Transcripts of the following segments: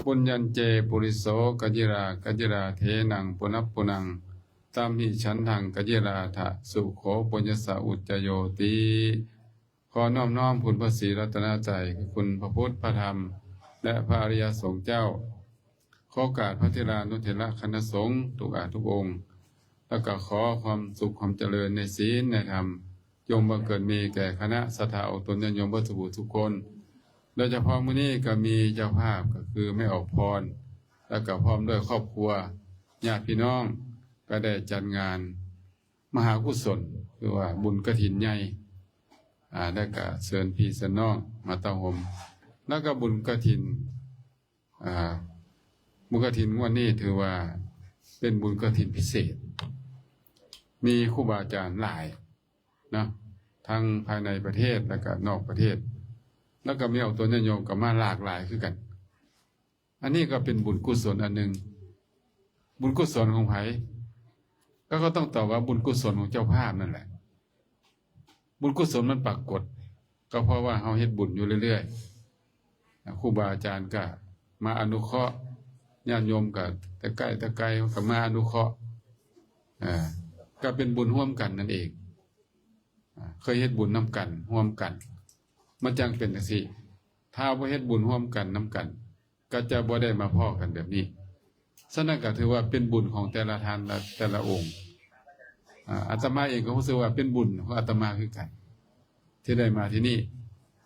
ປຸນຍັນເຈ ປຸລິໂສ ກະຢິຣາ ກະຢິຣາເທນັງ ປຸນະປຸນະ ຕາມຫິ ສັນທັງ ກະຢິຣາທະ ສຸໂຂ ປຸນຍັດສະ ອຸດຈະໂຍຕິ. ຂໍນອບນ້ອມຄຸນພະສີລັດຕະນະໄຕ ຄືຄຸນພະພຸດ ພະທຳ ແລະ ພະອະລິຍະສົງເຈົ້າ. ຂໍໂອກາດພະເຖລານຸເຖລະຄະນະສົງທຸກອາທຸກອົງ ແລ້ວກໍຂໍຄວາມສຸກຄວາມຈະເລີນໃນສິນໃນທຳ ຈົ່ງບັງເກີດມີແກ່ຄະນະສັດທາອອກຕົນຍາດໂຍມເບິດທຸກຜູ້ທຸກຄົນ. ໂດຍສະເພາະມື້ນີ້ກໍມີເຈົ້າພາບກໍຄືແມ່ອອກພອນ ແລ້ວກໍພ້ອມດ້ວຍຄອບຄົວ ຍາດພີ່ນ້ອງ ກໍໄດ້ຈັດງານມະຫາກຸສົນ ຄືວ່າບຸນກະຖິນໃຫຍ່ ອາ ແລ້ວກໍເຊີນພີ່ເຊີນນ້ອງມາເຕົ້າໂຮມ ແລ້ວກໍບຸນກະຖິນ ອາ ບຸນກະຖິນງວດນີ້ຖືວ່າເປັນບຸນກະຖິນພິເສດ ມີຄູບາອາຈານຫຼາຍເນາະ ທັງພາຍໃນປະເທດ ແລ້ວກໍນອກປະເທດ ແລ້ວກໍມີອອກຕົນຍາດໂຍມກໍມາຫຼາກຫຼາຍຄືກັນ. ອັນນີ້ກໍເປັນບຸນກຸສົນອັນໜຶ່ງ. ບຸນກຸສົນຂອງໃຜ? ກໍ ກໍຕ້ອງຕອບວ່າບຸນກຸສົນຂອງເຈົ້າພາບນັ້ນແຫຼະ. ບຸນກຸສົນມັນປາກົດ ກໍເພາະວ່າເຮົາເຮັດບຸນຢູ່ເລື້ອຍໆ ຄູບາອາຈານກໍມາອະນຸເຄາະ ຍາດໂຍມກໍແຕ່ໃກ້ແຕ່ໄກກໍມາອະນຸເຄາະ ເອີ ກໍເປັນບຸນຮ່ວມກັນນັ້ນເອງ. ເຄີຍເຮັດບຸນນຳກັນ ຮ່ວມກັນ ມັນຈັ່ງເປັນຈັ່ງຊີ້. ຖ້າບໍ່ເຮັດບຸນຮ່ວມກັນນຳກັນ ກໍຈະບໍ່ໄດ້ມາພໍ້ກັນແບບນີ້. ສະນັ້ນກໍຖືວ່າເປັນບຸນຂອງແຕ່ລະທ່ານ ແລະ ແຕ່ລະອົງ. ອາ ອາດຕະມາເອງກໍຮູ້ສຶກວ່າເປັນບຸນຂອງອາດຕະມາຄືກັນ ທີ່ໄດ້ມາທີ່ນີ້.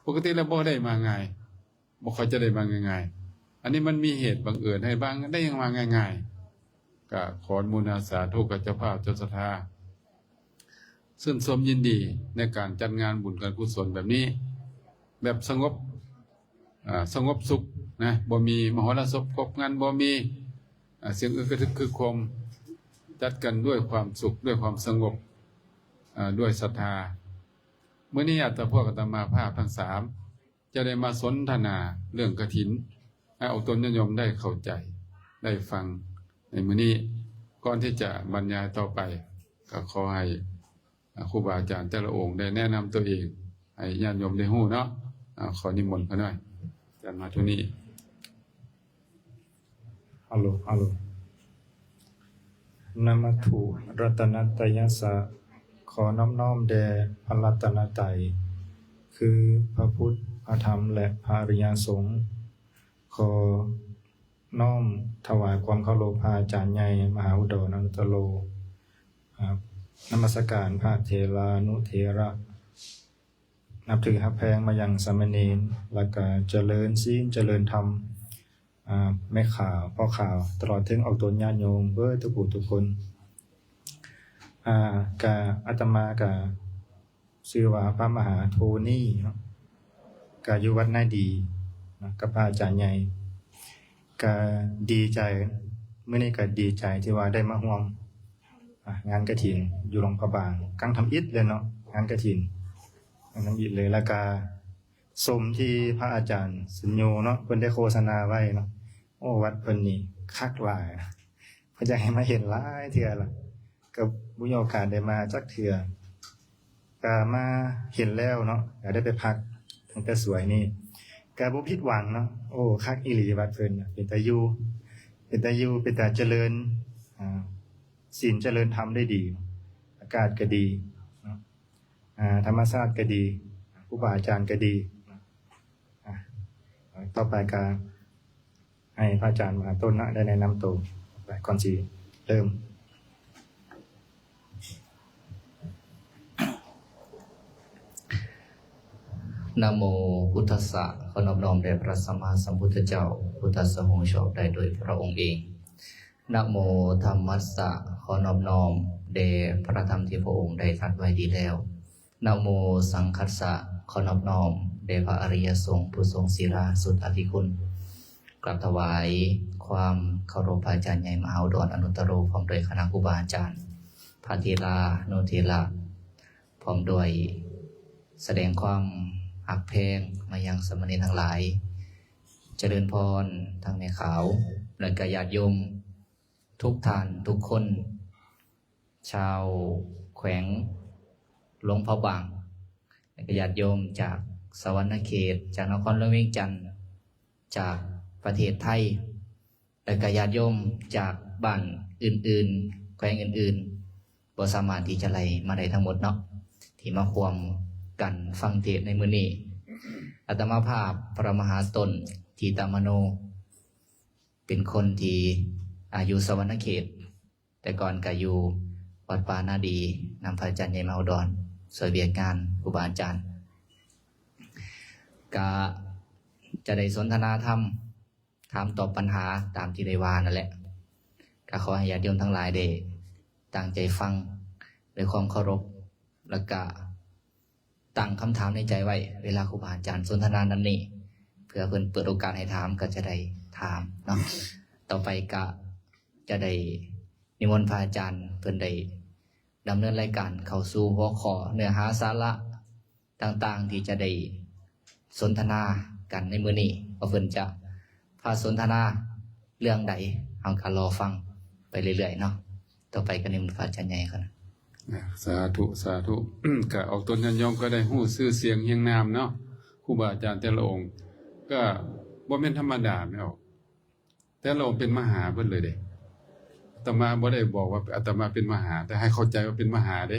ປົກກະຕິແລ້ວບໍ່ໄດ້ມາງ່າຍ ບໍ່ຄ່ອຍຈະໄດ້ມາງ່າຍໆ. ອັນນີ້ມັນມີເຫດບັງເອີນໃຫ້ບາງໄດ້ມາງ່າຍໆ. ກໍຂໍອະນຸໂມທະນາສາທຸກັບເຈົ້າພາບເຈົ້າສັດທາ ຊື່ນຊົມຍິນດີໃນການຈັດງານບຸນການກຸສົນແບບນີ້ ແບບສະຫງົບ ອາ ສະຫງົບສຸກນະ ບໍ່ມີມະຫອລະສົບ ຄົບງັນ ບໍ່ມີ ອາ ສຽງອຶກກະທຶກຄຶກໂຄມ ຈັດກັນດ້ວຍຄວາມສຸກ ດ້ວຍຄວາມສະຫງົບ ອາ ດ້ວຍສັດທາ. ມື້ນີ້ອາດຕະ ພວກອາດຕະມາພາບທັງສາມ ຈະໄດ້ມາສົນທະນາເລື່ອງກະຖິນ ໃຫ້ອອກຕົນຍາດໂຍມໄດ້ເຂົ້າໃຈ ໄດ້ຟັງໃນມື້ນີ້. ກ່ອນທີ່ຈະບັນຍາຍຕໍ່ໄປ ກໍຂໍໃຫ້ ອາ ຄູບາອາຈານແຕ່ລະອົງໄດ້ແນະນຳຕົວເອງໃຫ້ຍາດໂຍມໄດ້ຮູ້ເນາະ. ອາ ຂໍນິມົນຂ້ານ້ອຍ ອາຈານມາທຸນີ. ຮັລໂຫຼ ຮັລໂຫຼ. ນະມະທຸລັດຕະນະຕະຍະສະ ຂໍນອບນ້ອມແດ່ພະລັດຕະນະໄຕ ຄືພະພຸດ ພະທຳ ແລະ ພະອະລິຍະສົງ. ຂໍນ້ອມຖວາຍຄວາມເຄົາລົບພະອາຈານໃຫຍ່ ມະຫາອຸດອນ ອະນຸດຕະໂລ. ອາ ນະມັດສະການພະເຖລານຸເຖລະ ນັບຖືຮັກແພງມາຍັງສາມະເນນ ແລ້ວກະຈະເລີນສິນຈະເລີນທຳ ອາ ແມ່ຂາວ ພໍ່ຂາວ ຕະຫຼອດເຖິງອອກຕົນຍາດໂຍມເບິດທຸກຜູ້ທຸກຄົນ. ອາ ກະ ອາດຕະມາກະຊື່ວ່າພະມະຫາໂທນີເນາະ ກະຢູ່ວັດນາດີເນາະ ກັບພະອາຈານໃຫຍ່. ກະດີໃຈ ມື້ນີ້ກະດີໃຈທີ່ວ່າໄດ້ມາຮ່ວມ ອາ ງານກະຖິນຢູ່ຫຼວງພະບາງ ຄັ້ງທຳອິດເລີຍເນາະ ງານກະຖິນ ຄັ້ງທຳອິດເລີຍ. ແລ້ວກະສົມທີ່ພະອາຈານສຸນໂຍເນາະ ເພິ່ນໄດ້ໂຄສະນາໄວ້ເນາະ ໂອ້ ວັດເພິ່ນນີ້ຄັກຫຼາຍ ເພິ່ນຢາກໃຫ້ມາເຫັນຫຼາຍເທື່ອລະ ກໍບໍ່ມີໂອກາດໄດ້ມາຈັກເທື່ອ. ກະມາເຫັນແລ້ວເນາະ ກະໄດ້ໄປພັກຕັ້ງແຕ່ສວຍນີ້ ກະບໍ່ຜິດຫວັງເນາະ. ໂອ້ ຄັກອີ່ຫຼີວັດເພິ່ນ ເປັນຕາຢູ່ ເປັນຕາຢູ່ ເປັນຕາຈະເລີນ ອາ ສິນຈະເລີນທຳໄດ້ດີ ອາກາດກະດີເນາະ ອາ ທຳມະຊາດກະດີ ຄູບາອາຈານກະດີ. ອາ ຕໍ່ໄປກະ ໃຫ້ພະອາຈານມະຫາຕົ້ນເນາະ ໄດ້ແນະນຳໂຕໄປກ່ອນຊິເລີ່ມ. ນະໂມພຸດທັດສະ ຂໍນອບນ້ອມແດ່ພະສຳມາສຳພຸດທະເຈົ້າ ພຸດທັດສະ ຮູ້ຊອບໄດ້ໂດຍພະອົງເອງ. ນະໂມທຳມັດສະ ຂໍນອບນ້ອມແດ່ພະທຳທີ່ພະອົງໄດ້ຕັດໄວ້ດີແລ້ວ. ນະໂມສັງຄັດສະ ຂໍນອບນ້ອມແດ່ພະອະລິຍະສົງ ຜູ້ຊົງສີລາສຸດອະທິຄຸນ. ກາບຖວາຍຄວາມເຄົາລົບພະອາຈານໃຫຍ່ມະຫາອຸດອນອະນຸດຕະໂລ ພ້ອມດ້ວຍຄະນະຄູບາອາຈານ ພະເຖລານຸເຖລະ ພ້ອມດ້ວຍສະແດງຄວາມຮັກແພງມາຍັງສາມະເນນທັງຫຼາຍ. ຈະເລີນພອນທັງແມ່ຂາວ ແລະກະຍາດໂຍມທຸກທ່ານທຸກຄົນ ຊາວແຂວງຫຼວງພະບາງ ແລະກະຍາດໂຍມຈາກສະຫວັນນະເຂດ ຈາກນະຄອນຫຼວງວຽງຈັນ ຈາກພ ປະເທດໄທ ແລະກະຍາດໂຍມຈາກບ້ານອື່ນໆ ແຂວງອື່ນໆ ບໍ່ສາມາດທີ່ຈະໄລ່ມາໄດ້ທັງໝົດເນາະ ທີ່ມາຮ່ວມກັນຟັງເທດໃນມື້ນີ້. ອາດຕະມາພາບ ພະມະຫາຕົ້ນ ທີຕະມະໂນ ເປັນຄົນທີ່ ອາ ຢູ່ສະຫວັນນະເຂດ ແຕ່ກ່ອນກະຢູ່ວັດປ່ານາດີ ນຳພະອາຈານໃຫຍ່ມະໂຫດອນ ຊ່ວຍວຽກງານຄູບາອາຈານ ກະຈະໄດ້ສົນທະນາທຳ ຖາມຕອບບັນຫາຕາມທີ່ໄດ້ວ່ານັ້ນແຫຼະ. ກະຂໍໃຫ້ຍາດໂຍມທັງຫຼາຍໄດ້ຕັ້ງໃຈຟັງດ້ວຍຄວາມເຄົາລົບ ແລະກະຕັ້ງຄຳຖາມໃນໃຈໄວ້ ເວລາຄູບາອາຈານສົນທະນານັ້ນນີ້ ເພື່ອເພິ່ນເປີດໂອກາດໃຫ້ຖາມ ກະຈະໄດ້ຖາມເນາະ. ຕໍ່ໄປກະຈະໄດ້ນິມົນພະອາຈານ ເພິ່ນໄດ້ດຳເນີນລາຍການເຂົ້າສູ່ຫົວຂໍ້ເນື້ອຫາສາລະ ຕ່າງໆ ທີ່ຈະໄດ້ສົນທະນາກັນໃນມື້ນີ້ ວ່າເພິ່ນຈະພາສົນທະນາເລື່ອງໃດ ເຮົາກະລໍຟັງໄປເລື້ອຍໆເນາະ. ຕໍ່ໄປກະນິມົນພະອາຈານໃຫຍ່ກ່ອນ. ສາທຸ ສາທຸ. ກະອອກຕົນຍາດໂຍມກະໄດ້ຮູ້ຊື່ສຽງຮຽງນາມເນາະ ຄູບາອາຈານແຕ່ລະອົງ ກະບໍ່ແມ່ນທຳມະດາແມ່ນບໍ່? ແຕ່ລະອົງເປັນມະຫາເບິດເລີຍເດ້. ອາດຕະມາບໍ່ໄດ້ບອກວ່າອາດຕະມາເປັນມະຫາ ແຕ່ໃຫ້ເຂົ້າໃຈວ່າເປັນມະຫາເດ້.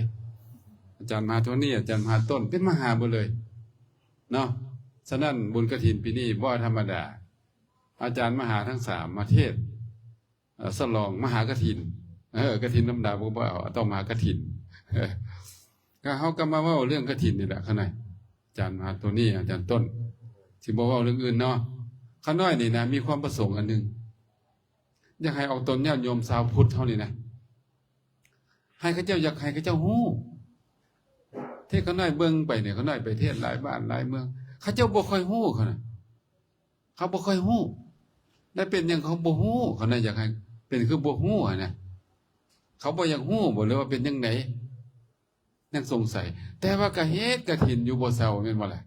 ອາຈານມະຫາໂທນີ ອາຈານມະຫາຕົ້ນ ເປັນມະຫາເບິດເລີຍເນາະ. ສະນັ້ນບຸນກະຖິນປີນີ້ບໍ່ທຳມະດາ. ອາຈານມະຫາທັງສາມມາເທດ ເອີ ສະຫຼອງມະຫາກະຖິນ ເອີ ກະຖິນທຳມະດາບໍ່ ບໍ່ເອົາ ຕ້ອງມະຫາກະຖິນ. ກະເຮົາກະມາເວົ້າເລື່ອງກະຖິນນີ້ແຫຼະ ຂ້ານ້ອຍ ອາຈານມະຫາໂທນີ ອາຈານຕົ້ນ ຊິບໍ່ເວົ້າເລື່ອງອື່ນເນາະ. ຂ້ານ້ອຍນີ້ນະ ມີຄວາມປະສົງອັນໜຶ່ງ ຢາກໃຫ້ອອກຕົນຍາດໂຍມຊາວພຸດເຮົານີ້ນະ ໃຫ້ເຂົາເຈົ້າ ຢາກໃຫ້ເຂົາເຈົ້າຮູ້. ທີ່ຂ້ານ້ອຍເບິ່ງໄປນີ້ ຂ້ານ້ອຍໄປເທດຫຼາຍບ້ານຫຼາຍເມືອງ ເຂົາເຈົ້າບໍ່ຄ່ອຍຮູ້ ເຂົານະ ເຂົາບໍ່ຄ່ອຍຮູ້. ແລະເປັນຫຍັງເຂົາບໍ່ຮູ້? ຂ້ານ້ອຍຢາກໃຫ້ເປັນຄືບໍ່ຮູ້ຫັ້ນນະ. ເຂົາບໍ່ຢາກຮູ້ບໍ ຫຼືວ່າເປັນຈັ່ງໃດ? ຍັງສົງໄສ. ແຕ່ວ່າກະເຮັດກະຖິນຢູ່ບໍ່ເຊົາ ແມ່ນບໍ່ລະ?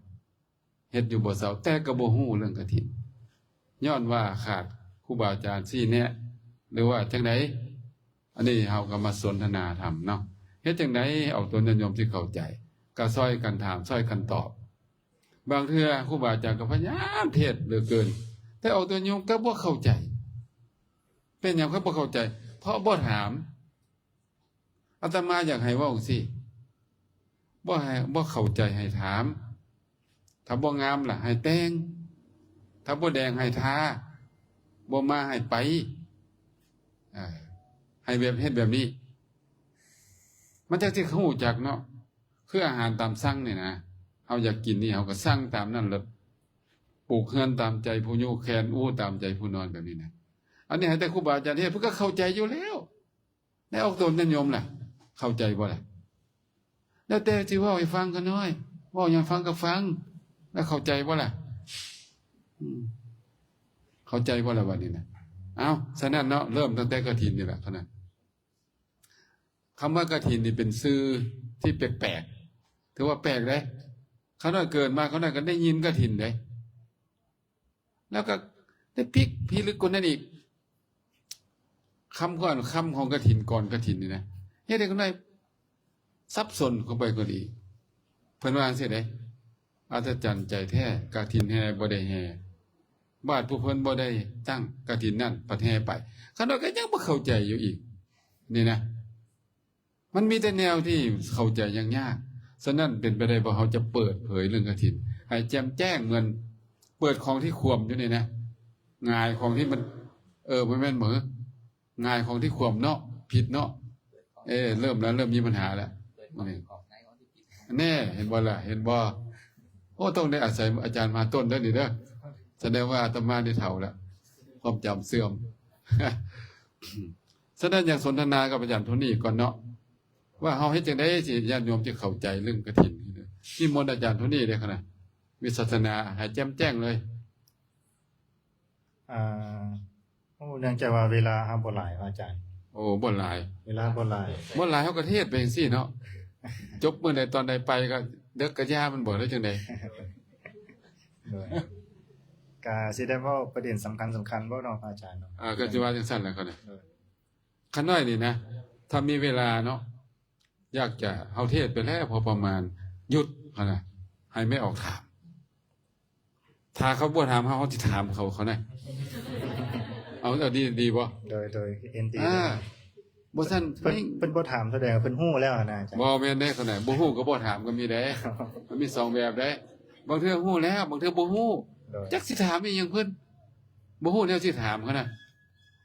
ເຮັດຢູ່ບໍ່ເຊົາ ແຕ່ກະບໍ່ຮູ້ເລື່ອງກະຖິນ ຍ້ອນວ່າຂາດຄູບາອາຈານຊີ້ແນະ ຫຼືວ່າຈັ່ງໃດ? ອັນນີ້ເຮົາກະມາສົນທະນາທຳເນາະ. ເຮັດຈັ່ງໃດອອກຕົນຍາດໂຍມຊິເຂົ້າໃຈ? ກະຊ່ອຍກັນຖາມ ຊ່ອຍກັນຕອບ. ບາງເທື່ອຄູບາອາຈານກະພະຍາຍາມເທດເຫຼືອເກີນ ແຕ່ອອກຕົນຍາດໂຍມກະບໍ່ເຂົ້າໃຈ. ເປັນຫຍັງເຂົາບໍ່ເຂົ້າໃຈ? ເພາະບໍ່ຖາມ. ອາດຕະມາຢາກໃຫ້ເວົ້າຈັ່ງຊີ້ ບໍ່ໃຫ້ ບໍ່ເຂົ້າໃຈໃຫ້ຖາມ. ຖ້າບໍ່ງາມລະໃຫ້ແຕ່ງ ຖ້າບໍ່ແດງໃຫ້ທາ ບໍ່ມາໃຫ້ໄປ ເອີ ໃຫ້ແບບ ເຮັດແບບນີ້ ມັນຈັ່ງຊິຮູ້ຈັກເນາະ. ຄືອາຫານຕາມສັ່ງນີ້ນະ ເຮົາຢາກກິນນີ້ ເຮົາກະສັ່ງຕາມນັ້ນເລີຍ ປູກເຮືອນຕາມໃຈຜູ້ຍຸ ແຂນອູຕາມໃຈຜູ້ນອນ ແບບນີ້ນະ. ອັນນີ້ໃຫ້ແຕ່ຄູບາອາຈານເຮັດ ເພິ່ນກະເຂົ້າໃຈຢູ່ແລ້ວ. ແລ້ວອອກຕົນຍາດໂຍມລະ ເຂົ້າໃຈບໍ່ລະ? ແລ້ວແຕ່ຊິເວົ້າໃຫ້ຟັງຂ້ານ້ອຍ ເວົ້າຫຍັງໃຫ້ຟັງກະຟັງ ແລ້ວເຂົ້າໃຈບໍ່ລະ? ອືມ ເຂົ້າໃຈບໍ່ລະບາດນີ້ນະ? ເອົ້າ ສະນັ້ນເນາະ ເລີ່ມຕັ້ງແຕ່ກະຖິນນີ້ລະ ຂະໜາດ ຄຳວ່າກະຖິນນີ້ເປັນຊື່ທີ່ແປກໆ ຖືວ່າແປກເດ້. ຂ້ານ້ອຍເກີດມາ ຂ້ານ້ອຍກະໄດ້ຍິນກະຖິນເດ້. ແລ້ວກະໄດ້ພິກພິລຶກກວ່ານັ້ນອີກ ຄຳກ່ອນ ຄຳຂອງກະຖິນ ກ່ອນກະຖິນນີ້ນະ ເຮັດໃຫ້ຄົນໄດ້ສັບສົນເຂົ້າໄປກວ່ານີ້. ເພິ່ນວ່າຈັ່ງຊີ້ເດ້ ອັດສະຈັນໃຈແທ້ ກະຖິນແຫ່ບໍ່ໄດ້ແຫ່ ບາດຜູ້ເພິ່ນບໍ່ໄດ້ຕັ້ງ ກະຖິນນັ້ນພັດແຫ່ໄປ. ຂ້ານ້ອຍກະຍັງບໍ່ເຂົ້າໃຈຢູ່ອີກນີ້ນະ. ມັນມີແຕ່ແນວທີ່ເຂົ້າໃຈຍາກໆ. ສະນັ້ນເປັນໄປໄດ້ບໍ່ ເຮົາຈະເປີດເຜີຍເລື່ອງກະຖິນໃຫ້ແຈ່ມແຈ້ງ ເໝືອນເປີດຂອງທີ່ຂວ້ຳຢູ່ນີ້ນະ ຫງາຍຂອງທີ່ມັນ ເອີ ບໍ່ແມ່ນບໍ່ ຫງາຍຂອງທີ່ຂວ້ຳເນາະ ຜິດເນາະ. ເອີ ເລີ່ມແລ້ວ ເລີ່ມມີບັນຫາແລ້ວ. ແນ່ ເຫັນບໍ່ລະ ເຫັນບໍ່? ໂອ້ ຕ້ອງໄດ້ອາໄສອາຈານມະຫາຕົ້ນເດີນີ້ເດີ. ສະແດງວ່າອາດຕະມານີ້ເຖົ້າແລ້ວ ຄວາມຈຳເສື່ອມ. ສະນັ້ນຢາກສົນທະນາກັບອາຈານໂທນີກ່ອນເນາະ ວ່າເຮົາເຮັດຈັ່ງໃດຊິ ຍາດໂຍມຈະເຂົ້າໃຈເລື່ອງກະຖິນ. ນິມົນອາຈານໂທນີເດ້ ຄະນະວິສັດສະນາໃຫ້ແຈ່ມແຈ້ງເລີຍ. ອ່າ ໂອ້ ເນື່ອງຈາກວ່າເວລາເຮົາບໍ່ຫຼາຍ ອາຈານ. ໂອ້ ບໍ່ຫຼາຍ ເວລາບໍ່ຫຼາຍ ບໍ່ຫຼາຍ ເຮົາກະເທດໄປຈັ່ງຊີ້ເນາະ. ຈົບມື້ໃດຕອນໃດໄປກະເດິກກະຢ່າມັນບໍ ຫຼືຈັ່ງໃດ? ໂດຍ ກະຊິໄດ້ເວົ້າປະເດັນສຳຄັນໆ ບໍ່ເນາະ ອາຈານເນາະ? ອ່າ ກະຊິວ່າຈັ່ງຊັ້ນແຫຼະ ຂ້ານ້ອຍນີ້ນະ ຖ້າມີເວລາເນາະ ຢາກຈະ ເຮົາເທດໄປແລ້ວພໍປະມານ ຢຸດ ຫັ້ນນະ ໃຫ້ແມ່ອອກຖາມ. ຖ້າເຂົາບໍ່ຖາມເຮົາ ເຮົາຊິຖາມເຂົາ ເຂົານະ. ເອົາ ເອົາ ດີ ດີບໍ່? ໂດຍ ໂດຍ ເຫັນດີ ອ່າ ເລີຍ. ບໍ່ຊັ້ນ ເພິ່ນ ເພິ່ນບໍ່ຖາມ ສະແດງວ່າເພິ່ນຮູ້ແລ້ວນະອາຈານ. ບໍ່ແມ່ນເດ້ ຂະໜາດບໍ່ຮູ້ກໍບໍ່ຖາມກໍມີເດ້. ມັນມີສອງແບບເດ້. ບາງເທື່ອຮູ້ແລ້ວ ບາງເທື່ອບໍ່ຮູ້. ໂດຍ ຈັກຊິຖາມອີ່ຫຍັງເພິ່ນ ບໍ່ຮູ້ແນວຊິຖາມເຂົານະ.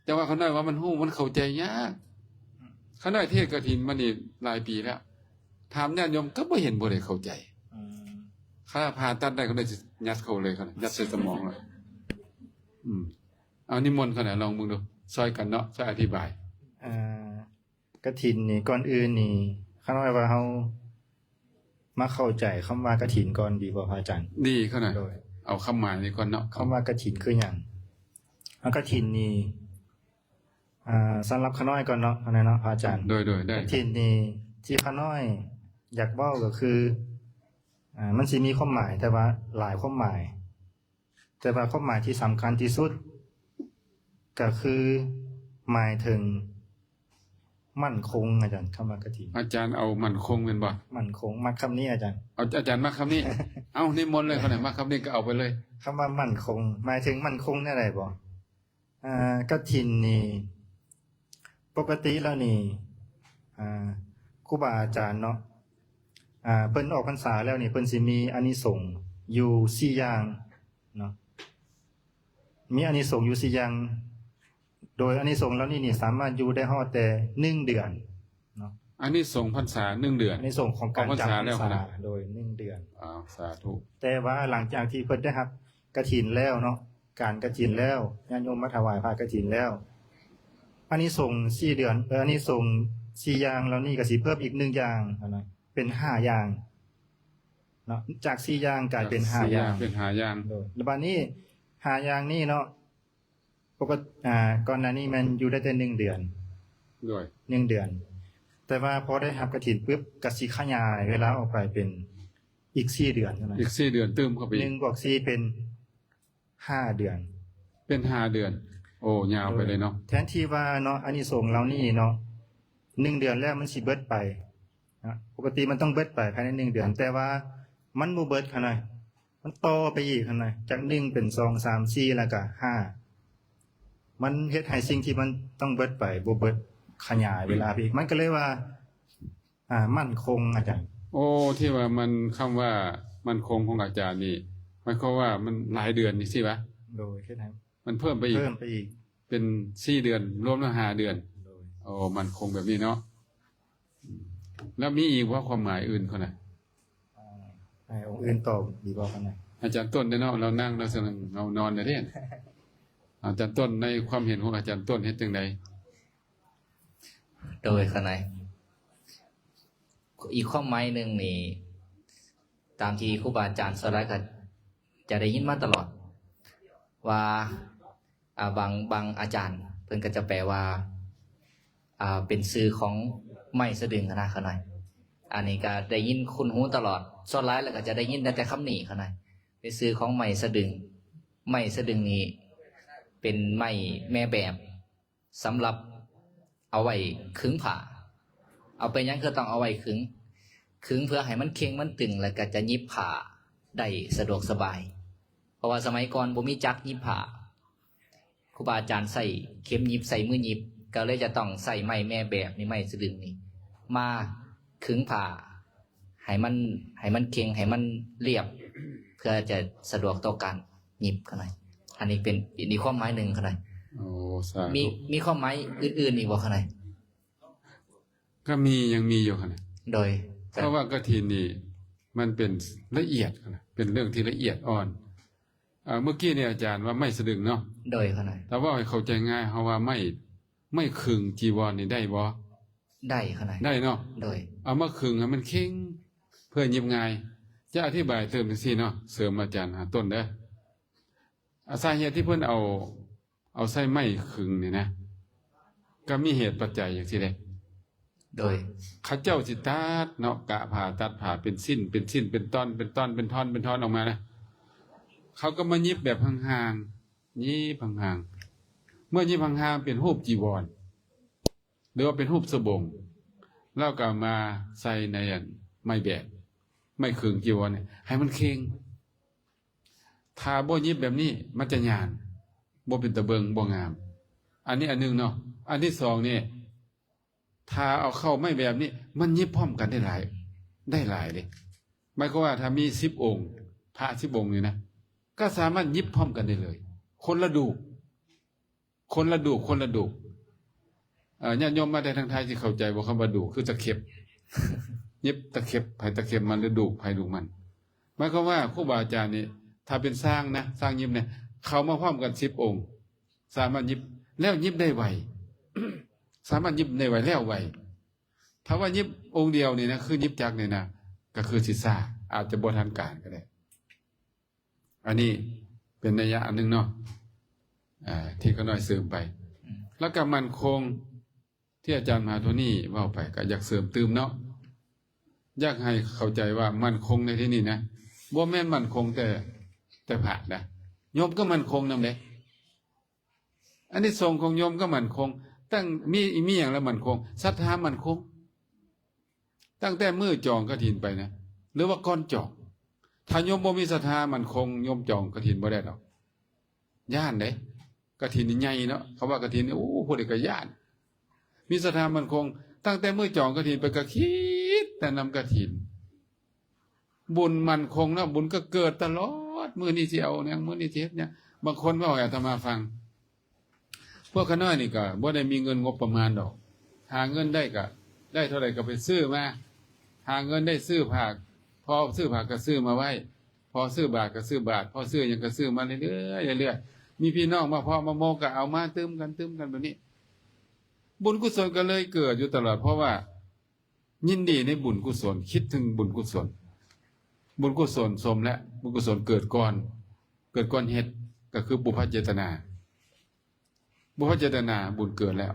ແຕ່ວ່າຂ້ານ້ອຍວ່າມັນຮູ້ ມັນເຂົ້າໃຈຍາກ. ຂ້ານ້ອຍເທດກະຖິນມານີ້ຫຼາຍປີແລ້ວ ຖາມຍາດໂຍມກໍບໍ່ເຫັນ ບໍ່ໄດ້ເຂົ້າໃຈ. ອືມ ຖ້າຜ່າຕັດໄດ້ ຂ້ານ້ອຍຊິຍັດເຂົ້າເລີຍ ຍັດໃສ່ສະໝອງເລີຍ. ອືມ ເອົາ ນິມົນຂ້ານ້ອຍ ລອງເບິ່ງດູ ຊ່ອຍກັນເນາະ ຊ່ອຍອະທິບາຍ. ເອີ ກະຖິນນີ້ ກ່ອນອື່ນນີ້ ຂ້ານ້ອຍວ່າເຮົາມາເຂົ້າໃຈຄຳວ່າກະຖິນກ່ອນດີບໍ່ ພະອາຈານ? ດີ ຂ້ານ້ອຍ. ໂດຍ ເອົາຄຳໝາຍນີ້ກ່ອນເນາະ. ຄຳວ່າກະຖິນຄືຫຍັງ? ເອົາ ກະຖິນນີ້ ອ່າ ສຳລັບຂ້ານ້ອຍກ່ອນເນາະ ຂ້ານ້ອຍເນາະ ພະອາຈານ. ໂດຍ ໂດຍ ໄດ້. ກະຖິນນີ້ ທີ່ຂ້ານ້ອຍຢາກເວົ້າກໍຄື ອ່າ ມັນຊິມີຄວາມໝາຍ ແຕ່ວ່າຫຼາຍຄວາມໝາຍ. ແຕ່ວ່າຄວາມໝາຍທີ່ສຳຄັນທີ່ສຸດກໍຄືໝາຍເຖິງໝັ້ນຄົງ ອາຈານ. ຄຳວ່າກະຖິນ ອາຈານເອົາໝັ້ນຄົງແມ່ນບໍ່? ໝັ້ນຄົງ ມັກຄຳນີ້ອາຈານ. ເອົາ ອາຈານມັກຄຳນີ້. ເອົາ ນິມົນເລີຍ ຂ້ານ້ອຍ ມັກຄຳນີ້ກໍເອົາໄປເລີຍ. ຄຳວ່າໝັ້ນຄົງ ໝາຍເຖິງໝັ້ນຄົງແນວໃດບໍ່? ອ່າ ກະຖິນນີ້ ປົກກະຕິແລ້ວນີ້ ອ່າ ຄູບາອາຈານເນາະ ອ່າ ເພິ່ນອອກພັນສາແລ້ວນີ້ ເພິ່ນຊິມີອານິສົງຢູ່ສີ່ຢ່າງເນາະ. ມີອານິສົງຢູ່ສີ່ຢ່າງ ໂດຍອານິສົງເຫຼົ່ານີ້ນີ້ ສາມາດຢູ່ໄດ້ຮອດແຕ່ໜຶ່ງເດືອນເນາະ. ອານິສົງພັນສາໜຶ່ງເດືອນ. ອານິສົງຂອງການຈຳພັນສາ ອອກພັນສາແລ້ວນະ. ໂດຍ ໜຶ່ງເດືອນ. ອ້າວ ສາທຸ. ແຕ່ວ່າຫຼັງຈາກທີ່ເພິ່ນໄດ້ຮັບ ກະຖິນແລ້ວເນາະ ການກະຖິນແລ້ວ ຍາດໂຍມມາຖວາຍຜ້າກະຖິນແລ້ວ ອານິສົງສີ່ເດືອນ ເອີ ອານິສົງສີ່ຢ່າງເຫຼົ່ານີ້ກໍຊິເພີ່ມອີກໜຶ່ງຢ່າງຫັ້ນນະ ເປັນຫ້າຢ່າງເນາະ. ຈາກສີ່ຢ່າງກາຍເປັນຫ້າຢ່າງ ເປັນຫ້າຢ່າງ. ໂດຍ ແລ້ວບາດນີ້ຫ້າຢ່າງນີ້ເນາະ ປົກກະຕິ ອ່າ ກ່ອນໜ້ານີ້ແມ່ນຢູ່ໄດ້ແຕ່ໜຶ່ງເດືອນ. ໂດຍ ໜຶ່ງເດືອນ. ແຕ່ວ່າພໍໄດ້ຮັບກະຖິນປຶບ ກໍຊິຂະຫຍາຍເວລາອອກໄປເປັນອີກສີ່ເດືອນເທົ່ານັ້ນ. ອີກສີ່ເດືອນຕື່ມເຂົ້າໄປອີກ ໜຶ່ງບວກສີ່ເປັນຫ້າເດືອນ. ເປັນຫ້າເດືອນ. ໂອ້ ຍາວໄປເລີຍເນາະ. ໂດຍ ແທນທີ່ວ່າເນາະ ອານິສົງເຫຼົ່ານີ້ເນາະ ໜຶ່ງເດືອນແລ້ວມັນຊິເບິດໄປເນາະ. ປົກກະຕິມັນຕ້ອງເບິດໄປພາຍໃນໜຶ່ງເດືອນ ແຕ່ວ່າມັນບໍ່ເບິດຫັ້ນນະ. ມັນຕໍ່ໄປອີກຫັ້ນນະ ຈາກໜຶ່ງເປັນສອງ ສາມ ສີ່ ແລ້ວກະຫ້າ ມັນເຮັດໃຫ້ສິ່ງທີ່ມັນຕ້ອງເບິດໄປບໍ່ເບິດ ຂະຫຍາຍເວລາໄປອີກ ມັນກໍເລີຍວ່າ ອ່າ ໝັ້ນຄົງ ອາຈານ. ໂອ້ ທີ່ວ່າມັນ ຄຳວ່າໝັ້ນຄົງຂອງອາຈານນີ້ ໝາຍຄວາມວ່າມັນຫຼາຍເດືອນຈັ່ງຊີ້ຫວາ? ໂດຍ ເຮັດໃຫ້ມັນເພີ່ມໄປອີກ ເພີ່ມໄປອີກ ເປັນສີ່ເດືອນ ລວມແລ້ວຫ້າເດືອນ. ໂດຍ ໂອ້ ໝັ້ນຄົງແບບນີ້ເນາະ. ແລ້ວມີອີກບໍ່ຄວາມໝາຍອື່ນເຂົານະ? ອ່າ ໃຫ້ອົງອື່ນຕອບດີບໍ່ຄະນະ? ອາຈານຕົ້ນເດ້ເນາະ ລາວນັ່ງ ລາວຊິເຮົານອນເດ້. ອາຈານຕົ້ນ ໃນຄວາມເຫັນຂອງອາຈານຕົ້ນເຮັດຈັ່ງໃດ? ໂດຍ ຄະນະ ອີກຄວາມໝາຍໜຶ່ງນີ້ ຕາມທີ່ຄູບາອາຈານສ່ວນຫຼາຍກໍຈະໄດ້ຍິນມາຕະຫຼອດວ່າ ອ່າ ບາງ ບາງອາຈານເພິ່ນກໍຈະແປວ່າ ອ່າ ເປັນຊື່ຂອງໄມ້ສະດຶງຫັ້ນນະ ຂ້ານ້ອຍ. ອັນນີ້ກໍໄດ້ຍິນຄຸ້ນຫູຕະຫຼອດ ສ່ວນຫຼາຍແລ້ວກໍຈະໄດ້ຍິນໄດ້ແຕ່ຄຳນີ້ ຂ້ານ້ອຍ ເປັນຊື່ຂອງໄມ້ສະດຶງ. ໄມ້ສະດຶງນີ້ເປັນໄມ້ແມ່ແບບ ສຳລັບເອົາໄວ້ຂຶງຜ້າ. ເອົາໄປຫຍັງຄືຕ້ອງເອົາໄວ້ຂຶງ? ຂຶງເພື່ອໃຫ້ມັນເຄັ່ງມັນຕຶງ ແລ້ວກໍຈະຫຍິບຜ້າໄດ້ສະດວກສະບາຍ ເພາະວ່າສະໄໝກ່ອນບໍ່ມີຈັກຫຍິບຜ້າ ຄູບາອາຈານໃຊ້ເຂັມຫຍິບ ໃຊ້ມືຫຍິບ ກໍເລີຍຈະຕ້ອງໃຊ້ໄມ້ແມ່ແບບນີ້ ໄມ້ສະດຶງນີ້ ມາຂຶງຜ້າ ໃຫ້ມັນ ໃຫ້ມັນເຄັ່ງ ໃຫ້ມັນລຽບ ເພື່ອຈະສະດວກຕໍ່ການຫຍິບ ຂ້ານ້ອຍ. ອັນນີ້ເປັນອີກຄວາມໝາຍໜຶ່ງ ຂ້ານ້ອຍ. ໂອ້ ສາທຸ. ມີ ມີຄວາມໝາຍອື່ນໆອີກບໍ່ ຂ້ານ້ອຍ? ກໍມີ ຍັງມີຢູ່ ຂ້ານ້ອຍ. ໂດຍ ເພາະວ່າກະຖິນນີ້ມັນເປັນລະອຽດ ຂ້ານ້ອຍ ເປັນເລື່ອງທີ່ລະອຽດອ່ອນ. ເອີ ເມື່ອກີ້ນີ້ອາຈານວ່າໄມ້ສະດຶງເນາະ. ໂດຍ ຂ້ານ້ອຍ. ຖ້າເວົ້າໃຫ້ເຂົ້າໃຈງ່າຍ ເຮົາວ່າໄມ້ ໄມ້ຂຶງຈີວອນນີ້ໄດ້ບໍ່? ໄດ້ ຂ້ານ້ອຍ. ໄດ້ເນາະ. ໂດຍ. ເອົາມາຂຶງໃຫ້ມັນເຄັ່ງ ເພື່ອຫຍິບງ່າຍ. ຈະອະທິບາຍເຕີມຈັ່ງຊີ້ເນາະ ເສີມອາຈານ ອາ ຕົ້ນເດີ. ອາ ສາເຫດທີ່ເພິ່ນເອົາ ເອົາໃຊ້ໄມ້ຂຶງນີ້ນະ ກໍມີເຫດປັດໄຈຈັ່ງຊີ້ເດ້. ໂດຍ. ເຂົາເຈົ້າຊິຕັດເນາະ ກະຜ້າ ຕັດຜ້າເປັນຊິ້ນ ເປັນຊິ້ນ ເປັນຕອນ ເປັນຕອນ ເປັນທ່ອນ ເປັນທ່ອນອອກມານະ ເຂົາກໍມາຫຍິບແບບຫ່າງໆ ຫຍິບຫ່າງໆ ເມື່ອຫຍິບຫ່າງໆ ເປັນຮູບຈີວອນ ຫຼືວ່າເປັນຮູບສະບົງ ແລ້ວກໍເອົາມາໃສ່ໃນອັນໄມ້ແບບ ໄມ້ຂຶງຈີວອນນີ້ ໃຫ້ມັນເຄັ່ງ. ຖ້າບໍ່ຫຍິບແບບນີ້ ມັນຈະຫຍານ ບໍ່ເປັນຕາເບິ່ງ ບໍ່ງາມ. ອັນນີ້ອັນໜຶ່ງເນາະ. ອັນທີສອງນີ້ ຖ້າເອົາເຂົ້າໄມ້ແບບນີ້ ມັນຫຍິບພ້ອມກັນໄດ້ຫຼາຍ ໄດ້ຫຼາຍເດ້. ໝາຍຄວາມວ່າຖ້າມີສິບອົງ ພະສິບອົງນີ້ນະ ກໍສາມາດຫຍິບພ້ອມກັນໄດ້ເລີຍ ຄົນລະດູກ ຄົນລະດູກ ຄົນລະດູກ. ເອີ ຍາດໂຍມມາແຕ່ທາງໄທຊິເຂົ້າໃຈບໍ່ ຄຳວ່າດູກ ຄືຕະເຂັບ ຫຍິບຕະເຂັບ ໃຜຕະເຂັບມັນ ຫຼືດູກໃຜດູກມັນ. ໝາຍຄວາມວ່າຄູບາອາຈານນີ້ ຖ້າເປັນຊ່າງນະ ຊ່າງຫຍິບນະ ເຂົ້າມາພ້ອມກັນສິບອົງ ສາມາດຫຍິບ ແລ້ວຫຍິບໄດ້ໄວ ສາມາດຫຍິບໄດ້ໄວ ແລ້ວໄວ. ຖ້າວ່າຫຍິບອົງດຽວນີ້ນະ ຄືຫຍິບຈັກນີ້ນະ ກໍຄືຊິຊ້າ ອາດຈະບໍ່ທັນການກໍໄດ້. ອັນນີ້ເປັນໄລຍະອັນໜຶ່ງເນາະ ເອີ ທີ່ຂ້ານ້ອຍເສີມໄປ. ແລ້ວກໍໝັ້ນຄົງ ທີ່ອາຈານມະຫາໂທນີເວົ້າໄປ ກໍຢາກເສີມຕື່ມເນາະ ຢາກໃຫ້ເຂົ້າໃຈວ່າໝັ້ນຄົງໃນທີ່ນີ້ນະ ບໍ່ແມ່ນໝັ້ນຄົງແຕ່ ແຕ່ພະນະ ໂຍມກໍໝັ້ນຄົງນຳເດ້. ອານິສົງຂອງໂຍມກໍໝັ້ນຄົງ ຕັ້ງ ມີ ມີຫຍັງລະໝັ້ນຄົງ? ສັດທາໝັ້ນຄົງ ຕັ້ງແຕ່ມື້ຈອງກະຖິນໄປນະ ຫຼືວ່າກ່ອນຈອງ. ຖ້າໂຍມບໍ່ມີສັດທາໝັ້ນຄົງ ໂຍມຈອງກະຖິນບໍ່ໄດ້ດອກ ຢ້ານເດ້. ກະຖິນນີ້ໃຫຍ່ເນາະ ຄຳວ່າກະຖິນນີ້ ໂອ້ ຜູ້ໃດກໍຢ້ານ. ມີສັດທາໝັ້ນຄົງ ຕັ້ງແຕ່ມື້ຈອງກະຖິນໄປກໍຄິດແຕ່ນຳກະຖິນ. ບຸນໝັ້ນຄົງເນາະ ບຸນກໍເກີດຕະຫຼອດ ມື້ນີ້ຊິເອົາຫຍັງ ມື້ນີ້ຊິເຮັດຫຍັງ. ບາງຄົນເວົ້າໃຫ້ອາດຕະມາຟັງ ພວກຂ້ານ້ອຍນີ້ກໍບໍ່ໄດ້ມີເງິນງົບປະມານດອກ ຫາເງິນໄດ້ກໍໄດ້ເທົ່າໃດກໍໄປຊື້ມາ ຫາເງິນໄດ້ຊື້ຜ້າ ພໍຊື້ຜ້າກໍຊື້ມາໄວ້ ພໍຊື້ບາດກໍຊື້ບາດ ພໍຊື້ຫຍັງກໍຊື້ມາເລື້ອຍໆ ເລື້ອຍໆ. ມີພີ່ນ້ອງມາເພາະມາໂມກໍເອົາມາຕື່ມກັນ ຕື່ມກັນແບບນີ້ ບຸນກຸສົນກໍເລີຍເກີດຢູ່ຕະຫຼອດ ເພາະວ່າ ຍິນດີໃນບຸນກຸສົນ ຄິດເຖິງບຸນກຸສົນ ບຸນກຸສົນສົມແລະ ບຸນກຸສົນເກີດກ່ອນ ເກີດກ່ອນເຮັດ ກໍຄືບຸບພະເຈດຕະນາ ບຸບພະເຈດຕະນາ ບຸນເກີດແລ້ວ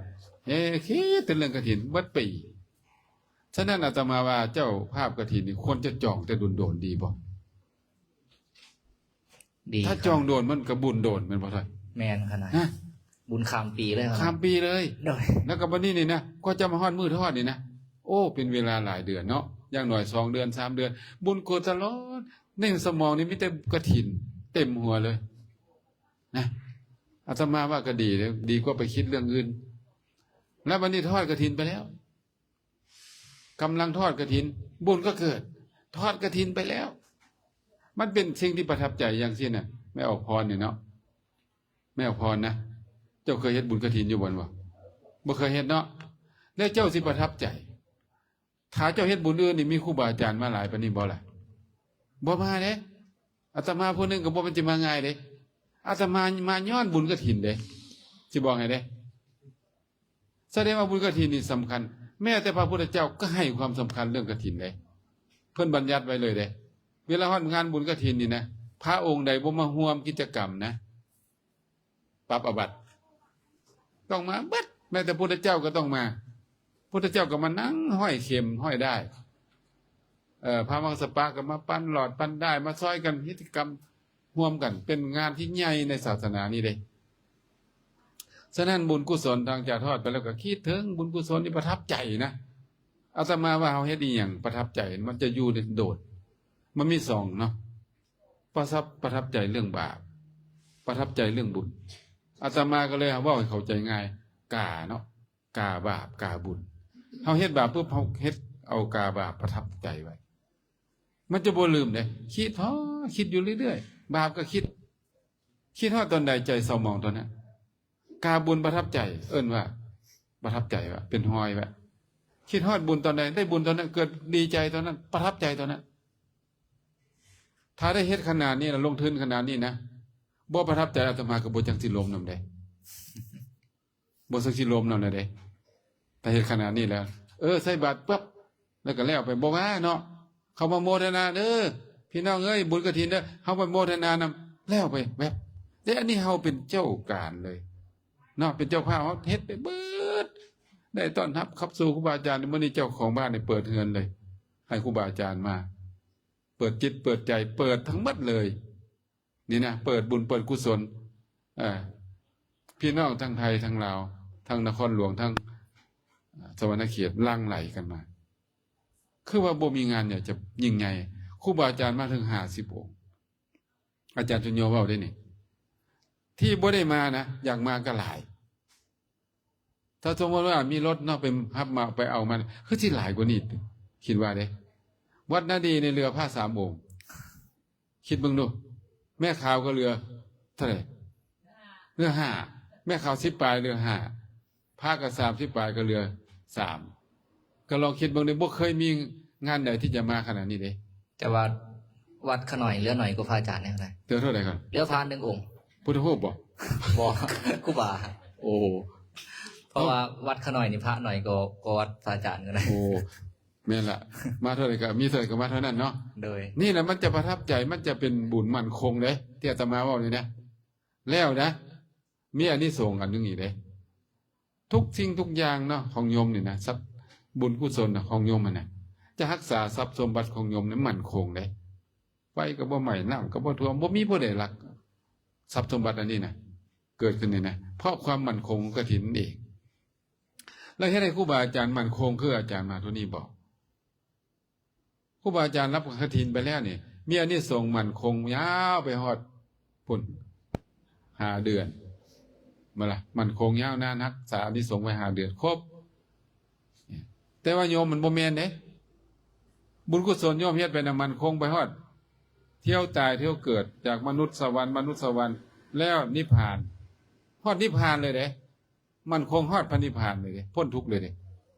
ເອີ ຄິດແຕ່ເລື່ອງກະຖິນເບິດປີ. ສະນັ້ນອາດຕະມາວ່າເຈົ້າພາບກະຖິນນີ້ຄວນຈະຈອງແຕ່ດົນໆ ດີບໍ່? ດີ ຖ້າຈອງໂດນມັນກໍບຸນໂດນ ແມ່ນບໍ່ທ່ານ? ແມ່ນຂະໜາດ ຮະ ບຸນຂ້າມປີເລີຍ ຂ້າມປີເລີຍ ໂດຍ. ແລ້ວກໍບັດນີ້ນີ້ນະ ກວ່າຈະມາຮອດມື້ທອດນີ້ນະ ໂອ້ ເປັນເວລາຫຼາຍເດືອນເນາະ ຢ່າງໜ້ອຍສອງເດືອນ ສາມເດືອນ ບຸນເກີດຕະຫຼອດ. ໃນສະໝອງນີ້ມີແຕ່ກະຖິນເຕັມຫົວເລີຍນະ. ອາດຕະມາວ່າກໍດີເດ້ ດີກວ່າໄປຄິດເລື່ອງອື່ນ. ແລ້ວບັດນີ້ທອດກະຖິນໄປແລ້ວ ກຳລັງທອດກະຖິນ ບຸນກໍເກີດ ທອດກະຖິນໄປແລ້ວ. ມັນເປັນສິ່ງທີ່ປະທັບໃຈຢ່າງຊີ້ນະ ແມ່ອອກພອນນີ້ເນາະ ແມ່ອອກພອນນະ ເຈົ້າເຄີຍເຮັດບຸນກະຖິນຢູ່ບໍ່? ບໍ່ເຄີຍເຮັດເນາະ ແລ້ວເຈົ້າຊິປະທັບໃຈ. ຖ້າເຈົ້າເຮັດບຸນອື່ນນີ້ ມີຄູບາອາຈານມາຫຼາຍປານນີ້ບໍ່ລະ? ບໍ່ມາເດ້. ອາດຕະມາຜູ້ໜຶ່ງກໍບໍ່ແມ່ນຊິມາງ່າຍເດ້. ອາດຕະມາມາຍ້ອນບຸນກະຖິນເດ້ ຊິບອກໃຫ້ເດ້. ສະແດງວ່າບຸນກະຖິນນີ້ສຳຄັນ ແມ້ແຕ່ພະພຸດທະເຈົ້າກໍໃຫ້ຄວາມສຳຄັນເລື່ອງກະຖິນເດ້. ເພິ່ນບັນຍັດໄວ້ເລີຍເດ້ ເວລາຮອດງານບຸນກະຖິນນີ້ນະ ພະອົງໃດບໍ່ມາຮ່ວມກິດຈະກຳນະ ປັບອາບັດ ຕ້ອງມາເບິດ. ແມ້ແຕ່ພຸດທະເຈົ້າກໍຕ້ອງມາ ພຸດທະເຈົ້າກໍມານັ່ງຫ້ອຍເຂັມຫ້ອຍດ້າຍ ເອີ ພະມັງສະປະກໍມາປັ່ນຫຼອດປັ່ນດ້າຍ ມາຊ່ອຍກັນເຮັດກິດຈະກຳຮ່ວມກັນ ເປັນງານທີ່ໃຫຍ່ໃນສາສະໜານີ້ເດ້. ສະນັ້ນບຸນກຸສົນ ຫຼັງຈາກທອດໄປແລ້ວກໍຄິດເຖິງບຸນກຸສົນນີ້ປະທັບໃຈນະ. ອາດຕະມາວ່າເຮົາເຮັດອີ່ຫຍັງປະທັບໃຈ ມັນຈະຢູ່ໂດດ. ມັນມີສອງເນາະ ປະທັບ ປະທັບໃຈເລື່ອງບາບ ປະທັບໃຈເລື່ອງບຸນ. ອາດຕະມາກໍເລີຍເວົ້າໃຫ້ເຂົ້າໃຈງ່າຍ ກາເນາະ ກາບາບກາບຸນ. ເຮົາເຮັດບາບປຶບ ເຮົາເຮັດເອົາກາບາບປະທັບໃຈໄວ້ ມັນຈະບໍ່ລືມເດ້. ຄິດຮອດ ຄິດຢູ່ເລື້ອຍໆ ບາບກໍຄິດ ຄິດຮອດຕອນໃດໃຈເສົ້າໝອງຕອນນັ້ນ. ກາບຸນປະທັບໃຈ ເອີ້ນວ່າປະທັບໃຈວ່າເປັນຮອຍວ່າ ຄິດຮອດບຸນຕອນໃດ ໄດ້ບຸນຕອນນັ້ນ ເກີດດີໃຈຕອນນັ້ນ ປະທັບໃຈຕອນນັ້ນ. ຖ້າໄດ້ເຮັດຂະໜາດນີ້ລະ ລົງທຶນຂະໜາດນີ້ນະ ບໍ່ປະທັບໃຈ ອາດຕະມາກໍບໍ່ຈັກຊິລົມນຳເດ້ ບໍ່ຈັກຊິລົມນຳແລ້ວເດ້. ຖ້າເຮັດຂະໜາດນີ້ແລ້ວ ເອີ ໃສ່ບາດປຶບ ແລ້ວກໍແລ້ວໄປ ບໍ່ວ່າເນາະ. ເຂົ້າມາໂມທະນາເດີ ພີ່ນ້ອງເອີຍ ບຸນກະຖິນເດີ ເຮົາໄປໂມທະນານຳ ແລ້ວໄປແວັບເດ້. ອັນນີ້ເຮົາເປັນເຈົ້າການເລີຍເນາະ ເປັນເຈົ້າພາບ ເຮົາເຮັດໄປເບິດ. ໄດ້ຕ້ອນຮັບຂັບສູ່ຄູບາອາຈານ ມື້ນີ້ເຈົ້າຂອງບ້ານນີ້ເປີດເຮືອນເລີຍ ໃຫ້ຄູບາອາຈານມາ ເປີດຈິດເປີດໃຈ ເປີດທັງໝົດເລີຍ. ນີ້ນະ ເປີດບຸນເປີດກຸສົນ ເອີ ພີ່ນ້ອງທັງໄທທັງລາວ ທັງນະຄອນຫຼວງ ທັງ ເອີ ສະຫວັນນະເຂດ ຫຼັ່ງໄຫຼກັນມາ. ຄືວ່າບໍ່ມີງານໃຫຍ່ຈະຍິ່ງໃຫຍ່ ຄູບາອາຈານມາເຖິງຫ້າສິບອົງ. ອາຈານຈຸນໂຍເວົ້າໄດ້ນີ້ ທີ່ບໍ່ໄດ້ມານະ ຢາກມາກໍຫຼາຍ ຖ້າສົມມຸດວ່າມີລົດເນາະ ໄປຮັບມາ ໄປເອົາມາ ຄືຊິຫຼາຍກວ່ານີ້ ຄິດວ່າເດ້. ວັດນາດີນີ້ເຫຼືອພະສາມອົງ ຄິດເບິ່ງດູ ແມ່ຂາວກໍເຫຼືອເທົ່າໃດ? ເຫຼືອຫ້າ. ແມ່ຂາວສິບປາຍ ເຫຼືອຫ້າ. ພະກໍສາມສິບປາຍ ກໍເຫຼືອສາມ. ກໍລອງຄິດເບິ່ງເດ້ ບໍ່ເຄີຍມີງານໃດທີ່ຈະມາຂະໜາດນີ້ເດ້. ແຕ່ວ່າວັດຂະນ້ອຍເຫຼືອໜ້ອຍກວ່າພະອາຈານແນວໃດ? ເຫຼືອເທົ່າໃດຄັນ? ເຫຼືອພະໜຶ່ງອົງ. ພຸດທະຮູບບໍ່? ບໍ່ ຄູບາ. ໂອ້ ເພາະວ່າວັດຂະນ້ອຍນີ້ພະໜ້ອຍກວ່າ ກວ່າວັດພະອາຈານກໍໄດ້. ໂອ້ ແມ່ນລະ ມາເທົ່າໃດກໍ ມີເທົ່າໃດກໍມາເທົ່ານັ້ນເນາະ. ໂດຍ ນີ້ລະມັນຈະປະທັບໃຈ ມັນຈະເປັນບຸນໝັ້ນຄົງເດ້ ທີ່ອາດຕະມາເວົ້ານີ້ນະ. ແລ້ວນະ ມີອານິສົງອັນໜຶ່ງອີກເດ້ ທຸກສິ່ງທຸກຢ່າງເນາະ ຂອງໂຍມນີ້ນະ ຊັບ ບຸນກຸສົນນະ ຂອງໂຍມຫັ້ນນະ ຈະຮັກສາຊັບສົມບັດຂອງໂຍມນັ້ນໝັ້ນຄົງເດ້. ໄຟກໍບໍ່ໄໝ້ ນ້ຳກໍບໍ່ຖ້ວມ ບໍ່ມີຜູ້ໃດລັກຊັບສົມບັດອັນນີ້ນະ ເກີດຂຶ້ນນີ້ນະ ເພາະຄວາມໝັ້ນຄົງຂອງກະຖິນນັ້ນເອງ. ແລ້ວເຮັດໃຫ້ຄູບາອາຈານໝັ້ນຄົງ ຄືອາຈານມະຫາໂທນີບອກ. ຄູບາອາຈານຮັບກະຖິນໄປແລ້ວນີ້ ມີອານິສົງໝັ້ນຄົງຍາວໄປຮອດພຸ້ນ ຫ້າເດືອນ ແມ່ນລະ ໝັ້ນຄົງຍາວນານ ຮັກສາອານິສົງໄວ້ຫ້າເດືອນຄົບ. ແຕ່ວ່າໂຍມມັນບໍ່ແມ່ນເດ້ ບຸນກຸສົນໂຍມເຮັດໄປນະ ໝັ້ນຄົງໄປຮອດ ທ່ຽວຕາຍທ່ຽວເກີດ ຈາກມະນຸດສະຫວັນ ມະນຸດສະຫວັນ ແລ້ວນິບພານ ຮອດນິບພານເລີຍເດ້. ໝັ້ນຄົງຮອດພະນິບພານເລີຍເດ້ ພົ້ນທຸກເລີຍເດ້.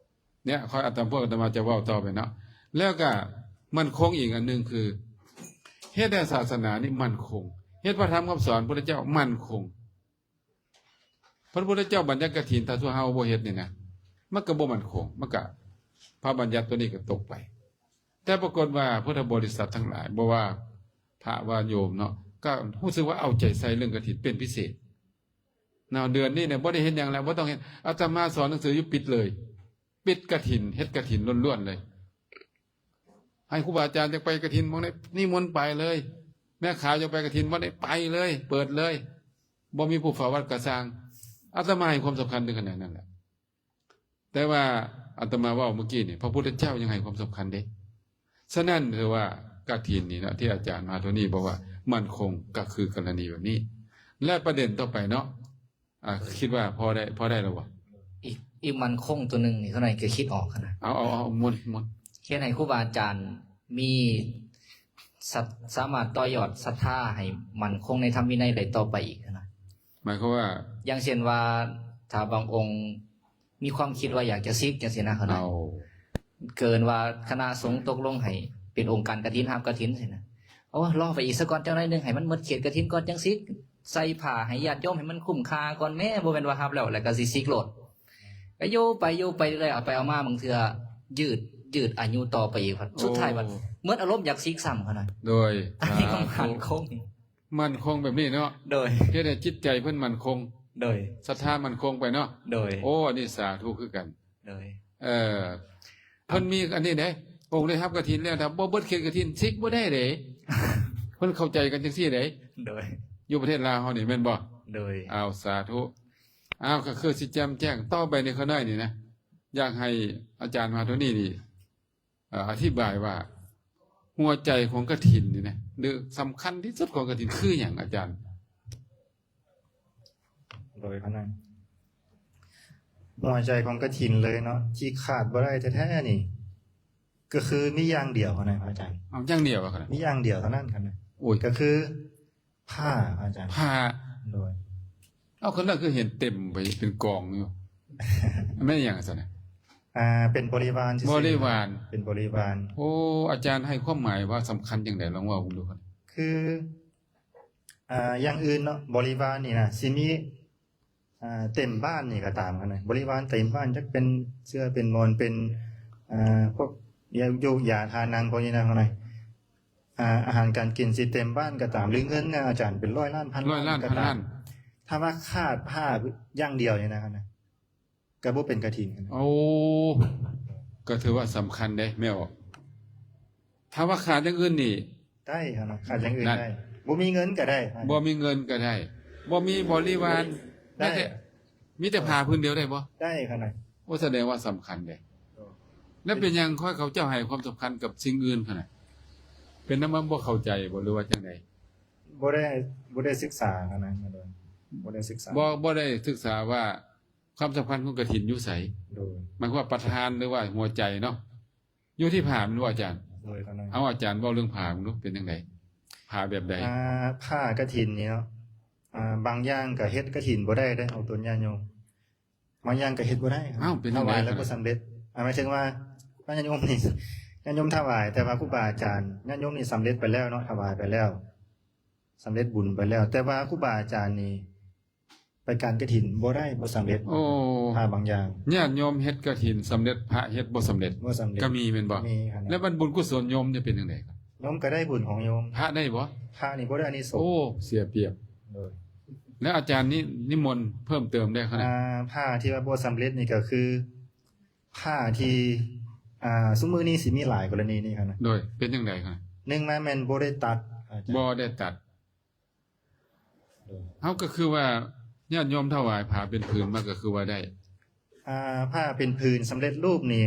ເນຍ ຂ້ອຍອາດຕະ ພວກອາດຕະມາຈະເວົ້າຕໍ່ໄປເນາະ. ແລ້ວກະໝັ້ນຄົງອີກອັນໜຶ່ງຄື ເຮັດໃຫ້ສາສະໜານີ້ໝັ້ນຄົງ ເຮັດພະທຳຄຳສອນພຸດທະເຈົ້າໝັ້ນຄົງ. ພະພຸດທະເຈົ້າບັນຍັດກະຖິນ ຖ້າຕົວເຮົາບໍ່ເຮັດນີ້ນະ ມັນກໍບໍ່ໝັ້ນຄົງ ມັນກະ ພະບັນຍັດຕົວນີ້ກໍຕົກໄປ. ແຕ່ປາກົດວ່າພຸດທະບໍລິສັດທັງຫຼາຍ ບໍ່ວ່າພະວ່າໂຍມເນາະ ກໍຮູ້ສຶກວ່າເອົາໃຈໃສ່ເລື່ອງກະຖິນເປັນພິເສດ. ນະ ເດືອນນີ້ນະ ບໍ່ໄດ້ເຮັດຫຍັງແລ້ວ ບໍ່ຕ້ອງເຮັດ ອາດຕະມາສອນໜັງສືຢູ່ ປິດເລີຍ ປິດກະຖິນ ເຮັດກະຖິນລ້ວນໆເລີຍ. ໃຫ້ຄູບາອາຈານຢາກໄປກະຖິນໝ່ອງໃດ ນິມົນໄປເລີຍ ແມ່ຂາວຢາກໄປກະຖິນບ່ອນໃດ ໄປເລີຍ ເປີດເລີຍ ບໍ່ມີຜູ້ເຝົ້າວັດກະຊ່າງ. ອາດຕະມາໃຫ້ຄວາມສຳຄັນເຖິງຂະໜາດນັ້ນແຫຼະ. ແຕ່ວ່າອາດຕະມາເວົ້າເມື່ອກີ້ນີ້ ພະພຸດທະເຈົ້າຍັງໃຫ້ຄວາມສຳຄັນເດ້. ສະນັ້ນ ຖືວ່າກະຖິນນີ້ນະ ທີ່ອາຈານມະຫາໂທນີບອກວ່າໝັ້ນຄົງ ກໍຄືກໍລະນີແບບນີ້. ແລະ ປະເດັນຕໍ່ໄປເນາະ ອ່າ ຄິດວ່າພໍໄດ້ ພໍໄດ້ແລ້ວບໍ່? ອີກ ອີກໝັ້ນຄົງຕົວໜຶ່ງນີ້ ຂ້ານ້ອຍກໍຄິດອອກຫັ້ນນະ. ເອົາ ເອົາ ເອົາ ໝົດ ໝົດ. ເຮັດໃຫ້ຄູບາອາຈານມີ ສະ ສາມາດຕໍ່ຍອດສັດທາໃຫ້ໝັ້ນຄົງໃນທຳວິໄນໄດ້ຕໍ່ໄປອີກຫັ້ນນະ. ໝາຍຄວາມວ່າ? ຢ່າງເຊັ່ນວ່າ ຖ້າບາງອົງມີຄວາມຄິດວ່າຢາກຈະສິກຈັ່ງຊີ້ນະ ເຂົານະ ເອົາ ເກີນວ່າຄະນະສົງຕົກລົງໃຫ້ເປັນອົງການກະຖິນ ຮັບກະຖິນຊີ້ນະ. ໂອ້ ລໍໄປອີກສາກ່ອນຈັກໜ້ອຍໜຶ່ງ ໃຫ້ມັນໝົດເຂດກະຖິນກ່ອນຈັ່ງສິກ ໃສ່ຜ້າໃຫ້ຍາດໂຍມໃຫ້ມັນຄຸ້ມຄ່າກ່ອນແມ້ ບໍ່ແມ່ນວ່າຮັບແລ້ວ ແລ້ວກໍຊິສິກໂລດ. ກໍຢູ່ໄປ ຢູ່ໄປເລື້ອຍ ເອົາໄປເອົາມາ ບາງເທື່ອຍືດ ຍືດອາຍຸຕໍ່ໄປອີກ ໂອ້ ສຸດທ້າຍບັດໝົດອາລົມຢາກສິກຊ້ຳຫັ້ນນະ. ໂດຍ ອັນນີ້ກໍໝັ້ນຄົງ ໝັ້ນຄົງແບບນີ້ເນາະ. ໂດຍ ເຮັດໃຫ້ຈິດໃຈເພິ່ນໝັ້ນຄົງ. ໂດຍ ສັດທາໝັ້ນຄົງໄປເນາະ. ໂດຍ ໂອ້ ອັນນີ້ສາທຸຄືກັນ. ໂດຍ ເອີ ເພິ່ນມີອັນນີ້ເດ້ ອົງໄດ້ຮັບກະຖິນແລ້ວ ຖ້າບໍ່ເບິດເຂດກະຖິນ ສິກບໍ່ໄດ້ເດ້. ເພິ່ນເຂົ້າໃຈກັນຈັ່ງຊີ້ເດ້. ໂດຍ ຢູ່ປະເທດລາວເຮົານີ້ແມ່ນບໍ່? ໂດຍ ອ້າວ ສາທຸ. ອ້າວ ກໍຄືຊິແຈ່ມແຈ້ງຕໍ່ໄປນີ້ ຂ້ານ້ອຍນີ້ນະ ຢາກໃຫ້ອາຈານມະຫາໂທນີນີ້ ເອີ ອະທິບາຍວ່າ ຫົວໃຈຂອງກະຖິນນີ້ນະ ຫຼື ສຳຄັນທີ່ສຸດຂອງກະຖິນຄືຫຍັງ ອາຈານ? ໂດຍ ຂະນ້ອຍ ຫົວໃຈຂອງກະຖິນເລີຍເນາະ ທີ່ຂາດບໍ່ໄດ້ແທ້ໆນີ້ ກໍຄືມີຢ່າງດຽວຫັ້ນນະ ພະອາຈານ. ເອົາ ຢ່າງດຽວ ມີຢ່າງດຽວເທົ່ານັ້ນຫັ້ນນະ. ໂອ້ຍ ກໍຄື ຜ້າ ອາຈານ ຜ້າ. ໂດຍ ເອົາ ຂ້ານ້ອຍຄືເຫັນເຕັມໄປເປັນກອງຢູ່. ແມ່ນຫຍັງຊັ້ນນະ? ອ່າ ເປັນບໍລິວານຊື່ໆ ບໍລິວານ ເປັນບໍລິວານ. ໂອ້ ອາຈານໃຫ້ຄວາມໝາຍວ່າສຳຄັນຈັ່ງໃດ? ລອງເວົ້າເບິ່ງດູ. ຄື ອ່າ ຢ່າງອື່ນເນາະ ບໍລິວານນີ້ນະ ຊິມີ ອ່າ ເຕັມບ້ານນີ້ກໍຕາມຫັ້ນນະ ບໍລິວານເຕັມບ້ານ ຈັກເປັນເສື່ອເປັນໝອນ ເປັນ ອ່າ ພວກຢາ ຢາທານັງພວກນີ້ນະ ອ່າ ອາຫານການກິນຊິເຕັມບ້ານກໍຕາມ ຫຼື ເງິນນະ ອາຈານ ເປັນຮ້ອຍລ້ານ ພັນລ້ານ ຮ້ອຍລ້ານ ພັນລ້ານ ກໍຕາມ ຖ້າວ່າຂາດຜ້າຢ່າງດຽວນີ້ນະ ກໍບໍ່ເປັນກະຖິນ. ໂອ້ ກໍຖືວ່າສຳຄັນເດ້ ແມ່ອອກ. ຖ້າວ່າຂາດຢ່າງອື່ນນີ້ ໄດ້ຫັ້ນນະ ຂາດຢ່າງອື່ນໄດ້ ບໍ່ມີເງິນກໍໄດ້ ບໍ່ມີເງິນກໍໄດ້ ບໍ່ມີບໍລິວານ ໄດ້ ມີແຕ່ ມີແຕ່ຜ້າພື້ນດຽວໄດ້ບໍ່? ໄດ້ຂະນ້ອຍ. ໂອ້ ສະແດງວ່າສຳຄັນເດ້. ແລ້ວເປັນຫຍັງຂ້ອຍ ເຂົາເຈົ້າໃຫ້ຄວາມສຳຄັນກັບສິ່ງອື່ນຂະໜາດ ເປັນນຳ ບໍ່ເຂົ້າໃຈບໍ່ ຫຼືວ່າຈັ່ງໃດ? ບໍ່ໄດ້ ບໍ່ໄດ້ສຶກສາຂະໜາດ ບໍ່ໄດ້ສຶກສາ ບໍ່ ບໍ່ໄດ້ສຶກສາວ່າ ຄວາມສຳຄັນຂອງກະຖິນຢູ່ໃສ? ໂດຍ ໝາຍຄວາມວ່າປະທານ ຫຼືວ່າຫົວໃຈເນາະ ຢູ່ທີ່ຜ້າແມ່ນບໍ່ອາຈານ? ໂດຍ ຂະນ້ອຍ. ເອົາ ອາຈານເວົ້າເລື່ອງຜ້າເບິ່ງດູ ເປັນຈັ່ງໃດ? ຜ້າແບບໃດ? ອ່າ ຜ້າກະຖິນນີ້ເນາະ ອ່າ ບາງຢ່າງກໍເຮັດກະຖິນບໍ່ໄດ້ເດ້ ອອກຕົນຍາດໂຍມ. ບາງຢ່າງກໍເຮັດບໍ່ໄດ້. ອ້າວ ເປັນຈັ່ງໃດ? ຖວາຍແລ້ວບໍ່ສຳເລັດ. ອ່າ ໝາຍເຖິງວ່າ ຍາດໂຍມນີ້ ຍາດໂຍມຖວາຍ ແຕ່ວ່າຄູບາອາຈານ ຍາດໂຍມນີ້ສຳເລັດໄປແລ້ວເນາະ ຖວາຍໄປແລ້ວ ສຳເລັດບຸນໄປແລ້ວ ແຕ່ວ່າຄູບາອາຈານນີ້ ໄປການກະຖິນບໍ່ໄດ້ ບໍ່ສຳເລັດ. ໂອ້ ພະບາງຢ່າງ ຍາດໂຍມເຮັດກະຖິນສຳເລັດ ພະເຮັດບໍ່ສຳເລັດ ບໍ່ສຳເລັດ ກໍມີແມ່ນບໍ່? ມີ ແລ້ວບັດບຸນກຸສົນໂຍມຈະເປັນຈັ່ງໃດ? ໂຍມກໍໄດ້ບຸນຂອງໂຍມ. ພະໄດ້ບໍ່? ພະນີ້ບໍ່ໄດ້ອານິສົງ. ໂອ້ ເສຍປຽບ. ໂດຍ ແລ້ວອາຈານນິ ນິມົນເພີ່ມເຕີມໄດ້ຂະໜາດ ອ່າ ຜ້າທີ່ວ່າບໍ່ສຳເລັດນີ້ກໍຄືຜ້າທີ່ ອ່າ ຊຸມມື້ນີ້ຊິມີຫຼາຍກໍລະນີນີ້ຂະນະ. ໂດຍ ເປັນຈັ່ງໃດຂະນະ? ໜຶ່ງມາແມ່ນບໍ່ໄດ້ຕັດ ອາຈານ ບໍ່ໄດ້ຕັດ. ໂດຍ ເຮົາກໍຄືວ່າຍາດໂຍມຖວາຍຜ້າເປັນຜືນມາກໍຄືວ່າໄດ້. ອ່າ ຜ້າເປັນຜືນສຳເລັດຮູບນີ້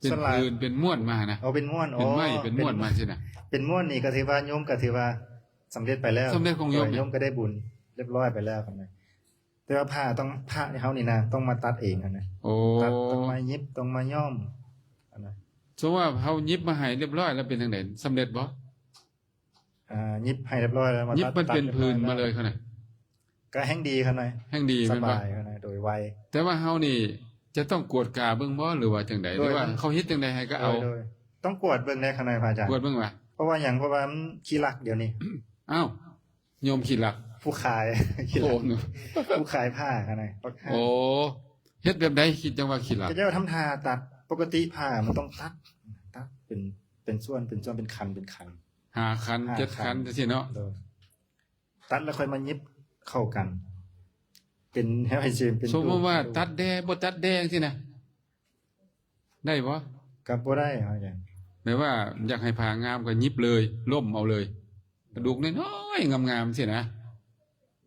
ເປັນຜືນ ສ່ວນຫຼາຍເປັນມ້ວນມານະ. ເອົາເປັນມ້ວນ ເປັນໄມ້ ອໍ ເປັນມ້ວນມາຊີ້ນະ. ເປັນມ້ວນນີ້ກໍຖືວ່າ ໂຍມກໍຖືວ່າສຳເລັດໄປແລ້ວ ສຳເລັດຂອງໂຍມ. ໂດຍ ໂຍມກໍໄດ້ບຸນຮຽບຮ້ອຍໄປແລ້ວຫັ້ນນະ ແຕ່ວ່າຜ້າຕ້ອງ ຜ້າເຮົານີ້ນະ ຕ້ອງມາຕັດເອງຫັ້ນນະ. ໂອ້ ຕັດ ຕ້ອງມາຫຍິບ ຕ້ອງມາຍ້ອມຫັ້ນນະ. ສົມມຸດວ່າເຮົາຫຍິບມາໃຫ້ຮຽບຮ້ອຍແລ້ວເປັນຈັ່ງໃດ? ສຳເລັດບໍ່? ອ່າ ຫຍິບໃຫ້ຮຽບຮ້ອຍແລ້ວມາ ຫຍິບ ຕັດ ມັນເປັນຜືນມາເລີຍຂະນະ ກໍແຮ່ງດີຂະໜ້ອຍ. ແຮ່ງດີ ສະບາຍຂະໜ້ອຍ ໂດຍໄວ. ແຕ່ວ່າເຮົານີ້ຈະຕ້ອງກວດກາເບິ່ງບໍ່ ຫຼືວ່າຈັ່ງໃດ? ໂດຍ ຫຼືວ່າເຂົາເຮັດຈັ່ງໃດໃຫ້ກໍເອົາ? ໂດຍ ຕ້ອງກວດເບິ່ງແດ່ຂະໜ້ອຍ ພະອາຈານ. ກວດເບິ່ງວ່າ ເພາະວ່າຫຍັງ? ເພາະວ່າມັນຂີ້ລັກດຽວນີ້. ອ້າວ ໂຍມຂີ້ລັກ ຜູ້ຂາຍ ຂີ້ລັກ. ໂອ້ ຜູ້ຂາຍຜ້າຂະໜ້ອຍ. ໂອ້ ເຮັດແບບໃດ ຄິດຈັ່ງວ່າຂີ້ລັກ? ເຂົາເຈົ້າທຳທ່າຕັດ ປົກກະຕິຜ້າມັນຕ້ອງຕັດ ຕັດເປັນ ເປັນສ່ວນ ເປັນສ່ວນ ເປັນຄັນ ເປັນຄັນ ຫ້າຄັນ ຫ້າ ເຈັດຄັນ ຄັນຈັ່ງຊີ້ເນາະ. ໂດຍ ຕັດແລ້ວຄ່ອຍມາຫຍິບເຂົ້າກັນ ເປັນແນວໃຫ້ເສມ. ສົມມຸດວ່າຕັດແດ່ ບໍ່ຕັດແດ່ຈັ່ງຊີ້ນະ ໄດ້ບໍ່? ກໍບໍ່ໄດ້ ອາຈານ. ແບບວ່າຢາກໃຫ້ຜ້າງາມກໍຫຍິບເລີຍ ລົ້ມເອົາເລີຍ ກະດູກນ້ອຍໆ ງາມໆ ຊີ້ນະ.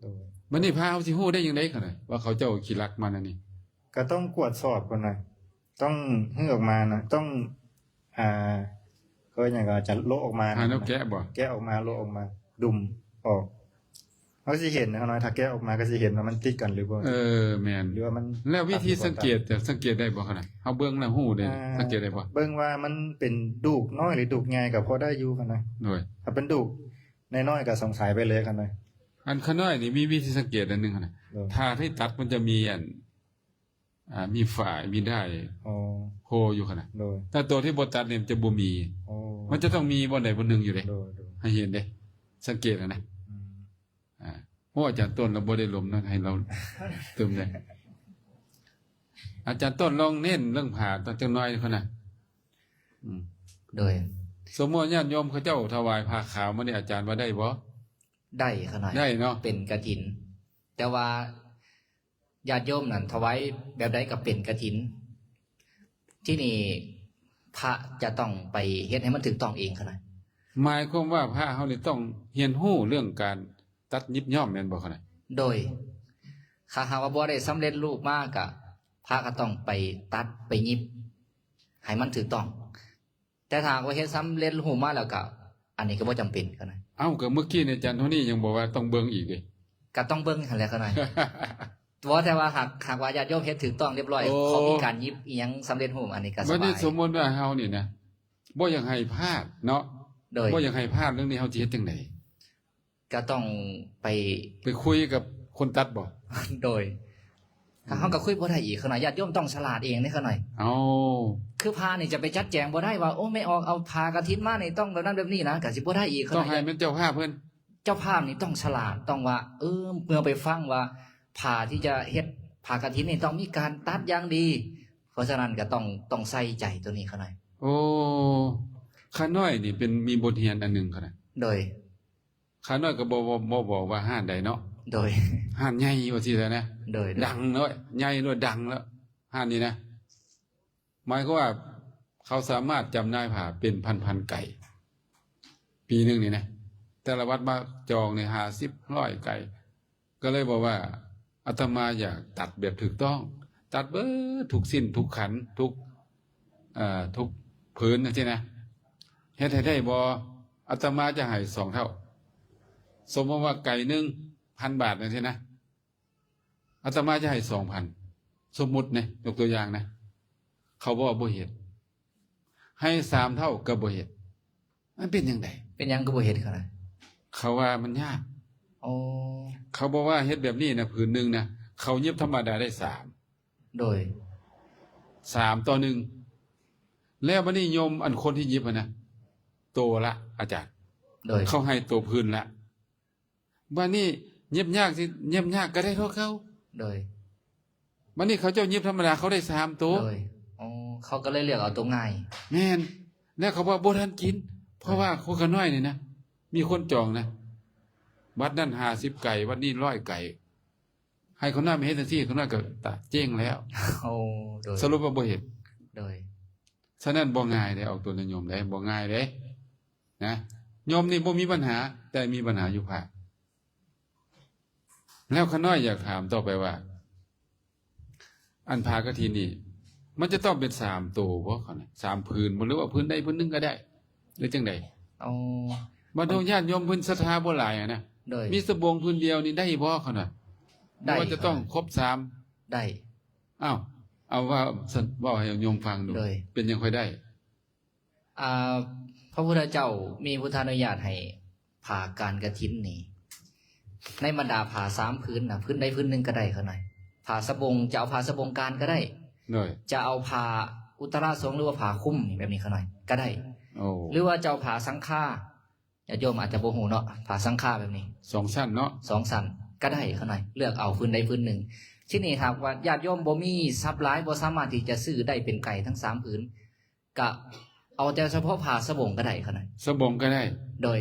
ໂດຍ ບັດນີ້ພະເຮົາຊິຮູ້ໄດ້ຈັ່ງໃດຂະນະ ວ່າເຂົາເຈົ້າຂີ້ລັກມາແນວນີ້? ກໍຕ້ອງກວດສອບກ່ອນນະ ຕ້ອງຮື້ອອກມານະ ຕ້ອງ ອ່າ ເຂົາເອີ້ນຫຍັງ ກໍຈະໂລະອອກມາ ຫາແນວແກະບໍ່? ແກະອອກມາ ໂລະອອກມາ ດຸ່ມອອກ ເຮົາຊິເຫັນນະ ຂ້ານ້ອຍ ຖ້າແກະອອກມາກໍຊິເຫັນວ່າມັນຕິດກັນຫຼືບໍ່. ເອີ ແມ່ນ ຫຼືວ່າມັນ ແລ້ວວິທີສັງເກດ ຈະສັງເກດໄດ້ບໍ່ຂະນະ? ເຮົາເບິ່ງແລ້ວຮູ້ເດ້ ອ່າ ສັງເກດໄດ້ບໍ່? ເບິ່ງວ່າມັນເປັນດູກນ້ອຍ ຫຼື ດູກໃຫຍ່ກໍພໍໄດ້ຢູ່ຂະນະ. ໂດຍ ຖ້າເປັນດູກນ້ອຍໆ ກໍສົງໄສໄປເລີຍຂະນະ. ອັນຂະນ້ອຍນີ້ມີວິທີສັງເກດອັນໜຶ່ງຂະນະ. ໂດຍ ຖ້າທີ່ຕັດມັນຈະມີອັນ ອ່າ ມີຝ້າຍ ມີດ້າຍ ອໍ ໂຮຢູ່ຂະນະ. ໂດຍ ແຕ່ໂຕທີ່ບໍ່ຕັດນີ້ມັນຈະບໍ່ມີ. ອໍ ມັນຈະຕ້ອງມີບ່ອນໃດບ່ອນໜຶ່ງຢູ່ເດ້. ໂດຍ ໂດຍ ໃຫ້ເຫັນເດ້ ສັງເກດຫັ້ນນະ. ອືມ ອ່າ ໂອ້ ອາຈານຕົ້ນລາວບໍ່ໄດ້ລົມເນາະ ໃຫ້ລາວຕື່ມແດ່. ອາຈານຕົ້ນລອງເນັ້ນເລື່ອງຜ້າຈັກໜ້ອຍຂະນະ. ອືມ ໂດຍ ສົມມຸດວ່າຍາດໂຍມເຂົາເຈົ້າຖວາຍຜ້າຂາວມານີ້ ອາຈານວ່າໄດ້ບໍ່? ໄດ້ຂະນ້ອຍ ໄດ້ເນາະ ເປັນກະຖິນ ແຕ່ວ່າ ຍາດໂຍມນັ້ນຖວາຍແບບໃດກໍເປັນກະຖິນ. ທີ່ນີ້ພະຈະຕ້ອງໄປເຮັດໃຫ້ມັນຖືກຕ້ອງເອງຂະນ້ອຍ. ໝາຍຄວາມວ່າພະເຮົານີ້ຕ້ອງຮຽນຮູ້ເລື່ອງການຕັດຫຍິບຍ້ອມແມ່ນບໍ່ຂະນ້ອຍ? ໂດຍ ຖ້າຫາກວ່າບໍ່ໄດ້ສຳເລັດຮູບມາ ກະພະກໍຕ້ອງໄປຕັດໄປຫຍິບໃຫ້ມັນຖືກຕ້ອງ. ແຕ່ຖ້າຫາກວ່າເຮັດສຳເລັດຮູບມາແລ້ວກະ ອັນນີ້ກໍບໍ່ຈຳເປັນກໍໄດ້. ເອົ້າ ກໍມື້ກີ້ນີ້ອາຈານໂທນີ້ຍັງບອກວ່າຕ້ອງເບິ່ງອີກເດ້. ກໍຕ້ອງເບິ່ງຫັ້ນແຫຼະກໍໄດ້. ບໍ່ ແຕ່ວ່າຫາກ ຫາກວ່າຍາດໂຍມເຮັດຖືກຕ້ອງຮຽບຮ້ອຍ ໂອ້ ເຂົາມີການຫຍິບອີ່ຫຍັງສຳເລັດຮູບ ອັນນີ້ກໍສະບາຍ. ບັດນີ້ສົມມຸດວ່າເຮົານີ້ນະ ບໍ່ຢາກໃຫ້ພາດເນາະ. ໂດຍ ບໍ່ຢາກໃຫ້ພາດເລື່ອງນີ້ ເຮົາຊິເຮັດຈັ່ງໃດ? ກໍຕ້ອງໄປ ໄປຄຸຍກັບຄົນຕັດບໍ່? ໂດຍ ອືມ ເຮົາກໍຄຸຍບໍ່ໄດ້ອີກ ຂະນ້ອຍ ຍາດໂຍມຕ້ອງສະຫຼາດເອງເດ້ຂະນ້ອຍ. ເອົ້າ ຄືພະນີ້ຈະໄປຈັດແຈງບໍ່ໄດ້ວ່າ ໂອ້ ແມ່ອອກເອົາຜ້າກະຖິນມານີ້ຕ້ອງແບບນັ້ນແບບນີ້ນະ ກໍຊິບໍ່ໄດ້ອີກຂະນ້ອຍ. ຕ້ອງໃຫ້ແມ່ນເຈົ້າພາບເພິ່ນ ເຈົ້າພາບນີ້ຕ້ອງສະຫຼາດ ຕ້ອງວ່າ ເອີ ເມື່ອໄປຟັງວ່າຜ້າທີ່ຈະເຮັດຜ້າກະຖິນນີ້ຕ້ອງມີການຕັດຢ່າງດີ ເພາະສະນັ້ນກໍຕ້ອງ ຕ້ອງໃສ່ໃຈໂຕນີ້ຂະນ້ອຍ. ໂອ້ ຂະນ້ອຍນີ້ເປັນ ມີບົດຮຽນອັນໜຶ່ງຂະນ້ອຍ. ໂດຍ ຂ້ານ້ອຍກໍບໍ່ ບໍ່ ບໍ່ບອກວ່າຮ້ານໃດເນາະ. ໂດຍ ຮ້ານໃຫຍ່ວ່າຊີ້ແຫຼະນະ. ໂດຍ ໂດຍ ດັງເນາະ ໃຫຍ່ແລ້ວ ດັງແລ້ວ ຮ້ານນີ້ນະ. ໝາຍຄວາມວ່າເຂົາສາມາດຈຳໜ່າຍຜ້າເປັນພັນໆໄກ່ ປີໜຶ່ງນີ້ນະ ແຕ່ລະວັດມາຈອງນີ້ຫ້າສິບ ຮ້ອຍໄກ່. ກໍເລີຍບອກວ່າ ອາດຕະມາຢາກຕັດແບບຖືກຕ້ອງ ຕັດເບິດທຸກຊິ້ນ ທຸກຂັນ ທຸກ ເອີ ທຸກຜືນຈັ່ງຊີ້ນະ ເຮັດໃຫ້ໄດ້ບໍ່? ອາດຕະມາຈະໃຫ້ສອງເທົ່າ. ສົມມຸດວ່າໄກ່ໜຶ່ງພັນບາດຈັ່ງຊີ້ນະ ອາດຕະມາຈະໃຫ້ສອງພັນ. ສົມມຸດນະ ຍົກຕົວຢ່າງນະ ເຂົາບອກວ່າບໍ່ເຮັດ ໃຫ້ສາມເທົ່າກໍບໍ່ເຮັດ ມັນເປັນຈັ່ງໃດ? ເປັນຫຍັງກໍບໍ່ເຮັດຂະນະ? ເຂົາວ່າມັນຍາກ. ໂອ້ ເຂົາບອກວ່າເຮັດແບບນີ້ນະ ຜືນໜຶ່ງນະ ເຂົາຫຍິບທຳມະດາໄດ້ສາມ ໂດຍ ສາມຕໍ່ໜຶ່ງ ແລ້ວບັດນີ້ໂຍມ ອັນຄົນທີ່ຫຍິບຫັ້ນນະ ໂຕລະ ອາຈານ ໂດຍ ເຂົາໃຫ້ໂຕຜືນລະ ບາດນີ້ຫຍິບຍາກ ຊິຫຍິບຍາກກໍໄດ້ເທົ່າເກົ່າ ໂດຍ ບາດນີ້ເຂົາເຈົ້າຫຍິບທຳມະດາ ເຂົາໄດ້ສາມໂຕ ໂດຍ ອໍ ເຂົາກໍເລີຍເລືອກເອົາໂຕງ່າຍ ແມ່ນ ແລ້ວເຂົາວ່າບໍ່ທັນກິນ ເພາະວ່າ ໂດຍ ຄົນຂ້ານ້ອຍນີ້ນະ ມີຄົນຈອງນະ ວັດນັ້ນຫ້າສິບໄກ່ ວັດນີ້ຮ້ອຍໄກ່ ໃຫ້ຄົນນັ້ນມາເຮັດຈັ່ງຊີ້ ຄົນນັ້ນກໍຕະເຈັງແລ້ວ ໂອ້ ໂດຍ ສະຫຼຸບວ່າບໍ່ເຮັດ ໂດຍ ສະນັ້ນບໍ່ງ່າຍເດ້ ອອກຕົວນະໂຍມເດ້ ບໍ່ງ່າຍເດ້ ນະ ໂຍມນີ້ບໍ່ມີບັນຫາ ແຕ່ມີບັນຫາຢູ່ພະ ແລ້ວຂ້ານ້ອຍຢາກຖາມຕໍ່ໄປວ່າ ອັນຜ້າກະຖິນນີ້ ມັນຈະຕ້ອງເປັນສາມໂຕບໍ່ ຂ້ານ້ອຍ ສາມຜືນບໍ່ ຫຼືວ່າຜືນໃດຜືນໜຶ່ງກໍໄດ້ ຫຼືຈັ່ງໃດ? ອໍ ບາດໂຍມ ຍາດໂຍມເພິ່ນສັດທາບໍ່ຫຼາຍຫັ້ນນະ ໂດຍ ມີສະບົງຜືນດຽວນີ້ໄດ້ບໍ່ ຂ້ານ້ອຍ? ໄດ້ ຫຼືວ່າຈະຕ້ອງ ຂ້ານ້ອຍ ຄົບສາມ? ໄດ້ ອ້າວ ເອົາເວົ້າ ເວົ້າໃຫ້ໂຍມຟັງດູ ໂດຍ ເປັນຫຍັງຄ່ອຍໄດ້? ອ່າ ພະພຸດທະເຈົ້າມີພຸດທານຸຍາດໃຫ້ຜ້າການກະຖິນນີ້ ໃນບັນດາຜ້າສາມຜືນນະ ຜືນໃດຜືນໜຶ່ງກໍໄດ້ ຂ້ານ້ອຍ ຜ້າສະບົງ ຈະເອົາຜ້າສະບົງການກໍໄດ້ ໂດຍ ຈະເອົາຜ້າອຸດຕະລະສົງ ຫຼືວ່າຜ້າຄຸມນີ້ ແບບນີ້ ຂ້ານ້ອຍ ກໍໄດ້ ໂອ້ ຫຼືວ່າຈະເອົາຜ້າສັງຄາ ຍາດໂຍມອາດຈະບໍ່ຮູ້ເນາະ ຜ້າສັງຄາແບບນີ້ ສອງຊັ້ນເນາະ ສອງຊັ້ນກໍໄດ້ ຂ້ານ້ອຍ ເລືອກເອົາຜືນໃດຜືນໜຶ່ງ ທີນີ້ຫາກວ່າຍາດໂຍມບໍ່ມີຊັບຫຼາຍ ບໍ່ສາມາດທີ່ຈະຊື້ໄດ້ເປັນໄກ່ທັງສາມຜືນ ກະເອົາແຕ່ສະເພາະຜ້າສະບົງກໍໄດ້ ຂ້ານ້ອຍ ສະບົງກໍໄດ້ ໂດຍ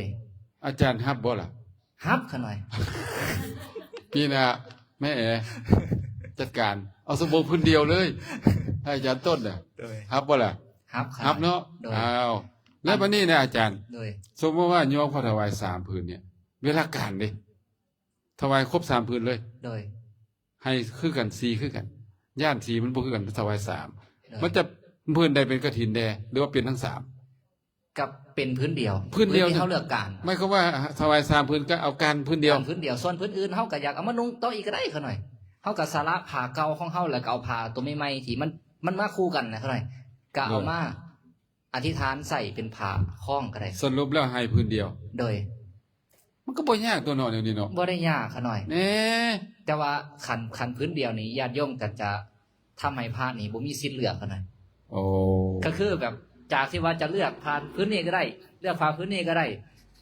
ອາຈານຮັບບໍ່ລະ? ຮັບ ຂ້ານ້ອຍ ນີ້ນະ ແມ່ແອ ຈັດການ ເອົາສະບົງຜືນດຽວເລີຍ ໃຫ້ອາຈານຕົ້ນນະ ໂດຍ ຮັບບໍ່ລະ? ຮັບ ຮັບເນາະ ໂດຍ ອ້າວ ແລ້ວບັດນີ້ນະອາຈານ ໂດຍ ສົມມຸດວ່າໂຍມເຂົາຖວາຍສາມຜືນນີ້ ເວລາການເດ້ ຖວາຍຄົບສາມຜືນເລີຍ ໂດຍ ໃຫ້ຄືກັນ ສີຄືກັນ ຢ້ານສີມັນບໍ່ຄືກັນ ຖວາຍສາມ ໂດຍ ມັນຈະ ຜືນໃດເປັນກະຖິນແດ່ ຫຼືວ່າເປັນທັງສາມ? ກໍເປັນຜືນດຽວ ຜືນດຽວ ຜືນທີ່ເຮົາເລືອກການ ໝາຍຄວາມວ່າຖວາຍສາມຜືນກໍເອົາການຜືນດຽວ ການຜືນດຽວ ສ່ວນຜືນອື່ນເຮົາກໍຢາກເອົາມານຸ່ງຕໍ່ອີກກໍໄດ້ ຂ້ານ້ອຍ ເຮົາກໍສະຫຼະຜ້າເກົ່າຂອງເຮົາ ແລ້ວກໍເອົາຜ້າຕົວໃໝ່ໆທີ່ມັນ ມັນມາຄູ່ກັນນະ ຂ້ານ້ອຍ ກໍເອົາມາ ໂດຍ ອະທິຖານໃສ່ເປັນຜ້າຄອງກໍໄດ້ ສະຫຼຸບແລ້ວໃຫ້ຜືນດຽວ ໂດຍ ມັນກໍບໍ່ຍາກຕົວເນາະ ແນວນີ້ເນາະ ບໍ່ໄດ້ຍາກ ຂ້ານ້ອຍ ແນ່ ແຕ່ວ່າຄັນ ຄັນຜືນດຽວນີ້ ຍາດໂຍມກໍຈະທຳໃຫ້ພະນີ້ບໍ່ມີສິດເລືອກ ຂ້ານ້ອຍ ໂອ້ ກໍຄືແບບ ຈາກທີ່ວ່າຈະເລືອກຜ້າຜືນນີ້ກໍໄດ້ ເລືອກຜ້າຜືນນີ້ກໍໄດ້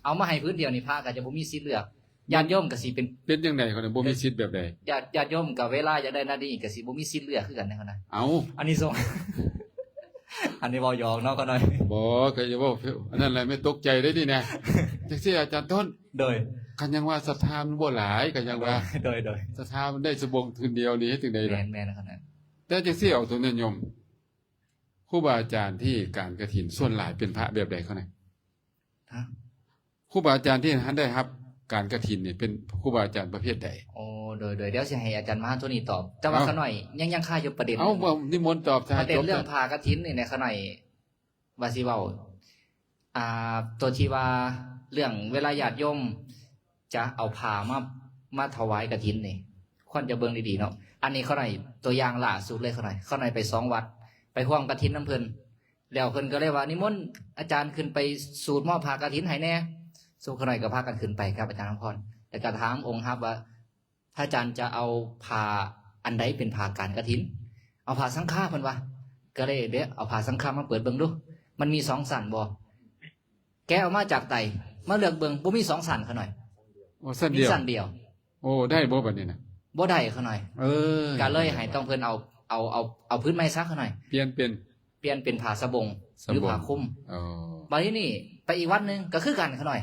ເອົາມາໃຫ້ຜືນດຽວນີ້ ພະກໍຈະບໍ່ມີສິດເລືອກ ຍາດໂຍມກໍຊິເປັນ ເປັນຈັ່ງໃດ ຂ້ານ້ອຍ ບໍ່ມີສິດແບບໃດ? ຍາດ ຍາດໂຍມກໍເວລາຢາກໄດ້ນັ້ນນີ້ ກໍຊິບໍ່ມີສິດເລືອກຄືກັນເດ້ ຂ້ານ້ອຍ ເອົ້າ ອັນນີ້ສົ່ງ ອັນນີ້ເວົ້າຢອກເນາະ ຂ້ານ້ອຍ ບໍ່ ກໍຢ່າເວົ້າ ອັນນັ້ນແຫຼະ ແມ່ຕົກໃຈເດ້ນີ້ນະ ຈັ່ງຊີ້ອາຈານຕົ້ນ ໂດຍ ຄັນຍັງວ່າສັດທາມັນບໍ່ຫຼາຍ ກໍຍັງວ່າ ໂດຍ ໂດຍ ສັດທາມັນໄດ້ສະບົງຜືນດຽວນີ້ ເຮັດຈັ່ງໃດລະ? ແມ່ນໆ ຂ້ານ້ອຍ ແຕ່ຈັ່ງຊີ້ອອກຕົວຍາດໂຍມ ຄູບາອາຈານທີ່ການກະຖິນສ່ວນຫຼາຍເປັນພະແບບໃດ ຂ້ານ້ອຍ? ຮະ? ຄູບາອາຈານທີ່ທ່ານໄດ້ຮັບການກະຖິນນີ້ ເປັນຄູບາອາຈານປະເພດໃດ? ໂອ້ ໂດຍ ໂດຍ ດຽວຊິໃຫ້ອາຈານມະຫາໂທນີຕອບ ແຕ່ວ່າ ເອົ້າ ຂ້ານ້ອຍຍັງ ຍັງຄາຢູ່ປະເດັນ ເອົ້າ ເວົ້າ ນິມົນຕອບ ປະເດັນເລື່ອງຜ້າກະຖິນນີ້ແຫຼະ ຂ້ານ້ອຍວ່າຊິເວົ້າ ອ່າ ຕົວທີ່ວ່າເລື່ອງເວລາຍາດໂຍມຈະເອົາຜ້າມາ ມາຖວາຍກະຖິນນີ້ ຄວນຈະເບິ່ງດີໆເນາະ ອັນນີ້ຂ້ານ້ອຍຕົວຢ່າງລ່າສຸດເລີຍ ຂ້ານ້ອຍ ຂ້ານ້ອຍໄປສອງວັດ ໄປຮ່ວມກະຖິນນຳເພິ່ນ ແລ້ວເພິ່ນກໍເລີຍວ່າ ນິມົນອາຈານຂຶ້ນໄປສູດມອບຜ້າກະຖິນໃຫ້ແດ່ ຊຸມຂ້ານ້ອຍກໍພາກັນຂຶ້ນໄປກັບອາຈານອຳພອນ ແລ້ວກໍຖາມອົງຮັບວ່າ ພະອາຈານຈະເອົາຜ້າອັນໃດເປັນຜ້າການກະຖິນ? ເອົາຜ້າສັງຄາ ເພິ່ນວ່າ ກໍເລີຍເດ ເອົາຜ້າສັງຄາມາເປີດເບິ່ງດູ ມັນມີສອງຊັ້ນບໍ່? ແກະອອກມາຈາກໄຕ ມາເລືອກເບິ່ງ ບໍ່ມີສອງຊັ້ນ ຂ້ານ້ອຍ ໂອ້ ຊັ້ນດຽວ ມີຊັ້ນດຽວ ໂອ້ ໄດ້ບໍ່ບັດນີ້ນະ? ບໍ່ໄດ້ ຂ້ານ້ອຍ ເອີ ກໍເລີຍໃຫ້ຕ້ອງເພິ່ນເອົາ ເອົາ ເອົາ ເອົາຜືນໃໝ່ຊະ ຂ້ານ້ອຍ ປ່ຽນເປັນ ປ່ຽນເປັນຜ້າສະບົງ ສະບົງ ຫຼືຜ້າຄຸມ ອໍ ບັດທີນີ້ໄປອີກວັດໜຶ່ງກໍຄືກັນ ຂ້ານ້ອຍ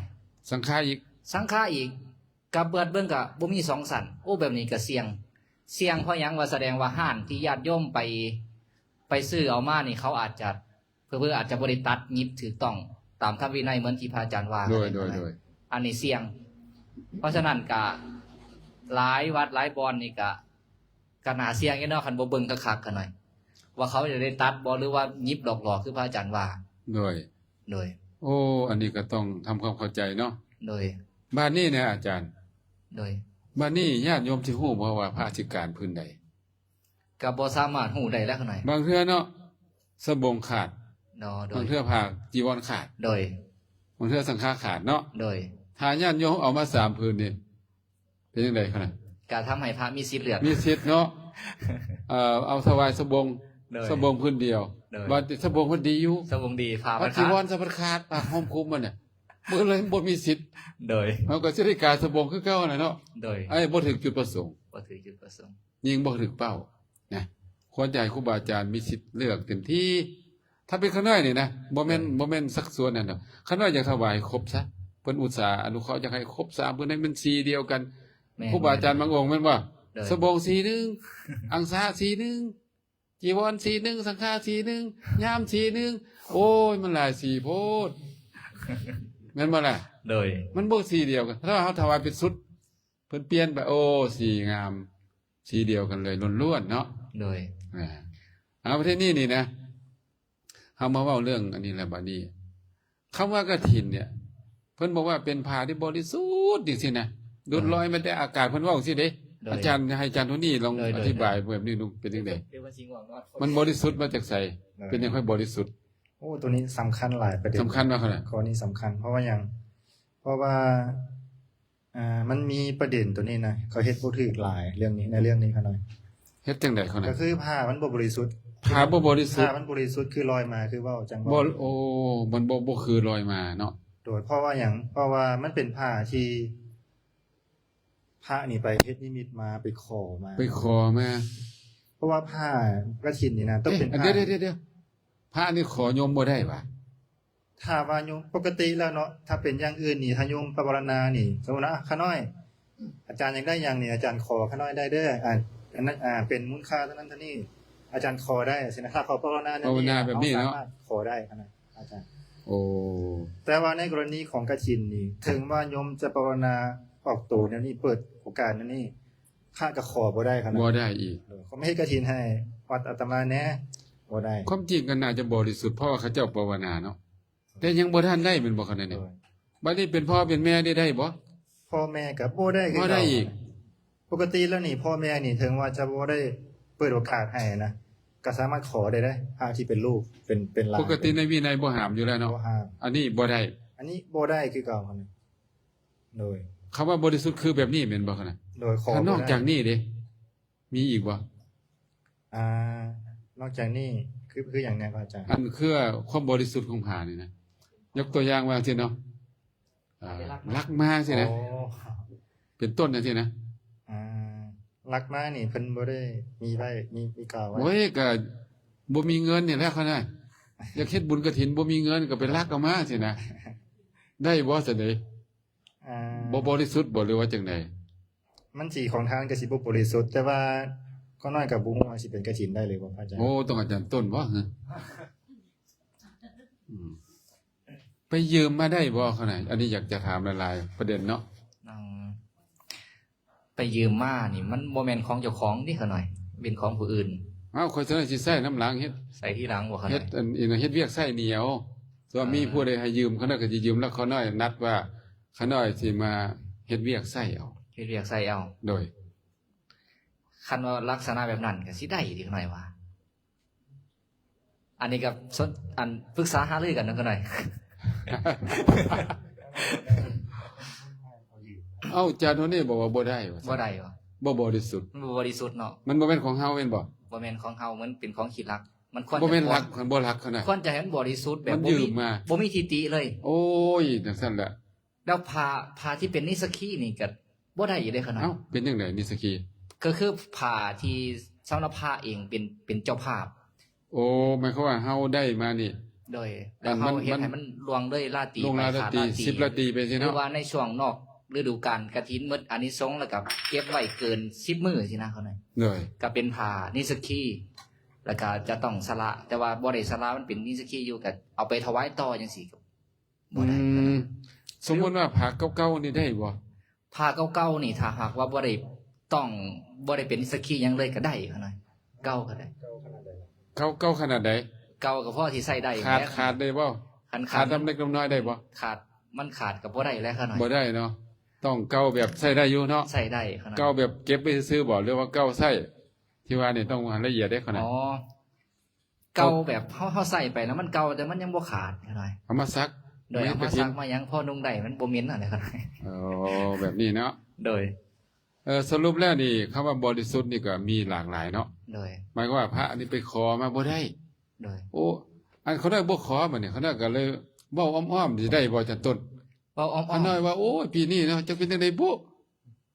ສັງຄາອີກ ສັງຄາອີກ ກໍເປີດເບິ່ງກໍບໍ່ມີສອງຊັ້ນ ໂອ້ ແບບນີ້ກໍສ່ຽງ ສ່ຽງເພາະຫຍັງວ່າ ສະແດງວ່າຮ້ານທີ່ຍາດໂຍມໄປ ໄປຊື້ເອົາມານີ້ ເຂົາອາດຈະ ເຜີໆອາດຈະບໍ່ໄດ້ຕັດຫຍິບຖືກຕ້ອງຕາມທຳວິໄນ ເໝືອນທີ່ພະອາຈານວ່າ ໂດຍ ໂດຍ ໂດຍ ອັນນີ້ສ່ຽງ ເພາະສະນັ້ນກະຫຼາຍວັດຫຼາຍບ່ອນນີ້ກະ ກະໜ້າສ່ຽງຢູ່ເນາະ ຄັນບໍ່ເບິ່ງຄັກໆ ຂ້ານ້ອຍ ວ່າເຂົາຈະໄດ້ຕັດບໍ່ ຫຼືວ່າຫຍິບຫຼອກໆ ຄືພະອາຈານວ່າ ໂດຍ ໂດຍ ໂອ້ ອັນນີ້ກໍຕ້ອງທຳຄວາມເຂົ້າໃຈເນາະ ໂດຍ ບາດນີ້ນະອາຈານ ໂດຍ ບາດນີ້ຍາດໂຍມຊິຮູ້ບໍ່ວ່າພະຊິການຜືນໃດ? ກໍບໍ່ສາມາດຮູ້ໄດ້ແລ້ວຂ້ານ້ອຍ. ບາງເທື່ອເນາະ ສະບົງຂາດ ເນາະ ໂດຍ ບາງເທື່ອຜ້າຈີວອນຂາດ ໂດຍ ບາງເທື່ອສັງຂາຂາດເນາະ ໂດຍ ຖ້າຍາດໂຍມເອົາມາສາມຜືນນີ້ ເປັນຈັ່ງໃດຂະນະ? ກະທຳໃຫ້ພະມີສິດເລືອກ ມີສິດເນາະ ເອີ ເອົາຖວາຍສະບົງ ໂດຍ ສະບົງຜືນດຽວ ໂດຍ ວ່າແຕ່ສະບົງມັນດີຢູ່ ສະບົງດີ ຜ້າມັນຂາດ ຈີວອນສະພັດຂາດ ຜ້າຫົ່ມຄຸມມັນນະ ມັນເລີຍບໍ່ມີສິດ ໂດຍ ເຮົາກໍຊິໄດ້ກາຍສະບົງຄືເກົ່າຫັ້ນແຫຼະເນາະ ໂດຍ ອັນນີ້ບໍ່ຖືກຈຸດປະສົງ ບໍ່ຖືກຈຸດປະສົງ ຍິງບໍ່ຖືກເປົ້ານະ ຄວນຈະໃຫ້ຄູບາອາຈານມີສິດເລືອກເຕັມທີ່. ຖ້າເປັນຂ້ານ້ອຍນີ້ນະ ບໍ່ແມ່ນ ໂດຍ ບໍ່ແມ່ນຊັກຊວນນັ້ນດອກ ຂ້ານ້ອຍຢາກຖວາຍໃຫ້ຄົບຊະ ເພິ່ນອຸດສາອະນຸເຄາະ ຢາກໃຫ້ຄົບສາມ ເພິ່ນໃຫ້ມັນສີດຽວກັນ ແມ່ນ ຄູບາອາຈານບາງອົງແມ່ນບໍ່? ໂດຍ ສະບົງສີໜຶ່ງ ອັງສາສີໜຶ່ງ ຈີວອນສີໜຶ່ງ ສັງຂາສີໜຶ່ງ ຍາມສີໜຶ່ງ ໂອ້ຍ ມັນຫຼາຍສີໂພດ ແມ່ນບໍ່ລະ? ໂດຍ ມັນບໍ່ສີດຽວກັນ ຖ້າເຮົາຖວາຍເປັນຊຸດ ເພິ່ນປ່ຽນໄປ ໂອ້ ສີງາມ ສີດຽວກັນເລີຍ ລ້ວນໆເນາະ ໂດຍ ອ່າ ເອົາ ປະເທດນີ້ນີ້ນະ ເຮົາມາເວົ້າເລື່ອງອັນນີ້ແລ້ວ ບາດນີ້ ຄຳວ່າກະຖິນເນຍ ເພິ່ນບອກວ່າເປັນຜ້າທີ່ບໍລິສຸດຈັ່ງຊີ້ນະ ຫຼຸດ ໂດຍ ລອຍມາແຕ່ອາກາດ ເພິ່ນເວົ້າຈັ່ງຊີ້ເດ້ ໂດຍ ອາຈານ ໃຫ້ອາຈານໂທນີ້ລອງ ໂດຍ ອະທິບາຍແບບນີ້ດູ ເປັນຈັ່ງໃດ? ໂດຍ ມັນບໍລິສຸດມາຈາກໃສ? ໂດຍ ເປັນຫຍັງຄ່ອຍບໍລິສຸດ? ໂອ້ ໂຕນີ້ສຳຄັນຫຼາຍປະເດັນ ສຳຄັນວ່າຂະໜາດ ຂໍ້ນີ້ສຳຄັນ ເພາະວ່າຫຍັງ? ເພາະວ່າ ອ່າ ມັນມີປະເດັນໂຕນີ້ນະ ເຂົາເຮັດບໍ່ຖືກຫຼາຍເລື່ອງນີ້ ໃນເລື່ອງນີ້ຂະໜາດ ເຮັດຈັ່ງໃດຂະໜາດ? ກໍຄືຜ້າມັນບໍ່ບໍລິສຸດ ຜ້າບໍ່ບໍລິສຸດ ຜ້າມັນບໍລິສຸດຄືລອຍມາ ຄືເວົ້າຈັ່ງ ບໍ່ ໂອ້ ມັນບໍ່ ບໍ່ຄືລອຍມາເນາະ ໂດຍ ເພາະວ່າຫຍັງ? ເພາະວ່າມັນເປັນຜ້າທີ່ ພະນີ້ໄປເຮັດນິມິດມາ ໄປຂໍມາ ໄປຂໍມາ ເພາະວ່າຜ້າກະຖິນນີ້ນະ ຕ້ອງເປັນ ເອີ ພະ ດຽວໆໆ ພະນີ້ຂໍໂຍມບໍ່ໄດ້ຫວາ? ຖ້າວ່າໂຍມ ປົກກະຕິແລ້ວເນາະ ຖ້າເປັນຢ່າງອື່ນນີ້ ຖ້າໂຍມປະວາລະນານີ້ ສົມມຸດວ່າ ອາ ຂ້ານ້ອຍ ອາຈານຢາກໄດ້ຫຍັງນີ້ ອາຈານຂໍຂ້ານ້ອຍໄດ້ເດີ ອາ ອັນນັ້ນ ອາ ເປັນມູນຄ່າເທົ່ານັ້ນເທົ່ານີ້ ອາຈານຂໍໄດ້ຊີ້ນະ ຖ້າເຂົາປະວາລະນາແນວນີ້ ພາວະນາແບບນີ້ເນາະ ເຮົາສາມາດຂໍໄດ້ຫັ້ນນະ ອາຈານ ໂອ້ ແຕ່ວ່າໃນກໍລະນີຂອງກະຖິນນີ້ ເຖິງວ່າໂຍມຈະປະວາລະນາອອກໂຕແນວນີ້ ເປີດໂອກາດແນວນີ້ ພະກໍຂໍບໍ່ໄດ້ຂະໜາດ ບໍ່ໄດ້ອີກ ເອີ ຂໍມາເຮັດກະຖິນໃຫ້ວັດອາດຕະມາແດ່ ບໍ່ໄດ້ ຄວາມຈິງກໍໜ້າຈະບໍລິສຸດ ເພາະວ່າເຂົາເຈົ້າປະວາລະນາເນາະ ແຕ່ຍັງບໍ່ທັນໄດ້ແມ່ນບໍ່ຂະໜາດນີ້? ໂດຍ ບັດນີ້ເປັນພໍ່ເປັນແມ່ໄດ້ ໄດ້ບໍ່? ພໍ່ແມ່ກໍບໍ່ໄດ້ຄື ບໍ່ໄດ້ອີກ ເກົ່າ ປົກກະຕິແລ້ວນີ້ ພໍ່ແມ່ນີ້ ເຖິງວ່າຈະບໍ່ໄດ້ເປີດໂອກາດໃຫ້ນະ ກໍສາມາດຂໍໄດ້ເດ້ ພະທີ່ເປັນລູກ ເປັນ ເປັນຫຼານ ປົກກະຕິໃນວິໄນບໍ່ຫ້າມຢູ່ແລ້ວເນາະ ບໍ່ຫ້າມ ອັນນີ້ບໍ່ໄດ້ ອັນນີ້ບໍ່ໄດ້ຄືເກົ່າຫັ້ນນະ ໂດຍ ຄຳວ່າບໍລິສຸດຄືແບບນີ້ແມ່ນບໍ່ຂະນະ? ໂດຍ ຂໍ ຖ້ານອກຈາກນີ້ເດ ມີອີກບໍ່? ອ່າ ນອກຈາກນີ້ ຄື ຄືຫຍັງແດ່ພະອາຈານ? ອັນຄືຄວາມບໍລິສຸດຂອງຜ້ານີ້ນະ ຍົກຕົວຢ່າງວ່າຈັ່ງຊີ້ເນາະ ອ່າ ລັກມາ ລັກມາຊີ້ນະ ອໍ ເປັນຕົ້ນຈັ່ງຊີ້ນະ ອ່າ ລັກມານີ້ເພິ່ນບໍ່ໄດ້ມີໄວ້ ມີ ມີກ່າວໄວ້ ໂອ້ຍ ກໍບໍ່ມີເງິນນີ້ແຫຼະຂະໜາດ ຢາກເຮັດບຸນກະຖິນບໍ່ມີເງິນກໍໄປລັກເອົາມາຊີ້ນະ ໄດ້ບໍ່ຊັ້ນເດ? ອ່າ ບໍ່ບໍລິສຸດບໍ່ ຫຼືວ່າຈັ່ງໃດ? ມັນຊິຂອງທ່ານກໍຊິບໍ່ບໍລິສຸດ ແຕ່ວ່າຂ້ານ້ອຍກໍບໍ່ຮູ້ວ່າຊິເປັນກະຖິນໄດ້ຫຼືບໍ່ພະອາຈານ. ໂອ້ ຕ້ອງອາຈານຕົ້ນບໍ່? ອືມ ໄປຢືມມາໄດ້ບໍ່ຂະໜາດ? ອັນນີ້ຢາກຈະຖາມຫຼາຍໆປະເດັນເນາະ. ໄປຢືມມານີ້ມັນບໍ່ແມ່ນຂອງເຈົ້າຂອງເດ້ຂະໜ້ອຍ ເປັນຂອງຜູ້ອື່ນ. ອ້າວ ຂ້ອຍຊິໃຊ້ນຳຫຼັງ ເຮັດ ໃຊ້ທີຫຼັງບໍ່ຂະໜ້ອຍ? ເຮັດອັນ ເຮັດວຽກໃຊ້ໜີເອົາ. ສ່ວນມີຜູ້ໃດໃຫ້ຢືມ ຂະນ້ອຍກໍຊິຢືມ ແລ້ວຂະນ້ອຍນັດວ່າຂະນ້ອຍຊິມາເຮັດວຽກໃຊ້ເອົາ ເຮັດວຽກໃຊ້ເອົາ. ໂດຍ ຄັນວ່າລັກສະນະແບບນັ້ນກໍຊິໄດ້ຕິ ຂະນ້ອຍວ່າ. ອັນນີ້ກໍສົນ ອັນ ປຶກສາຫາລືກັນນຳກັນໜ່ອຍ. ເອົ້າ ອາຈານຄົນນີ້ບອກວ່າບໍ່ໄດ້ວ່າຊັ້ນ. ບໍ່ໄດ້ຫວາ? ບໍ່ບໍລິສຸດ. ມັນບໍ່ບໍລິສຸດເນາະ. ມັນບໍ່ແມ່ນຂອງເຮົາແມ່ນບໍ່? ບໍ່ແມ່ນຂອງເຮົາ ມັນເປັນຂອງຂີ້ລັກ. ມັຄວນ ບໍ່ແມ່ນລັກ ຄັນບໍ່ລັກຂະໜາດ ຄວນຈະໃຫ້ມັນບໍລິສຸດແບບ ມັນຢືມມາ ບໍ່ມີ ບໍ່ມີທິຕິເລີຍ. ໂອ້ຍ ຈັ່ງຊັ້ນແຫຼະ. ແລ້ວຜ້າ ຜ້າທີ່ເປັນນິສະຄີນີ້ກໍບໍ່ໄດ້ອີກເດ້ຂະນ້ອຍ. ເອົ້າ ເປັນຈັ່ງໃດນິສະຄີ? ກໍຄືຜ້າທີ່ສຳລັບພະເອງເປັນ ເປັນເຈົ້າພາບ. ໂອ້ ໝາຍຄວາມວ່າເຮົາໄດ້ມານີ້ ໂດຍ ແລ້ວເຮົາເຮັດໃຫ້ມັນລ່ວງເລີຍລາຕີ ລ່ວງລາຕີ ສິບລາຕີໄປຊີ້ເນາະ ຫຼືວ່າໃນຊ່ວງນອກລະດູການກະຖິນໝົດອານິສົງ ແລ້ວກໍເກັບໄວ້ເກີນສິບມື້ຊີ້ນະຂະນ້ອຍ. ໂດຍ ກໍເປັນຜ້ານິສະຄີ ແລ້ວກໍຈະຕ້ອງສະຫຼະ ແຕ່ວ່າບໍ່ໄດ້ສະຫຼະ ມັນເປັນນິສະຄີຢູ່ ກໍເອົາໄປຖວາຍຕໍ່ຈັ່ງຊີ້ ບໍ່ໄດ້. ອືມ ສົມມຸດວ່າຜ້າເກົ່າໆນີ້ໄດ້ບໍ່? ຜ້າເກົ່າໆນີ້ ຖ້າຫາກວ່າບໍ່ໄດ້ຕ້ອງ ບໍ່ໄດ້ເປັນສັກຂີຫຍັງເລີຍກໍໄດ້ຂະນ້ອຍ. ເກົ່າກໍໄດ້. ເກົ່າຂະໜາດໃດ? ເກົ່າ ເກົ່າຂະໜາດໃດ? ເກົ່າກໍພໍທີ່ໃຊ້ໄດ້. ຂາດ ຂາດໄດ້ບໍ່? ຄັນຂາດ ຂາດນຳເລັກນຳນ້ອຍໄດ້ບໍ່? ຂາດ ມັນຂາດກໍບໍ່ໄດ້ແຫຼະຂະນ້ອຍ. ບໍ່ໄດ້ເນາະ. ຕ້ອງເກົ່າແບບໃຊ້ໄດ້ຢູ່ເນາະ. ໃຊ້ໄດ້ຂະນ້ອຍ. ເກົ່າແບບເກັບໄວ້ຊື່ໆບໍ່ ຫຼືວ່າເກົ່າໃຊ້? ທີ່ວ່ານີ້ຕ້ອງລະອຽດເດ້ຂ້ານ້ອຍ. ອໍ ເກົ່າແບບເຮົາ ເຮົາໃຊ້ໄປແລ້ວມັນເກົ່າ ແຕ່ມັນຍັງບໍ່ຂາດຂ້ານ້ອຍ. ເອົາມາຊັກ ໂດຍ ເອົາມາຊັກມາຫຍັງພໍນຸ່ງໄດ້ ມັນບໍ່ເໝັນຫັ້ນແຫຼະຂ້ານ້ອຍ. ໂອ້ ແບບນີ້ເນາະ. ໂດຍ ເອີ ສະຫຼຸບແລ້ວນີ້ ຄຳວ່າບໍລິສຸດນີ້ກໍມີຫຼາກຫຼາຍເນາະ. ໂດຍ ໝາຍຄວາມວ່າພະນີ້ໄປຂໍມາບໍ່ໄດ້. ໂດຍ ໂອ້ ອັນຂ້ານ້ອຍບໍ່ຂໍບັດນີ້ ຂ້ານ້ອຍກໍເລີຍເວົ້າອ້ອມໆ ຊິໄດ້ບໍ່ອາຈານຕົ້ນ? ເວົ້າອ້ອມໆ ຂ້ານ້ອຍວ່າ ໂອ້ຍ ປີນີ້ເນາະ ຈັກເປັນຈັ່ງໃດບຸ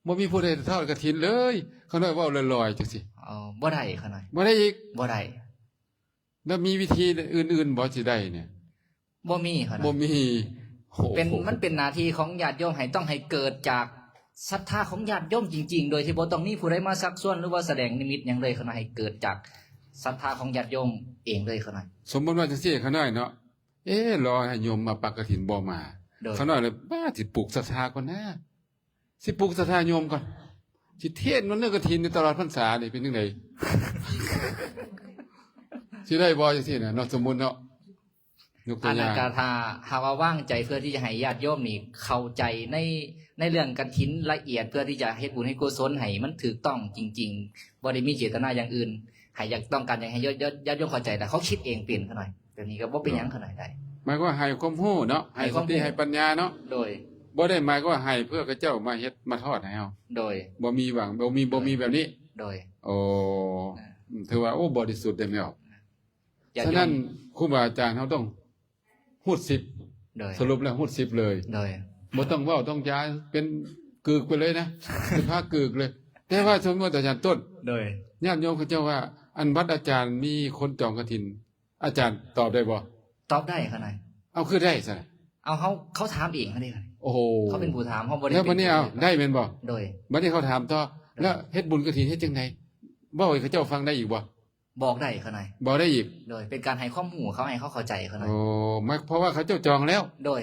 ບໍ່ມີຜູ້ໃດທອດກະຖິນເລີຍ. ຂ້ານ້ອຍເວົ້າລອຍໆ ຈັ່ງຊີ້. ອໍ ບໍ່ໄດ້ຂ້ານ້ອຍ. ບໍ່ໄດ້ອີກ? ບໍ່ໄດ້. ແລ້ວມີວິທີອື່ນໆບໍ່ຊິໄດ້ນີ້? ບໍ່ມີຂ້ານ້ອຍ. ບໍ່ມີ. ໂອ້ໂຫ ເປັນ ມັນເປັນໜ້າທີ່ຂອງຍາດໂຍມ ໃຫ້ ຕ້ອງໃຫ້ເກີດຈາກສັດທາຂອງຍາດໂຍມຈິງໆ ໂດຍທີ່ບໍ່ຕ້ອງມີຜູ້ໃດມາຊັກຊວນ ຫຼືວ່າສະແດງນິມິດຫຍັງເລີຍຂ້ານ້ອຍ. ໃຫ້ເກີດຈາກສັດທາຂອງຍາດໂຍມເອງເລີຍຂ້ານ້ອຍ. ສົມມຸດວ່າຈັ່ງຊີ້ຂ້ານ້ອຍເນາະ ເອ ລໍໃຫ້ໂຍມມາປັກກະຖິນບໍ່ມາ. ໂດຍ ຂ້ານ້ອຍເລີຍ ບ້າ ຊິປຸກສັດທາກ່ອນນາ ຊິປຸກສັດທາໂຍມກ່ອນ ຊິເທດນຳເນື້ອກະຖິນຢູ່ຕະຫຼອດພັນສານີ້ ເປັນຈັ່ງໃດ? ຊິໄດ້ບໍ່ຈັ່ງຊີ້ນະເນາະ? ສົມມຸດເນາະ ຍົກຕົວຢ່າງ ອັນນັ້ນກໍຖ້າຫາກວ່າວາງໃຈເພື່ອທີ່ຈະໃຫ້ຍາດໂຍມນີ້ເຂົ້າໃຈໃນ ໃນເລື່ອງກະຖິນລະອຽດ ເພື່ອທີ່ຈະເຮັດບຸນເຮັດກຸສົນໃຫ້ມັນຖືກຕ້ອງຈິງໆ ບໍ່ໄດ້ມີເຈດຕະນາຢ່າງອື່ນ ໃຫ້ຢາກ ຕ້ອງການຢາກໃຫ້ຍາດ ຍາດ ຍາດໂຍມເຂົ້າໃຈ ແລ້ວເຂົາຄິດເອງເປັນຂ້ານ້ອຍ ແບບນີ້ກໍບໍ່ເປັນຫຍັງຂ້ານ້ອຍ. ໄດ້ ໝາຍຄວາມວ່າໃຫ້ຄວາມຮູ້ເນາະ ໃຫ້ສະຕິ ໃຫ້ຄວາມຮູ້ ໃຫ້ປັນຍາເນາະ. ໂດຍ ບໍ່ໄດ້ໝາຍຄວາມວ່າໃຫ້ເພື່ອເຂົາເຈົ້າມາເຮັດມາທອດໃຫ້ເຮົາ. ໂດຍ ບໍ່ມີຫວັງ ບໍ່ມີ ບໍ່ມີແບບນີ້. ໂດຍ ໂອ້ ອືມ ຖືວ່າ ໂອ້ ບໍລິສຸດເດ້ແມ່ນບໍ່? ສະນັ້ນ ຍາດໂຍມ ຄູບາອາຈານເຮົາຕ້ອງ ຮູດສິບ. ໂດຍ ສະຫຼຸບແລ້ວຮູດສິບເລີຍ. ໂດຍ ບໍ່ຕ້ອງເວົ້າຕ້ອງຈາ ເປັນກຶກໄປເລີຍນະ ເປັນພະກຶກເລີຍ. ແຕ່ວ່າສົມມຸດອາຈານຕົ້ນ ໂດຍ ຍາດໂຍມເຂົາເຈົ້າວ່າ ອັນວັດອາຈານມີຄົນຈອງກະຖິນ ອາຈານຕອບໄດ້ບໍ່? ຕອບໄດ້ຂ້ານ້ອຍ. ເອົາ ຄືໄດ້ຊັ້ນນະ? ເອົາ ເຮົາ ເຂົາຖາມເອງເດ້. ໂອ້ໂຫ ເຂົາເປັນຜູ້ຖາມ ເຮົາບໍ່ໄດ້ ແລ້ວບັດນີ້ເອົາ ໄດ້ແມ່ນບໍ່? ໂດຍ ບັດນີ້ເຂົາຖາມຕໍ່ ໂດຍ ແລ້ວເຮັດບຸນກະຖິນເຮັດຈັ່ງໃດ? ເວົ້າໃຫ້ເຂົາເຈົ້າຟັງໄດ້ອີກບໍ່? ບອກໄດ້ຂ້ານ້ອຍ. ບອກໄດ້ອີກ? ໂດຍ ເປັນການໃຫ້ຄວາມຮູ້ເຂົາ ໃຫ້ເຂົາເຂົ້າໃຈຂ້ານ້ອຍ. ໂອ້ ໝາຍ ເພາະວ່າເຂົາເຈົ້າຈອງແລ້ວ. ໂດຍ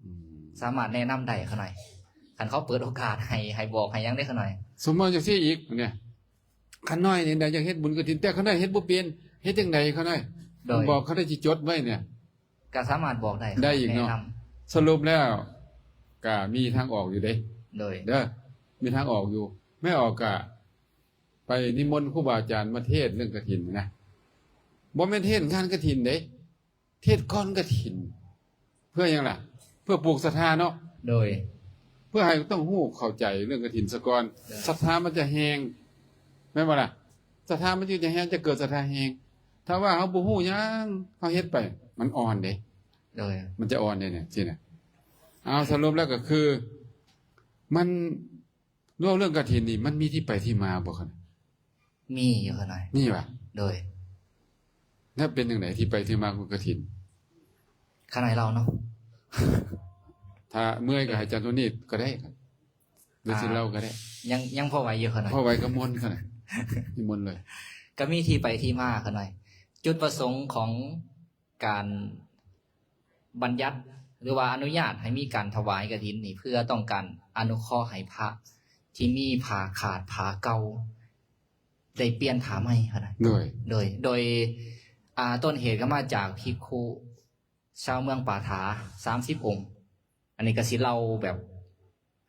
ອືມ ສາມາດແນະນຳໄດ້ຂ້ານ້ອຍ ຄັນເຂົາເປີດໂອກາດໃຫ້ ໃຫ້ບອກໃຫ້ຫຍັງເດ້ຂ້ານ້ອຍ. ສົມມຸດຈັ່ງຊີ້ອີກນີ້ ຂ້ານ້ອຍນີ້ນະຢາກເຮັດບຸນກະຖິນ ແຕ່ຂ້ານ້ອຍເຮັດບໍ່ເປັນ ເຮັດຈັ່ງໃດຂ້ານ້ອຍ? ໂດຍ ບອກຂ້ານ້ອຍຊິຈົດໄວ້ນີ້ ກໍສາມາດບອກໄດ້ ໄດ້ອີກເນາະ. ແນະນຳ ສະຫຼຸບແລ້ວກໍມີທາງອອກຢູ່ເດ້. ໂດຍ ເດີ ມີທາງອອກຢູ່. ແມ່ອອກກໍ ໄປນິມົນຄູບາອາຈານມາເທດເລື່ອງກະຖິນນະ ບໍ່ແມ່ນເທດງານກະຖິນເດ້ ເທດກ່ອນກະຖິນ. ເພື່ອຫຍັງລະ? ເພື່ອປູກສັດທາເນາະ. ໂດຍ ເພື່ອໃຫ້ຕ້ອງຮູ້ເຂົ້າໃຈເລື່ອງກະຖິນສາກ່ອນ. ໂດຍ ສັດທາມັນຈະແຮງ ແມ່ນບໍ່ລະ? ສັດທາມັນຈຶ່ງຈະແຮງ ຈະເກີດສັດທາແຮງ. ຖ້າວ່າເຮົາບໍ່ຮູ້ຫຍັງ ເຮົາເຮັດໄປ ມັນອ່ອນເດ້. ໂດຍ ມັນຈະອ່ອນເດ້ນີ້ຊີ້ນະ. ເອົາ ສະຫຼຸບແລ້ວກໍຄື ມັນ ເວົ້າເລື່ອງກະຖິນນີ້ ມັນມີທີ່ໄປທີ່ມາບໍ່ຄັນ? ມີຢູ່ຂ້ານ້ອຍ. ມີຫວາ? ໂດຍ ແລ້ວເປັນຈັ່ງໃດທີ່ໄປທີ່ມາຂອງກະຖິນ? ຂ້ານ້ອຍເລົ່າເນາະ. ຖ້າເມື່ອຍກໍໃຫ້ອາຈານໂທນີ້ກໍໄດ້ ຫຼືຊິເລົ່າກໍໄດ້. ຍັງ ຍັງພໍໄຫວຢູ່ຂ້ານ້ອຍ. ພໍໄຫວກໍມ່ວນຂ້ານ້ອຍ ນິມົນເລີຍ. ກໍມີທີ່ໄປທີ່ມາຂ້ານ້ອຍ. ຈຸດປະສົງຂອງ ການບັນຍັດ ຫຼືວ່າອະນຸຍາດໃຫ້ມີການຖວາຍກະຖິນນີ້ ເພື່ອຕ້ອງການອະນຸເຄາະໃຫ້ພະທີ່ມີຜ້າຂາດຜ້າເກົ່າ ໄດ້ປ່ຽນຜ້າໃໝ່ຫັ້ນນະ. ໂດຍ ໂດຍ ໂດຍ ອ່າ ຕົ້ນເຫດກໍມາຈາກພິກຂຸຊາວເມືອງປາຖາ ສາມສິບອົງ. ອັນນີ້ກໍຊິເລົ່າແບບ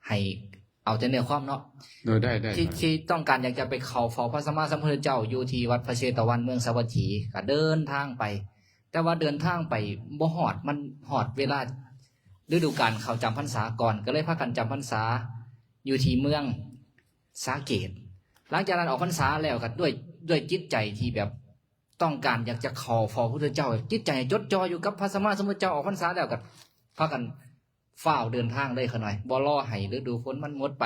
ໃຫ້ເອົາແຕ່ເນື້ອຄວາມເນາະ. ໂດຍ ໄດ້ ໄດ້ ທີ່ ທີ່ຕ້ອງການຢາກຈະໄປເຂົ້າເຝົ້າພະສຳມາສຳພຸດທະເຈົ້າຢູ່ທີ່ວັດພະເຊຕະວັນ ເມືອງສາວັດຖີ ກໍເດີນທາງໄປ. ແຕ່ວ່າເດີນທາງໄປບໍ່ຮອດ ມັນຮອດເວລາ ລະດູການເຂົ້າຈຳພັນສາກ່ອນ ກໍເລີຍພາກັນຈຳພັນສາຢູ່ທີ່ເມືອງສາເກດ. ຫຼັງຈາກນັ້ນອອກພັນສາແລ້ວກໍດ້ວຍ ດ້ວຍຈິດໃຈທີ່ແບບ ຕ້ອງການຢາກຈະເຂົ້າເຝົ້າພະພຸດທະເຈົ້າ ຈິດໃຈຈົດຈ່ອຢູ່ກັບພະສຳມາສຳພຸດທະເຈົ້າ. ອອກພັນສາແລ້ວກໍພາກັນຟ້າວເດີນທາງເລີຍຂ້ານ້ອຍ ບໍ່ລໍໃຫ້ລະດູຝົນມັນໝົດໄປ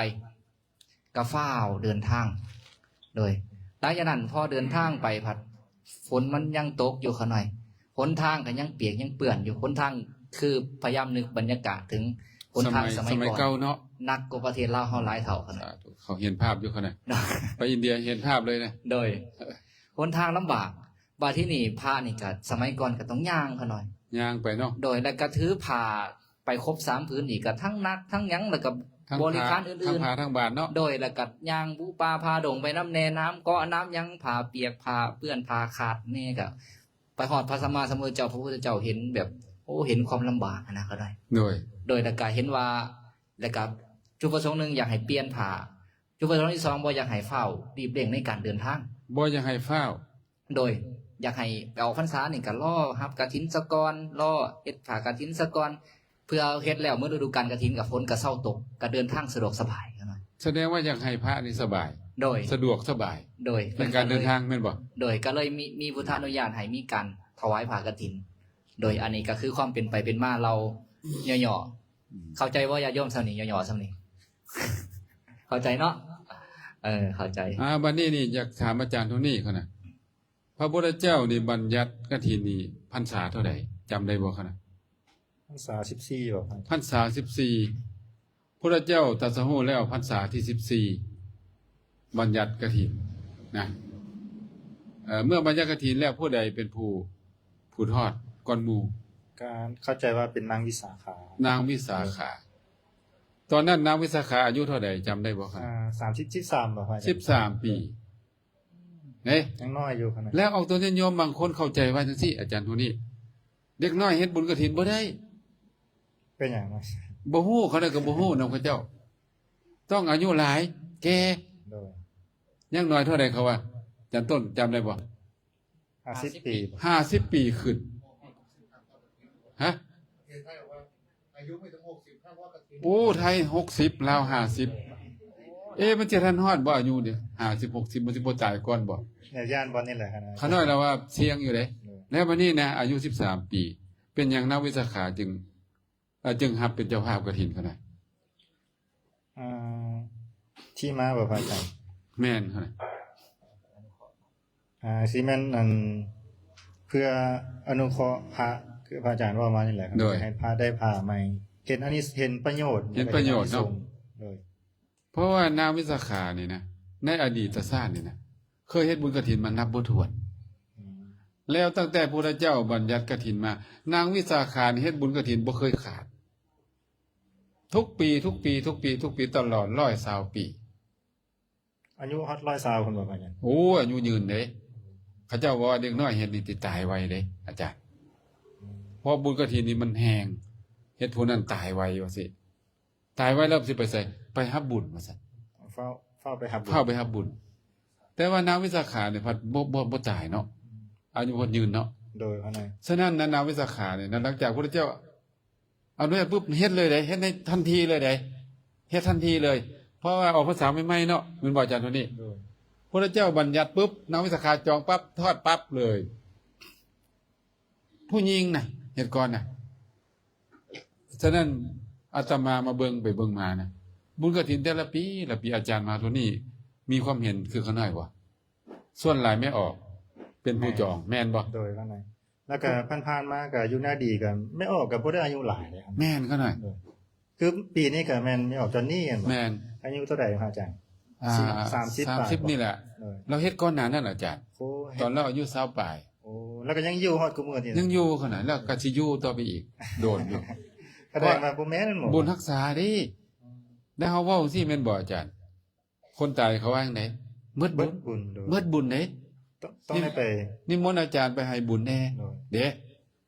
ກໍຟ້າວເດີນທາງ. ໂດຍ ຫຼັງຈາກນັ້ນພໍເດີນທາງໄປພັດຝົນມັນຍັງຕົກຢູ່ຂ້ານ້ອຍ ຫົນທາງກໍຍັງປຽກຍັງເປື້ອນຢູ່. ຫົນທາງ ຄືພະຍາຍາມນຶກບັນຍາກາດເຖິງຫົນທາງສະໄໝ ສະໄໝກ່ອນ ສະໄໝເກົ່າເນາະ ໜັກກວ່າປະເທດລາວເຮົາຫຼາຍເທົ່າຂະໜາດ. ສາທຸ ເຂົາເຫັນພາບຢູ່ຂະໜາດ ໄປອິນເດຍເຫັນພາບເລີຍນະ. ໂດຍ ຫົນທາງລຳບາກ. ບາດທີນີ້ພະນີ້ກະ ສະໄໝກ່ອນກະຕ້ອງຍ່າງຂະໜ້ອຍ ຍ່າງໄປເນາະ. ໂດຍ ແລ້ວກະຖືຜ້າໄປຄົບສາມຜືນອີກ ກະທັງໜັກທັງຫຍັງ ແລ້ວກະບໍລິຂານອື່ນໆ ທັງຜ້າທັງບາດເນາະ. ໂດຍ ແລ້ວກະຍ່າງບຸປ່າຝ່າດົງໄປນຳແດ່ ນ້ຳເກາະນ້ຳຫຍັງ ຜ້າປຽກຜ້າເປື້ອນຜ້າຂາດແດ່ ກະ ໄປຮອດພະສຳມາສຳພຸດທະເຈົ້າ ພະພຸດທະເຈົ້າເຫັນແບບ ໂອ້ ເຫັນຄວາມລຳບາກຫັ້ນນະ ກໍໄດ້. ໂດຍ ໂດຍ ແລ້ວກະເຫັນວ່າ ແລ້ວກະຈຸດປະສົງໜຶ່ງ ຢາກໃຫ້ປ່ຽນຜ້າ ຈຸດປະສົງທີສອງ ບໍ່ຢາກໃຫ້ຟ້າວ ລີບເລັ່ງໃນການເດີນທາງ ບໍ່ຢາກໃຫ້ຟ້າວ ໂດຍຢາກໃຫ້ໄປອອກພັນສານີ້ກໍລໍຮັບກະຖິນສາກ່ອນ ລໍເຮັດຜ້າກະຖິນສາກ່ອນ ເພື່ອເຮັດແລ້ວໝົດລະດູການກະຖິນ ກໍຝົນກໍເຊົາຕົກ ກໍເດີນທາງສະດວກສະບາຍ. ສະແດງວ່າຢາກໃຫ້ພະນີ້ສະບາຍ ໂດຍ ສະດວກສະບາຍ ໂດຍ ໃນການເດີນທາງແມ່ນບໍ່? ໂດຍ ກໍເລີຍມີ ມີພຸດທານຸຍາດໃຫ້ມີການຖວາຍຜ້າກະຖິນ. ໂດຍ ອັນນີ້ກໍຄືຄວາມເປັນໄປເປັນມາເລົ່າຫຍໍ້ໆ ອືມ ເຂົ້າໃຈບໍ່ຍາດໂຍມສ່ຳນີ້ ຫຍໍ້ໆສ່ຳນີ້ ເຂົ້າໃຈເນາະ? ເອີ ເຂົ້າໃຈ. ອ່າ ບັດນີ້ນີ້ຢາກຖາມອາຈານໂທນີ້ກ່ອນນະ ພະພຸດທະເຈົ້ານີ້ບັນຍັດກະຖິນນີ້ພັນສາເທົ່າໃດ ຈຳໄດ້ບໍ່ຄະນະ? ພັນສາສິບສີ່ບໍ? ພັນສາສິບສີ່ ພຸດທະເຈົ້າຕັດສະຮູ້ແລ້ວພັນສາທີສິບສີ່ ບັນຍັດກະຖິນນະ. ເອີ ເມື່ອບັນຍັດກະຖິນແລ້ວ ຜູ້ໃດເປັນຜູ້ ຜູ້ທອດກ່ອນໝູ່? ກໍເຂົ້າໃຈວ່າເປັນນາງວິສາຂາ. ນາງວິສາຂາ. ຕອນນັ້ນນາງວິສາຂາອາຍຸເທົ່າໃດ ຈຳໄດ້ບໍ່ຄະ? ອ່າ ສາມສິບ ສິບສາມບໍ? ສິບສາມປີ. ເດ້ ຍັງນ້ອຍຢູ່ຂະນາດ. ແລ້ວອອກຕົນຍາດໂຍມບາງຄົນເຂົ້າໃຈວ່າຈັ່ງຊີ້ ອາຈານໂທນີ້ ເດັກນ້ອຍເຮັດບຸນກະຖິນບໍ່ໄດ້. ເປັນຫຍັງ? ບໍ່ຮູ້ ເຂົາເຈົ້າກໍບໍ່ຮູ້ນຳເຂົາເຈົ້າ ຕ້ອງອາຍຸຫຼາຍ ແກ່. ໂດຍ ຍັງນ້ອຍເທົ່າໃດເຂົາວ່າ? ອາຈານຕົ້ນຈຳໄດ້ບໍ່? ຫ້າສິບປີ. ຫ້າສິບປີຂຶ້ນ. ຮະ? ອາຍຸໄປເຖິງຫົກສິບ ຖ້າວ່າກະຖິນ ໂອ້ ໄທຫົກສິບ ລາວຫ້າສິບ. ເອ ມັນຈະທັນຮອດບໍ່ອາຍຸນີ້ ຫ້າສິບ ຫົກສິບ ມັນຊິບໍ່ຕາຍກ່ອນບໍ່? ແນວຢ້ານບໍ່ນີ້ແຫຼະ ຂະນ້ອຍລາວວ່າສ່ຽງຢູ່ເດ້. ໂດຍ ແລ້ວບັດນີ້ນະ ອາຍຸສິບສາມປີ ເປັນຫຍັງນາງວິສາຂາຈຶ່ງ ເອີ ຈຶ່ງຮັບເປັນເຈົ້າພາບກະຖິນຂະນ້ອຍ? ອ່າ ທີ່ມາບໍ່ພະອາຈານ? ແມ່ນຂະນ້ອຍ. ອ່າ ຊິແມ່ນ ອັນ ເພື່ອອະນຸເຄາະພະ ຄືພະອາຈານເວົ້າມານີ້ແຫຼະ. ໂດຍ ໃຫ້ພະໄດ້ຜ້າໃໝ່ ເຫັນອັນນີ້ ເຫັນປະໂຫຍດ ເຫັນປະໂຫຍດເນາະ. ໂດຍ ເພາະວ່ານາງວິສາຂານີ້ນະ ໃນອະດີດຕະຊາດນີ້ນະ ເຄີຍເຮັດບຸນກະຖິນມານັບບໍ່ຖ້ວນ. ອືມ ແລ້ວຕັ້ງແຕ່ພຸດທະເຈົ້າບັນຍັດກະຖິນມາ ນາງວິສາຂານີ້ເຮັດບຸນກະຖິນບໍ່ເຄີຍຂາດ ທຸກປີ ທຸກປີ ທຸກປີ ທຸກປີ ຕະຫຼອດຮ້ອຍຊາວປີ. ອາຍຸຮອດຮ້ອຍຊາວພຸ້ນບໍ່ພະອາຈານ? ໂອ້ ອາຍຸຍືນເດ້. ເຂົາເຈົ້າເວົ້າວ່າເດັກນ້ອຍເຮັດນີ້ຊິຕາຍໄວເດ້ອາຈານ. ອືມ ເພາະບຸນກະຖິນນີ້ມັນແຮງ ເຮັດຜູ້ນັ້ນຕາຍໄວວ່າຊີ້. ຕາຍໄວແລ້ວຊິໄປໃສ? ໄປຮັບບຸນວ່າຊັ້ນ. ຟ້າວ ຟ້າວໄປຮັບບຸນ ຟ້າວໄປຮັບບຸນ. ແຕ່ວ່ານາງວິສາຂານີ້ພັດບໍ່ ບໍ່ ບໍ່ຕາຍເນາະ. ອືມ ອາຍຸເພິ່ນຍືນເນາະ. ໂດຍ ຂະນ້ອຍ. ສະນັ້ນນະ ນາງວິສາຂານີ້ນະ ຫຼັງຈາກພຸດທະເຈົ້າ ອະນຸຍາດປຶບ ເຮັດເລີຍເດ້ ເຮັດໃນທັນທີເລີຍເດ້ ເຮັດທັນທີເລີຍ. ເພາະວ່າອອກພັນສາໃໝ່ໆເນາະ ແມ່ນບໍ່ອາຈານໂທນີ້? ໂດຍ ພຸດທະເຈົ້າບັນຍັດປຶບ ນາງວິສາຂາຈອງປັບ ທອດປັບເລີຍ. ຜູ້ຍິງນະ ເຮັດກ່ອນນະ. ສະນັ້ນອາດຕະມາມາເບິ່ງໄປເບິ່ງມານະ ບຸນກະຖິນແຕ່ລະປີລະປີ ອາຈານມະຫາໂທນີ້ມີຄວາມເຫັນຄືຂ້ານ້ອຍບໍ່? ສ່ວນຫຼາຍແມ່ອອກເປັນຜູ້ຈອງ ແມ່ນບໍ່? ໂດຍ ຂ້ານ້ອຍ. ແລ້ວກໍຜ່ານໆມາກໍຢູ່ນາດີກໍແມ່ອອກກໍບໍ່ໄດ້ອາຍຸຫຼາຍເດ້. ແມ່ນ ຂ້ານ້ອຍ. ໂດຍ ຄືປີນີ້ກໍແມ່ນແມ່ອອກຈອນນີ້ແມ່ນບໍ່? ແມ່ນ. ອາຍຸເທົ່າໃດພະອາຈານ? ອ່າ ສາມສິບ ສາມສິບປາຍບໍ່? ນີ້ແຫຼະ. ໂດຍ ລາວເຮັດກ່ອນໜ້ານັ້ນອາຈານ. ໂອ້ ເຮັດ ຕອນລາວອາຍຸຊາວປາຍ. ໂອ້ ແລ້ວກໍຍັງຢູ່ຮອດທຸກມື້ນີ້? ຍັງຢູ່ຂະໜາດ ແລ້ວກໍຊິຢູ່ຕໍ່ໄປອີກໂດນຢູ່. ສະແດງວ່າບໍ່ແມ່ນ ບຸນຮັກສາເດ້. ອືມ ແລ້ວເຮົາເວົ້າຈັ່ງຊີ້ແມ່ນບໍ່ອາຈານ? ຄົນຕາຍເຂົາວ່າຈັ່ງໃດ? ໝົດບຸນ. ໝົດບຸນ. ໂດຍ ໝົດບຸນເດ້. ຕ້ອງ ຕ້ອງໄດ້ໄປນິມົນອາຈານໄປໃຫ້ບຸນແດ່. ໂດຍ ເດ້.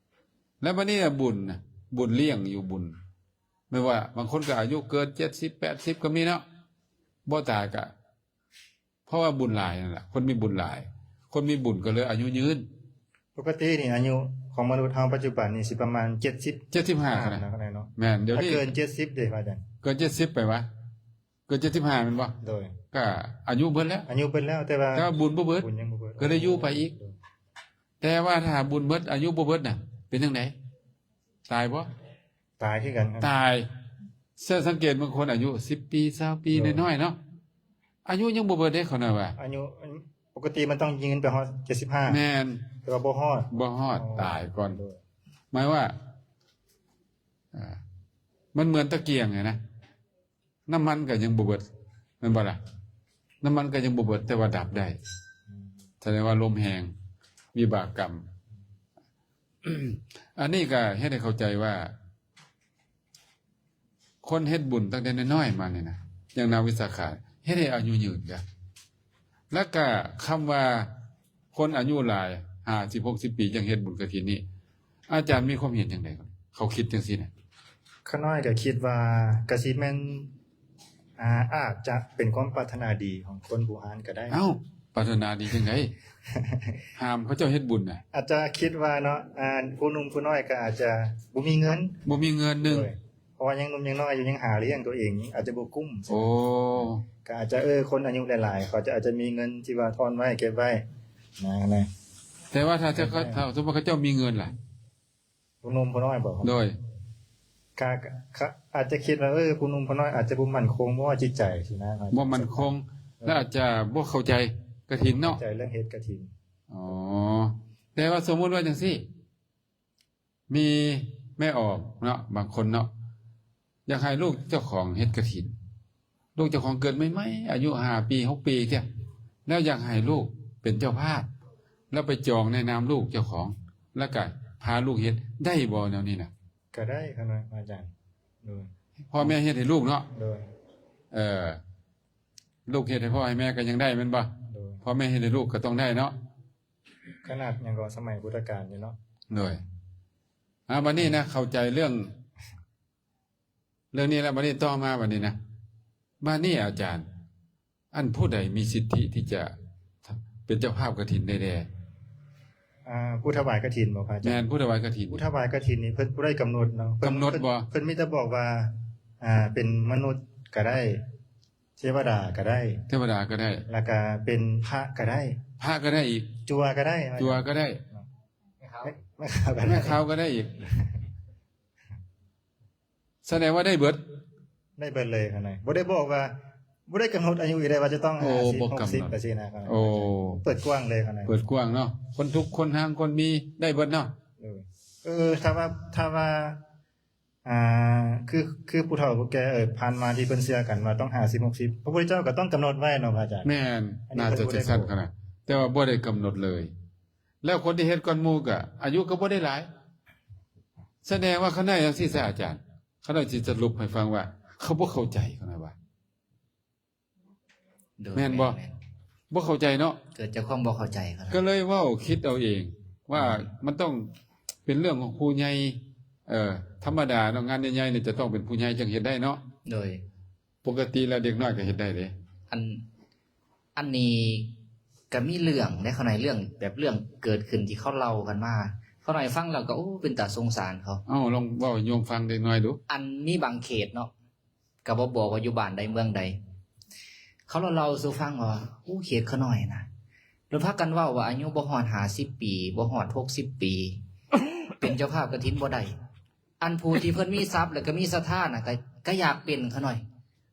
ແລ້ວບັດນີ້ນະ ບຸນນະ ບຸນລ້ຽງຢູ່ ບຸນ ແມ່ນວ່າບາງຄົນກໍອາຍຸເກີນເຈັດສິບ ແປດສິບກໍມີເນາະ ບໍ່ຕາຍກະ ເພາະວ່າບຸນຫຼາຍນັ້ນລະ ຄົນມີບຸນຫຼາຍ ຄົນມີບຸນກໍເລີຍອາຍຸຍືນ. ປົກກະຕິນີ້ອາຍຸຂອງມະນຸດເຮົາປັດຈຸບັນນີ້ຊິປະມານເຈັດສິບ ເຈັດສິບຫ້າ ເນາະ ເນາະ. ແມ່ນ ດຽວນີ້ເກີນເຈັດສິບເດ້ພະອາຈານ. ເກີນເຈັດສິບໄປວະ? ເກີນເຈັດສິບຫ້າແມ່ນບໍ່? ໂດຍ ກະອາຍຸເບິດແລ້ວ ອາຍຸເບິດແລ້ວ ແຕ່ວ່າ ແຕ່ວ່າບຸນບໍ່ເບິດ ບຸນຍັງບໍ່ເບິດ ກໍເລີຍຢູ່ໄປອີກ. ໂດຍ ແຕ່ວ່າຖ້າບຸນເບິດ ອາຍຸບໍ່ເບິດນະ ເປັນຈັ່ງໃດ? ຕາຍບໍ່? ຕາຍຄືກັນ. ຕາຍ. ເຊິ່ງສັງເກດເບິ່ງຄົນອາຍຸສິບປີ ຊາວປີ ໂດຍ ນ້ອຍໆເນາະ ອາຍຸຍັງບໍ່ເບິດເດ້ ເຂົານະວ່າ ອາຍຸ ອັນ ປົກກະຕິມັນຕ້ອງຍືນໄປຮອດເຈັດສິບຫ້າ. ແມ່ນ. ແຕ່ວ່າບໍ່ຮອດ ບໍ່ຮອດ. ອໍ ຕາຍກ່ອນ. ໂດຍ ໝາຍວ່າ ອ່າ ມັນເໝືອນຕະກຽງຫັ້ນນະ ນ້ຳມັນກໍຍັງບໍ່ເບິດ ແມ່ນບໍ່ລະ? ນ້ຳມັນກໍຍັງບໍ່ເບິດ ແຕ່ວ່າດັບໄດ້. ອືມ ສະແດງວ່າລົມແຮງ ວິບາກກຳ. ອັນນີ້ກໍເຮັດໃຫ້ເຂົ້າໃຈວ່າ ຄົນເຮັດບຸນຕັ້ງແຕ່ນ້ອຍໆມານີ້ນະ ຢ່າງນາງວິສາຂາ ເຮັດໃຫ້ອາຍຸຍືນເດ້. ແລ້ວກະຄຳວ່າຄົນອາຍຸຫຼາຍ ຫ້າສິບ ຫົກສິບປີ ຈັ່ງເຮັດບຸນກະຖິນນີ້ ອາຈານມີຄວາມເຫັນຈັ່ງໃດ? ເຂົາຄິດຈັ່ງຊີ້ນະ. ຂ້ານ້ອຍກໍຄິດວ່າກະຊິແມ່ນ ອາ ອາດຈະເປັນຄວາມປາດຖະໜາດີຂອງຄົນບູຮານກໍໄດ້. ເອົ້າ ປາດຖະໜາດີຈັ່ງໃດ? ຫ້າມເຂົາເຈົ້າເຮັດບຸນນະ. ອາດຈະຄິດວ່າເນາະ ອາ ຜູ້ໜຸ່ມຜູ້ນ້ອຍກໍອາດຈະບໍ່ມີເງິນ. ບໍ່ມີເງິນໜຶ່ງ. ໂດຍ. ເພາະວ່າຍັງໜຸ່ມຍັງນ້ອຍຢູ່ ຍັງຫາລ້ຽງຕົວເອງ ອາດຈະບໍ່ກຸ້ມ. ໂອ້ ກໍອາດຈະ ເອີ ຄົນອາຍຸຫຼາຍໆ ເຂົາຈະອາດຈະມີເງິນທີ່ວ່າທ້ອນໄວ້ເກັບໄວ້ນະ ນະ. ແຕ່ວ່າຖ້າ ແຕ່ ຖ້າ ສົມມຸດເຂົາເຈົ້າມີເງິນລະ? ຜູ້ໜຸ່ມຜູ້ນ້ອຍບໍ? ໂດຍ. ກະ ກະ ອາດຈະຄິດວ່າ ເອີ ຜູ້ໜຸ່ມຜູ້ນ້ອຍອາດຈະບໍ່ໝັ້ນຄົງ ບໍ່ວ່າຈິດໃຈຊີ້ນະ ບໍ່ໝັ້ນຄົງ ແລະ ອາດຈະບໍ່ເຂົ້າໃຈກະຖິນເນາະ. ເຂົ້າໃຈເລື່ອງເຮັດກະຖິນ. ອໍ ແຕ່ວ່າສົມມຸດວ່າຈັ່ງຊີ້ ມີແມ່ອອກເນາະ ບາງຄົນເນາະ ຢາກໃຫ້ລູກເຈົ້າຂອງເຮັດກະຖິນ. ລູກເຈົ້າຂອງເກີດໃໝ່ໆ ອາຍຸຫ້າປີ ຫົກປີເທື່ອ ແລ້ວຢາກໃຫ້ລູກເປັນເຈົ້າພາບ ແລ້ວໄປຈອງໃນນາມລູກເຈົ້າຂອງ ແລ້ວກະພາລູກເຮັດ ໄດ້ບໍ່ແນວນີ້ນະ? ກໍໄດ້ຂະນ້ອຍ ອາຈານ. ໂດຍ. ພໍ່ແມ່ເຮັດໃຫ້ລູກເນາະ. ໂດຍ. ເອີ ລູກເຮັດໃຫ້ພໍ່ໃຫ້ແມ່ກໍຍັງໄດ້ແມ່ນບໍ່? ໂດຍ. ພໍ່ແມ່ເຮັດໃຫ້ລູກກໍຕ້ອງໄດ້ເນາະ. ຂະໜາດຫຍັງກໍສະໄໝພຸດທະການຢູ່ເນາະ. ໂດຍ. ອາ ບັດນີ້ນະ ເຂົ້າໃຈເລື່ອງ ເລື່ອງນີ້ແລ້ວ ບັດນີ້ຕໍ່ມາບັດນີ້ນະ ບັດນີ້ອາຈານ ອັນຜູ້ໃດມີສິດທິທີ່ຈະເປັນເຈົ້າພາບກະຖິນໄດ້ແດ່? ອາ ຜູ້ຖວາຍກະຖິນບໍພະອາຈານ? ແມ່ນ ຜູ້ຖວາຍກະຖິນ. ຜູ້ຖວາຍກະຖິນນີ້ເພິ່ນບໍ່ໄດ້ກຳນົດເນາະ. ກຳນົດບໍ່? ເພິ່ນ ເພິ່ນມີແຕ່ບອກວ່າ ອາ ເປັນມະນຸດກໍໄດ້ ເທວະດາກໍໄດ້. ເທວະດາກໍໄດ້. ແລ້ວກໍເປັນພະກໍໄດ້. ພະກໍໄດ້ອີກ. ຈົວກໍໄດ້. ຈົວກໍໄດ້. ແມ່ຂາວ ແມ່ຂາວກໍໄດ້. ແມ່ຂາວກໍໄດ້ອີກ. ສະແດງວ່າໄດ້ເບິດ. ໄດ້ເບິດເລີຍຂະນ້ອຍ. ບໍ່ໄດ້ບອກວ່າ ບໍ່ໄດ້ກຳນົດອາຍຸອີກໄດ້ວ່າຈະຕ້ອງ ໂອ້ ຫ້າສິບ ບໍ່ກຳນົດ ຫົກສິບ ຈັ່ງຊີ້ນະ. ໂອ້ ເປີດກວ້າງເລີຍຂະນ້ອຍ. ເປີດກວ້າງເນາະ. ຄົນທຸກຄົນຮາງຄົນມີໄດ້ເບິດເນາະ. ເອີ ເອີ ຖ້າວ່າ ຖ້າວ່າ ອ່າ ຄື ຄືຜູ້ເຖົ້າຜູ້ແກ່ ເອີ ຜ່ານມາທີ່ເພິ່ນເຊື່ອກັນວ່າຕ້ອງຫ້າສິບ ຫົກສິບ ພະພຸດທະເຈົ້າກໍຕ້ອງກຳນົດໄວ້ເນາະ ພະອາຈານ. ແມ່ນ ໜ້າຈະຈັກຊັ້ນຂະນ້ອຍ ແຕ່ວ່າບໍ່ໄດ້ກຳນົດເລີຍ. ແລ້ວຄົນທີ່ເຮັດກ່ອນໝູ່ກໍອາຍຸກໍບໍ່ໄດ້ຫຼາຍ. ສະແດງວ່າຂະນ້ອຍຈັ່ງຊີ້ຊະອາຈານ ຂະນ້ອຍຊິສະຫຼຸບໃຫ້ຟັງວ່າ ເຂົາບໍ່ເຂົ້າໃຈຂະນ້ອຍວ່າ. ໂດຍ. ແມ່ນບໍ່? ແມ່ນໆ ບໍ່ເຂົ້າໃຈເນາະ. ເກີດຈາກຄວາມບໍ່ເຂົ້າໃຈຂະນ້ອຍ ກໍເລີຍເວົ້າຄິດເອົາເອງວ່າ ອືມ ມັນຕ້ອງເປັນເລື່ອງຂອງຜູ້ໃຫຍ່. ເອີ ທຳມະດາເນາະ ງານໃຫຍ່ໆນີ້ຈະຕ້ອງເປັນຜູ້ໃຫຍ່ຈຶ່ງເຮັດໄດ້ເນາະ. ໂດຍ. ປົກກະຕິແລ້ວເດັກນ້ອຍກໍເຮັດໄດ້ເດ້. ອັນ ອັນນີ້ກໍມີເລື່ອງເດ້ ຂະນ້ອຍ ເລື່ອງແບບເລື່ອງເກີດຂຶ້ນທີ່ເຂົາເລົ່າກັນມາ ຂະນ້ອຍຟັງແລ້ວກໍ ໂອ້ ເປັນຕາສົງສານເຂົາ. ເອົ້າ ລອງເວົ້າໃຫ້ໂຍມຟັງຈັກໜ້ອຍດູ. ອັນມີບາງເຂດເນາະ ກໍບໍ່ບອກວ່າຢູ່ບ້ານໃດເມືອງໃດ ເຂົາລະເລົ່າສູ່ຟັງວ່າ ໂອ້ ເຂດຂະນ້ອຍນະ ລະພາກັນເວົ້າວ່າອາຍຸບໍ່ຮອດຫ້າສິບປີ ບໍ່ຮອດຫົກສິບປີ ເປັນເຈົ້າພາບກະຖິນບໍ່ໄດ້. ອັນຜູ້ທີ່ເພິ່ນມີຊັບ ແລ້ວກໍມີສັດທານະ ກໍ ກໍຢາກເປັນຂະນ້ອຍ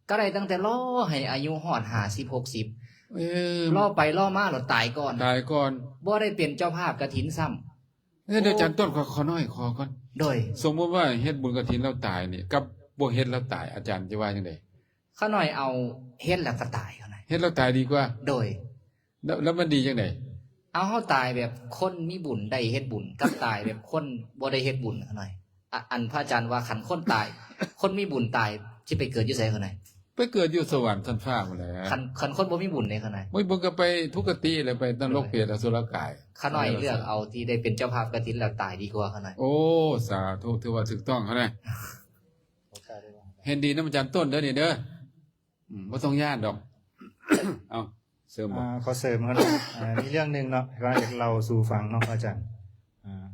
ກໍໄດ້ຕັ້ງແຕ່ລໍໃຫ້ອາຍຸຮອດຫ້າສິບ ຫົກສິບ. ເອີ ລໍໄປລໍມາລະຕາຍກ່ອນ ຕາຍກ່ອນ ບໍ່ໄດ້ເປັນເຈົ້າພາບກະຖິນຊ້ຳ. ເອີ ດຽວອາຈານຕົ້ນ ຂໍ ຂໍໜ້ອຍຂໍກ່ອນ. ໂດຍ. ສົມມຸດວ່າເຮັດບຸນກະຖິນແລ້ວຕາຍນີ້ ກັບບໍ່ເຮັດແລ້ວຕາຍ ອາຈານຈະວ່າຈັ່ງໃດ? ຂະນ້ອຍເອົາເຮັດແລ້ວກໍຕາຍ ຂະນ້ອຍ ເຮັດແລ້ວຕາຍດີກວ່າ. ໂດຍ. ແລ້ວ ແລ້ວມັນດີຈັ່ງໃດ? ເອົາ ເຮົາຕາຍແບບຄົນມີບຸນໄດ້ເຮັດບຸນ ກັບຕາຍແບບຄົນບໍ່ໄດ້ເຮັດບຸນ ຂະນ້ອຍ. ອະ ອັນພະອາຈານວ່າ ຄັນຄົນຕາຍ ຄົນມີບຸນຕາຍ ຊິໄປເກີດຢູ່ໃສຂະນ້ອຍ? ໄປເກີດຢູ່ສະຫວັນຊັ້ນຟ້າພຸ້ນແຫຼະ. ຄັນ ຄັນຄົນບໍ່ມີບຸນເດ້ຂະນ້ອຍ? ບໍ່ມີບຸນກໍໄປທຸກກະຕິແຫຼະ ໄປນະລົກເປດອະສຸລະກາຍ. ຂະນ້ອຍເລືອກເອົາທີ່ໄດ້ເປັນເຈົ້າພາບກະຖິນແລ້ວຕາຍດີກວ່າຂະນ້ອຍ. ໂອ້ ສາທຸ ຖືວ່າຖືກຕ້ອງຂະນ້ອຍ. ເຫັນດີນຳອາຈານຕົ້ນເດີນີ້ເດີ. ອືມ ບໍ່ຕ້ອງຢ້ານດອກ. ເອົາ ເສີມບໍ່? ອ່າ ຂໍເສີມກ່ອນເນາະ. ອ່າ ມີເລື່ອງໜຶ່ງເນາະ ທີ່ວ່າຢາກເລົ່າສູ່ຟັງເນາະ ອາຈານ. ອ່າ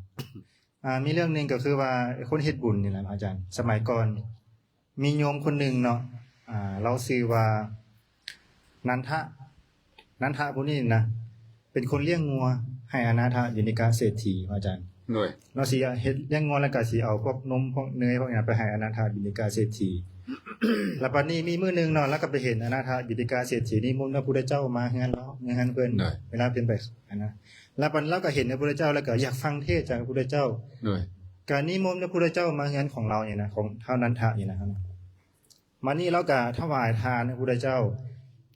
ອ່າ ມີເລື່ອງໜຶ່ງກໍຄືວ່າ ຄົນເຮັດບຸນນີ້ແຫຼະອາຈານ. ສະໄໝກ່ອນມີໂຍມຄົນໜຶ່ງເນາະ ອ່າ ລາວຊື່ວ່າ ນັນທະ. ນັນທະຜູ້ນີ້ນະ ເປັນຄົນລ້ຽງງົວໃຫ້ອະນາຖະບິນລິກະເສດຖີ ອາຈານ. ໂດຍ. ລາວຊິເຮັດລ້ຽງງົວ ແລ້ວກໍຊິເອົາພວກນົມ ພວກເນີຍ ພວກຫຍັງໄປໃຫ້ອະນາຖະບິນລິກະເສດຖີ. ແລ້ວບັດນີ້ມີມື້ໜຶ່ງເນາະ ລາວກໍໄປເຫັນອະນາຖະບິນລິກະເສດຖີນິມົນພະພຸດທະເຈົ້າມາເຮືອນລາວ ເຮືອນເພິ່ນ. ໂດຍ. ເວລາເພິ່ນໄປອັນນະ ແລ້ວບັດລາວກໍເຫັນພະພຸດທະເຈົ້າ ແລ້ວກໍຢາກຟັງເທດຈາກພະພຸດທະເຈົ້າ. ໂດຍ. ກໍນິມົນພະພຸດທະເຈົ້າມາເຮືອນຂອງລາວນີ້ນະ ຂອງທ້າວນັນທະນີ້ນະ. ບັດນີ້ລາວກໍຖວາຍທານພະພຸດທະເຈົ້າ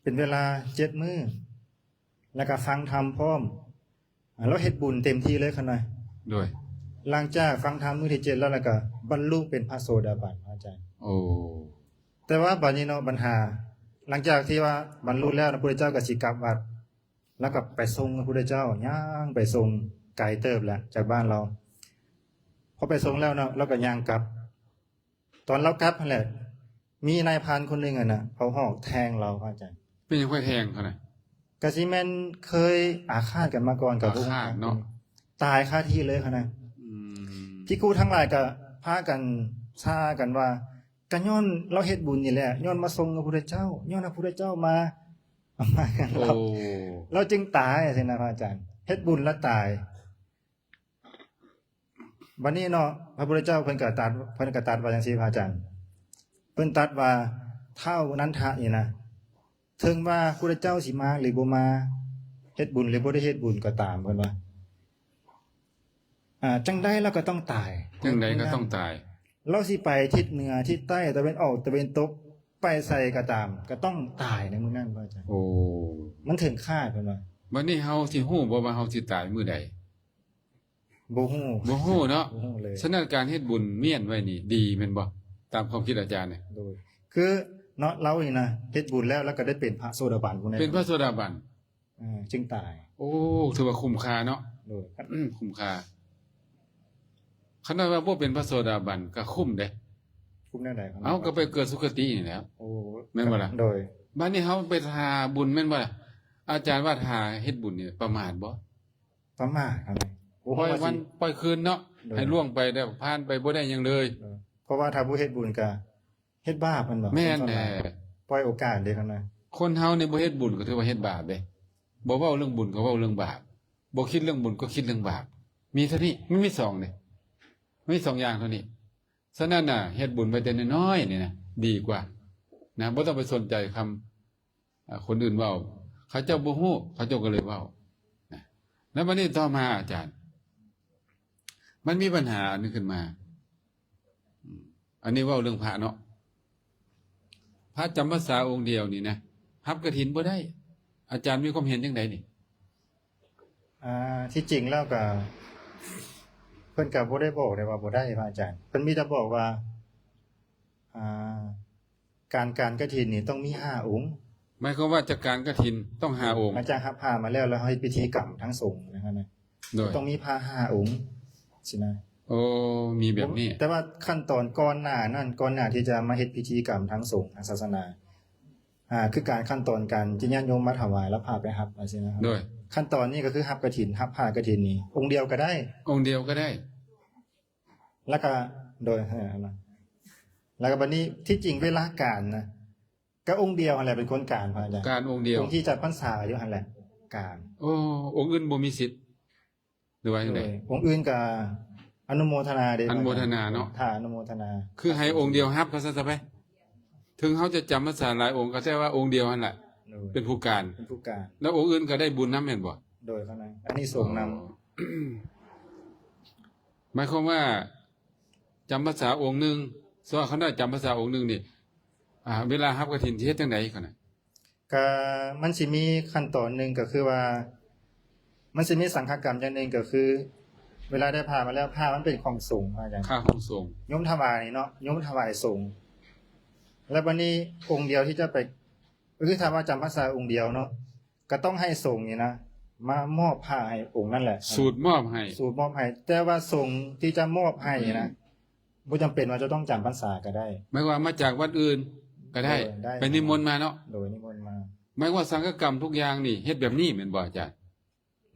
ເປັນເວລາເຈັດມື້ ແລ້ວກໍຟັງທຳພ້ອມ. ອ່າ ລາວເຮັດບຸນເຕັມທີ່ເລີຍຂະນ້ອຍ. ໂດຍ. ຫຼັງຈາກຟັງທຳມື້ທີເຈັດແລ້ວ ແລ້ວກໍບັນລຸເປັນພະໂສດາບັນ ອາຈານ. ໂອ້. ແຕ່ວ່າບັດນີ້ເນາະ ບັນຫາ ຫຼັງຈາກທີ່ວ່າບັນລຸແລ້ວນະ ພະພຸດທະເຈົ້າກໍຊິກັບວັດ ລາວກໍໄປສົ່ງພະພຸດທະເຈົ້າ ຍ່າງໄປສົ່ງ ໄກເຕີບແຫຼະຈາກບ້ານລາວ. ພໍໄປສົ່ງແລ້ວເນາະ ລາວກໍຍ່າງກັບ. ຕອນລາວກັບຫັ້ນແຫຼະ ມີນາຍພານຄົນໜຶ່ງຫັ້ນນະ ເຂົາຫອກແທງລາວ ພະອາຈານ. ເປັນຫຍັງຂ້ອຍແທງເຂົານະ? ກະຊິແມ່ນເຄີຍອາຄາດກັນມາກ່ອນ ກະບໍ່ຮູ້ ອາຄາດເນາະ. ຕາຍຄາທີ່ເລີຍຫັ້ນນະ. ອືມ ພິກຂຸທັງຫຼາຍກະພາກັນຊາກັນວ່າ ກະຍ້ອນລາວເຮັດບຸນນີ້ແຫຼະ, ຍ້ອນມາສົ່ງພະພຸດທະເຈົ້າ, ຍ້ອນພະພຸດທະເຈົ້າມາ ມາກັນລາວ. ໂອ້ ລາວຈຶ່ງຕາຍຊີ້ນະ ພະອາຈານ. ເຮັດບຸນລະຕາຍ. ບັດນີ້ເນາະ ພະພຸດທະເຈົ້າເພິ່ນກະຕັດ ເພິ່ນກະຕັດວ່າຈັ່ງຊີ້ ພະອາຈານ. ເພິ່ນຕັດວ່າ ທ້າວນັນທະນີ້ນະ ເຖິງວ່າພຸດທະເຈົ້າຊິມາ ຫຼື ບໍ່ມາ, ເຮັດບຸນ ຫຼື ບໍ່ໄດ້ເຮັດບຸນກໍຕາມ ເພິ່ນວ່າ ອາ ຈັ່ງໃດລາວກໍຕ້ອງຕາຍ. ຈັ່ງໃດກໍຕ້ອງຕາຍ. ລາວຊິໄປທິດເໜືອ, ທິດໃຕ້, ຕາເວັນອອກ, ຕາເວັນຕົກ, ໄປໃສກໍຕາມ ກໍຕ້ອງຕາຍໃນມື້ນັ້ນ ພະອາຈານ. ໂອ້ ມັນເຖິງຄາດ ເພິ່ນວ່າ. ບັດນີ້ເຮົາຊິຮູ້ບໍ່ວ່າເຮົາຊິຕາຍມື້ໃດ? ບໍ່ຮູ້ ບໍ່ຮູ້ເນາະ. ບໍ່ຮູ້ເລີຍ. ສະນັ້ນການເຮັດບຸນມ້ຽນໄວ້ນີ້ດີແມ່ນບໍ່ ຕາມຄວາມຄິດອາຈານນີ້? ໂດຍ ຄືເນາະ ລາວນີ້ນະ ເຮັດບຸນແລ້ວ ລາວກໍໄດ້ເປັນພະໂສດາບັນພຸ້ນນະ. ເປັນພະໂສດາບັນ ເອີ ຈຶ່ງຕາຍ. ໂອ້ ຖືວ່າຄຸ້ມຄ່າເນາະ. ໂດຍ ຄຸ້ມຄ່າ. ຄັນວ່າບໍ່ເປັນພະໂສດາບັນກໍຄຸ້ມເດ້. ຄຸ້ມແນວໃດ? ເອົາ ກໍໄປເກີດສຸຄະຕິນີ້ແຫຼະ. ໂອ້ ແມ່ນບໍ່ລະ? ໂດຍ ບັດນີ້ເຮົາໄປຖ້າບຸນແມ່ນບໍ່ລະ? ອາຈານວ່າຖ້າເຮັດບຸນນີ້ປະໝາດບໍ່? ປະໝາດ ໂອ້ ປ່ອຍວັນປ່ອຍຄືນເນາະ. ໂດຍ ໃຫ້ລ່ວງໄປແລ້ວ ຜ່ານໄປ ບໍ່ໄດ້ຫຍັງເລີຍ. ໂດຍ ເພາະວ່າຖ້າບໍ່ເຮັດບຸນກະເຮັດບາບ ແມ່ນບໍ່? ແມ່ນແຫຼະ. ປ່ອຍໂອກາດເດ້ ຄັນນະ. ຄົນເຮົານີ້ບໍ່ເຮັດບຸນກໍຖືວ່າເຮັດບາບເດ້. ບໍ່ເວົ້າເລື່ອງບຸນກໍເວົ້າເລື່ອງບາບ, ບໍ່ຄິດເລື່ອງບຸນກໍຄິດເລື່ອງບາບ. ມີເທົ່ານີ້ ມັນມີສອງເດ້, ມີສອງຢ່າງເທົ່ານີ້. ສະນັ້ນນະ ເຮັດບຸນໄວ້ແຕ່ນ້ອຍໆນີ້ນະ ດີກວ່ານະ, ບໍ່ຕ້ອງໄປສົນໃຈຄຳ ອາ ຄົນອື່ນເວົ້າ. ເຂົາເຈົ້າບໍ່ຮູ້ ເຂົາເຈົ້າກໍເລີຍເວົ້ານະ. ແລ້ວບັດນີ້ຕໍ່ມາອາຈານ ມັນມີບັນຫາອັນໜຶ່ງຂຶ້ນມາ. ອືມ ອັນນີ້ເວົ້າເລື່ອງພະເນາະ. ພະຈຳພັນສາອົງດຽວນີ້ນະ ຮັບກະຖິນບໍ່ໄດ້. ອາຈານມີຄວາມເຫັນຈັ່ງໃດນີ້? ອ່າ ທີ່ຈິງແລ້ວກະ ເພິ່ນກະບໍ່ໄດ້ບອກໄດ້ວ່າບໍ່ໄດ້ ພະອາຈານ. ເພິ່ນມີແຕ່ບອກວ່າ ອ່າ ການ ການກະຖິນນີ້ຕ້ອງມີຫ້າອົງ. ໝາຍຄວາມວ່າຈາກການກະຖິນຕ້ອງຫ້າອົງ. ຫຼັງຈາກຮັບຜ້າມາແລ້ວ ແລ້ວເຮົາເຮັດພິທີກຳທາງສົງນະ ໂດຍ ຕ້ອງມີພະຫ້າອົງຊີ້ນະ. ໂອ້ ມີແບບນີ້. ແຕ່ວ່າຂັ້ນຕອນກ່ອນໜ້ານັ້ນ ກ່ອນໜ້າທີ່ຈະມາເຮັດພິທີກຳທາງສົງທາງສາສະໜາ ອ່າ ຄືການຂັ້ນຕອນການທີ່ຍາດໂຍມມາຖວາຍ ແລ້ວພາໄປຮັບຈັ່ງຊີ້ນະ. ໂດຍ ຂັ້ນຕອນນີ້ກໍຄືຮັບກະຖິນ ຮັບຜ້າກະຖິນນີ້ ອົງດຽວກໍໄດ້. ອົງດຽວກໍໄດ້. ແລ້ວກໍ ໂດຍ ແລ້ວກໍບັດນີ້ ທີ່ຈິງເວລາການນະ ກໍອົງດຽວຫັ້ນແຫຼະເປັນຄົນການ ພະອາຈານ. ການອົງດຽວ. ອົງທີ່ຈຳພັນສາຢູ່ຫັ້ນແຫຼະການ. ໂອ້ ອົງອື່ນບໍ່ມີສິດ ຫຼືວ່າຈັ່ງໃດ? ໂດຍ ອົງອື່ນກໍອະນຸໂມທະນາເດ້. ອະນຸໂມທະນາເນາະ. ຖ້າອະນຸໂມທະນາ ຄືໃຫ້ອົງດຽວຮັບ ວ່າຊັ້ນຊະໄປ. ເຖິງເຮົາຈະຈຳພັນສາຫຼາຍອົງ ກໍແຕ່ວ່າອົງດຽວຫັ້ນແຫຼະ ໂດຍ ເປັນຜູ້ການ ເປັນຜູ້ການ. ແລ້ວອົງອື່ນກໍໄດ້ບຸນນຳແມ່ນບໍ່? ໂດຍ ເຂົານັ້ນ ອານິສົງນຳ. ອໍ ໝາຍຄວາມວ່າ ຈຳພັນສາອົງໜຶ່ງ ສ່ວນຄັນວ່າຈຳພັນສາອົງໜຶ່ງນີ້ ອ່າ ເວລາຮັບກະຖິນຊິເຮັດຈັ່ງໃດ? ກະມັນຊິມີຂັ້ນຕອນໜຶ່ງ ກໍຄືວ່າ ມັນຊິມີສັງຄະກຳຢ່າງໜຶ່ງ ກໍຄື ເວລາໄດ້ຜ້າມາແລ້ວ ຜ້າມັນເປັນຂອງສົງ ວ່າຈັ່ງ ຂອງສົງ ໂຍມຖວາຍນີ້ເນາະ ໂຍມຖວາຍສົງ. ແລ້ວບັດນີ້ອົງດຽວທີ່ຈະໄປ ກໍຄືຖ້າວ່າຈຳພັນສາອົງດຽວເນາະ ກໍຕ້ອງໃຫ້ສົງນີ້ນະ ມາມອບຜ້າໃຫ້ອົງນັ້ນແຫຼະ ສູດມອບໃຫ້ ສູດມອບໃຫ້. ແຕ່ວ່າສົງທີ່ຈະມອບໃຫ້ນະ ອືມ ບໍ່ຈຳເປັນວ່າຈະຕ້ອງຈຳພັນສາກໍໄດ້. ໝາຍວ່າມາຈາກວັດອື່ນກໍໄດ້. ໂດຍ ໄດ້ ໄປນິມົນມາເນາະ. ໂດຍ ນິມົນມາ. ໝາຍວ່າສັງຄະກຳທຸກຢ່າງນີ້ເຮັດແບບນີ້ແມ່ນບໍ່ອາຈານ?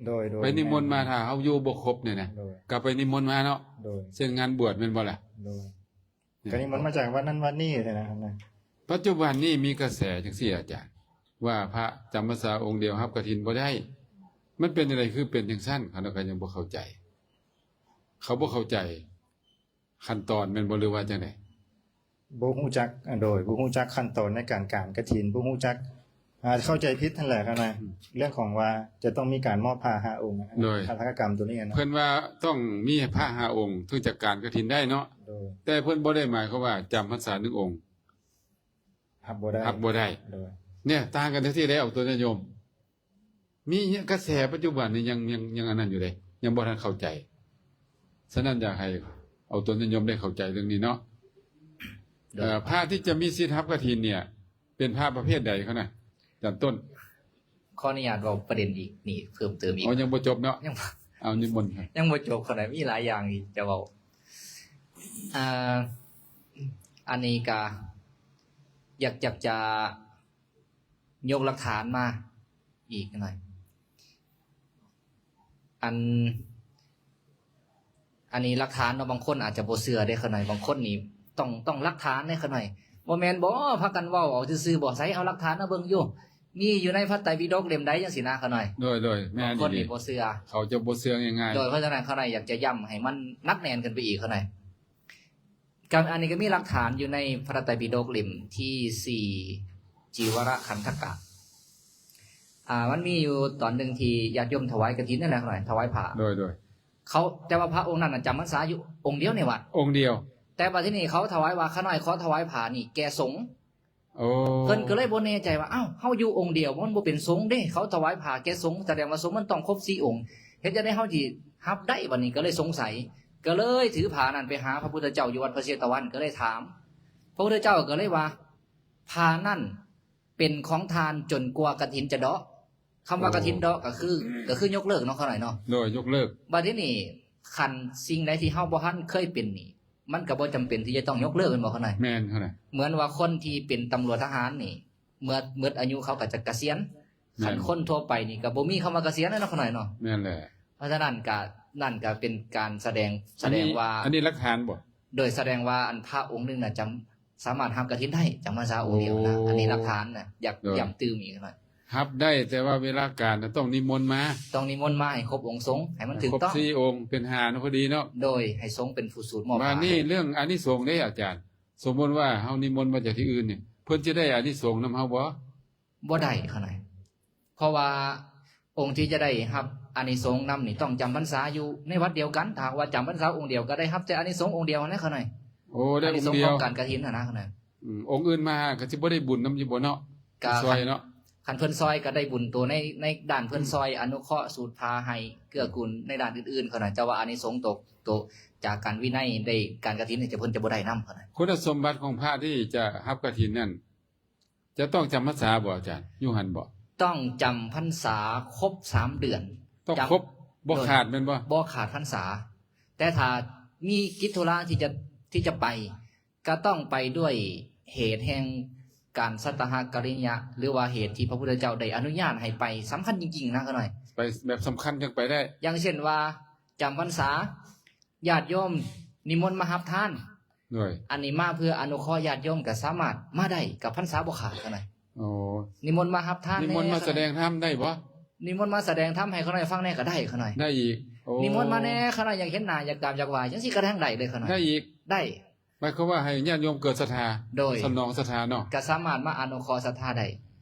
ໂດຍ ໂດຍ ໄປນິມົນມາ. ແມ່ນ ຖ້າເຮົາຢູ່ບໍ່ຄົບນີ້ນະ ໂດຍ ກໍໄປນິມົນມາເນາະ. ໂດຍ ເຊັ່ນງານບວດແມ່ນບໍ່ລະ? ໂດຍ ກໍນິມົນມາຈາກວັດນັ້ນວັດນີ້ຊີ້ນະ. ປັດຈຸບັນນີ້ມີກະແສຈັ່ງຊີ້ອາຈານ ວ່າພະຈຳພັນສາອົງດຽວຮັບກະຖິນບໍ່ໄດ້. ມັນເປັນຈັ່ງໃດຄືເປັນຈັ່ງຊັ້ນ? ເຂົາກໍຍັງບໍ່ເຂົ້າໃຈ. ເຂົາບໍ່ເຂົ້າໃຈຂັ້ນຕອນແມ່ນບໍ່ ຫຼືວ່າຈັ່ງໃດ? ບໍ່ຮູ້ຈັກ ອາ ໂດຍ ບໍ່ຮູ້ຈັກຂັ້ນຕອນໃນການການກະຖິນ ບໍ່ຮູ້ຈັກ ອາ ເຂົ້າໃຈຜິດຫັ້ນແຫຼະ ຄັນວ່າ ອືມ ເລື່ອງຂອງວ່າຈະຕ້ອງມີການມອບພະຫ້າອົງ ໂດຍ ຫັດຖະກຳໂຕນີ້ນະ. ເພິ່ນວ່າຕ້ອງມີພະຫ້າອົງເຖິງຈະການກະຖິນໄດ້ເນາະ. ໂດຍ ແຕ່ເພິ່ນບໍ່ໄດ້ໝາຍຄວາມວ່າຈຳພັນສາໜຶ່ງອົງ ຮັບບໍ່ໄດ້ ຮັບບໍ່ໄດ້. ໂດຍ ເນຍ ຕ່າງກັນຈັ່ງຊີ້ເດ້ ເອົາຕົວຍາດໂຍມ. ມີກະແສປັດຈຸບັນນີ້ຍັງ ຍັງ ຍັງອັນນັ້ນຢູ່ເດ້ ຍັງບໍ່ທັນເຂົ້າໃຈ. ສະນັ້ນຢາກໃຫ້ເອົາຕົວຍາດໂຍມໄດ້ເຂົ້າໃຈເລື່ອງນີ້ເນາະ. ໂດຍ ເອີ ພະທີ່ຈະມີສິດຮັບກະຖິນເນຍ ເປັນພະປະເພດໃດເຂົານະ ອາຈານຕົ້ນ? ຂໍອະນຸຍາດເວົ້າປະເດັນອີກນີ້ເພີ່ມເຕີມອີກ. ອໍ ຍັງບໍ່ຈົບເນາະ? ຍັງ ເອົານິມົນ ຍັງບໍ່ຈົບ ເຂົານະ ມີຫຼາຍຢ່າງທີ່ຈະເວົ້າ. ອ່າ ອັນນີ້ກະ ຢາກ ຢາກຈະຍົກຫຼັກຖານມາອີກໜ້ອຍ. ອັນ ອັນນີ້ຫຼັກຖານເນາະ, ບາງຄົນອາດຈະບໍ່ເຊື່ອເດ້ຂ້ານ້ອຍ, ບາງຄົນນີ້ຕ້ອງ ຕ້ອງຫຼັກຖານເດ້ຂ້ານ້ອຍ. ບໍ່ແມ່ນບໍ ພາກັນເວົ້າເອົາຊື່ໆບໍ? ໃສເອົາຫຼັກຖານມາເບິ່ງຢູ່, ມີຢູ່ໃນພະໄຕປິດົກເຫຼັ້ມໃດຈັ່ງຊີ້ນະຂ້ານ້ອຍ. ໂດຍ ໂດຍ ແມ່ນ ບາງຄົນນີ້ບໍ່ເຊື່ອ, ເຂົາຈະບໍ່ເຊື່ອງ່າຍໆ. ໂດຍ ເພາະສະນັ້ນຂ້ານ້ອຍຢາກຈະຢ້ຳໃຫ້ມັນໜັກແໜ້ນຂຶ້ນໄປອີກຂ້ານ້ອຍ. ກໍອັນນີ້ກໍມີຫຼັກຖານຢູ່ໃນພະໄຕປິດົກເຫຼັ້ມທີສີ່ ຈີວະລະຄັນທະກະ. ອ່າ ມັນມີຢູ່ຕອນໜຶ່ງທີ່ຍາດໂຍມຖວາຍກະຖິນນັ້ນແຫຼະຂ້ານ້ອຍ, ຖວາຍຜ້າ. ໂດຍ ໂດຍ. ເຂົາ ແຕ່ວ່າພະອົງນັ້ນນະຈຳພັນສາຢູ່ອົງດຽວໃນວັດ. ອົງດຽວ. ແຕ່ບັດທີນີ້ເຂົາຖວາຍວ່າ ຂ້ານ້ອຍຂໍຖວາຍຜ້ານີ້ແກ່ສົງ. ໂອ້ ເພິ່ນກໍເລີຍບໍ່ແນ່ໃຈວ່າ ອ້າວ ເຮົາຢູ່ອົງດຽວ ມັນບໍ່ເປັນສົງເດ້, ເຂົາຖວາຍຜ້າແກ່ສົງ ສະແດງວ່າສົງມັນຕ້ອງຄົບສີ່ອົງ, ເຮັດຈັ່ງໃດເຮົາຊິຮັບໄດ້? ບັດນີ້ກໍເລີຍສົງໄສ, ກໍເລີຍຖືຜ້ານັ້ນໄປຫາພະພຸດທະເຈົ້າຢູ່ວັດພະເຊຕະວັນ, ກໍເລີຍຖາມ. ພະພຸດທະເຈົ້າກໍເລີຍວ່າ ຜ້ານັ້ນເປັນຂອງທ່ານຈົນກວ່າກະຖິນຈະເດາະ. ຄຳວ່າ ໂອ້ ກະຖິນເດາະກໍຄື ກໍຄືຍົກເລີກເນາະ ຂ້ານ້ອຍເນາະ. ໂດຍ ຍົກເລີກ. ບັດທີນີ້ ຄັນສິ່ງໃດທີ່ເຮົາບໍ່ທັນເຄີຍເປັນນີ້ ມັນກໍບໍ່ຈຳເປັນທີ່ຈະຕ້ອງຍົກເລີກ ແມ່ນບໍ່ ຂ້ານ້ອຍ? ແມ່ນ ຂ້ານ້ອຍ. ເໝືອນວ່າຄົນທີ່ເປັນຕຳຫຼວດທະຫານນີ້ ເມື່ອໝົດອາຍຸເຂົາກໍຈະກະສຽນ. ແມ່ນ. ຄັນຄົນທົ່ວໄປນີ້ກໍບໍ່ມີຄຳວ່າກະສຽນແລ້ວເນາະ ຂ້ານ້ອຍເນາະ. ແມ່ນແຫຼະ. ເພາະສະນັ້ນກໍ ນັ້ນກໍເປັນການສະແດງ ສະແດງວ່າ ອັນນີ້ ອັນນີ້ຫຼັກຖານບໍ? ໂດຍ ສະແດງວ່າອັນພະອົງໜຶ່ງນະຈຳ ສາມາດຮັບກະຖິນໄດ້ ຈຳພັນສາອົງດຽວນະ. ໂອ້ ອັນນີ້ຫຼັກຖານນະ ຢາກ ໂດຍ ຢ້ຳຕື່ມອີກໜ້ອຍ. ຮັບໄດ້ ແຕ່ວ່າເວລາການນະຕ້ອງນິມົນມາ. ຕ້ອງນິມົນມາໃຫ້ຄົບອົງສົງ ໃຫ້ມັນຖືກຕ້ອງ ໃຫ້ຄົບສີ່ອົງ ເປັນຫ້ານະ ພໍດີເນາະ. ໂດຍ ໃຫ້ສົງເປັນຜູ້ສູດມອບ. ບາດນີ້ເລື່ອງອານິສົງເດ້ອາຈານ, ສົມມຸດວ່າເຮົານິມົນມາຈາກທີ່ອື່ນນີ້ ເພິ່ນຈະໄດ້ອານິສົງນຳເຮົາບໍ່? ບໍ່ໄດ້ ຂ້ານ້ອຍ. ເພາະວ່າອົງທີ່ຈະໄດ້ຮັບອານິສົງນຳນີ້ ຕ້ອງຈຳພັນສາຢູ່ໃນວັດດຽວກັນ. ຖ້າຫາກວ່າຈຳພັນສາອົງດຽວ ກໍໄດ້ຮັບແຕ່ອານິສົງອົງດຽວຫັ້ນແຫຼະ ຂ້ານ້ອຍ. ໂອ້ ໄດ້ອົງດຽວ. ອານິສົງຂອງການກະຖິນຫັ້ນນະ ຂ້ານ້ອຍ. ອືມ ອົງອື່ນມາກໍຊິບໍ່ໄດ້ບຸນນຳຢູ່ບໍ່ເນາະ? ກໍ ຊ່ວຍເນາະ. ຄັນເພິ່ນຊ່ອຍກໍໄດ້ບຸນໂຕໃນ ໃນດ້ານເພິ່ນ ອືມ ຊ່ອຍອະນຸເຄາະສູດພາໃຫ້ເກື້ອກູນໃນດ້ານອື່ນໆ ຂ້ານ້ອຍ. ແຕ່ວ່າອານິສົງໂຕ ໂຕຈາກການວິໄນ ໄດ້ການກະຖິນນີ້ ຈະ ເພິ່ນຈະບໍ່ໄດ້ນຳ ຂ້ານ້ອຍ. ຄຸນສົມບັດຂອງພະທີ່ຈະຮັບກະຖິນນັ້ນ ຈະຕ້ອງຈຳພັນສາບໍ່ອາຈານ? ຢູ່ຫັ້ນບໍ່? ຕ້ອງຈຳພັນສາຄົບສາມເດືອນ. ຕ້ອງຄົບ ຈຳ ບໍ່ຂາດແມ່ນບໍ່? ບໍ່ຂາດພັນສາ. ແຕ່ຖ້າມີກິດທຸລະທີ່ຈະ ທີ່ຈະໄປ ກໍຕ້ອງໄປດ້ວຍເຫດແຫ່ງການສັດຕະຫະກະລິຍະ ຫຼືວ່າເຫດທີ່ພະພຸດທະເຈົ້າໄດ້ອະນຸຍາດໃຫ້ໄປ ສຳຄັນຈິງໆນະ ຂ້ານ້ອຍ. ໄປແບບສຳຄັນຈັ່ງໄປໄດ້. ຢ່າງເຊັ່ນວ່າ ຈຳພັນສາ ຍາດໂຍມນິມົນມາຮັບທານ. ໂດຍ. ອັນນີ້ມາເພື່ອອະນຸເຄາະຍາດໂຍມກໍສາມາດມາໄດ້ ກັບພັນສາບໍ່ຂາດ ຂ້ານ້ອຍ. ໂອ້ ນິມົນມາຮັບທານແດ່ ນິມົນມາສະແດງທຳໄດ້ບໍ່? ນິມົນມາສະແດງທຳໃຫ້ຂ້ານ້ອຍຟັງແດ່ກໍໄດ້ ຂ້ານ້ອຍ. ໄດ້ອີກ. ໂອ້ ນິມົນມາແດ່ ຂ້ານ້ອຍຢາກເຫັນໜ້າ ຢາກກາບຢາກໄຫວ້ ຈັ່ງຊີ້ກໍແດ້ ໄດ້ເລີຍ ຂ້ານ້ອຍ. ໄດ້ອີກ. ໄດ້. ໝາຍຄວາມວ່າໃຫ້ຍາດໂຍມເກີດສັດທາ. ໂດຍ. ສະໜອງສັດທາເນາະ. ກໍສາມາດມາອະນຸເຄາະສັດທາໄດ້.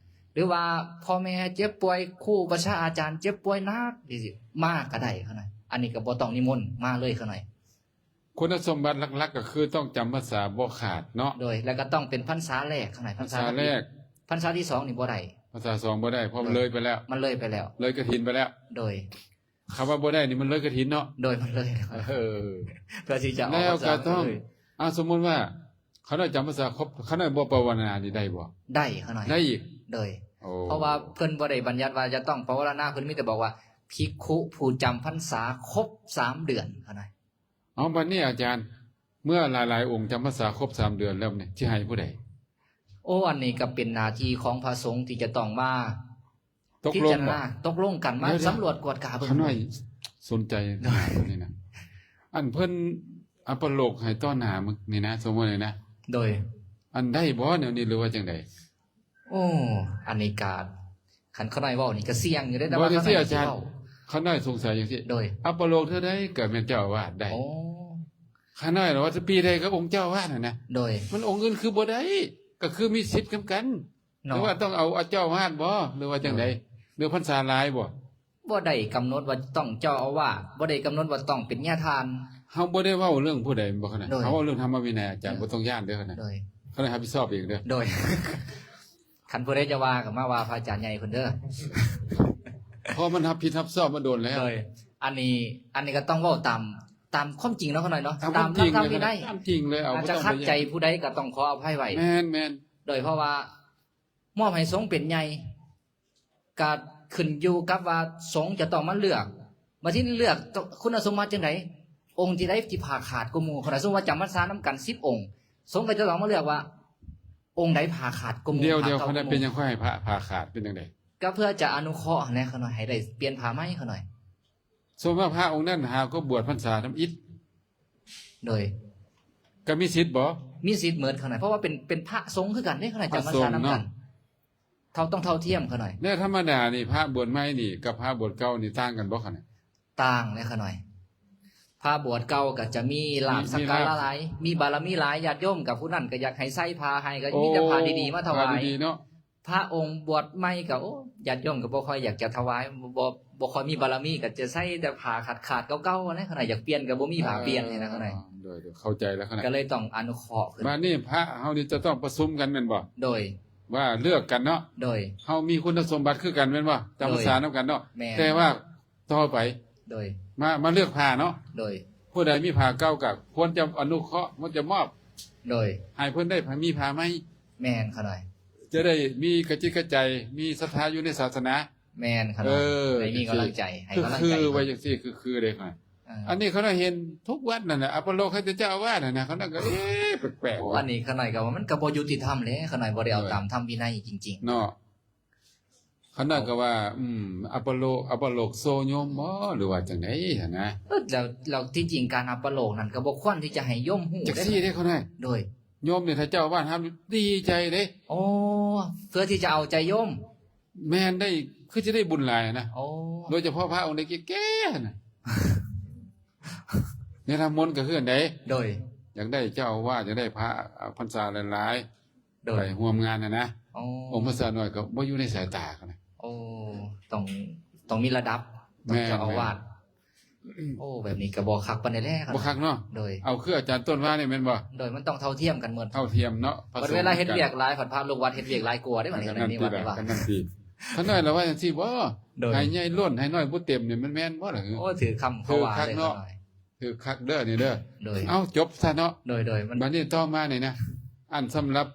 ຫຼືວ່າພໍ່ແມ່ເຈັບປ່ວຍ, ຄູອຸປັດຊາອາຈານເຈັບປ່ວຍໜັກ ຈັ່ງຊີ້ ມາກໍໄດ້ ຂ້ານ້ອຍ. ອັນນີ້ກໍບໍ່ຕ້ອງນິມົນ ມາເລີຍ ຂ້ານ້ອຍ. ຄຸນສົມບັດຫຼັກໆກໍຄືຕ້ອງຈຳພັນສາບໍ່ຂາດເນາະ. ໂດຍ. ແລ້ວກໍຕ້ອງເປັນພັນສາແລກ ຂ້ານ້ອຍ. ພັນສາແລກ. ພັນສາທີສອງນີ້ບໍ່ໄດ້. ພັນສາສອງບໍ່ໄດ້ ເພາະມັນເລີຍໄປແລ້ວ. ມັນເລີຍໄປແລ້ວ. ເລີຍກະຖິນໄປແລ້ວ. ໂດຍ. ຄຳວ່າບໍ່ໄດ້ນີ້ມັນເລີຍກະຖິນເນາະ. ໂດຍ ມັນເລີຍແລ້ວ. ເອີ ເພື່ອທີ່ຈະອອກ ແລ້ວກໍຕ້ອງ ເອີ ສົມມຸດວ່າຂ້ານ້ອຍຈຳພັນສາຄົບ ຂ້ານ້ອຍບໍ່ປາວະນານີ້ໄດ້ບໍ່? ໄດ້ ຂ້ານ້ອຍ. ໄດ້ອີກ. ໂດຍ. ໂອ້ ເພາະວ່າເພິ່ນບໍ່ໄດ້ບັນຍັດວ່າຈະຕ້ອງປາວະນາ, ເພິ່ນມີແຕ່ບອກວ່າ ພິກຂຸຜູ້ຈຳພັນສາຄົບສາມເດືອນ ຂ້ານ້ອຍ. ເອົາ ບັດນີ້ອາຈານ ເມື່ອຫຼາຍໆອົງຈຳພັນສາຄົບສາມເດືອນແລ້ວນີ້ ຊິໃຫ້ຜູ້ໃດ? ໂອ້ ອັນນີ້ກໍເປັນໜ້າທີ່ຂອງພະສົງທີ່ຈະຕ້ອງມາ ຕົກລົງ ພິຈາລະນາ ບໍ່? ຕົກລົງກັນມາ ດຽວໆ ສຳຫຼວດກວດກາເບິ່ງ. ຂ້ານ້ອຍສົນໃຈ ໂດຍ ໜ້າຕົວນີ້ນະ. ອັນເພິ່ນອະປະໂລກໃຫ້ຕໍ່ໜ້າມື້ນີ້ນະ ສົມມຸດນີ້ນະ. ໂດຍ. ອັນໄດ້ບໍ່ແນວນີ້ ຫຼືວ່າຈັ່ງໃດ? ໂອ້ ອັນນີ້ກະ ຄັນຂ້ານ້ອຍເວົ້ານີ້ກະສ່ຽງຢູ່ເດ້ ແຕ່ວ່າ ບໍ່ ຈັ່ງຊີ້ ຂ້ານ້ອຍ ອາຈານ ຊິເວົ້າ ຂ້ານ້ອຍສົງໄສຈັ່ງຊີ້. ໂດຍ. ອະປະໂລກເທື່ອໃດກະແມ່ນເຈົ້າອາວາດໄດ້. ໂອ້ ຂ້ານ້ອຍວ່າ ປີໃດກໍອົງເຈົ້າອາວາດຫັ້ນນະ. ໂດຍ. ມັນອົງອື່ນຄືບໍ່ໄດ້ ກໍຄືມີສິດນຳກັນ ເນາະ. ຫຼືວ່າຕ້ອງເອົາເຈົ້າອາວາດບໍ່ ຫຼືວ່າຈັ່ງໃດ? ໂດຍ. ຫຼືພັນສາຫຼາຍບໍ່? ບໍ່ໄດ້ກຳນົດວ່າຕ້ອງເຈົ້າອາວາດ, ບໍ່ໄດ້ກຳນົດວ່າຕ້ອງເປັນຍາທ່ານ. ເຮົາບໍ່ໄດ້ເວົ້າເລື່ອງຜູ້ໃດແມ່ນບໍ່ຂະນະ? ໂດຍ. ເຮົາເວົ້າເລື່ອງທຳມະວິໄນ ອາຈານ ໂດຍ ບໍ່ຕ້ອງຢ້ານເດີ້ຂະນະ. ໂດຍ. ຂ້ານ້ອຍຮັບຜິດຊອບເອງເດີ້. ໂດຍ. ຄັນຜູ້ໃດຈະວ່າກໍມາວ່າພະອາຈານໃຫຍ່ເພິ່ນເດີ້. ເພາະມັນຮັບຜິດຮັບຊອບມາດົນແລ້ວ. ໂດຍ. ອັນນີ້ ອັນນີ້ກໍຕ້ອງເວົ້າຕາມ ຕາມຄວາມຈິງເນາະ ຂ້ານ້ອຍເນາະ. ຕາມຄວາມຈິງເລີຍ. ຕາມຫຼັກທຳວິໄນ ຕາມຈິງເລີຍ. ອາດຈະຂັດໃຈຜູ້ໃດກໍຕ້ອງຂໍອະໄພໄວ້. ແມ່ນໆ. ໂດຍ ເພາະວ່າ ມອບໃຫ້ສົງເປັນໃຫຍ່ ກະຂຶ້ນຢູ່ກັບວ່າສົງຈະຕ້ອງມາເລືອກ ບາດທີນີ້ເລືອກຄຸນນະສົມບັດຈັ່ງໃດ? ອົງທີ່ໃດທີ່ຜາກຂາດກວ່າໝູ່? ຄັນສົມມຸດວ່າຈຳພັນສານຳກັນສິບອົງ ສົງກໍຈະຕ້ອງມາເລືອກວ່າ ອົງໃດຜ້າຂາດກໍໝູ່ ດຽວ ດຽວ ຂ້ານ້ອຍ ເປັນຫຍັງຂ້ອຍໃຫ້ຜ້າ ຜ້າຂາດ ເປັນຈັ່ງໃດ? ກໍເພື່ອຈະອະນຸເຄາະຫັ້ນແຫຼະ ຂ້ານ້ອຍ ໃຫ້ໄດ້ປ່ຽນຜ້າໃໝ ຂ້ານ້ອຍ. ສົມວ່າພະອົງນັ້ນຫາກໍບວດພັນສາທຳອິດ. ໂດຍ. ກໍມີສິດບໍ່? ມີສິດໝົດ ຂ້ານ້ອຍ ເພາະວ່າເປັນ ເປັນພະສົງຄືກັນເດ້ ຂ້ານ້ອຍ ຈຳພັນສານຳກັນ. ເທົ່າ ຕ້ອງເທົ່າທຽມ ຂ້ານ້ອຍ. ແນວທຳມະດານີ້ ພະບວດໃໝ່ນີ້ກັບພະບວດເກົ່ານີ້ຕ່າງກັນບໍ່ ຂ້ານ້ອຍ? ຕ່າງເດ້ ຂ້ານ້ອຍ. ພະບວດເກົ່າກໍຈະມີລາບ ມີ ສັກກາລະຫຼາຍ ມີບາລະມີຫຼາຍ ຍາດໂຍມກັບຜູ້ນັ້ນກໍຢາກໃຫ້ໃສ່ຜ້າໃຫ້ ກໍມີແຕ່ຜ້າດີໆມາຖວາຍ ໂອ້ ຜ້າດີໆເນາະ. ພະອົງບວດໃໝ່ກໍ ໂອ້ ຍາດໂຍມກໍບໍ່ຄ່ອຍຢາກຈະຖວາຍ ບໍ່ ບໍ່ຄ່ອຍມີບາລະມີ ກໍຈະໃສ່ແຕ່ຜ້າຂາດໆເກົ່າໆ ຫັ້ນແຫຼະ ຄັນວ່າຢາກປ່ຽນກໍບໍ່ມີຜ້າປ່ຽນ ເອີ ນີ້ນະ ຂ້ານ້ອຍ. ໂດຍໆ ເຂົ້າໃຈແລ້ວ ຂ້ານ້ອຍ ກໍເລີຍຕ້ອງອະນຸເຄາະເພິ່ນ. ບາດນີ້ພະເຮົານີ້ຈະຕ້ອງປະຊຸມກັນແມ່ນບໍ່? ໂດຍ. ວ່າເລືອກກັນເນາະ. ໂດຍ. ເຮົາມີຄຸນສົມບັດຄືກັນແມ່ນບໍ່? ຈຳພັນສານຳກັນເນາະ. ແມ່ນ. ແຕ່ວ່າ ຕໍ່ໄປ ໂດຍ ມາ ມາເລືອກຜ້າເນາະ. ໂດຍ. ຜູ້ໃດມີຜ້າເກົ່າກໍຄວນຈະອະນຸເຄາະ ຄວນຈະມອບ ໂດຍ ໃຫ້ເພິ່ນໄດ້ ໃຫ້ມີຜ້າໃໝ່. ແມ່ນ ຂ້ານ້ອຍ. ຈະໄດ້ມີກະຈິດກະໃຈ ມີສັດທາຢູ່ໃນສາສະໜາ. ແມ່ນ ຂ້ານ້ອຍ. ເອີ ໄດ້ມີກຳລັງໃຈ ໃຫ້ກຳລັງໃຈ ຄືໆໄວ້ຈັ່ງຊີ້ ຄືໆເດ້ຂ້ານ້ອຍ. ເອີ ອັນນີ້ຂ້ານ້ອຍເຫັນທຸກວັດນັ້ນນະ ອາປະໂລກໃຫ້ແຕ່ເຈົ້າອາວາດຫັ້ນນະ ຂ້ານ້ອຍກໍ ເອະ ແປກໆ. ໂອ້ ອັນນີ້ຂ້ານ້ອຍກໍວ່າມັນກໍບໍ່ຍຸຕິທຳແຫຼະ ຂ້ານ້ອຍບໍ່ໄດ້ເອົາ ໂດຍ ຕາມທຳວິໄນຈິງໆ ເນາະ. ຄັນນັ້ນກໍວ່າ ເອີ ອັບປະໂລກ ອັບປະໂລກໂຊໂຍມບໍ ຫຼືວ່າຈັ່ງໃດຫັ້ນນະ? ເອີ ແລ້ວ ແລ້ວທີ່ຈິງການອັບປະໂລກນັ້ນກໍບໍ່ຄວນທີ່ຈະໃຫ້ໂຍມຮູ້ ຈັກຊີ້ເດ້ ເດ້ ຂະນ້ອຍ. ໂດຍ. ໂຍມນີ້ ຖ້າເຈົ້າອາວາດຮັບ ດີໃຈເດ້. ໂອ້ ເພື່ອທີ່ຈະເອົາໃຈໂຍມ. ແມ່ນ ໄດ້ ຄືຈະໄດ້ບຸນຫຼາຍນະ. ໂອ້ ໂດຍສະເພາະພະອົງໃດແກ່ໆຫັ້ນນະ. ແນວທຳມົນກໍຄືກັນເດ້. ໂດຍ. ຢາກໄດ້ເຈົ້າອາວາດ ຢາກໄດ້ພະ ອາ ພັນສາຫຼາຍໆ ໂດຍ ໄປຮ່ວມງານຫັ້ນນະ. ໂອ້ ອົງພະສານ້ອຍກໍບໍ່ຢູ່ໃນສາຍຕາເຂົານະ. ໂອ້ ຕ້ອງ ຕ້ອງມີລະດັບ ຕ້ອງ ແມ່ນ ເຈົ້າອາວາດ. ແມ່ນ. ໂອ້ ແບບນີ້ກໍບໍ່ຄັກປານໃດແຫຼະ. ບໍ່ຄັກເນາະ. ໂດຍ. ເອົາຄືອາຈານຕົ້ນວ່ານີ້ແມ່ນບໍ່? ໂດຍ ມັນຕ້ອງເທົ່າທຽມກັນໝົດ. ເທົ່າທຽມເນາະ. ບັດເວລາເຮັດວຽກຫຼາຍ ພັດພະລູກວັດເຮັດວຽກຫຼາຍກວ່າເດ້ ບັດນີ້. ນັ້ນຕິລະ ນັ້ນຕິ. ຂ້ານ້ອຍລະວ່າຈັ່ງຊີ້ບໍ? ໂດຍ. ໃຫ້ໃຫຍ່ລົ້ນ ໃຫ້ນ້ອຍບໍ່ເຕັມນີ້ ມັນແມ່ນບໍ່ລະ? ໂອ້ ຖືກຄຳເຂົາວ່າເລີຍ ຂ້ານ້ອຍ. ຖືກຄັກເດີນີ້ເດີ. ໂດຍ. ເອົ້າ ຈົບຊະເນາະ. ໂດຍໆ ບັດນີ້ຕໍ່ມານີ້ນະ ອັນສຳລັບ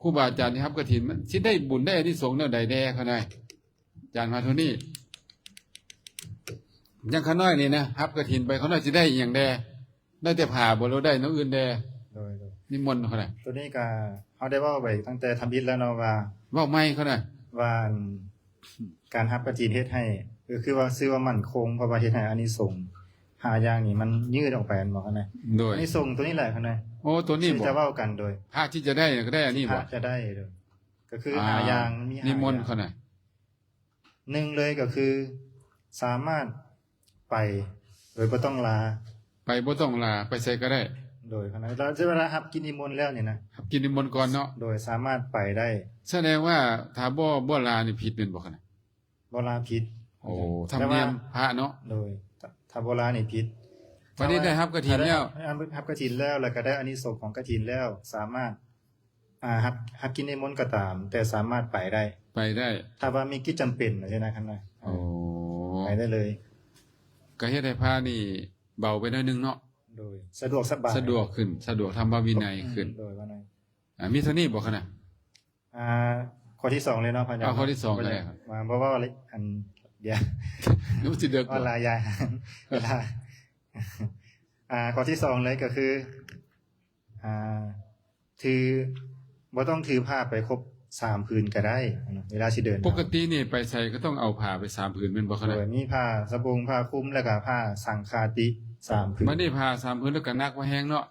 ຄູບາອາຈານທີ່ຮັບກະຖິນ ມັນຊິໄດ້ບຸນໄດ້ອານິສົງແນວໃດແດ່ ຂ້ານ້ອຍ? ອາຈານມາໂທນີ້ ຢ່າງຂ້ານ້ອຍນີ້ນະ ຮັບກະຖິນໄປ ຂ້ານ້ອຍຊິໄດ້ອີ່ຫຍັງແດ່? ໄດ້ແຕ່ຜ້າບໍ່ ຫຼືໄດ້ແນວອື່ນແດ່? ໂດຍໆ. ນິມົນຂ້ານ້ອຍ. ໂຕນີ້ກະເຮົາໄດ້ເວົ້າໄປຕັ້ງແຕ່ທຳອິດແລ້ວເນາະວ່າ ເວົ້າໃໝ່ຂ້ານ້ອຍ ວ່າ ອັນ ການຮັບກະຖິນເຮັດໃຫ້ ກໍຄືວ່າ ຊື່ວ່າໝັ້ນຄົງ ເພາະວ່າເຮັດໃຫ້ອານິສົງຫ້າຢ່າງນີ້ມັນຍືດອອກໄປ ແມ່ນບໍ່ ຂ້ານ້ອຍ? ໂດຍ. ອານິສົງໂຕນີ້ແຫຼະ ຂ້ານ້ອຍ. ໂອ້ ໂຕນີ້ ທີ່ ບໍ່ ຈະເວົ້າກັນໂດຍ ພະທີ່ຈະໄດ້ກໍໄດ້ອັນນີ້ ພະ ບໍ່ ຈະໄດ້ໂດຍ ກໍຄື ອ່າ ຫ້າຢ່າງ ມີຫ້າ ນິມົນ ຢ່າງ ຂ້ານ້ອຍ. ໜຶ່ງເລີຍກໍຄື ສາມາດໄປໂດຍບໍ່ຕ້ອງລາ. ໄປບໍ່ຕ້ອງລາ ໄປໃສກໍໄດ້. ໂດຍ ຂ້ານ້ອຍ. ແລ້ວເວລາຮັບກິດນິມົນແລ້ວນີ້ນະ ຮັບກິດນິມົນກ່ອນເນາະ. ໂດຍ ສາມາດໄປໄດ້. ສະແດງວ່າຖ້າບໍ່ ບໍ່ລານີ້ຜິດແມ່ນບໍ່ ຂ້ານ້ອຍ? ບໍ່ລາຜິດ. ໂອ້ ທຳນຽມພະເນາະ. ໂດຍ ຖ້າ ຖ້າບໍ່ລານີ້ຜິດ. ບາດນີ້ໄດ້ຮັບກະຖິນແລ້ວ ຮັບ ຮັບກະຖິນແລ້ວ ແລ້ວກໍໄດ້ອານິສົງຂອງກະຖິນແລ້ວ ສາມາດ ອ່າ ຮັບ ຮັບກິດນິມົນກໍຕາມ ແຕ່ສາມາດໄປໄດ້. ໄປໄດ້ ຖ້າວ່າມີກິດຈຳເປັນຈັ່ງຊີ້ນະ ຄັນວ່າ. ໂອ້ ໄປໄດ້ເລີຍ. ກໍເຮັດໃຫ້ພະນີ້ເບົາໄປໜ້ອຍໜຶ່ງເນາະ. ໂດຍ ສະດວກສະບາຍ ສະດວກຂຶ້ນ ສະດວກທຳພະວິໄນຂຶ້ນ. ໂດຍ ວ່າໜ້ອຍ. ອ່າ ມີເທົ່ານີ້ບໍ່ ຄັນນະ? ອ່າ ຂໍ້ທີສອງເລີຍເນາະ ພະອາຈານ. ເອົາຂໍ້ທີສອງກໍໄດ້. ບໍ່ຢາກ ບໍ່ເວົ້າເລີຍ ອັນ ດຽວ ມັນຊິເດິກ ເວລາ ເວລາ ອ່າ ຂໍ້ທີສອງເລີຍກໍຄື ອ່າ ຖື ບໍ່ຕ້ອງຖືຜ້າໄປຄົບສາມຜືນກໍໄດ້ເນາະ ເວລາຊິເດີນທາງ. ປົກກະຕິນີ້ໄປໃສກໍຕ້ອງເອົາຜ້າໄປສາມຜືນແມ່ນບໍ່ ຄັນນະ? ໂດຍ ມີຜ້າສະບົງ ຜ້າຄຸມ ແລ້ວກໍຜ້າສັງຄາຕິສາມຜືນ. ບັດນີ້ຜ້າສາມຜືນແລ້ວກໍໜັກພອແຮງເນາະ.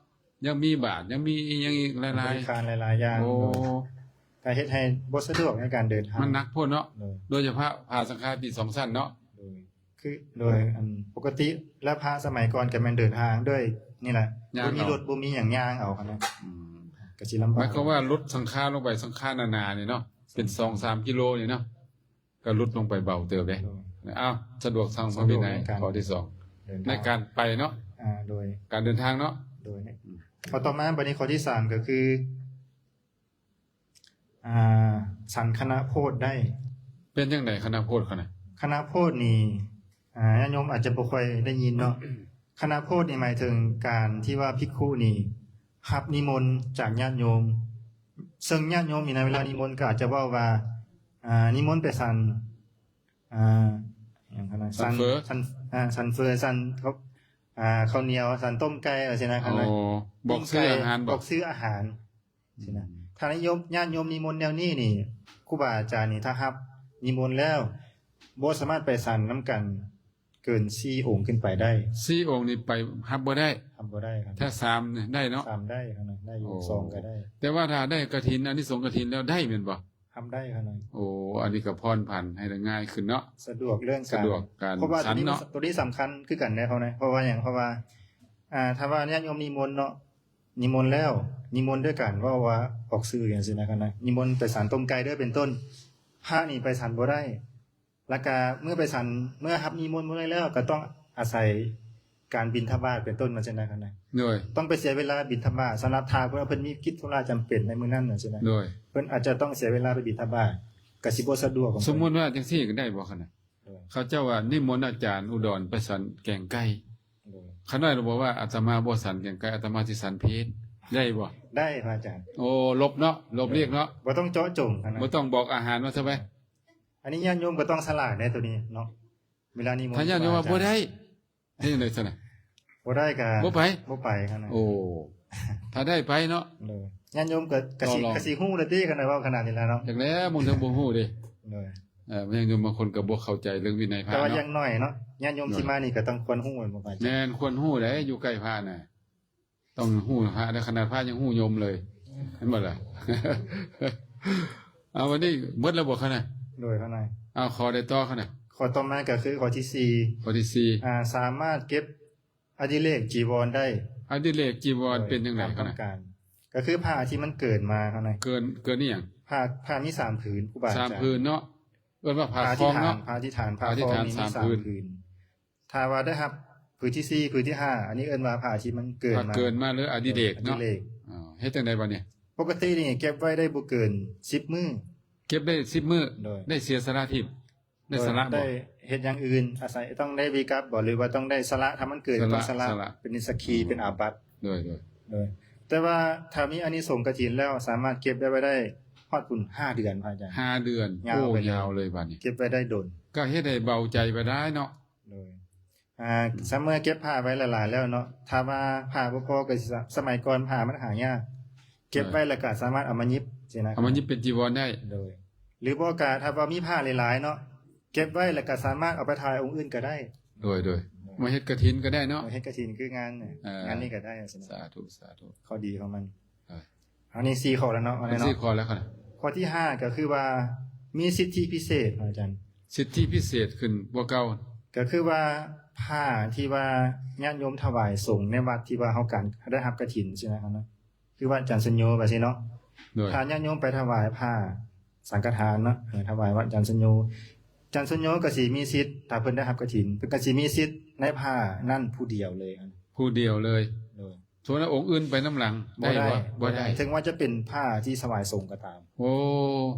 ຍັງມີບາດ ຍັງມີອີ່ຫຍັງອີກຫຼາຍໆ ບໍລິການຫຼາຍໆຢ່າງ. ໂອ້ ໂດຍ ກໍເຮັດໃຫ້ບໍ່ສະດວກໃນການເດີນທາງ. ມັນໜັກໂພດເນາະ. ໂດຍ ໂດຍສະເພາະຜ້າສັງຄາຕິສອງຊັ້ນເນາະ. ໂດຍ ຄື ໂດຍ ອັນ ປົກກະຕິແລ້ວພະສະໄໝກ່ອນກໍແມ່ນເດີນທາງດ້ວຍນີ້ແຫຼະ ບໍ່ມີລົດ ບໍ່ມີຫຍັງ ຍ່າງເອົາຫັ້ນນະ. ອືມ ກໍຊິລຳບາກ. ໝາຍຄວາມວ່າຫຼຸດສັງຄາລົງໄປ ສັງຄາໜາໆນີ້ເນາະ ເປັນສອງສາມກິໂລນີ້ເນາະ. ກໍຫຼຸດລົງໄປເບົາເຕີບເດ້. ໂດຍ ເອົາ ສະດວກທາງພະວິໄນ ສະດວກໃນການ ຂໍ້ທີສອງ ເດີນທາງ ໃນການໄປເນາະ. ອ່າ ໂດຍ ການເດີນທາງເນາະ. ໂດຍ ອືມ ຂໍ້ຕໍ່ມາບັດນີ້ ຂໍ້ທີສາມກໍຄື ອ່າ ສັນຄະນະໂພດໄດ້. ເປັນຈັ່ງໃດຄະນະໂພດ ຄະນະ ຄະນະໂພດນີ້ ອ່າ ຍາດໂຍມອາດຈະບໍ່ຄ່ອຍໄດ້ຍິນເນາະ. ຄະນະໂພດນີ້ໝາຍເຖິງການທີ່ວ່າພິກຂຸນີ້ຮັບນິມົນຈາກຍາດໂຍມ ເຊິ່ງຍາດໂຍມນີ້ໃນເວລານິມົນກໍອາດຈະເວົ້າວ່າ ອ່າ ນິມົນໄປສັນ ອ່າ ຫຍັງຫັ້ນນະ ສັນເຟີ ສັນ ອ່າ ສັນເຟີ ສັນເຂົ້າ ອ່າ ເຂົ້າໜຽວ ສັນຕົ້ມໄກ່ ຈັ່ງຊີ້ນະ. ອໍ ບອກຊື່ອາຫານ ບອກຊື່ອາຫານ ຊີ້ນະ. ຖ້າຍາດໂຍມ ຍາດໂຍມນິມົນແນວນີ້ນີ້ ຄູບາອາຈານນີ້ ຖ້າຮັບນິມົນແລ້ວ ບໍ່ສາມາດໄປສັນນຳກັນເກີນສີ່ອົງຂຶ້ນໄປໄດ້. ສີ່ອົງນີ້ໄປຮັບບໍ່ໄດ້? ຮັບບໍ່ໄດ້ຄັບ. ຖ້າສາມນີ້ໄດ້ເນາະ? ສາມໄດ້ຄັບ ໄດ້ຢູ່. ໂອ້ ສອງກໍໄດ້. ແຕ່ວ່າຖ້າໄດ້ກະຖິນ ອານິສົງກະຖິນແລ້ວໄດ້ແມ່ນບໍ່? ຮັບໄດ້ຄັບ. ໂອ້ ອັນນີ້ກໍຜ່ອນຜັນໃຫ້ງ່າຍຂຶ້ນເນາະ. ສະດວກເລື່ອງການ ສະດວກການ ເພາະວ່າ ສັນເນາະ ໂຕນີ້ ໂຕນີ້ສຳຄັນຄືກັນເດ້ເຮົານະ. ເພາະວ່າຫຍັງ? ເພາະວ່າ ອ່າ ຖ້າວ່າຍາດໂຍມນິມົນເນາະ ນິມົນແລ້ວ ນິມົນດ້ວຍການເວົ້າວ່າອອກຊື່ຈັ່ງຊີ້ນະຄັບນະ. ນິມົນໄປສັນຕົ້ມໄກ່ເດີເປັນຕົ້ນ ພະນີ້ໄປສັນບໍ່ໄດ້. ແລ້ວກະເມື່ອໄປສັນ ເມື່ອຮັບນິມົນມື້ນັ້ນແລ້ວ ກໍຕ້ອງອາໄສການບິນທະບາດເປັນຕົ້ນ ຈັ່ງຊີ້ນະຄັບນະ. ໂດຍ ຕ້ອງໄປເສຍເວລາບິນທະບາດ ສຳລັບຖ້າເພິ່ນ ເພິ່ນມີກິດທຸລະຈຳເປັນໃນມື້ນັ້ນ ຈັ່ງຊີ້ນະ. ໂດຍ ເພິ່ນອາດຈະຕ້ອງເສຍເວລາໄປບິນທະບາດ ກໍຊິບໍ່ສະດວກ. ສົມມຸດວ່າຈັ່ງຊີ້ກໍໄດ້ບໍ່ຄັບນະ? ໂດຍ ເຂົາເຈົ້າວ່ານິມົນອາຈານອຸດອນໄປສັນແກງໄກ່. ໂດຍ ຂ້ານ້ອຍລະບອກວ່າ ອາດຕະມາບໍ່ສັນແກງໄກ່ ອາດຕະມາຊິສັນເພນ ໄດ້ບໍ່? ໄດ້ພະອາຈານ. ໂອ້ ລົບເນາະ ລົບລຽກເນາະ. ບໍ່ຕ້ອງເຈາະຈົງຂະໜາດ ບໍ່ຕ້ອງບອກອາຫານວ່າຊະໄປ. ອັນນີ້ຍາດໂຍມກໍຕ້ອງສະຫຼາດໃນໂຕນີ້ເນາະ. ເວລານີ້ ຖ້າຍາດໂຍມວ່າບໍ່ໄດ້ ເຮັດຈັ່ງໃດຊັ້ນນະ? ບໍ່ໄດ້ກໍບໍ່ໄປ ບໍ່ໄປຂະໜາດ. ໂອ້ ຖ້າໄດ້ໄປເນາະ. ໂດຍ ຍາດໂຍມກໍ ກໍຊິ ກໍຊິຮູ້ແລ້ວຕິ ຄັນໄດ້ເວົ້າຂະໜາດນີ້ແລ້ວເນາະ. ຈັກແລ້ວ ບາງເທື່ອບໍ່ຮູ້ເດ້. ໂດຍ ເອີ ຍາດໂຍມບາງຄົນກໍບໍ່ເຂົ້າໃຈເລື່ອງວິໄນພະເນາະ. ແຕ່ວ່າຢ່າງໜ້ອຍເນາະ ຍາດໂຍມ ໂດຍ ທີ່ມານີ້ກໍຕ້ອງຄວນຮູ້ແມ່ນບໍ່? ແມ່ນ ຄວນຮູ້ເດ້ ຢູ່ໃກ້ພະນະ ຕ້ອງຮູ້ພະ ໃນຂະໜາດພະຍັງຮູ້ໂຍມເລີຍ ເຫັນບໍ່ລະ? ເອົາ ວັນນີ້ໝົດແລ້ວບໍ່ຂະນະ? ໂດຍຂະນະ. ເອົາ ຂໍ້ໃດຕໍ່ຂະນະ? ຂໍ້ຕໍ່ມາກໍຄືຂໍ້ທີສີ່ ຂໍ້ທີສີ່ ອ່າ ສາມາດເກັບອະດິເລກຈີວອນໄດ້. ອະດິເລກຈີວອນ ໂດຍ ເປັນຈັ່ງໃດຂະນະ? ຕາມຕ້ອງການ ກໍຄືຜ້າທີ່ມັນເກີນມາຂະນະ. ເກີນ ເກີນອີ່ຫຍັງ? ຜ້າ ຜ້າມີສາມຜືນ ຄູບາອາຈານ. ສາມຜືນເນາະ. ເອີ້ນວ່າຜ້າຄອງເນາະ. ຜ້າອະທິຖານ ຜ້າຄອງ ຜ້າອະທິຖານມີສາມຜືນ ສາມຜືນ. ຖ້າວ່າໄດ້ຮັບຜືນທີສີ່ ຜືນທີຫ້າ ອັນນີ້ເອີ້ນວ່າຜ້າທີ່ມັນເກີນມາ ເກີນມາ ຫຼືອະດິເລກເນາະ. ອະດິເລກ. ເອີ ເຮັດຈັ່ງໃດບັດນີ້? ປົກກະຕິນີ້ເກັບໄວ້ໄດ້ບໍ່ເກີນສິບມື້. ເກັບໄດ້ສິບມື້. ໂດຍ ໄດ້ເສຍສະຫຼະຖິ້ມ ໄດ້ສະຫຼະບໍ່? ໄດ້ເຮັດຢ່າງອື່ນ ອາໄສຕ້ອງໄດ້ວິກັບບໍ່ ຫຼືວ່າຕ້ອງໄດ້ສະຫຼະ ຖ້າມັນເກີນ ສະຫຼະ ຕ້ອງສະຫຼະ ສະຫຼະ ເປັນນິດສັກຄີ ເປັນອາບັດ. ໂດຍ ໂດຍ ໂດຍ ແຕ່ວ່າຖ້າມີອານິສົງກະຖິນແລ້ວ ສາມາດເກັບໄດ້ໄວ້ໄດ້ຮອດພຸ້ນຫ້າເດືອນ ພະອາຈານ. ຫ້າເດືອນ. ຍາວໄປເລີຍ ໂອ້ ຍາວເລີຍບາດນີ້ ເກັບໄວ້ໄດ້ດົນ ກໍເຮັດໃຫ້ເບົາໃຈໄປໄດ້ເນາະ. ໂດຍ ອ່າ ສະເມື່ອເກັບຜ້າໄວ້ຫຼາຍໆແລ້ວເນາະ ຖ້າວ່າຜ້າບໍ່ພໍກໍຊິ ສະໄໝກ່ອນຜ້າມັນຫາຍາກ ເກັບໄວ້ແລ້ວກໍສາມາດເອົາມາຫຍິບຊີ້ນະ ເອົາມາຫຍິບເປັນຈີວອນໄດ້. ໂດຍ ຫຼືບໍ່ກໍຖ້າວ່າມີຜ້າຫຼາຍໆເນາະ ເກັບໄວ້ແລ້ວກໍສາມາດເອົາໄປຖວາຍອົງອື່ນກໍໄດ້. ໂດຍ ໂດຍ ໂດຍ ມາເຮັດກະຖິນກໍໄດ້ເນາະ ມາເຮັດກະຖິນຄືງານ ເອີ ງານນີ້ກໍໄດ້ຊີ້ນະ. ສາທຸ ສາທຸ ຂໍ້ດີຂອງມັນ. ເອີ ອັນນີ້ສີ່ຂໍ້ແລ້ວເນາະ ອັນນີ້ເນາະ ສີ່ຂໍ້ແລ້ວ. ຂໍ້ທີຫ້າກໍຄືວ່າມີສິດທິພິເສດ ອາຈານ. ສິດທິພິເສດຂຶ້ນກວ່າເກົ່າ ກໍຄືວ່າຜ້າທີ່ວ່າຍາດໂຍມຖວາຍສົງໃນວັດທີ່ວ່າເຮົາການໄດ້ຮັບກະຖິນຊີ້ນະເນາະ ຄືວັດຈັນສຸນໂຍວ່າຊີ້ເນາະ. ໂດຍ ຖ້າຍາດໂຍມໄປຖວາຍຜ້າສັງກະທານເນາະ ເອີ ຖວາຍວັດຈັນສຸນໂຍ ຈັນສຸນໂຍກໍຊິມີສິດ ຖ້າເພິ່ນໄດ້ຮັບກະຖິນ ເພິ່ນກໍຊິມີສິດໃນຜ້ານັ້ນຜູ້ດຽວເລີຍ. ຜູ້ດຽວເລີຍ. ໂດຍ ສ່ວນອົງອື່ນໄປນຳຫຼັງໄດ້ບໍ່? ບໍ່ໄດ້ ບໍ່ໄດ້ ເຖິງວ່າຈະເປັນຜ້າທີ່ຖວາຍສົງກໍຕາມ. ໂອ້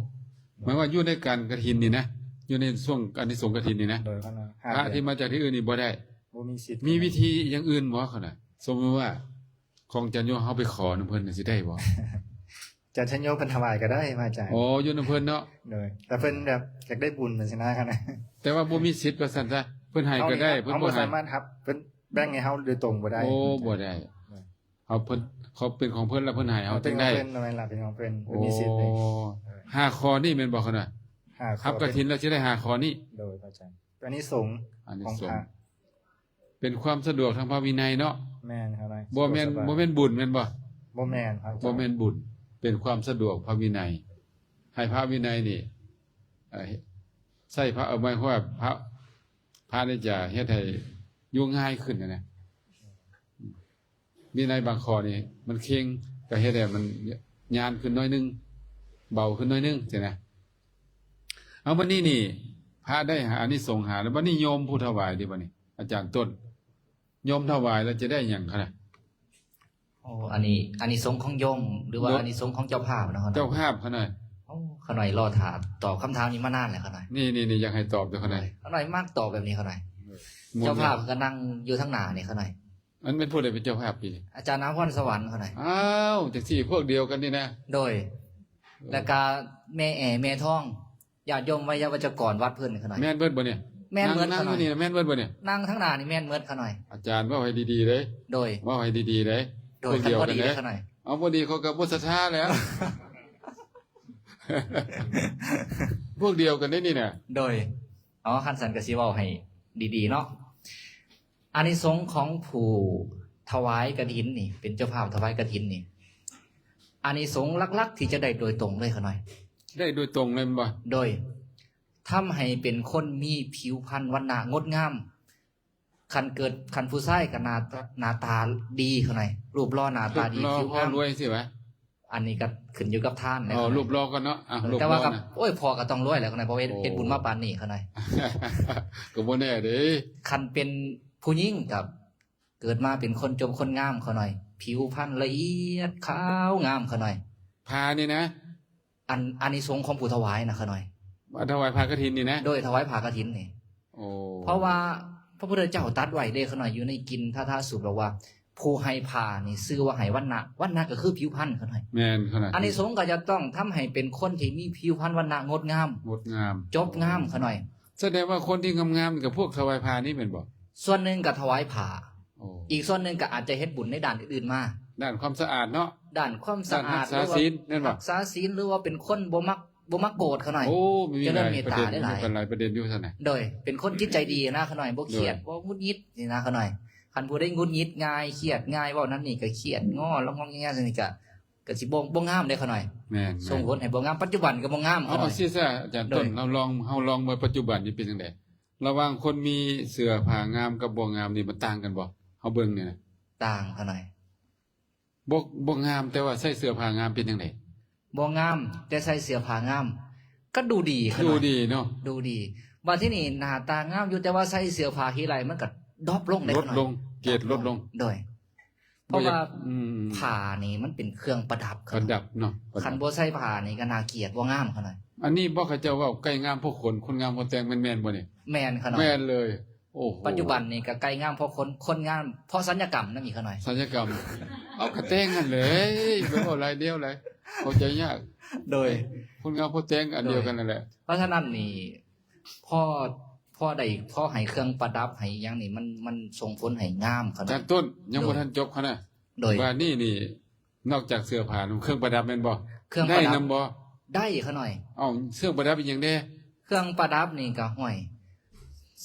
ໝາຍວ່າຢູ່ໃນການກະຖິນນີ້ນະ ຢູ່ໃນຊ່ວງອານິສົງກະຖິນນີ້ນະ ໂດຍ ພະທີ່ມາຈາກທີ່ອື່ນນີ້ບໍ່ໄດ້ ບໍ່ມີສິດ. ມີວິທີຢ່າງອື່ນບໍ່ຂະນະ? ສົມມຸດວ່າຂອງຈັນໂຍເຮົາໄປຂໍນຳເພິ່ນຊິໄດ້ບໍ່? ຈັນໂຍເພິ່ນຖວາຍກໍໄດ້ ພະອາຈານ. ໂອ້ ຢູ່ນຳເພິ່ນເນາະ. ໂດຍ ແຕ່ເພິ່ນແບບຢາກໄດ້ບຸນຊີ້ນະ ແຕ່ວ່າບໍ່ມີສິດວ່າຊັ້ນຊະ ເພິ່ນໃຫ້ກໍໄດ້ ເພິ່ນບໍ່ໃຫ້ ເຮົາບໍ່ສາມາດຮັບ ເພິ່ນ ແບ່ງໃຫ້ເຮົາໂດຍຕົງບໍ່ໄດ້. ໂອ້ ບໍ່ໄດ້ ເຮົາເພິ່ນ ເຂົາເປັນຂອງເພິ່ນ ແລ້ວເພິ່ນໃຫ້ເຮົາຈຶ່ງໄດ້. ເປັນຂອງເພິ່ນ ແມ່ນລະ ເປັນຂອງເພິ່ນ ເພິ່ນມີສິດເລີຍ. ໂອ້ ຫ້າຂໍ້ນີ້ແມ່ນບໍ່ຂະນະ? ຫ້າຂໍ້ ຮັບກະຖິນແລ້ວຊິໄດ້ຫ້າຂໍ້ນີ້. ໂດຍ ພະອາຈານ ອານິສົງ ອານິສົງຂອງພະ ເປັນຄວາມສະດວກທາງພະວິໄນເນາະ. ແມ່ນ ບໍ່ແມ່ນ ບໍ່ແມ່ນບຸນແມ່ນບໍ່? ບໍ່ແມ່ນ ບໍ່ແມ່ນບຸນ ເປັນຄວາມສະດວກພະວິໄນ ໃຫ້ພະວິໄນນີ້ ເອີ ໃຊ້ພະ ເອົາ ໝາຍຄວາມວ່າພະ ພະນີ້ຈະເຮັດໃຫ້ຢູ່ງ່າຍຂຶ້ນນະ. ວິໄນບາງຂໍ້ນີ້ມັນເຄັ່ງ ກໍເຮັດໃຫ້ມັນຍານຂຶ້ນໜ້ອຍໜຶ່ງ ເບົາຂຶ້ນໜ້ອຍໜຶ່ງຊີ້ນະ. ເອົາ ບັດນີ້ນີ້ ພະໄດ້ຫາອານິສົງຫາ ແລ້ວບັດນີ້ໂຍມຜູ້ຖວາຍເດ ບັດນີ້ ອາຈານຕົ້ນ ໂຍມຖວາຍແລ້ວຈະໄດ້ຫຍັງຄະນະ? ໂອ້ ອັນນີ້ອານິສົງຂອງໂຍມ ຫຼືວ່າ ໂດຍ ອານິສົງຂອງເຈົ້າພາບເນາະ? ເຈົ້າພາບຂະໜ້ອຍ. ໂອ້ ຂະໜ້ອຍລໍຖ້າຕອບຄຳຖາມນີ້ມານານແລ້ວຂະໜ້ອຍ. ນີ້ໆໆ ຢາກໃຫ້ຕອບເດີຂະໜ້ອຍ. ຂະໜ້ອຍມັກຕອບແບບນີ້ຂະໜ້ອຍ. ເຈົ້າພາບກໍນັ່ງຢູ່ທາງໜ້ານີ້ຂະໜ້ອຍ. ອັນແມ່ນຜູ້ໃດເປັນເຈົ້າພາບປີນີ້? ອາຈານອາພອນສະຫວັນຂະໜ້ອຍ. ອ້າວ ຈັ່ງຊີ້ພວກດຽວກັນນີ້ນະ. ໂດຍ ແລ້ວກະແມ່ແອ ແມ່ທອງ ຍາດໂຍມໄວຍາວັດຈະກອນວັດເພິ່ນຂະໜ້ອຍ. ແມ່ນເບິດບໍ່ນີ້? ແມ່ນເບິດ ນັ່ງຢູ່ນີ້ແມ່ນເບິດບໍ່ນີ້? ນັ່ງທາງໜ້ານີ້ແມ່ນເບິດຂະໜ້ອຍ. ອາຈານເວົ້າໃຫ້ດີໆເດ້. ໂດຍ ເວົ້າໃຂະໜ້ອຍ. ເອົາບໍ່ດີເຂົາກໍບໍ່ສັດທາແລ້ວ. ເອົາບໍ່ດີເຂົາກໍບໍ່ສັດທາແລ້ວ. ພວກດຽວກັນເດ້ນີ້ນະ. ໂດຍ ເອົາ ຄັນຊັ້ນກໍຊິເວົ້າໃຫ້ດີໆເນາະ. ອານິສົງຂອງຜູ້ຖວາຍກະຖິນນີ້ ເປັນເຈົ້າພາບຖວາຍກະຖິນນີ້ ອານິສົງຫຼັກໆທີ່ຈະໄດ້ໂດຍຕົງເລີຍຂະນ້ອຍ. ໄດ້ໂດຍຕົງເລີຍແມ່ນບໍ່? ໂດຍ ທຳໃຫ້ເປັນຄົນມີຜິວພັນວັນນະງົດງາມ. ຄັນເກີດ ຄັນຜູ້ຊາຍກໍໜ້າ ໜ້າຕາດີຂະນ້ອຍ ຮູບຫຼໍ່ໜ້າຕາດີ ຜິວງາມ ລວຍຊີ້ຫວາ? ອັນນີ້ກໍຂຶ້ນຢູ່ກັບທ່ານແຫຼະ. ອໍ ຮູບຫຼໍ່ກ່ອນເນາະ. ອາ ເອີ ແຕ່ວ່າກໍ ໂອ້ຍ ພໍ່ກໍຕ້ອງລວຍແຫຼະຂະນ້ອຍ ເພາະເຮັດ ເຮັດບຸນມາປານນີ້ຂະນ້ອຍ. ກໍບໍ່ແນ່ເດ້ ຄັນເປັນຜູ້ຍິງກໍເກີດມາເປັນຄົນຈົບຄົນງາມຂະນ້ອຍ ຜິວພັນລະອຽດຂາວງາມຂະນ້ອຍ. ຜ້ານີ້ນະ ອັນ ອານິສົງຂອງຜູ້ຖວາຍນະຂະນ້ອຍ. ວ່າຖວາຍຜ້າກະຖິນນີ້ນະ? ໂດຍ ຖວາຍຜ້າກະຖິນນີ້. ໂອ້ ເພາະວ່າພະພຸດທະເຈົ້າຕັດໄວ້ເດ້ຂະນ້ອຍ ຢູ່ໃນກິນທາທາສູດ ບອກວ່າ ຜູ້ໃຫ້ຜ້ານີ້ຊື່ວ່າໃຫ້ວັນນະ ວັນນະກໍຄືຜິວພັນຂະນ້ອຍ. ແມ່ນຂະນ້ອຍ. ອານິສົງກໍຈະຕ້ອງທຳໃຫ້ເປັນຄົນທີ່ມີຜິວພັນວັນນະງົດງາມ ງົດງາມ ຈົບງາມຂະນ້ອຍ. ສະແດງວ່າຄົນທີ່ງາມໆນີ້ກໍພວກຖວາຍຜ້ານີ້ແມ່ນບໍ່? ສ່ວນໜຶ່ງກໍຖວາຍຜ້າ. ໂອ້ ອີກສ່ວນໜຶ່ງກໍອາດຈະເຮັດບຸນໃນດ້ານອື່ນໆມາ ດ້ານຄວາມສະອາດເນາະ ດ້ານຄວາມສະອາດ ດ້ານຮັກສາສິນ ຫຼືວ່າ ແມ່ນບໍ່? ຮັກສາສິນ ຫຼືວ່າເປັນຄົນບໍ່ມັກ ບໍ່ມັກໂກດຂະນ້ອຍ. ໂອ້ ມີ ຈະເລີນເມດຕາຫຼາຍ ຫຼາຍປະເດັນ ມີຫຼາຍປະເດັນຢູ່ຊັ້ນນະ. ໂດຍ ເປັນຄົນຈິດໃຈດີນະຂະນ້ອຍ ບໍ່ຄຽດ ໂດຍ ບໍ່ຫງຸດຫງິດນີ້ນະຂະນ້ອຍ. ຄັນຜູ້ໃດຫງຸດຫງິດງ່າຍ ຄຽດງ່າຍ ເວົ້ານັ້ນນີ້ກໍຄຽດ ງໍລະງອງແງຊັ້ນນີ້ກໍ ກໍຊິບໍ່ ບໍ່ງາມເດ້ຂະນ້ອຍ. ແມ່ນໆ ສົ່ງຜົນໃຫ້ບໍ່ງາມ ປັດຈຸບັນກໍບໍ່ງາມຂະນ້ອຍ. ເອົາ ເອົາຊີ້ຊະ ອາຈານ ໂດຍ ຕົ້ນ ເຮົາລອງ ເຮົາລອງເບິ່ງປັດຈຸບັນນີ້ເປັນຈັ່ງໃດ? ລະຫວ່າງຄົນມີເສື້ອຜ້າງາມກັບບໍ່ງາມນີ້ ມັນຕ່າງກັນບໍ່? ເຮົາເບິ່ງນີ້ນະ ຕ່າງຂະນ້ອຍ. ບໍ່ ບໍ່ງາມ ແຕ່ວ່າໃສ່ເສື້ອຜ້າງາມເປັນຈັ່ງໃດ? ບໍ່ງາມ ແຕ່ໃສ່ເສື້ອຜ້າງາມ ກໍດູດີຂະນ້ອຍ. ດູດີເນາະ ດູດີ. ບາດທີນີ້ໜ້າຕາງາມຢູ່ ແຕ່ວ່າໃສ່ເສື້ອຜ້າຂີ້ໄລ່ ມັນກໍດຣອບລົງເດ້ຂະນ້ອຍ ລົດລົງ ເກຣດລົດລົງ. ໂດຍ ເພາະວ່າ ອືມ ຜ້ານີ້ມັນເປັນເຄື່ອງປະດັບ ປະດັບເນາະ ປະດັບ. ຄັນບໍ່ໃສ່ຜ້ານີ້ກໍໜ້າກຽດ ບໍ່ງາມຂະນ້ອຍ. ອັນນີ້ບໍ່ ເຂົາເຈົ້າເວົ້າ ໄກ່ງາມເພາະຂົນ ຂົນງາມເພາະແຕ່ງ ແມ່ນໆບໍ່ນີ້? ແມ່ນຂະນ້ອຍ. ແມ່ນເລີຍ. ໂອ້ໂຫ ປັດຈຸບັນນີ້ກໍໄກ່ງາມເພາະຂົນ ຂົນງາມເພາະສັນຍະກຳນຳອີກຂະນ້ອຍ. ສັນຍະກຳ ເອົາ ກະແຕ່ງຫັ້ນແຫຼະ ໄປເວົ້າຫຼາຍແນວຫຼາຍ ເຂົ້າໃຈຍາກ. ໂດຍ ຄົນງາມເພາະແຕ່ງ ອັນດຽວກັນນັ້ນແຫຼະ. ໂດຍ ເພາະສະນັ້ນນີ້ ພໍ ພໍໄດ້ ພໍໃຫ້ເຄື່ອງປະດັບໃຫ້ຫຍັງນີ້ ມັນ ມັນສົ່ງຜົນໃຫ້ງາມຂະນ້ອຍ. ອາຈານຕົ້ນ ຍັງ ໂດຍ ບໍ່ທັນຈົບຂະນ້ອຍ. ໂດຍ ບາດນີ້ນີ້ ນອກຈາກເສື້ອຜ້າ ເຄື່ອງປະດັບແມ່ນບໍ່? ເຄື່ອງປະດັບ ໄດ້ນຳບໍ່? ໄດ້ຂະນ້ອຍ. ເອົ້າ ເຄື່ອງປະດັບອີ່ຫຍັງແດ່? ເຄື່ອງປະດັບນີ້ກໍ ຫ້ວຍ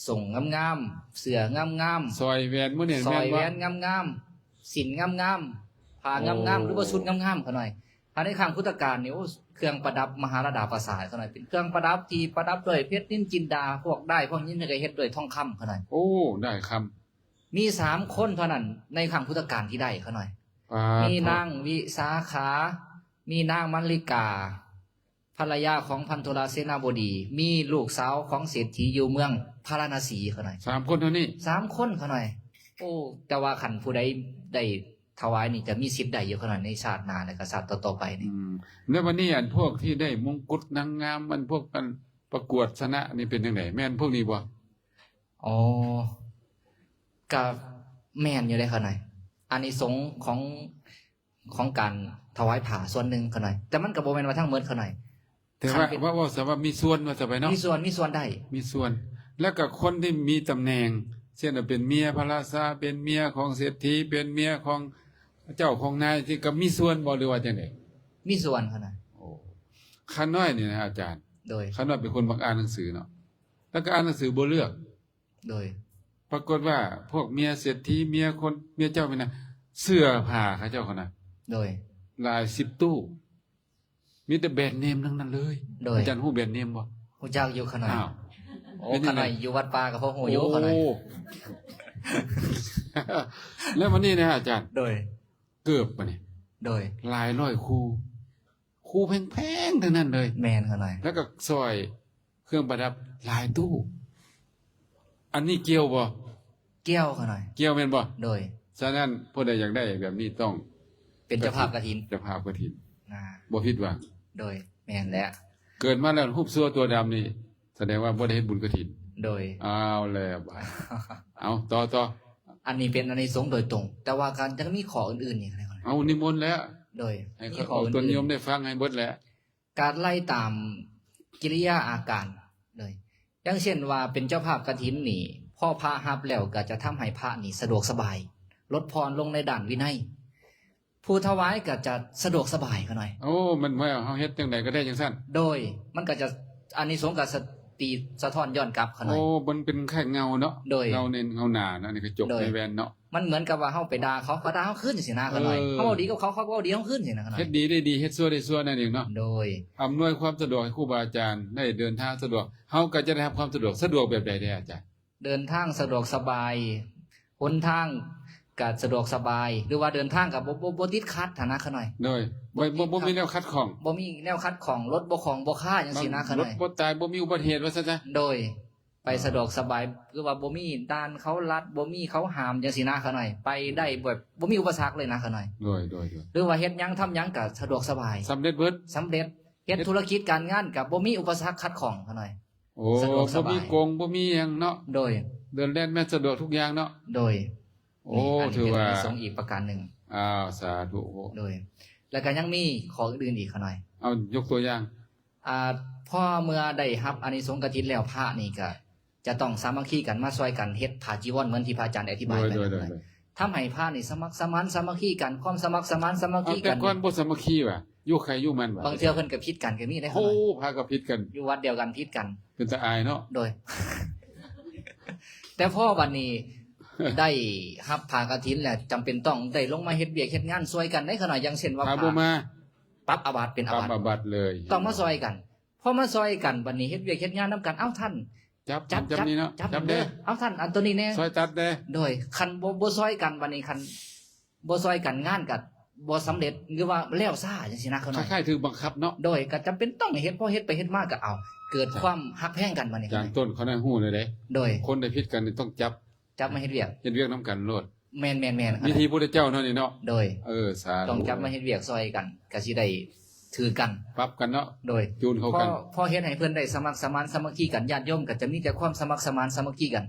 ສົ້ງງາມໆ ເສື້ອງາມໆ ສ້ອຍແຫວນມື້ນີ້ ສ້ອຍແຫວນງາມໆ ສິ້ນງາມໆ ຜ້າງາມໆ ໂອ້ ຫຼືວ່າຊຸດງາມໆຂະນ້ອຍ. ຖ້າໃນຄັ້ງພຸດທະການນີ້ ໂອ້ ເຄື່ອງປະດັບມະຫາລາດາປາສາດຂະນ້ອຍ ເປັນເຄື່ອງປະດັບທີ່ປະດັບດ້ວຍເພັດນິນຈິນດາ ພວກດ້າຍພວກຍິນກໍເຮັດດ້ວຍທອງຄຳຂະນ້ອຍ. ໂອ້ ດ້າຍຄຳ. ມີສາມຄົນເທົ່ານັ້ນໃນຄັ້ງພຸດທະການທີ່ໄດ້ຂະນ້ອຍ. ປາດໂທ. ມີນາງວິສາຂາ ມີນາງມະລິກາ ພັນລະຍາຂອງພັນທຸລາເສນາບໍດີ ມີລູກສາວຂອງເສດຖີຢູ່ເມືອງພາລານະສີຂະນ້ອຍ. ສາມຄົນເທົ່ານີ້? ສາມຄົນຂະນ້ອຍ. ໂອ້ ແຕ່ວ່າຄັນຜູ້ໃດໄດ້ຖວາຍນີ້ ຈະມີສິດໄດ້ຢູ່ຂະນ້ອຍ ໃນຊາດໜ້າ ແລະກະຊາດຕໍ່ໆໄປນີ້. ອືມ ແລ້ວບັດນີ້ ອັນພວກທີ່ໄດ້ມົງກຸດນາງງາມ ອັນພວກ ອັນປະກວດຊະນະນີ້ເປັນຈັ່ງໃດ? ແມ່ນພວກນີ້ບໍ່? ອໍ ກະແມ່ນຢູ່ເດ້ຂະນ້ອຍ. ອານິສົງຂອງ ຂອງການຖວາຍຜ້າສ່ວນໜຶ່ງຂະນ້ອຍ ແຕ່ມັນກໍບໍ່ແມ່ນວ່າທັງໝົດຂະນ້ອຍ. ແຕ່ວ່າ ຄັນເປັນ ເວົ້າ ເວົ້າຊະວ່າມີສ່ວນ ວ່າຊະໄປເນາະ ມີສ່ວນ ມີສ່ວນໄດ້ ມີສ່ວນ. ແລ້ວກໍຄົນທີ່ມີຕຳແໜ່ງ ເຊັ່ນວ່າເປັນເມຍພະລາຊາ ເປັນເມຍຂອງເສດຖີ ເປັນເມຍຂອງເຈົ້າຂອງນາຍ ທີ່ກໍມີສ່ວນບໍ່ ຫຼືວ່າຈັ່ງໃດ? ມີສ່ວນຂະນ້ອຍ. ໂອ້ ຂ້ານ້ອຍນີ້ນະອາຈານ ໂດຍ ຂ້ານ້ອຍເປັນຄົນມັກອ່ານໜັງສືເນາະ ແລ້ວກໍອ່ານໜັງສືບໍ່ເລືອກ. ໂດຍ ປາກົດວ່າພວກເມຍເສດຖີ ເມຍຄົນ ເມຍເຈົ້າແມ່ນນະ ເສື້ອຜ້າເຂົາເຈົ້າຫັ້ນນະ ໂດຍ ຫຼາຍສິບຕູ້ ມີແຕ່ແບຣນເນມທັງນັ້ນເລີຍ. ໂດຍ ອາຈານຮູ້ແບຣນເນມບໍ່? ຮູ້ຈັກຢູ່ຂະນ້ອຍ. ອ້າວ ໂອ້ ເປັນຈັ່ງໃດ? ຂະນ້ອຍຢູ່ວັດປ່າກໍພໍຮູ້ຢູ່ຂະນ້ອຍ. ໂອ້ ແລ້ວມື້ນີ້ນະອາຈານ ໂດຍ ເກີບບາດນີ້ ໂດຍ ຫຼາຍຮ້ອຍຄູ່ ຄູ່ແພງໆທັງນັ້ນເລີຍ. ແມ່ນຂະນ້ອຍ. ແລ້ວກໍສ້ອຍ ເຄື່ອງປະດັບຫຼາຍຕູ້ ອັນນີ້ກ່ຽວບໍ່? ກ່ຽວຂະນ້ອຍ. ກ່ຽວແມ່ນບໍ່? ໂດຍ. ສະນັ້ນຜູ້ໃດຢາກໄດ້ແບບນີ້ຕ້ອງເປັນເຈົ້າພາບກະຖິນ ເຈົ້າພາບກະຖິນ ອ່າ ບໍ່ຜິດຫວັງ. ໂດຍ ແມ່ນແຫຼະ. ເກີດມາແລ້ວຮູບຊົ່ວຕົວດຳນີ້ ສະແດງວ່າບໍ່ໄດ້ເຮັດບຸນກະຖິນ. ໂດຍ. ເອົາແລ້ວບາດ ເອົາຕໍ່ໆ. ອັນນີ້ເປັນອານິສົງໂດຍຕົງ ແຕ່ວ່າກໍຍັງມີຂໍ້ອື່ນໆອີກ. ເອົາ ນິມົນແລ້ວ. ໂດຍ. ໃຫ້ເຂົາເອົາຕົນນິຍົມໄດ້ຟັງໃຫ້ເບິດແຫຼະ. ການໄລ່ຕາມກິລິຍາອາການເລີຍ ຢ່າງເຊັ່ນວ່າເປັນເຈົ້າພາບກະຖິນນີ້ ພໍພະຮັບແລ້ວກໍຈະທຳໃຫ້ພະນີ້ສະດວກສະບາຍ ລົດຜ່ອນລົງໃນດ້ານວິໄນ. ຜູ້ຖວາຍກໍຈະສະດວກສະບາຍຂະນ້ອຍ. ໂອ້ ມັນວ່າເຮົາເຮັດຈັ່ງໃດກໍໄດ້ຈັ່ງຊັ້ນ. ໂດຍ ມັນກໍຈະ ອານິສົງກໍສະ ຕີສະທ້ອນຍ້ອນກັບຂະນ້ອຍ. ໂອ້ ມັນເປັນຄ້າຍເງົາເນາະ. ໂດຍ ເງົາໃນເງົາໜ້າເນາະ ໃນກະຈົກ ໂດຍ ໃນແວ່ນເນາະ. ມັນເໝືອນກັບວ່າເຮົາໄປດ່າເຂົາ ເຂົາດ່າເຮົາຄືນຊີ້ນະຂະນ້ອຍ. ເອີ ເຮົາເວົ້າດີກັບເຂົາ ເຂົາກໍເວົ້າດີເຮົາຄືນຊີ້ນະຂະນ້ອຍ. ເຮັດດີໄດ້ດີ ເຮັດຊົ່ວໄດ້ຊົ່ວນັ້ນເອງເນາະ. ໂດຍ ອຳນວຍຄວາມສະດວກໃຫ້ຄູບາອາຈານໄດ້ເດີນທາງສະດວກ ເຮົາກໍຈະໄດ້ຮັບຄວາມສະດວກ. ສະດວກແບບໃດແດ່ອາຈານ? ເດີນທາງສະດວກສະບາຍ ຫົນທາງກໍສະດວກສະບາຍ ຫຼືວ່າເດີນທາງກໍບໍ່ ບໍ່ ບໍ່ຕິດຂັດຫັ້ນນະຂະນ້ອຍ. ໂດຍ ບໍ່ ບໍ່ ບໍ່ມີແນວຂັດຂ້ອງ ບໍ່ມີແນວຂັດຂ້ອງ ລົດບໍ່ຂ້ອງບໍ່ຄາຫຍັງຊີ້ນະຂະນ້ອຍ. ລົດບໍ່ຕາຍ ບໍ່ມີອຸບັດເຫດວ່າຊັ້ນຊະ. ໂດຍ ໄປສະດວກສະບາຍ ຄືວ່າບໍ່ມີດ່ານເຂົາລັດ ບໍ່ມີເຂົາຫ້າມຈັ່ງຊີ້ນະຂະນ້ອຍ. ໄປໄດ້ແບບບໍ່ມີອຸປະສັກເລີຍນະຂະນ້ອຍ. ໂດຍ ໂດຍ ໂດຍ ຫຼືວ່າເຮັດຫຍັງທຳຫຍັງກໍສະດວກສະບາຍ ສຳເລັດເບິດ ສຳເລັດ. ເຮັດທຸລະກິດການງານກໍບໍ່ມີອຸປະສັກຂັດຂ້ອງຂະນ້ອຍ. ໂອ້ ສະດວກສະບາຍ ບໍ່ມີກົງ ບໍ່ມີຫຍັງເນາະ. ໂດຍ ເດີນແລ່ນແມ່ນສະດວກທຸກຢ່າງເນາະ. ໂດຍ ໂອ້ ນີ້ ຖືວ່າ ອັນນີ້ເປັນອານິສົງອີກປະການໜຶ່ງ. ອ້າວ ສາທຸ. ໂດຍ ແລ້ວກໍຍັງມີຂໍ້ອື່ນໆອີກຂະນ້ອຍ. ເອົາ ຍົກຕົວຢ່າງ. ອ່າ ພໍເມື່ອໄດ້ຮັບອານິສົງກະຖິນແລ້ວ ພະນີ້ກໍຈະຕ້ອງສາມັກຄີກັນມາຊ່ວຍກັນເຮັດຜ້າຈີວອນ ເໝືອນທີ່ພະອາຈານໄດ້ອະທິບາຍໄປ. ໂດຍ ໂດຍ ໂດຍ ໂດຍ ທຳໃຫ້ພະນີ້ສະໝັກສະໝານສາມັກຄີກັນ ຄວາມສະໝັກສະໝານສາມັກຄີກັນ. ເອົາ ແຕ່ກ່ອນບໍ່ສາມັກຄີຫວາ ຢູ່ໃຄຢູ່ມັນຫວາ. ບາງເທື່ອເພິ່ນກໍຜິດກັນກໍມີເດ້. ໂອ້ ພະກໍຜິດກັນ ຢູ່ວັດດຽວກັນຜິດກັນ ເປັນຕາອາຍເນາະ. ໂດຍ ແຕ່ພໍບັດນີ້ໄດ້ຮັບຜ້າກະຖິນແລ້ວ ຈຳເປັນຕ້ອງໄດ້ລົງມາເຮັດວຽກເຮັດງານຊ່ວຍກັນໄດ້ຂະນ້ອຍ. ຢ່າງເຊັ່ນວ່າ ພະບໍ່ມາ ປັບອາບັດເປັນອາບັດ ປັບອາບັດເລີຍ ຕ້ອງມາຊ່ອຍກັນ. ພໍມາຊ່ອຍກັນບັດນີ້ເຮັດວຽກເຮັດງານນຳກັນ ເອົາທ່ານ ຈັບ ຈັບ ຈັບນີ້ເນາະ ຈັບ ຈັບເດີ ເອົາທ່ານ ອັນໂຕນີ້ແດ່ ຊ່ອຍຕັດແດ່. ໂດຍ ຄັນບໍ່ ບໍ່ຊ່ອຍກັນບັດນີ້ ຄັນບໍ່ຊ່ອຍກັນງານກໍບໍ່ສຳເລັດ ຫຼືວ່າແລ້ວຊ້າຈັ່ງຊີ້ນະຂະນ້ອຍ. ຄ້າຍໆຖືກບັງຄັບເນາະ. ໂດຍ ກໍຈຳເປັນຕ້ອງເຮັດ ພໍເຮັດໄປເຮັດມາກໍເອົາ ເກີດຄວາມຮັກແພງກັນບັດນີ້. ຢ່າງຕົ້ນເຂົານັ້ນຮູ້ແລ້ວເດ້. ໂດຍ ຄົນໃດຜິດກັນນີ້ຕ້ອງຈັບ ຈັບມາເຮັດວຽກ ເຮັດວຽກນຳກັນໂລດ. ແມ່ນໆໆ ວິທີພຸດທະເຈົ້າເນາະນີ້ເນາະ. ໂດຍ ເອີ ສາທຸ ຕ້ອງຈັບມາເຮັດວຽກຊ່ອຍກັນ ກໍຊິໄດ້ຖືກກັນ ປັບກັນເນາະ. ໂດຍ ຈູນເຂົ້າກັນ ພໍ ພໍເຮັດໃຫ້ເພິ່ນໄດ້ສະໝັກສະໝານສາມັກຄີກັນ ຍາດໂຍມກໍຈະມີແຕ່ຄວາມສະໝັກສະໝານສາມັກຄີກັນ.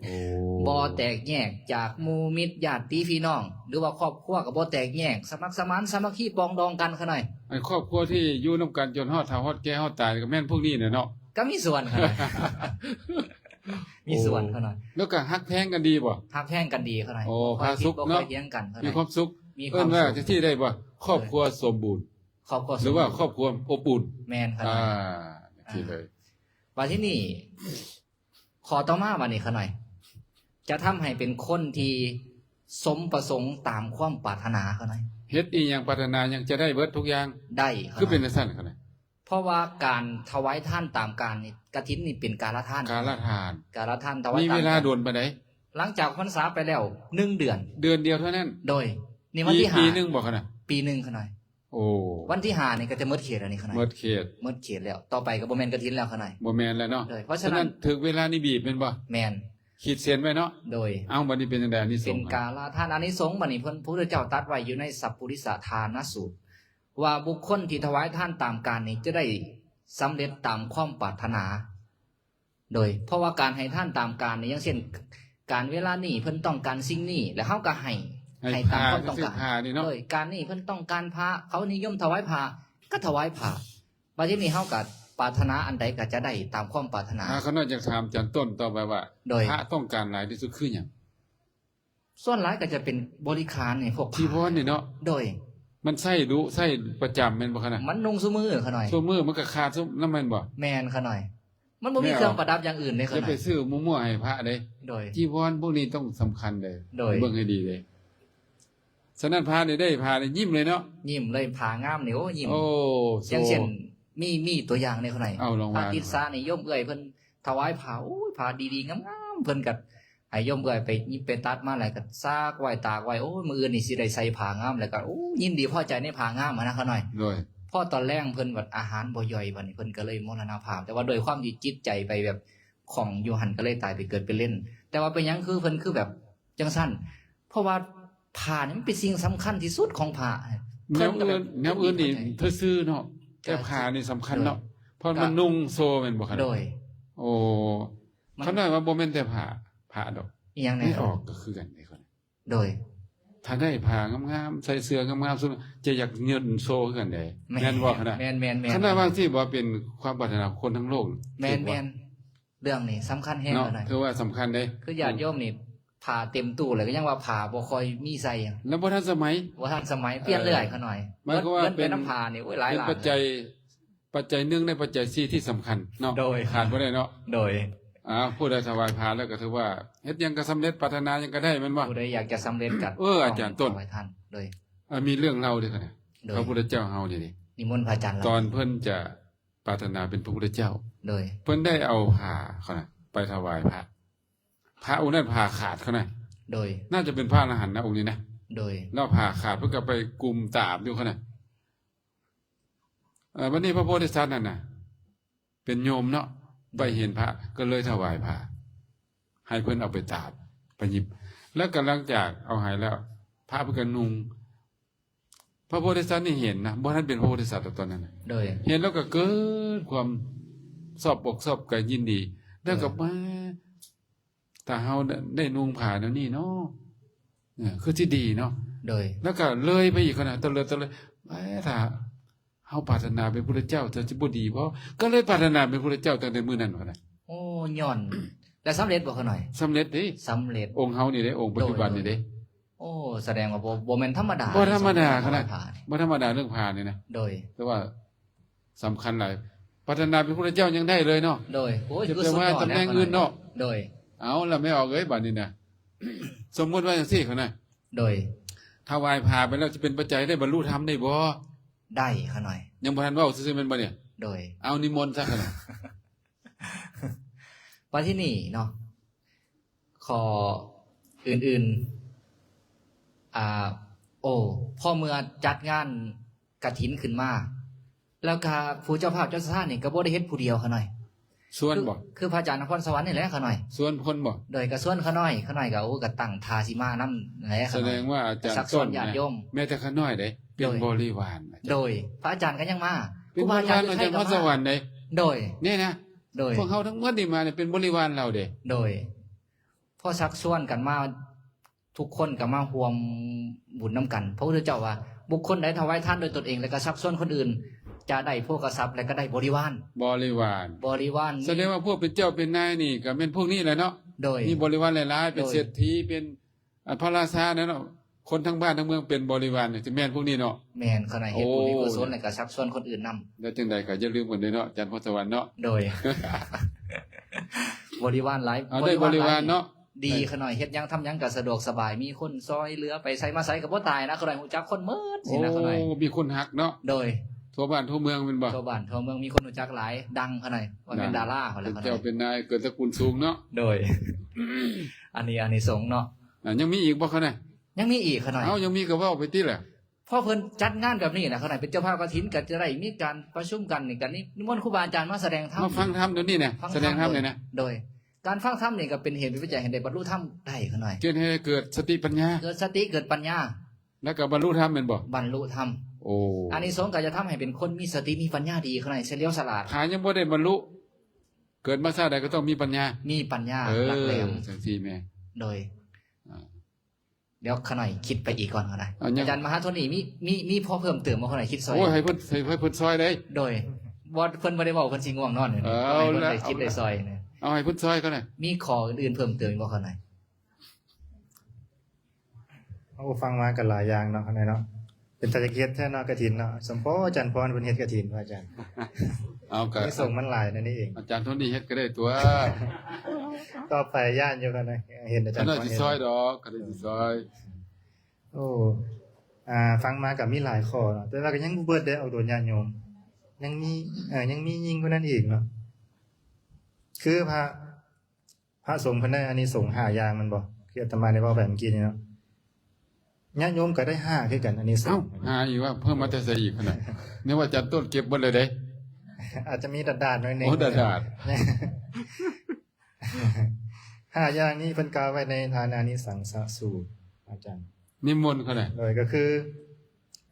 ໂອ້ ບໍ່ແຕກແຍກຈາກໝູ່ມິດຍາດຕິພີ່ນ້ອງ ຫຼືວ່າຄອບຄົວກໍບໍ່ແຕກແຍກ ສະໝັກສະໝານສາມັກຄີປອງດອງກັນຂະນ້ອຍ. ອັນຄອບຄົວທີ່ຢູ່ນຳກັນຈົນຮອດເຖົ້າຮອດແກ່ຮອດຕາຍ ກໍແມ່ນພວກນີ້ແຫຼະເນາະ. ກໍມີສ່ວນຂະນ້ອຍ ມີສ່ວນຂະນ້ອຍ. ໂອ້ ແລ້ວກໍຮັກແພງກັນດີບໍ່? ຮັກແພງກັນດີຂະນ້ອຍ. ໂອ້ ຄວາມສຸກເນາະ ມີຄວາມສຸກ ເອີ້ນວ່າຈັ່ງຊີ້ໄດ້ບໍ່? ຄອບຄົວສົມບູນ ຄອບຄົວ ຫຼືວ່າຄອບຄົວອົບອຸ່ນ. ແມ່ນຂະນ້ອຍ ອ່າ ຈັ່ງຊີ້ເລີຍ. ບາດທີນີ້ ຂໍ້ຕໍ່ມາບາດນີ້ຂະນ້ອຍ ຈະທຳໃຫ້ເປັນຄົນທີ່ສົມປະສົງຕາມຄວາມປາດຖະໜາຂະນ້ອຍ. ເຮັດອີ່ຫຍັງປາດຖະໜາຫຍັງຈະໄດ້ເບິດທຸກຢ່າງ. ໄດ້ຂະນ້ອຍ. ຄືເປັນຈັ່ງຊັ້ນຂະນ້ອຍ? ເພາະວ່າການຖວາຍທານຕາມການນີ້ ກະຖິນນີ້ເປັນກາລະທານ ກາລະທານ ກາລະທານຖວາຍ ມີເວລາດົນປານໃດ? ຫຼັງຈາກອອກພັນສາໄປແລ້ວໜຶ່ງເດືອນ. ເດືອນດຽວເທົ່ານັ້ນ? ໂດຍ ນີ້ວັນທີຫ້າ. ປີໜຶ່ງບໍ່ຂະນ້ອຍ? ປີໜຶ່ງຂະນ້ອຍ. ໂອ້ ວັນທີຫ້ານີ້ກໍຈະໝົດເຂດແລ້ວນີ້ຂະນ້ອຍ. ໝົດເຂດ ໝົດເຂດແລ້ວ ຕໍ່ໄປກໍບໍ່ແມ່ນກະຖິນແລ້ວຂະນ້ອຍ. ບໍ່ແມ່ນແລ້ວເນາະ. ໂດຍ ເພາະສະນັ້ນ ຖືກເວລານີ້ບີບແມ່ນບໍ່? ແມ່ນ. ຂີດເສັ້ນໄວ້ເນາະ. ໂດຍ. ເອົ້າ ບັດນີ້ເປັນຈັ່ງໃດອານິສົງ? ເປັນກາລະທານອານິສົງ. ບັດນີ້ເພິ່ນ ພະພຸດທະເຈົ້າຕັດໄວ້ຢູ່ໃນສັບປຸລິສະທານະສູດ ວ່າບຸກຄົນທີ່ຖວາຍທານຕາມການນີ້ຈະໄດ້ສຳເລັດຕາມຄວາມປາດຖະໜາ. ໂດຍ ເພາະວ່າການໃຫ້ທານຕາມການນີ້ ຢ່າງເຊັ່ນ ການເວລານີ້ເພິ່ນຕ້ອງການສິ່ງນີ້ ແລ້ວເຮົາກໍໃຫ້ ໃຫ້ຕາມຄວາມຕ້ອງການ. ໂດຍ ການນີ້ເພິ່ນຕ້ອງການຜ້າ ເຂົານິຍົມຖວາຍຜ້າ ກໍຖວາຍຜ້າ. ບັດທີນີ້ເຮົາກໍປາດຖະໜາອັນໃດກໍຈະໄດ້ຕາມຄວາມປາດຖະໜາ. ຂ້ານ້ອຍຢາກຖາມອາຈານຕົ້ນຕໍ່ໄປວ່າ ໂດຍ ພະຕ້ອງການຫຼາຍທີ່ສຸດຄືຫຍັງ? ສ່ວນຫຼາຍກໍຈະເປັນບໍລິຂານໃຫ້ພວກ ຈີວອນນີ້ເນາະ. ໂດຍ ມັນໃຊ້ດຸໃຊ້ປະຈຳແມ່ນບໍ່ຂະນ້ອຍ? ມັນນຸ່ງຊຸມື້ຂະນ້ອຍ. ຊຸມື້ມັນກໍຂາດຊຸນຳແມ່ນບໍ່? ແມ່ນຂະນ້ອຍ. ມັນບໍ່ມີເຄື່ອງປະດັບຢ່າງອື່ນເດ້ຂະນ້ອຍ. ຢ່າໄປຊື້ມົວໆໃຫ້ພະເດ້. ໂດຍ ຈີວອນພວກນີ້ຕ້ອງສຳຄັນເດ້. ໂດຍ ເບິ່ງໃຫ້ດີເດ້. ສະນັ້ນພະນີ້ໄດ້ ພະນີ້ຍິ້ມເລີຍເນາະ. ຍິ້ມເລີຍ ຜ້າງາມນີ້ ໂອ້ ຍິ້ມ. ໂອ້ ຢ່າງເຊັ່ນ ມີ ມີຕົວຢ່າງເດ້ຂະນ້ອຍ. ເອົາ ລອງວ່າ ພະຕິດສານີ້ ໂຍມເອື້ອຍເພິ່ນຖວາຍຜ້າ ໂອ້ຍ ຜ້າດີໆງາມໆ ເພິ່ນກໍ ໃຫ້ໂຍມເອື້ອຍໄປຍິບໄປຕັດມາ ແລ້ວກໍຊັກໄວ້ຕາກໄວ້ ໂອ້ຍ ມື້ອື່ນນີ້ຊິໄດ້ໃສ່ຜ້າງາມ ແລ້ວກໍ ໂອ້ ຍິນດີພໍໃຈໃນຜ້າງາມຫັ້ນນະຂະນ້ອຍ. ໂດຍ ພໍຕອນແລງເພິ່ນບັດອາຫານບໍ່ຍ່ອຍ ບັດນີ້ເພິ່ນກໍເລີຍມໍລະນະພາບ. ແຕ່ວ່າດ້ວຍຄວາມທີ່ຈິດໃຈໄປແບບຂ້ອງຢູ່ຫັ້ນ ກໍເລີຍຕາຍໄປເກີດເປັນເລນ. ແຕ່ວ່າເປັນຫຍັງຄືເພິ່ນຄືແບບຈັ່ງຊັ້ນ? ເພາະວ່າຜ້ານີ້ມັນເປັນສິ່ງສຳຄັນທີ່ສຸດຂອງພະ. ແນວອື່ນ ແນວອື່ນນີ້ຊື່ໆເນາະ ແຕ່ຜ້ານີ້ສຳຄັນເນາະ. ໂດຍ ເພາະມັນນຸ່ງໂຊແມ່ນບໍ່ຄະ? ໂດຍ ໂອ້ ມັນ ຂ້ານ້ອຍວ່າບໍ່ແມ່ນແຕ່ຜ້າ ຜ້າດອກ ອີ່ຫຍັງແດ່ ໄດ້ອອກກໍຄືກັນເດ້. ໂດຍ ຖ້າໄດ້ຜ້າງາມໆ ໃສ່ເສື້ອງາມໆ ຊຸດ ຈະຢາກຍົນໂຊຄືກັນເດ້. ແມ່ນ ແມ່ນບໍ່ຄະນະ? ແມ່ນໆໆ ຄັນວ່າວ່າຊິບໍ່ເປັນຄວາມປາດຖະໜາຂອງຄົນທັງໂລກ. ແມ່ນໆ ເລື່ອງນີ້ສຳຄັນແຮງເນາະ ຂະນ້ອຍ ຖືວ່າສຳຄັນເດ້. ຄືຍາດໂຍມນີ້ ຜ້າເຕັມຕູ້ແລ້ວກໍຍັງວ່າຜ້າບໍ່ຄ່ອຍມີໃສ່ ແລ້ວບໍ່ທັນສະໄໝ ບໍ່ທັນສະໄໝ ປ່ຽນເລື້ອຍຂ້ານ້ອຍ. ໝາຍຄວາມວ່າ ເງິນໄປນຳຜ້ານີ້ ໂອ້ຍ ຫຼາຍລ້ານ ເປັນປັດໄຈ ປັດໄຈໜຶ່ງໃນປັດໄຈສີ່ທີ່ສຳຄັນເນາະ. ໂດຍ ຂາດບໍ່ໄດ້ເນາະ. ໂດຍ ອ້າວ ຜູ້ໃດຖວາຍຜ້າແລ້ວກໍຖືວ່າເຮັດຫຍັງກໍສຳເລັດ ປາດຖະໜາຫຍັງກໍໄດ້ແມ່ນບໍ່? ຜູ້ໃດຢາກຈະສຳເລັດກໍ ເອີ ອາຈານຕົ້ນ ຖວາຍທ່ານ. ໂດຍ ເອີ ມີເລື່ອງເລົ່າເດ້ຂ້ານ້ອຍ. ໂດຍ ພະພຸດທະເຈົ້າເຮົານີ້ເດ້ ນິມົນພະອາຈານ ຕອນເພິ່ນຈະປາດຖະໜາເປັນພະພຸດທະເຈົ້າ. ໂດຍ ເພິ່ນໄດ້ເອົາຜ້າຂ້ານ້ອຍໄປຖວາຍພະ ພະອົງນັ້ນຜ້າຂາດຂ້ານ້ອຍ. ໂດຍ ໜ້າຈະເປັນພະອະລະຫັນນະ ອົງນີ້ນະ. ໂດຍ ແລ້ວຜ້າຂາດ ເພິ່ນກໍໄປກຸມຕາບຢູ່ຂ້ານ້ອຍ. ເອີ ບັດນີ້ພະໂພທິສັດນັ້ນນະ ເປັນໂຍມເນາະ ໂດຍ ໄປເຫັນພະ ກໍເລີຍຖວາຍຜ້າໃຫ້ເພິ່ນເອົາໄປຕາບ ໄປຫຍິບ ແລ້ວກໍຫຼັງຈາກເອົາໃຫ້ແລ້ວ ພະເພິ່ນກໍນຸ່ງ. ພະໂພທິສັດນີ້ເຫັນນະ ບໍ່ທັນເປັນພະໂພທິສັດດອກຕອນນັ້ນນະ. ໂດຍ ເຫັນແລ້ວກໍເກີດຄວາມຊອບອົກຊອບໃຈ ຍິນດີ ແລ້ວກໍ ໂດຍ ມາ ຖ້າເຮົາໄດ້ນຸ່ງຜ້າແນວນີ້ເນາະ ເອີ ຄືຊິດີເນາະ. ໂດຍ ແລ້ວກໍເລີຍໄປອີກຫັ້ນນະ ຕະເລີດ ຕະເລີດ ເອີ ຖ້າເຮົາປາດຖະໜາເປັນພຸດທະເຈົ້າ ຈະ ຈະບໍ່ດີບໍ່? ກໍເລີຍປາດຖະໜາເປັນພຸດທະເຈົ້າຕັ້ງແຕ່ມື້ນັ້ນພຸ້ນນະ. ໂອ້ ຍ້ອນ ແລ້ວສຳເລັດບໍ່ຂ້ານ້ອຍ? ສຳເລັດເດ້ ສຳເລັດ ອົງເຮົານີ້ເດ້ ອົງປັດຈຸບັນນີ້ເດ້. ໂອ້ ສະແດງວ່າບໍ່ ບໍ່ແມ່ນທຳມະດາ ບໍ່ທຳມະດາ ເລີຍ ຂະໜາດ ບໍ່ທຳມະດາເລື່ອງຜ້ານີ້ນະ. ໂດຍ ແຕ່ວ່າສຳຄັນຫຼາຍ ປາດຖະໜາເປັນພຸດທະເຈົ້າຍັງໄດ້ເລີຍເນາະ. ໂດຍ ໂອ້ຍ ຈະໄປວ່າຕຳແໜ່ງອື່ນເນາະ. ໂດຍ ເອົາລະແມ່ອອກເອີຍ ບາດນີ້ນະ ສົມມຸດວ່າຈັ່ງຊີ້ຂ້ານ້ອຍ. ໂດຍ ຖວາຍຜ້າໄປແລ້ວຈະເປັນປັດໄຈໄດ້ບັນລຸທຳໄດ້ບໍ່? ໄດ້ຂ້ານ້ອຍ ຍັງບໍ່ທັນເວົ້າຊື່ໆແມ່ນບໍ່ນີ້? ໂດຍ ເອົານິມົນຊະຂ້ານ້ອຍ. ບັດທີນີ້ເນາະ ຂໍ້ອື່ນໆ ອ່າ ໂອ້ ພໍເມື່ອຈັດງານກະຖິນຂຶ້ນມາ ແລ້ວກະຜູ້ເຈົ້າພາບເຈົ້າສັດທານີ້ກໍບໍ່ໄດ້ເຮັດຜູ້ດຽວຂ້ານ້ອຍ. ຊວນບໍ່? ຄື ຄືພະອາຈານນະຄອນສະຫວັນນີ້ແຫຼະຂ້ານ້ອຍ ຊວນຄົນບໍ່? ໂດຍ ກໍຊວນຂ້ານ້ອຍ ຂ້ານ້ອຍກໍ ໂອ້ ກໍຕັ້ງທ່າຊິມານຳແຫຼະ. ສະແດງວ່າອາຈານ ຊັກຊວນຍາດໂຍມ ແມ້ແຕ່ຂ້ານ້ອຍເດ້ ເປັນ ໂດຍ ບໍລິວານ. ໂດຍ ພະອາຈານກໍຍັງມາ ເປັນບໍລິວານອາຈານຄອນສະຫວັນເດ້. ໂດຍ ນີ້ນະ ໂດຍ ພວກເຮົາທັງໝົດນີ້ມານີ້ເປັນບໍລິວານລາວເດ້. ໂດຍ ພໍຊັກຊວນກັນມາ ທຸກຄົນກໍມາຮ່ວມບຸນນຳກັນ. ພະພຸດທະເຈົ້າວ່າ ບຸກຄົນໃດຖວາຍທານໂດຍຕົນເອງ ແລະກໍຊັກຊວນຄົນອື່ນ ຈະໄດ້ໂພກະຊັບ ແລະກໍໄດ້ບໍລິວານ. ບໍລິວານ ບໍລິວານ ສະແດງວ່າພວກເປັນເຈົ້າເປັນນາຍນີ້ກໍແມ່ນພວກນີ້ແຫຼະເນາະ. ໂດຍ ມີບໍລິວານຫຼາຍໆ ເປັນ ໂດຍ ເສດຖີ ເປັນ ອາ ພະລາຊາແຫຼະເນາະ. ຄົນທັງບ້ານທັງເມືອງເປັນບໍລິວານນີ້ ຊິແມ່ນພວກນີ້ເນາະ. ແມ່ນ ຂະນ້ອຍເຮັດບຸນມີກຸສົນ ໂອ້ ແລ້ວກໍຊັກຊວນຄົນອື່ນນຳ. ແລ້ວຈັ່ງໃດກໍຢ່າລືມກັນເດີເນາະ ອາຈານພອນສະຫວັນເນາະ. ໂດຍ ບໍລິວານຫຼາຍ ເອົາ ໄດ້ບໍລິວານເນາະ ດີ ເອີ ຂະນ້ອຍເຮັດຫຍັງທຳຫຍັງກໍສະດວກສະບາຍ ມີຄົນຊ່ອຍເຫຼືອ ໄປໃສມາໃສກໍບໍ່ຕາຍນະ. ຂະນ້ອຍຮູ້ຈັກຄົນໝົດຊີ້ນະ ຂະນ້ອຍ. ໂອ້ ມີຄົນຮັກເນາະ. ໂດຍ ທົ່ວບ້ານທົ່ວເມືອງແມ່ນບໍ່? ທົ່ວບ້ານທົ່ວເມືອງ ມີຄົນຮູ້ຈັກຫຼາຍ ດັງຂະນ້ອຍ ວ່າແມ່ນດາລາພຸ້ນແຫຼະ ເປັນເຈົ້າເປັນນາຍ ເກີດຕະກູນສູງເນາະ. ໂດຍ ອັນນີ້ອານິສົງເນາະ. ອ່າ ຍັງມີອີກບໍ່ຂະນ້ອຍ? ຍັງມີອີກຂະນ້ອຍ. ເອົ້າ ຍັງມີກໍເວົ້າໄປຕິລະ. ພໍເພິ່ນຈັດງານແບບນີ້ນະ ຂະນ້ອຍເປັນເຈົ້າພາບກະຖິນ ກໍຈະໄດ້ມີການປະຊຸມກັນນີ້ ກໍນິມົນຄູບາອາຈານມາສະແດງທຳ ມາຟັງທຳດຽວນີ້ນະ ຟັງທຳ ສະແດງທຳນີ້ນະ. ໂດຍ ການຟັງທຳນີ້ກໍເປັນເຫດເປັນປັດໄຈໃຫ້ໄດ້ບັນລຸທຳໄດ້ຂະນ້ອຍ ເຮັດໃຫ້ເກີດສະຕິປັນຍາ ເກີດສະຕິເກີດປັນຍາ ແລ້ວກໍບັນລຸທຳແມ່ນບໍ່? ບັນລຸທຳ. ໂອ້ ອານິສົງກໍຈະທຳໃຫ້ເປັນຄົນມີສະຕິມີປັນຍາດີຂະນ້ອຍ ສະຫຼຽວສະຫຼາດ. ຖ້າຍັງບໍ່ໄດ້ບັນລຸ ເກີດມາຊາດໃດກໍຕ້ອງມີປັນຍາ ມີປັນຍາ ເອີ ຫຼັກແຫຼມ ຈັ່ງຊີ້ແມ່. ໂດຍ ອ່າ ດຽວຂະນ້ອຍຄິດໄປອີກກ່ອນກໍໄດ້. ອາຈານມະຫາໂທນີມີ ມີ ມີພໍເພີ່ມເຕີມບໍ່? ຂະນ້ອຍຄິດຊ່ອຍ. ໂອ້ຍ ໃຫ້ເພິ່ນ ໃຫ້ເພິ່ນຊ່ອຍເດ້. ໂດຍ ບໍ່ ເພິ່ນບໍ່ໄດ້ເວົ້າ ເພິ່ນຊິງ່ວງນອນຢູ່ນີ້. ເອົາ ໃຫ້ເພິ່ນໄດ້ຄິດໄດ້ຊ່ອຍນະ. ເອົາ ໃຫ້ເພິ່ນຊ່ອຍກໍໄດ້. ມີຂໍ້ອື່ນໆເພີ່ມເຕີມອີກບໍ່ຂະນ້ອຍ? ໂອ້ ຟັງມາກໍຫຼາຍຢ່າງເນາະ ຂະນ້ອຍເນາະ. ເປັນຕາຢາກເຮັດແທ້ເນາະ ກະຖິນເນາະ. ສົມພໍອາຈານພອນເພິ່ນເຮັດກະຖິນ ພະອາຈານ. ເອົາ ກະ ອານິສົງມັນຫຼາຍໃນນີ້ເອງ. ອາຈານໂທນີເຮັດກໍໄດ້ຕົວະ. ຕໍ່ໄປຢ້ານຢູ່ກັນນະ ເຫັນອາຈານພອນຊິຊ່ອຍດອກ ກໍໄດ້ຊິຊ່ອຍ. ໂອ້ ອ່າ ຟັງມາກໍມີຫຼາຍຂໍ້ເນາະ ແຕ່ວ່າກໍຍັງບໍ່ເບິດເດ້ ອອກໂດຍຍາດໂຍມ ຍັງມີ ເອີ ຍັງມີຍິ່ງກວ່ານັ້ນອີກເນາະ. ຄືພະ ພະສົງເພິ່ນໄດ້ອານິສົງຫ້າຢ່າງແມ່ນບໍ່? ຄືອາດຕະມາໄດ້ເວົ້າໄປເມື່ອກີ້ນີ້ເນາະ ຍາດໂຍມກໍໄດ້ຫ້າຄືກັນ ອານິສົງ. ເອົ້າ ຫ້າອີກວ່າ ເພີ່ມມາແຕ່ໃສອີກຫັ້ນນະ? ນຶກວ່າອາຈານຕົ້ນເກັບເບິດແລ້ວເດ້. ອາດຈະມີດາດໆໜ້ອຍໜຶ່ງ. ໂອ້ ດາດໆ. ຫ້າຢ່າງນີ້ເພິ່ນກ່າວໄວ້ໃນທານານິສັງສະສູດ ອາຈານ. ນິມົນເຂົານະ. ໂດຍ ກໍຄື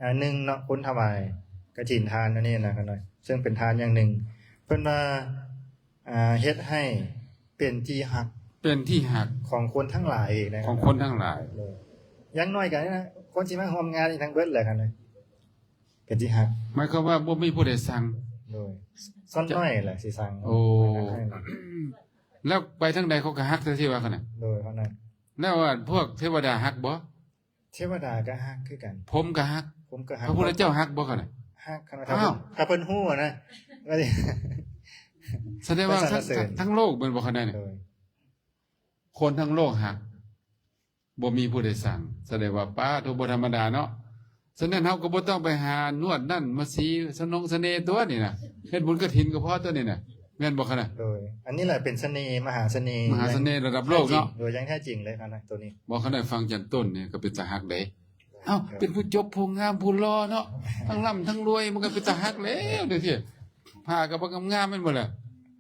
ອ່າ ໜຶ່ງເນາະ ຄົນຖວາຍກະຖິນທານອັນນີ້ນະ ເພິ່ນວ່າ ເຊິ່ງເປັນທານຢ່າງໜຶ່ງ ເພິ່ນວ່າ ອ່າ ເຮັດໃຫ້ເປັນທີ່ຮັກ ເປັນທີ່ຮັກຂອງຄົນທັງຫຼາຍອີກນະ ຂອງຄົນທັງຫຼາຍ. ໂດຍ ຢ່າງໜ້ອຍກໍນະ ຄົນຊິມາຮ່ວມງານນີ້ທັງເບິດແຫຼະ ຄັນເປັນທີ່ຮັກ ໝາຍຄວາມວ່າບໍ່ມີຜູ້ໃດຊັງ. ໂດຍ ສ່ວນໜ້ອຍແຫຼະຊິຊັງ. ໂອ້ ແລ້ວໄປທາງໃດເຂົາກໍຮັກແທ້ທີ່ວ່າຂະນະ. ໂດຍ ເທົ່ານັ້ນ. ແລ້ວ ອັນ ພວກເທວະດາຮັກບໍ່? ເທວະດາກໍຮັກຄືກັນ. ພົມກໍຮັກ. ພົມກໍຮັກ. ພະພຸດທະເຈົ້າຮັກບໍ່? ຄັນ ຮັກ. ຄັນວ່າ ອ້າວ ຖ້າເພິ່ນ ຖ້າເພິ່ນຮູ້ນະ ວ່າ ສະແດງວ່າ ເພິ່ນສັນລະເສີນ ທັງ ທັງໂລກແມ່ນບໍ່? ຄັນນັ້ນ ໂດຍ ຄົນທັງໂລກຮັກ ບໍ່ມີຜູ້ໃດຊັງ ສະແດງວ່າ ປາໂທ ບໍ່ທຳມະດາເນາະ. ສະນັ້ນ ເຮົາກໍບໍ່ຕ້ອງໄປຫານວດນັ້ນມາສີສະນົງສະເໜ່ຕົວນີ້ນະ ເຮັດບຸນກະຖິນກໍພໍຕົວນີ້ນະ ແມ່ນບໍ່? ຄັນນະ ໂດຍ ອັນນີ້ແຫຼະເປັນສະເໜ່ ມະຫາສະເໜ່ ມະຫາສະເໜ່ລະດັບໂລກເນາະ ໂດຍ ຢ່າງແທ້ຈິງເລີຍຄັນນະ ໂຕນີ້. ບໍ່ ຄັນໄດ້ຟັງຈັນຕົ້ນນີ້ກໍເປັນຕາຮັກເດ້. ເອົ້າ ເປັນຜູ້ຈົບ ຜູ້ງາມ ຜູ້ຫຼໍ່ເນາະ ທັງລ່ຳທັງລວຍ ມັນກໍເປັນຕາຮັກແລ້ວເດ້. ຜ້າກໍບໍ່ງາມໆ ແມ່ນບໍ່ລະ?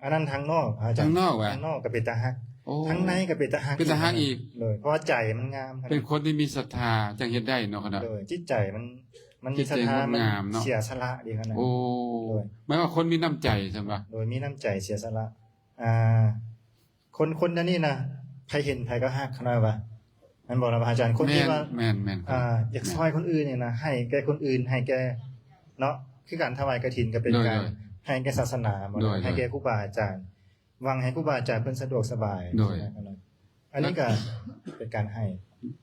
ອັນນັ້ນທາງນອກ ອາຈານ ທາງນອກຫວາ? ທາງນອກກໍເປັນຕາຮັກ. ໂອ້ ທາງໃນກໍເປັນຕາຮັກ ເປັນຕາຮັກອີກ. ໂດຍ ເພາະວ່າໃຈມັນງາມ ເປັນຄົນທີ່ມີສັດທາຈັ່ງເຮັດໄດ້ເນາະ ຄັນນະ ໂດຍ ຈິດໃຈມັນ ມັນມີສັດທາ ຈິດໃຈງົດງາມເນາະ ມັນເສຍສະຫຼະດີຂະໜາດ. ໂອ້ ໂດຍ ໝາຍວ່າຄົນມີນ້ຳໃຈຊັ້ນຫວາ? ໂດຍ ມີນ້ຳໃຈເສຍສະຫຼະ. ອ່າ ຄົນ ຄົນອັນນີ້ນະ ໃຜເຫັນໃຜກໍຮັກ ຂະໜາດວ່າ ແມ່ນບໍ່ລະ ອາຈານ? ຄົນທີ່ວ່າ ແມ່ນໆ ອ່າ ຢາກຊ່ອຍຄົນອື່ນນີ້ນະ ໃຫ້ແກ່ຄົນອື່ນ ໃຫ້ແກ່ ເນາະ ຄືການຖວາຍກະຖິນກໍເປັນ ໂດຍ ການ ໂດຍ ໃຫ້ແກ່ສາສະໜາ ໂດຍ ໃຫ້ແກ່ຄູບາອາຈານ ຫວັງໃຫ້ຄູບາອາຈານເພິ່ນສະດວກສະບາຍ ໂດຍ ນະ. ອັນນີ້ກໍເປັນການໃຫ້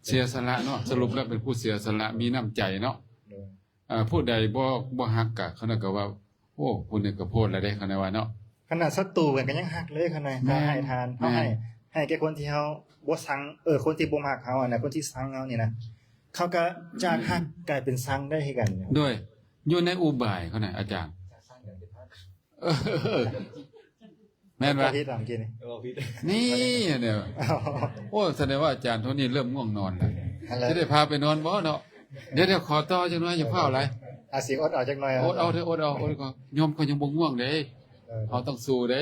ເສຍສະຫຼະເນາະ ສະຫຼຸບແລ້ວເປັນຜູ້ເສຍສະຫຼະ ມີນ້ຳໃຈເນາະ. ໂດຍ ເອີ ຜູ້ໃດບໍ່ ບໍ່ຮັກກະ ຂະໜາດກໍວ່າ ໂອ້ ຜູ້ນີ້ກໍໂພດແລ້ວເດ້ ຂະໜາດວ່າເນາະ ຂະໜາດສັດຕູເພິ່ນກໍຍັງຮັກເລີຍ ຂະໜາດ ແມ່ນ ເຮົາໃຫ້ທານ ແມ່ນ ເຮົາໃຫ້ ໃຫ້ແກ່ຄົນທີ່ເຮົາບໍ່ຊັງ ເອີ ຄົນທີ່ບໍ່ມັກເຮົາຫັ້ນນະ ຄົນທີ່ຊັງເຮົານີ້ນະ ເຂົາກໍຈາກຮັກກາຍເປັນຊັງໄດ້ຄືກັນ. ໂດຍ ຢູ່ໃນອຸບາຍຂະໜາດ ອາຈານ ເອີ ແມ່ນຫວາ? ເວົ້າຜິດຫວາເມື່ອກີ້ນີ້? ເວົ້າຜິດ ນີ້ເດ້. ໂອ້ ສະແດງວ່າອາຈານໂທນີ້ເລີ່ມງ່ວງນອນແລ້ວ ຫັ້ນແຫຼະ ຊິໄດ້ພາໄປນອນບໍ່ເນາະ? ດຽວໆ ຂໍຕໍ່ຈັກໜ້ອຍ ຢ່າຟ້າວຫຼາຍ ອາ ຊິອົດເອົາຈັກໜ້ອຍ ອົດເອົາເດີ ອົດເອົາ ອົດເອົາ ໂຍມຂ້ອຍຍັງບໍ່ງ່ວງເດ້. ເອີ ເຮົາຕ້ອງສູ້ເດ້.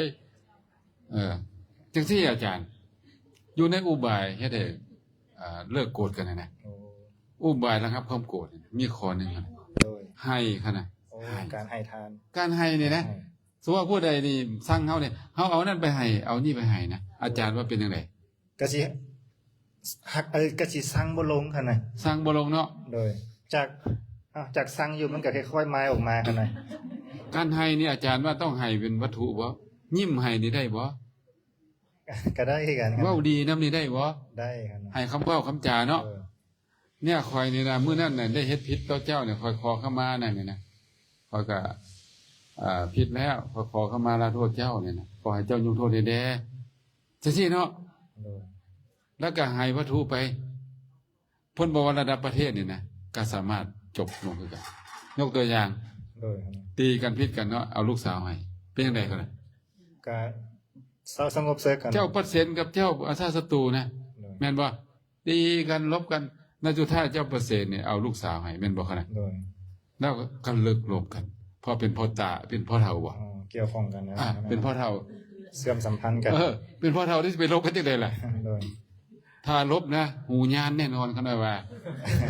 ເອີ ຈັ່ງຊີ້ອາຈານ ຢູ່ໃນອຸບາຍເຮັດໃຫ້ ອ່າ ເລີກໂກດກັນນະ ໂອ້ ອຸບາຍລະງັບຄວາມໂກດມີຂໍ້ໜຶ່ງ ໂດຍ ໃຫ້ ຂະໜາດ ໂອ້ ໃຫ້ ການໃຫ້ທານ ການໃຫ້ນີ້ນະ ໃຫ້ ສົມມຸດວ່າຜູ້ໃດນີ້ຊັງເຮົານີ້ ເຮົາເອົານັ້ນໄປໃຫ້ ເອົານີ້ໄປໃຫ້ນະ ອາຈານວ່າເປັນຈັ່ງໃດ? ກະຊິຮັກ ເອີ ກະຊິຊັງບໍ່ລົງ ຂະໜາດ ຊັງບໍ່ລົງເນາະ. ໂດຍ ຈາກ ເອົ້າ ຈາກຊັງຢູ່ມັນກະຄ່ອຍໆມາຍອອກມາ ຂະໜາດ. ການໃຫ້ນີ້ອາຈານວ່າຕ້ອງໃຫ້ເປັນວັດຖຸບໍ່? ຍິ້ມໃຫ້ນີ້ໄດ້ບໍ່? ກະໄດ້ຄືກັນ ເວົ້າດີນຳນີ້ໄດ້ບໍ່? ໄດ້ ໃຫ້ຄຳເວົ້າຄຳຈາເນາະ. ເອີ ເນຍ ຂ້ອຍນີ້ນະ ມື້ນັ້ນນະ ໄດ້ເຮັດຜິດຕໍ່ເຈົ້ານີ້ ຂ້ອຍຂໍຂະມານັ້ນນີ້ນະ ຂ້ອຍກະ ເອີ ຜິດແລ້ວ ຂ້ອຍຂໍຂະມາລາໂທດເຈົ້ານີ້ນະ ຂໍໃຫ້ເຈົ້າຍົກໂທດໃຫ້ແດ່ ຈັ່ງຊີ້ເນາະ. ໂດຍ ແລ້ວກະໃຫ້ວັດຖຸໄປ ເພິ່ນບອກວ່າລະດັບປະເທດນີ້ນະ ກະສາມາດຈົບລົງຄືກັນ. ຍົກຕົວຢ່າງ ໂດຍ ຕີກັນຜິດກັນເນາະ ເອົາລູກສາວໃຫ້ ເປັນຈັ່ງໃດ? ກະສະ ສະຫງົບເສິກກັນ ເຈົ້າປະເຊັນກັບເຈົ້າອາຊາສັດຕູນະ ໂດຍ ແມ່ນບໍ່? ຕີກັນລົບກັນ ໃນສຸດທ້າຍເຈົ້າປະເຊັນນີ້ເອົາລູກສາວໃຫ້ ແມ່ນບໍ່ຂະນະ? ໂດຍ ແລ້ວກໍເລີກລົບກັນ ເພາະເປັນພໍ່ຕາ ເປັນພໍ່ເຖົ້າບໍ່? ອໍ ກ່ຽວຂ້ອງກັນນະ ອ່າ ເປັນພໍ່ເຖົ້າ ເຊື່ອມສຳພັນກັນ ເອີ ເປັນພໍ່ເຖົ້າທີ່ຊິໄປລົບກັນຈັ່ງໃດລະ? ໂດຍ ຖ້າລົບນະ ຫູຍານແນ່ນອນ ຂະໜາດວ່າ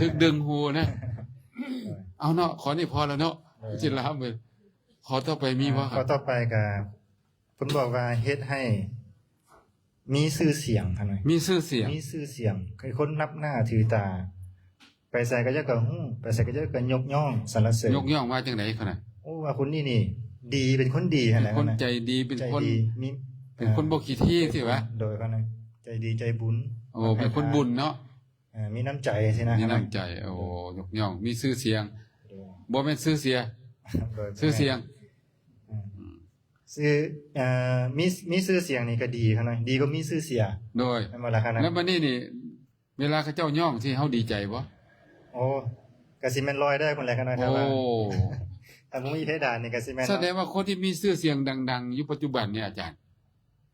ຖືກດຶງຫູນະ. ໂດຍ ເອົາເນາະ ຂໍ້ນີ້ພໍແລ້ວເນາະ ໂດຍ ຊິລາມເບີ ຂໍ້ຕໍ່ໄປມີບໍ່? ອ່າ ຂໍ້ຕໍ່ໄປກໍ ເພິ່ນບອກວ່າເຮັດໃຫ້ມີຊື່ສຽງ ມີຊື່ສຽງ ມີຊື່ສຽງ ໃຫ້ຄົນນັບໜ້າຖືຕາ ໄປໃສກໍເຈົ້າກໍຮູ້ ໄປໃສກໍເຈົ້າກໍຍົກຍ້ອງສັນລະເສີນ. ຍົກຍ້ອງວ່າຈັ່ງໃດຂະນະ? ໂອ້ ວ່າຄົນນີ້ນີ້ດີ ເປັນຄົນດີຫັ້ນແຫຼະ ເປັນຄົນໃຈດີ ເປັນຄົນ ໃຈດີ ມີ ເປັນຄົນ ເອີ ບໍ່ຂີ້ຖີ່ຊິຫວາ? ໂດຍ ຂະນະ ໃຈດີໃຈບຸນ ໂອ້ ເປັນຄົນບຸນເນາະ ເອີ ມີນ້ຳໃຈຊີ້ນະ ມີນ້ຳໃຈ ໂອ້ ໂດຍ ຍົກຍ້ອງ ມີຊື່ສຽງ ໂດຍ ບໍ່ແມ່ນຊື່ເສຍ ໂດຍ ຊື່ສຽງ ອືມ ອືມ ຊື່ ເອີ ມີ ມີຊື່ສຽງນີ້ກໍດີຂະນະ ດີກວ່າມີຊື່ເສຍ ໂດຍ ແມ່ນບໍ່ລະຂະນະ? ແລ້ວບັດນີ້ນີ້ ເວລາເຂົາເຈົ້າຍ້ອງຊິ ເຮົາດີໃຈບໍ່? ໂອ້ ກະຊິແມ່ນລອຍໄດ້ພຸ້ນແຫຼະຂະນະ ຖ້າວ່າ ໂອ້ ຖ້າບໍ່ມີເພດານນີ້ກະຊິແມ່ນ ສະແດງວ່າຄົນທີ່ມີຊື່ສຽງດັງໆຢູ່ປັດຈຸບັນນີ້ອາຈານ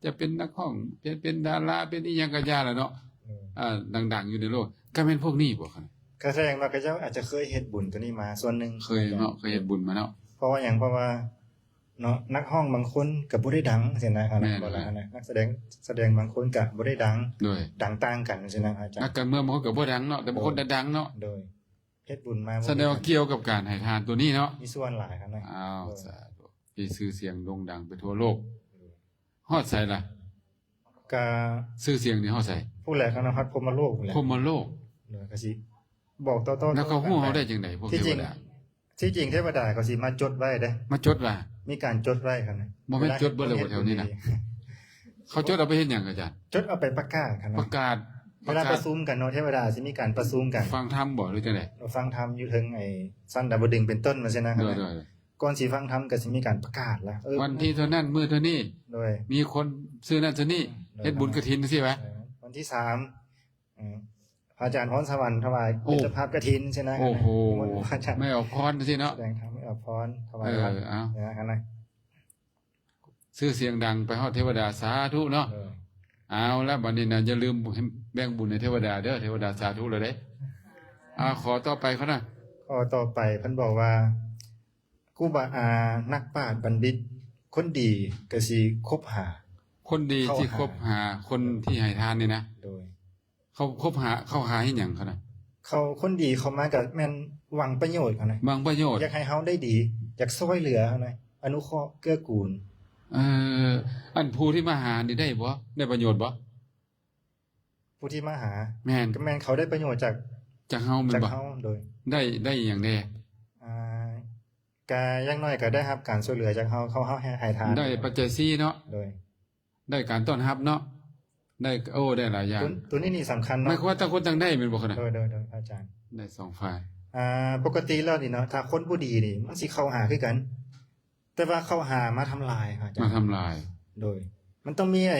ຈະເປັນນັກຮ້ອງ ເປັນ ເປັນດາລາ ເປັນອີ່ຫຍັງກະຢ່າລະເນາະ ເອີ ອ່າ ດັງໆຢູ່ໃນໂລກ ກະແມ່ນພວກນີ້ບໍ່ຂະນະ? ກະສະແດງວ່າເຂົາເຈົ້າອາດຈະເຄີຍເຮັດບຸນໂຕນີ້ມາສ່ວນໜຶ່ງ ເຄີຍເນາະ ເຄີຍເຮັດບຸນມາເນາະ ເພາະວ່າຫຍັງ? ເພາະວ່າ ເນາະ ນັກຮ້ອງບາງຄົນກໍບໍ່ໄດ້ດັງຊີ້ນະ ແມ່ນ ບໍ່ລະ ນັກສະແດງ ສະແດງບາງຄົນກໍບໍ່ໄດ້ດັງ ໂດຍ ດັງຕ່າງກັນຊີ້ນະອາຈານ ນັກການເມືອງບາງຄົນກໍບໍ່ດັງເນາະ ແຕ່ບາງຄົນ ໂດຍ ດັງເນາະ ໂດຍ ເຮັດບຸນມາ ສະແດງວ່າກ່ຽວກັບການໃຫ້ທານໂຕນີ້ເນາະ ມີສ່ວນຫຼາຍຂະນາດ ອ້າວ ໂດຍ ສາທຸ ມີຊື່ສຽງໂດ່ງດັງໄປທົ່ວໂລກ ໂດຍ ຮອດໃສລະ? ກະ ຊື່ສຽງນີ້ຮອດໃສ? ພຸ້ນແຫຼະ ຄັນຮອດພົມມະໂລກພຸ້ນແຫຼະ ພົມມະໂລກ ໂດຍ ກະຊິບອກຕໍ່ໆ ແລ້ວເຂົາຮູ້ເຮົາໄດ້ຈັ່ງໃດ ພວກເທວະດາ? ທີ່ຈິງເທວະດາເຂົາຊິມາຈົດໄວ້ເດ້ ມາຈົດວ່າ ມີການຈົດໄວ້ຂະນະ ບໍ່ແມ່ນຈົດເບິດແລ້ວບໍ່ແຖວນີ້ນະ ເຂົາຈົດເອົາໄປເຮັດຫຍັງອາຈານ? ຈົດເອົາໄປປະກາດຂະນະ ປະກາດ ເວລາປະຊຸມກັນເນາະ ເທວະດາຊິມີການປະຊຸມກັນ ຟັງທຳບໍ ຫຼືຈັ່ງໃດ? ເຮົາຟັງທຳຢູ່ເທິງໄອ້ຊັ້ນດາວດຶງເປັນຕົ້ນ ວ່າຊັ້ນນະ. ໂດຍໆ ກ່ອນຊິຟັງທຳກໍຊິມີການປະກາດລະ ເອີ ວັນທີເທົ່ານັ້ນ ມື້ເທົ່ານີ້ ໂດຍ ມີຄົນຊື່ນັ້ນຊື່ນີ້ ໂດຍ ເຮັດບຸນກະຖິນ ຈັ່ງຊີ້ຫວາ? ເອີ ວັນທີສາມ ເອີ ພະອາຈານພອນສະຫວັນຖວາຍ ໂອ້ ເປັນເຈົ້າພາບກະຖິນຊີ້ນະ. ໂອ້ໂຫ ນິມົນພະອາຈານ ແມ່ອອກພອນຊີ້ເນາະ ສະແດງທຳ ແມ່ອອກພອນຖວາຍ ເອີ ວັດ ເອົາ ນະ ຊື່ສຽງດັງໄປຮອດເທວະດາ ສາທຸເນາະ. ເອີ ເອົາລະ ບັດນີ້ນະ ຢ່າລືມແບ່ງບຸນໃຫ້ເທວະດາເດີ ເທວະດາສາທຸແລ້ວເດ້. ອ່າ ຂໍ້ຕໍ່ໄປເຂົານະ ຂໍ້ຕໍ່ໄປເພິ່ນບອກວ່າ ຄູບາ ອາ ນັກປາດບັນດິດຄົນດີກໍຊິຄົບຫາ ຄົນດີ ເຂົ້າຫາ ຊິຄົບຫາຄົນທີ່ໃຫ້ທານນີ້ນະ. ໂດຍ ເຂົາຄົບຫາ ເຂົ້າຫາເຮັດຫຍັງເຂົານະ? ເຂົາ ຄົນດີເຂົ້າມາກໍແມ່ນຫວັງປະໂຫຍດເຂົານະ ຫວັງປະໂຫຍດ ຢາກໃຫ້ເຮົາໄດ້ດີ ຢາກຊ່ວຍເຫຼືອເຮົານະ ອະນຸເຄາະເກື້ອກູນ. ເອີ ອັນຜູ້ທີ່ມາຫານີ້ໄດ້ບໍ່? ໄດ້ປະໂຫຍດບໍ່? ຜູ້ທີ່ມາຫາ ແມ່ນ ກໍແມ່ນເຂົາໄດ້ປະໂຫຍດຈາກ ຈາກເຮົາແມ່ນບໍ່? ຈາກເຮົາ ໂດຍ ໄດ້ ໄດ້ອີ່ຫຍັງແດ່? ອ່າ ກະຢ່າງໜ້ອຍກໍໄດ້ຮັບການຊ່ວຍເຫຼືອຈາກເຮົາ ເຂົາ ເຮົາໃຫ້ ໃຫ້ທານ ໄດ້ປັດໄຈສີ່ເນາະ ໂດຍ ໄດ້ການຕ້ອນຮັບເນາະ ໄດ້ ໂອ້ ໄດ້ຫຼາຍຢ່າງ ໂຕ ໂຕນີ້ນີ້ສຳຄັນເນາະ ໝາຍຄວາມວ່າຕ່າງຄົນຕ່າງໄດ້ແມ່ນບໍ່ຄະນະ? ໂດຍ ໂດຍ ໂດຍ ພະອາຈານ ໄດ້ສອງຝ່າຍ. ອ່າ ປົກກະຕິແລ້ວນີ້ເນາະ ຖ້າຄົນບໍ່ດີນີ້ມັນຊິເຂົ້າຫາຄືກັນ ແຕ່ວ່າເຂົ້າຫາມາທຳລາຍ ພະອາຈານ ມາທຳລາຍ ໂດຍ ມັນຕ້ອງມີໄອ້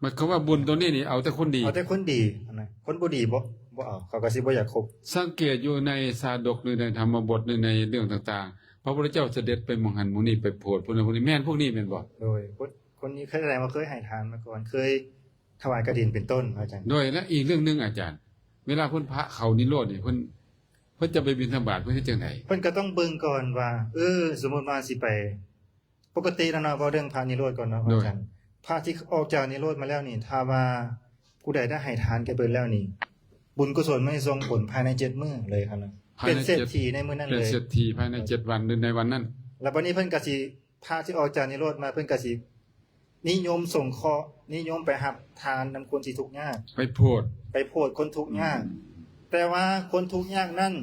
ໝາຍຄວາມວ່າບຸນໂຕນີ້ນີ້ເອົາແຕ່ຄົນດີ ເອົາແຕ່ຄົນດີຫັ້ນນະ ຄົນບໍ່ດີບໍ່ ບໍ່ເອົາ ເຂົາກໍຊິບໍ່ຢາກຄົບ. ສັງເກດຢູ່ໃນຊາດົກ ຫຼືໃນທຳມະບົດ ຫຼືໃນເລື່ອງຕ່າງໆ ພະພຸດທະເຈົ້າສະເດັດໄປໝ່ອງຫັ້ນໝ່ອງນີ້ ໄປໂຜດຜູ້ນັ້ນຜູ້ນີ້ ແມ່ນພວກນີ້ແມ່ນບໍ່? ໂດຍ ຄົນ ຄົນນີ້ຄືສະແດງວ່າເຄີຍໃຫ້ທານມາກ່ອນ ເຄີຍຖວາຍກະຖິນເປັນຕົ້ນ ອາຈານ. ໂດຍ ແລະ ອີກເລື່ອງໜຶ່ງອາຈານ ເວລາເພິ່ນພະເຂົ້ານິໂຣດນີ້ ເພິ່ນ ເພິ່ນຈະໄປບິນທະບາດ ເພິ່ນເຮັດຈັ່ງໃດ? ເພິ່ນກໍຕ້ອງເບິ່ງກ່ອນວ່າ ເອີ ສົມມຸດວ່າຊິໄປ ປົກກະຕິແລ້ວເນາະ ເວົ້າເລື່ອງພະນິໂຣດກ່ອນເນາະ ໂດຍ ອາຈານ. ພະທີ່ອອກຈາກນິໂຣດມາແລ້ວນີ້ ຖ້າວ່າຜູ້ໃດໄດ້ໃຫ້ທານແກ່ເພິ່ນແລ້ວນີ້ ບຸນກຸສົນມັນຊິສົ່ງຜົນພາຍໃນເຈັດມື້ເລີຍຫັ້ນນະ ພາຍໃນ ເປັນເສດຖີໃນມື້ນັ້ນເລີຍ ເປັນເສດຖີພາຍໃນເຈັດວັນ ຫຼືໃນວັນນັ້ນ. ແລ້ວບັດນີ້ເພິ່ນກໍຊິ ພະທີ່ອອກຈາກນິໂຣດມາ ເພິ່ນກໍຊິນິຍົມສົງເຄາະ ນິຍົມໄປຮັບທານນຳຄົນທີ່ທຸກຍາກ ໄປໂຜດ ໄປໂຜດຄົນທຸກຍາກ. ອືມ ແຕ່ວ່າຄົນທຸກຍາກນັ້ນ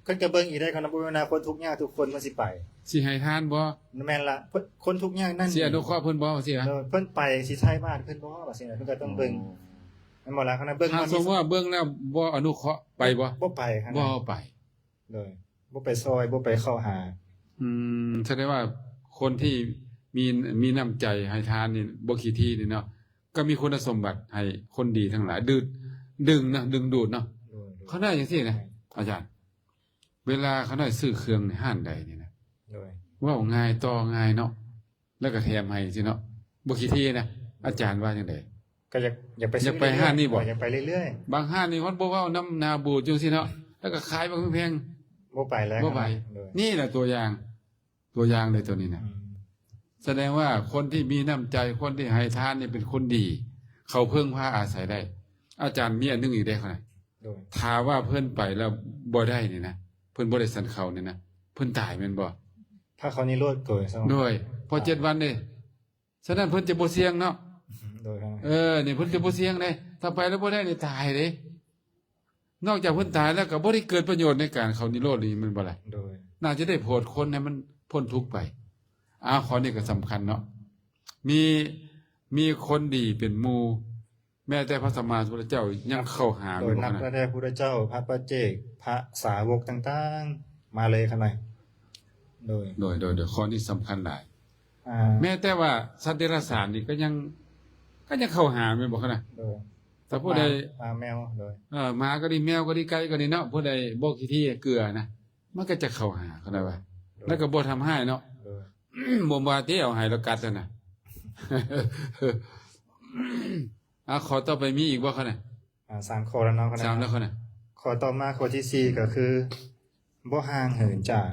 ເພິ່ນກໍເບິ່ງອີກໄດ້ ຄັນບໍ່ແມ່ນວ່າຄົນທຸກຍາກທຸກຄົນມັນຊິໄປ ຊິໃຫ້ທານບໍ່? ແມ່ນລະ ຄົນ ຄົນທຸກຍາກນັ້ນ ຊິອະນຸເຄາະເພິ່ນບໍ່? ວ່າຊີ້ນະ ເອີ ເພິ່ນໄປຊິໃສ່ບາດເພິ່ນບໍ່? ວ່າຊີ້ນະ ເພິ່ນກໍຕ້ອງເບິ່ງ ອໍ ແມ່ນບໍ່ລະ? ຄັນເບິ່ງ ຖ້າສົມມຸດວ່າເບິ່ງແລ້ວບໍ່ອະນຸເຄາະ ໄປບໍ່? ບໍ່ໄປ ບໍ່ໄປ ໂດຍ ບໍ່ໄປຊ່ອຍ ບໍ່ໄປເຂົ້າຫາ. ອືມ ສະແດງວ່າຄົນທີ່ມີ ມີນ້ຳໃຈໃຫ້ທານນີ້ ບໍ່ຂີ້ຖີ່ນີ້ເນາະ ກໍມີຄຸນສົມບັດໃຫ້ຄົນດີທັງຫຼາຍ ດຶງ ດຶງນະ ດຶງດູດເນາະ. ໂດຍ ໂດຍ ເຂົາໄດ້ຈັ່ງຊີ້ນະ ອາຈານ ເວລາເຂົາໄດ້ຊື້ເຄື່ອງໃນຮ້ານໃດນີ້ນະ ໂດຍ ເວົ້າງ່າຍ ຕໍ່ງ່າຍເນາະ ແລ້ວກໍແຖມໃຫ້ຊີ້ເນາະ ບໍ່ຂີ້ຖີ່ນະ. ອາຈານວ່າຈັ່ງໃດ? ກໍຢາກ ຢາກໄປ ຢາກໄປຮ້ານນີ້ບໍ່? ຢາກໄປເລື້ອຍໆ ບາງຮ້ານນີ້ມັນບໍ່ເວົ້ານຳໜ້າບູດຈັ່ງຊີ້ເນາະ ແລ້ວກໍຂາຍບັກແພງໆ ບໍ່ໄປແລ້ວ ບໍ່ໄປ. ໂດຍ ນີ້ແຫຼະຕົວຢ່າງ ຕົວຢ່າງເລີຍຕົວນີ້ນະ. ອືມ ສະແດງວ່າຄົນທີ່ມີນ້ຳໃຈ ຄົນທີ່ໃຫ້ທານນີ້ເປັນຄົນດີ ເຂົາເພິ່ງພາອາໄສໄດ້. ອາຈານມີອັນໜຶ່ງອີກເດ້ ໂດຍ ຖ້າວ່າເພິ່ນໄປແລ້ວບໍ່ໄດ້ນີ້ນະ ເພິ່ນບໍ່ໄດ້ສັນເຂົ້ານີ້ນະ ເພິ່ນຕາຍແມ່ນບໍ່? ພາເຂົ້ານິໂຣດໂດຍ ໂດຍ ພໍເຈັດວັນເດ້. ສະນັ້ນເພິ່ນຈະບໍ່ສ່ຽງເນາະ. ໂດຍ ເອີ ນີ້ເພິ່ນຈະບໍ່ສ່ຽງເດ້ ຖ້າໄປແລ້ວບໍ່ໄດ້ນີ້ຕາຍເດ້. ນອກຈາກເພິ່ນຕາຍແລ້ວກໍບໍ່ໄດ້ເກີດປະໂຫຍດໃນການເຂົ້ານິໂຣດນີ້ແມ່ນບໍ່ລະ? ໂດຍ ໜ້າຈະໄດ້ໂຜດຄົນໃຫ້ມັນພົ້ນທຸກໄປ. ອ້າວ ຂໍ້ນີ້ກໍສຳຄັນເນາະ ມີ ມີຄົນດີເປັນໝູ່ ແມ້ແຕ່ພະສຳມາສຳພຸດທະເຈົ້າຍັງເຂົ້າຫາ ໂດຍ ແມ່ນບໍ່ ນັບຕັ້ງແຕ່ພຸດທະເຈົ້າ ພະປັດເຈກ ພະສາວົກຕ່າງໆ ມາເລີຍຂະນະ. ໂດຍ ໂດຍ ໂດຍ ໂດຍ ຂໍ້ນີ້ສຳຄັນຫຼາຍ. ອ່າ ແມ້ແຕ່ວ່າສັດເດຍລະສານນີ້ກໍຍັງ ກໍຍັງເຂົ້າຫາແມ່ນບໍ່ຂະນະ? ໂດຍ ຖ້າຜູ້ໃດ ໝາ ໝາແມວ ໂດຍ ເອີ ໝາກໍດີ ແມວກໍດີ ໄກ່ກໍດີເນາະ ຜູ້ໃດບໍ່ຂີ້ຖີ່ເກືອນະ ມັນກໍຈະເຂົ້າຫາ ເຂົາໄດ້ວ່າ ໂດຍ ແລ້ວກໍບໍ່ທຳຮ້າຍເນາະ. ໂດຍ ບໍ່ວ່າຕິເອົາໃຫ້ລະກັດຫັ້ນນະ. ອ່າ ຂໍ້ຕໍ່ໄປມີອີກບໍ່ຂະນະ? ອ່າ ສາມຂໍ້ແລ້ວເນາະ ສາມແລ້ວຂະນະ. ຂໍ້ຕໍ່ມາ ຂໍ້ທີສີ່ ກໍຄື ບໍ່ຫ່າງເຫີນຈາກ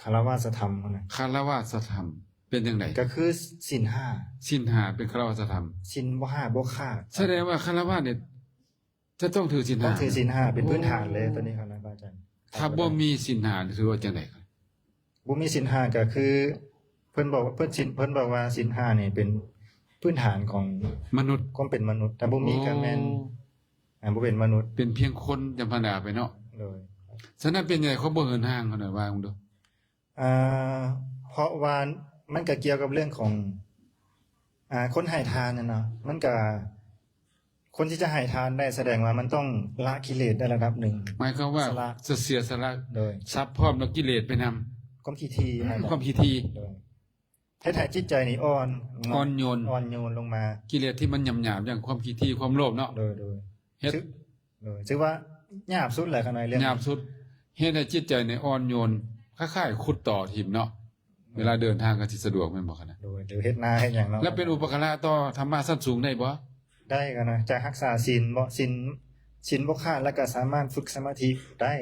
ຄາລະວາສະທຳນະ. ຄາລະວາສະທຳເປັນຈັ່ງໃດ? ກໍຄືສິນຫ້າ. ສິນຫ້າເປັນຄາລະວາສະທຳ. ສິນບໍ່ຫ້າບໍ່ຂາດ. ສະແດງວ່າຄາລະວາດນີ້ຈະຕ້ອງຖືສິນຫ້າ. ຕ້ອງຖືສິນຫ້າເປັນພື້ນຖານເລີຍ ໂອ້ ຕົວນີ້ຄັບນະ ພະອາຈານ. ຖ້າບໍ່ມີສິນຫ້າ ຖືວ່າຈັ່ງໃດ? ບໍ່ມີສິນຫ້າກໍຄື ເພິ່ນບອກ ເພິ່ນສິນ ເພິ່ນບອກວ່າສິນຫ້ານີ້ເປັນພື້ນຖານຂອງມະນຸດ ຄວາມເປັນມະນຸດ ຖ້າບໍ່ມີກໍແມ່ນ ໂອ້ ອ່າ ບໍ່ເປັນມະນຸດ ເປັນພຽງຄົນທຳມະດາໄປເນາະ. ໂດຍ ສະນັ້ນເປັນຫຍັງເຂົາບໍ່ເຫີນຫ່າງ ເຂົາໜ້ອຍວ່າເບິ່ງດູ. ອ່າ ເພາະວ່າມັນກໍກ່ຽວກັບເລື່ອງຂອງ ອ່າ ຄົນໃຫ້ທານນະເນາະ ມັນກໍ ຄົນທີ່ຈະໃຫ້ທານໄດ້ ສະແດງວ່າມັນຕ້ອງລະກິເລດໄດ້ລະດັບໜຶ່ງ ໝາຍຄວາມວ່າ ສະຫຼະ ຈະເສຍສະຫຼະ ໂດຍ ຊັບພ້ອມແລ້ວກິເລດໄປນຳ ຄວາມຂີ້ຖີ່ ຄວາມຂີ້ຖີ່ ໂດຍ ເຮັດໃຫ້ຈິດໃຈນີ້ອ່ອນ ອ່ອນໂຍນ ອ່ອນໂຍນລົງມາ ກິເລດທີ່ມັນຫຍາບໆ ຢ່າງຄວາມຂີ້ຖີ່ ຄວາມໂລບເນາະ ໂດຍ ໂດຍ ເຮັດ ຖື ໂດຍ ຖືວ່າຫຍາບສຸດແຫຼະ ຂະນ້ອຍເລື່ອງ ຫຍາບສຸດ ເຮັດໃຫ້ຈິດໃຈນີ້ອ່ອນໂຍນ ຄ້າຍໆ ຂຸດຕໍຖິ້ມເນາະ ເວລາເດີນທາງກໍຊິສະດວກແມ່ນບໍ່ຂະນ້ອຍ? ໂດຍ ຫຼືເຮັດນາເຮັດຫຍັງເນາະ ແລ້ວເປັນອຸປະກາລະຕໍ່ທຳມະຊັ້ນສູງໄດ້ບໍ່? ໄດ້ຂະນ້ອຍ ຈະຮັກສາສິນບໍ່ ສິນ ສິນບໍ່ຂາດ ແລ້ວກໍສາມາດຝຶກສະມາທິໄດ້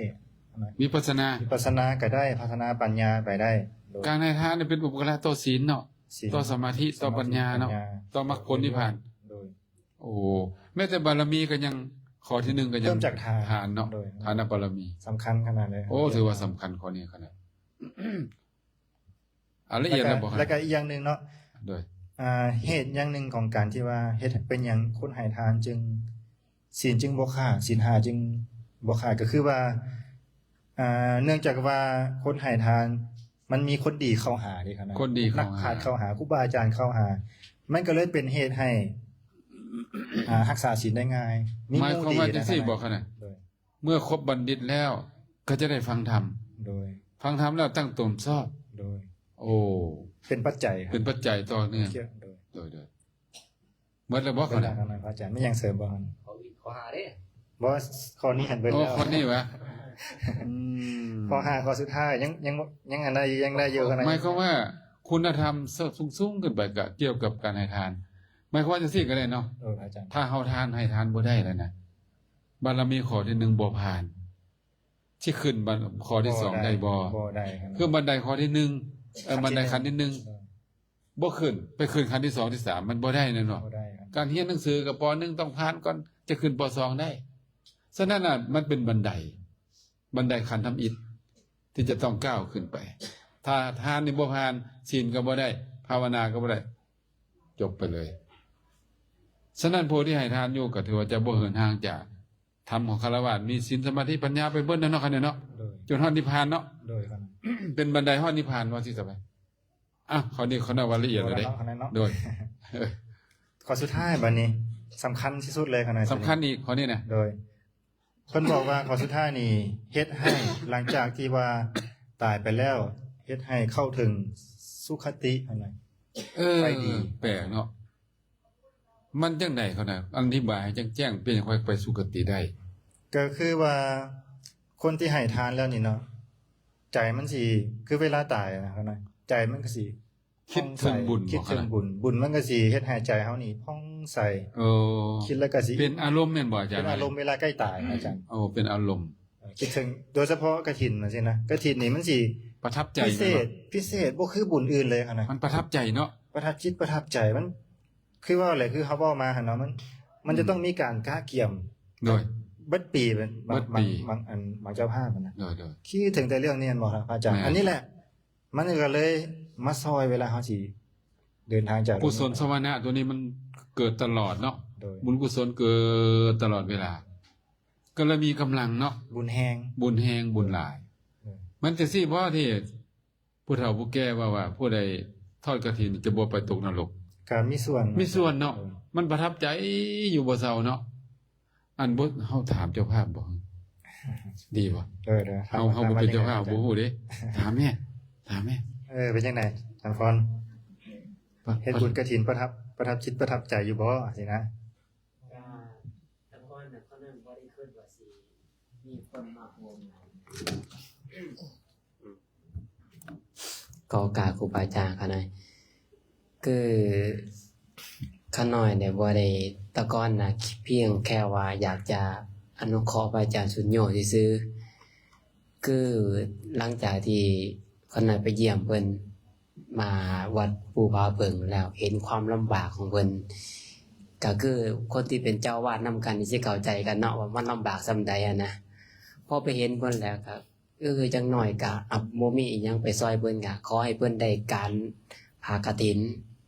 ວິປັດສະນາ ວິປັດສະນາກໍໄດ້ ພັດທະນາປັນຍາໄປໄດ້ ໂດຍ ການໃຫ້ທານນີ້ເປັນອຸປະກາລະຕໍ່ສິນເນາະ ສິນ ຕໍ່ສະມາທິ ຕໍ່ປັນຍາເນາະ ຕໍ່ມັກຜົນນິບພານ ໂດຍ ໂອ້ ແມ້ແຕ່ບາລະມີກໍຍັງ ຂໍ້ທີໜຶ່ງກໍຍັງ ເລີ່ມຈາກທານ ທານເນາະ ໂດຍ ທານະບາລະມີ ສຳຄັນຂະໜາດເລີຍ ໂອ້ ຖືວ່າສຳຄັນຂໍ້ນີ້ຂະໜາດ ອາ ລະອຽດແລ້ວບໍ່? ແລ້ວກໍອີກຢ່າງໜຶ່ງເນາະ ໂດຍ ອ່າ ເຫດຢ່າງໜຶ່ງຂອງການທີ່ວ່າເຮັດ ເປັນຫຍັງຄົນໃຫ້ທານຈຶ່ງ ສິນຈຶ່ງບໍ່ຂາດ ສິນຫ້າຈຶ່ງບໍ່ຂາດ ກໍຄືວ່າ ອ່າ ເນື່ອງຈາກວ່າຄົນໃຫ້ທານ ມັນມີຄົນດີເຂົ້າຫາເດ້ຂະນ້ອຍ ຄົນດີເຂົ້າຫາ ນັກປາດເຂົ້າຫາ ຄູບາອາຈານເຂົ້າຫາ ມັນກໍເລີຍເປັນເຫດໃຫ້ ອ່າ ຮັກສາສິນໄດ້ງ່າຍ ມີໝູ່ດີ ໝາຍຄວາມວ່າຈັ່ງຊີ້ບໍ່ຂະນ້ອຍ? ໂດຍ ເມື່ອຄົບບັນດິດແລ້ວ ກໍຈະໄດ້ຟັງທຳ ໂດຍ ຟັງທຳແລ້ວຕັ້ງຕົນຊອບ ໂດຍ ໂອ້ ເປັນປັດໄຈ ເປັນປັດໄຈຕໍ່ເນື່ອງ ໂດຍ ໂດຍ ໂດຍ ໝົດແລ້ວບໍ່ຂະນ້ອຍ? ເວລາຂະນ້ອຍ ພະອາຈານ ມີຫຍັງເສີມບໍ່? ຂໍ້ ຂໍ້ຫ້າເດ້ ບໍ່ ຂໍ້ນີ້ຫັ້ນເບິດແລ້ວ ໂອ້ ຂໍ້ນີ້ຫວາ? ອືມ ຂໍ້ຫ້າ ຂໍ້ສຸດທ້າຍ ຍັງ ຍັງ ຍັງອັນໃດ ຍັງໄດ້ຢູ່ຂະນ້ອຍ ໝາຍຄວາມວ່າຄຸນນະທຳສູງໆຂຶ້ນໄປ ກໍກ່ຽວກັບການໃຫ້ທານ ໝາຍຄວາມວ່າຈັ່ງຊີ້ກໍໄດ້ເນາະ ໂດຍ ພະອາຈານ ຖ້າເຮົາທານ ໃຫ້ທານບໍ່ໄດ້ແລ້ວນະ ບາລະມີຂໍ້ທີໜຶ່ງບໍ່ຜ່ານ ຊິຂຶ້ນບັນ ຂໍ້ທີສອງໄດ້ບໍ່? ບໍ່ໄດ້ ບໍ່ໄດ້ ຄືບັນໄດຂໍ້ທີໜຶ່ງ ເອີ ຂັ້ນທີໜຶ່ງ ບັນໄດຂັ້ນທີໜຶ່ງ ເອີ ບໍ່ຂຶ້ນ ໄປຂຶ້ນຂັ້ນທີສອງ ທີສາມ ມັນບໍ່ໄດ້ແນ່ນອນ ບໍ່ໄດ້ ການຮຽນໜັງສືກໍ ປໍໜຶ່ງ ຕ້ອງຜ່ານກ່ອນ ຈະຂຶ້ນ ປໍສອງ ໄດ້ ສະນັ້ນນະ ມັນເປັນບັນໄດ ບັນໄດຂັ້ນທຳອິດ ທີ່ຈະຕ້ອງກ້າວຂຶ້ນໄປ ຖ້າທານນີ້ບໍ່ຜ່ານ ສິນກໍບໍ່ໄດ້ ພາວະນາກໍບໍ່ໄດ້ ຈົບໄປເລີຍ ສະນັ້ນຜູ້ທີ່ໃຫ້ທານຢູ່ ກໍຖືວ່າຈະບໍ່ເຫີນຫ່າງຈາກ ທຳຂອງຄາລະວາດ ມີສິນ ສະມາທິ ປັນຍາໄປເບິດແລ້ວເນາະ ຄັນນີ້ເນາະ ໂດຍ ຈົນຮອດນິບພານເນາະ ໂດຍ ເປັນບັນໄດຮອດນິບພານ ວ່າຊິຊະໄປ ອ່ະ ຂໍ້ນີ້ຂ້ານ້ອຍວ່າລະອຽດແລ້ວເດ້ ໂດຍ ຂໍ້ສຸດທ້າຍບັດນີ້ ສຳຄັນທີ່ສຸດເລີຍຂະນ້ອຍ ສຳຄັນອີກຂໍ້ນີ້ນະ ໂດຍ ເພິ່ນບອກວ່າຂໍ້ສຸດທ້າຍນີ້ ເຮັດໃຫ້ ຫຼັງຈາກທີ່ວ່າຕາຍໄປແລ້ວ ເຮັດໃຫ້ເຂົ້າເຖິງສຸຄະຕິຫັ້ນນະ ເອີ ໄປດີ ແປກເນາະ ມັນຈັ່ງໃດຂະນ້ອຍ? ອະທິບາຍໃຫ້ແຈ້ງໆ ເປັນຫຍັງຄ່ອຍໄປສຸຄະຕິໄດ້? ກໍຄືວ່າຄົນທີ່ໃຫ້ທານແລ້ວນີ້ເນາະ ໃຈມັນຊິ ຄືເວລາຕາຍນະຂະນ້ອຍ ໃຈມັນກໍຊິ ຄິດເຖິງບຸນ ຄິດເຖິງບຸນ ບຸນມັນກໍຊິເຮັດໃຫ້ໃຈເຮົານີ້ຜ່ອງໃສ ເອີ ຄິດແລ້ວກໍຊິ ເປັນອາລົມແມ່ນບໍ່ອາຈານ? ເປັນອາລົມເວລາໃກ້ຕາຍອາຈານ ໂອ້ ເປັນອາລົມ ເອີ ຄິດເຖິງ ໂດຍສະເພາະກະຖິນຈັ່ງຊີ້ນະ ກະຖິນນີ້ມັນຊິປະທັບໃຈ ພິເສດ ເນາະ ພິເສດ ບໍ່ຄືບຸນອື່ນເລີຍຫັ້ນນະ ມັນປະທັບໃຈເນາະ ປະທັບຈິດປະທັບໃຈ ມັນ ຄືເວົ້າແຫຼະ ຄືເຮົາເວົ້າມາຫັ້ນເນາະ ມັນ ມັນຈະ ອືມ ຕ້ອງມີການກະກຽມ ໂດຍ ເບິດປີ ເບິດ ເບິດ ບາງ ບາງ ບາງອັນ ບາງເຈົ້າພາບຫັ້ນນະ ໂດຍໆ ຄິດເຖິງແຕ່ເລື່ອງນີ້ແມ່ນບໍ່ ພະອາຈານ? ແມ່ນ ອັນນີ້ແຫຼະ ມັນກໍເລີຍມາຊ່ອຍເວລາເຮົາຊິເດີນທາງຈາກ ກຸສົນສະວະນະຕົວນີ້ມັນເກີດຕະຫຼອດເນາະ ໂດຍ ບຸນກຸສົນເກີດຕະຫຼອດເວລາ ກໍເລີຍມີກຳລັງເນາະ ບຸນແຮງ ບຸນແຮງ ບຸນຫຼາຍ ໂດຍ ມັນຈັ່ງຊີ້ບໍ່ທີ່ຜູ້ເຖົ້າຜູ້ແກ່ເວົ້າວ່າ ຜູ້ໃດທອດກະຖິນຈະບໍ່ໄປຕົກນະລົກ ກໍມີສ່ວນ ມີສ່ວນເນາະ ໂດຍ ມັນປະທັບໃຈຢູ່ບໍ່ເຊົາເນາະ ອັນ ບົດ ເຮົາຖາມເຈົ້າພາບບໍ່? ດີບໍ່? ເອີ ເຮົາ ເຮົາບໍ່ເປັນເຈົ້າພາບ ບໍ່ຮູ້ເດ້ ຖາມແມ່ ຖາມແມ່ ເອີ ເປັນຈັ່ງໃດ ອາຈານພອນ ເຮັດບຸນກະຖິນປະທັບ ປະທັບຈິດປະທັບໃຈຢູ່ບໍ່? ຊີ້ນະ ກະ ແຕ່ກ່ອນນະ ຂ້ານ້ອຍບໍ່ໄດ້ຄິດວ່າຊິມີຄົນມາຮ່ວມງານ ຂໍໂອກາດຄູບາອາຈານຂ້ານ້ອຍ ຄືຂ້ານ້ອຍນີ້ບໍ່ໄດ້ ແຕ່ກ່ອນນະ ພຽງແຄ່ວ່າຢາກຈະອະນຸເຄາະພະອາຈານສຸນໂຍຊື່ໆ ຄືຫຼັງຈາກທີ່ຂ້ານ້ອຍໄປຢ້ຽມເພິ່ນ ມາວັດພູຜາເຜິ້ງແລ້ວ ເຫັນຄວາມລຳບາກຂອງເພິ່ນ ກໍຄືຄົນທີ່ເປັນເຈົ້າອາວາດນຳກັນນີ້ຊິເຂົ້າໃຈກັນເນາະ ວ່າມັນລຳບາກສ່ຳໃດຫັ້ນນະ ພໍໄປເຫັນເພິ່ນແລ້ວກໍ ເອີ ຢ່າງໜ້ອຍກະ ອາ ບໍ່ມີອີ່ຫຍັງໄປຊ່ອຍເພິ່ນ ກະຂໍໃຫ້ເພິ່ນໄດ້ການຜ້າກະຖິນ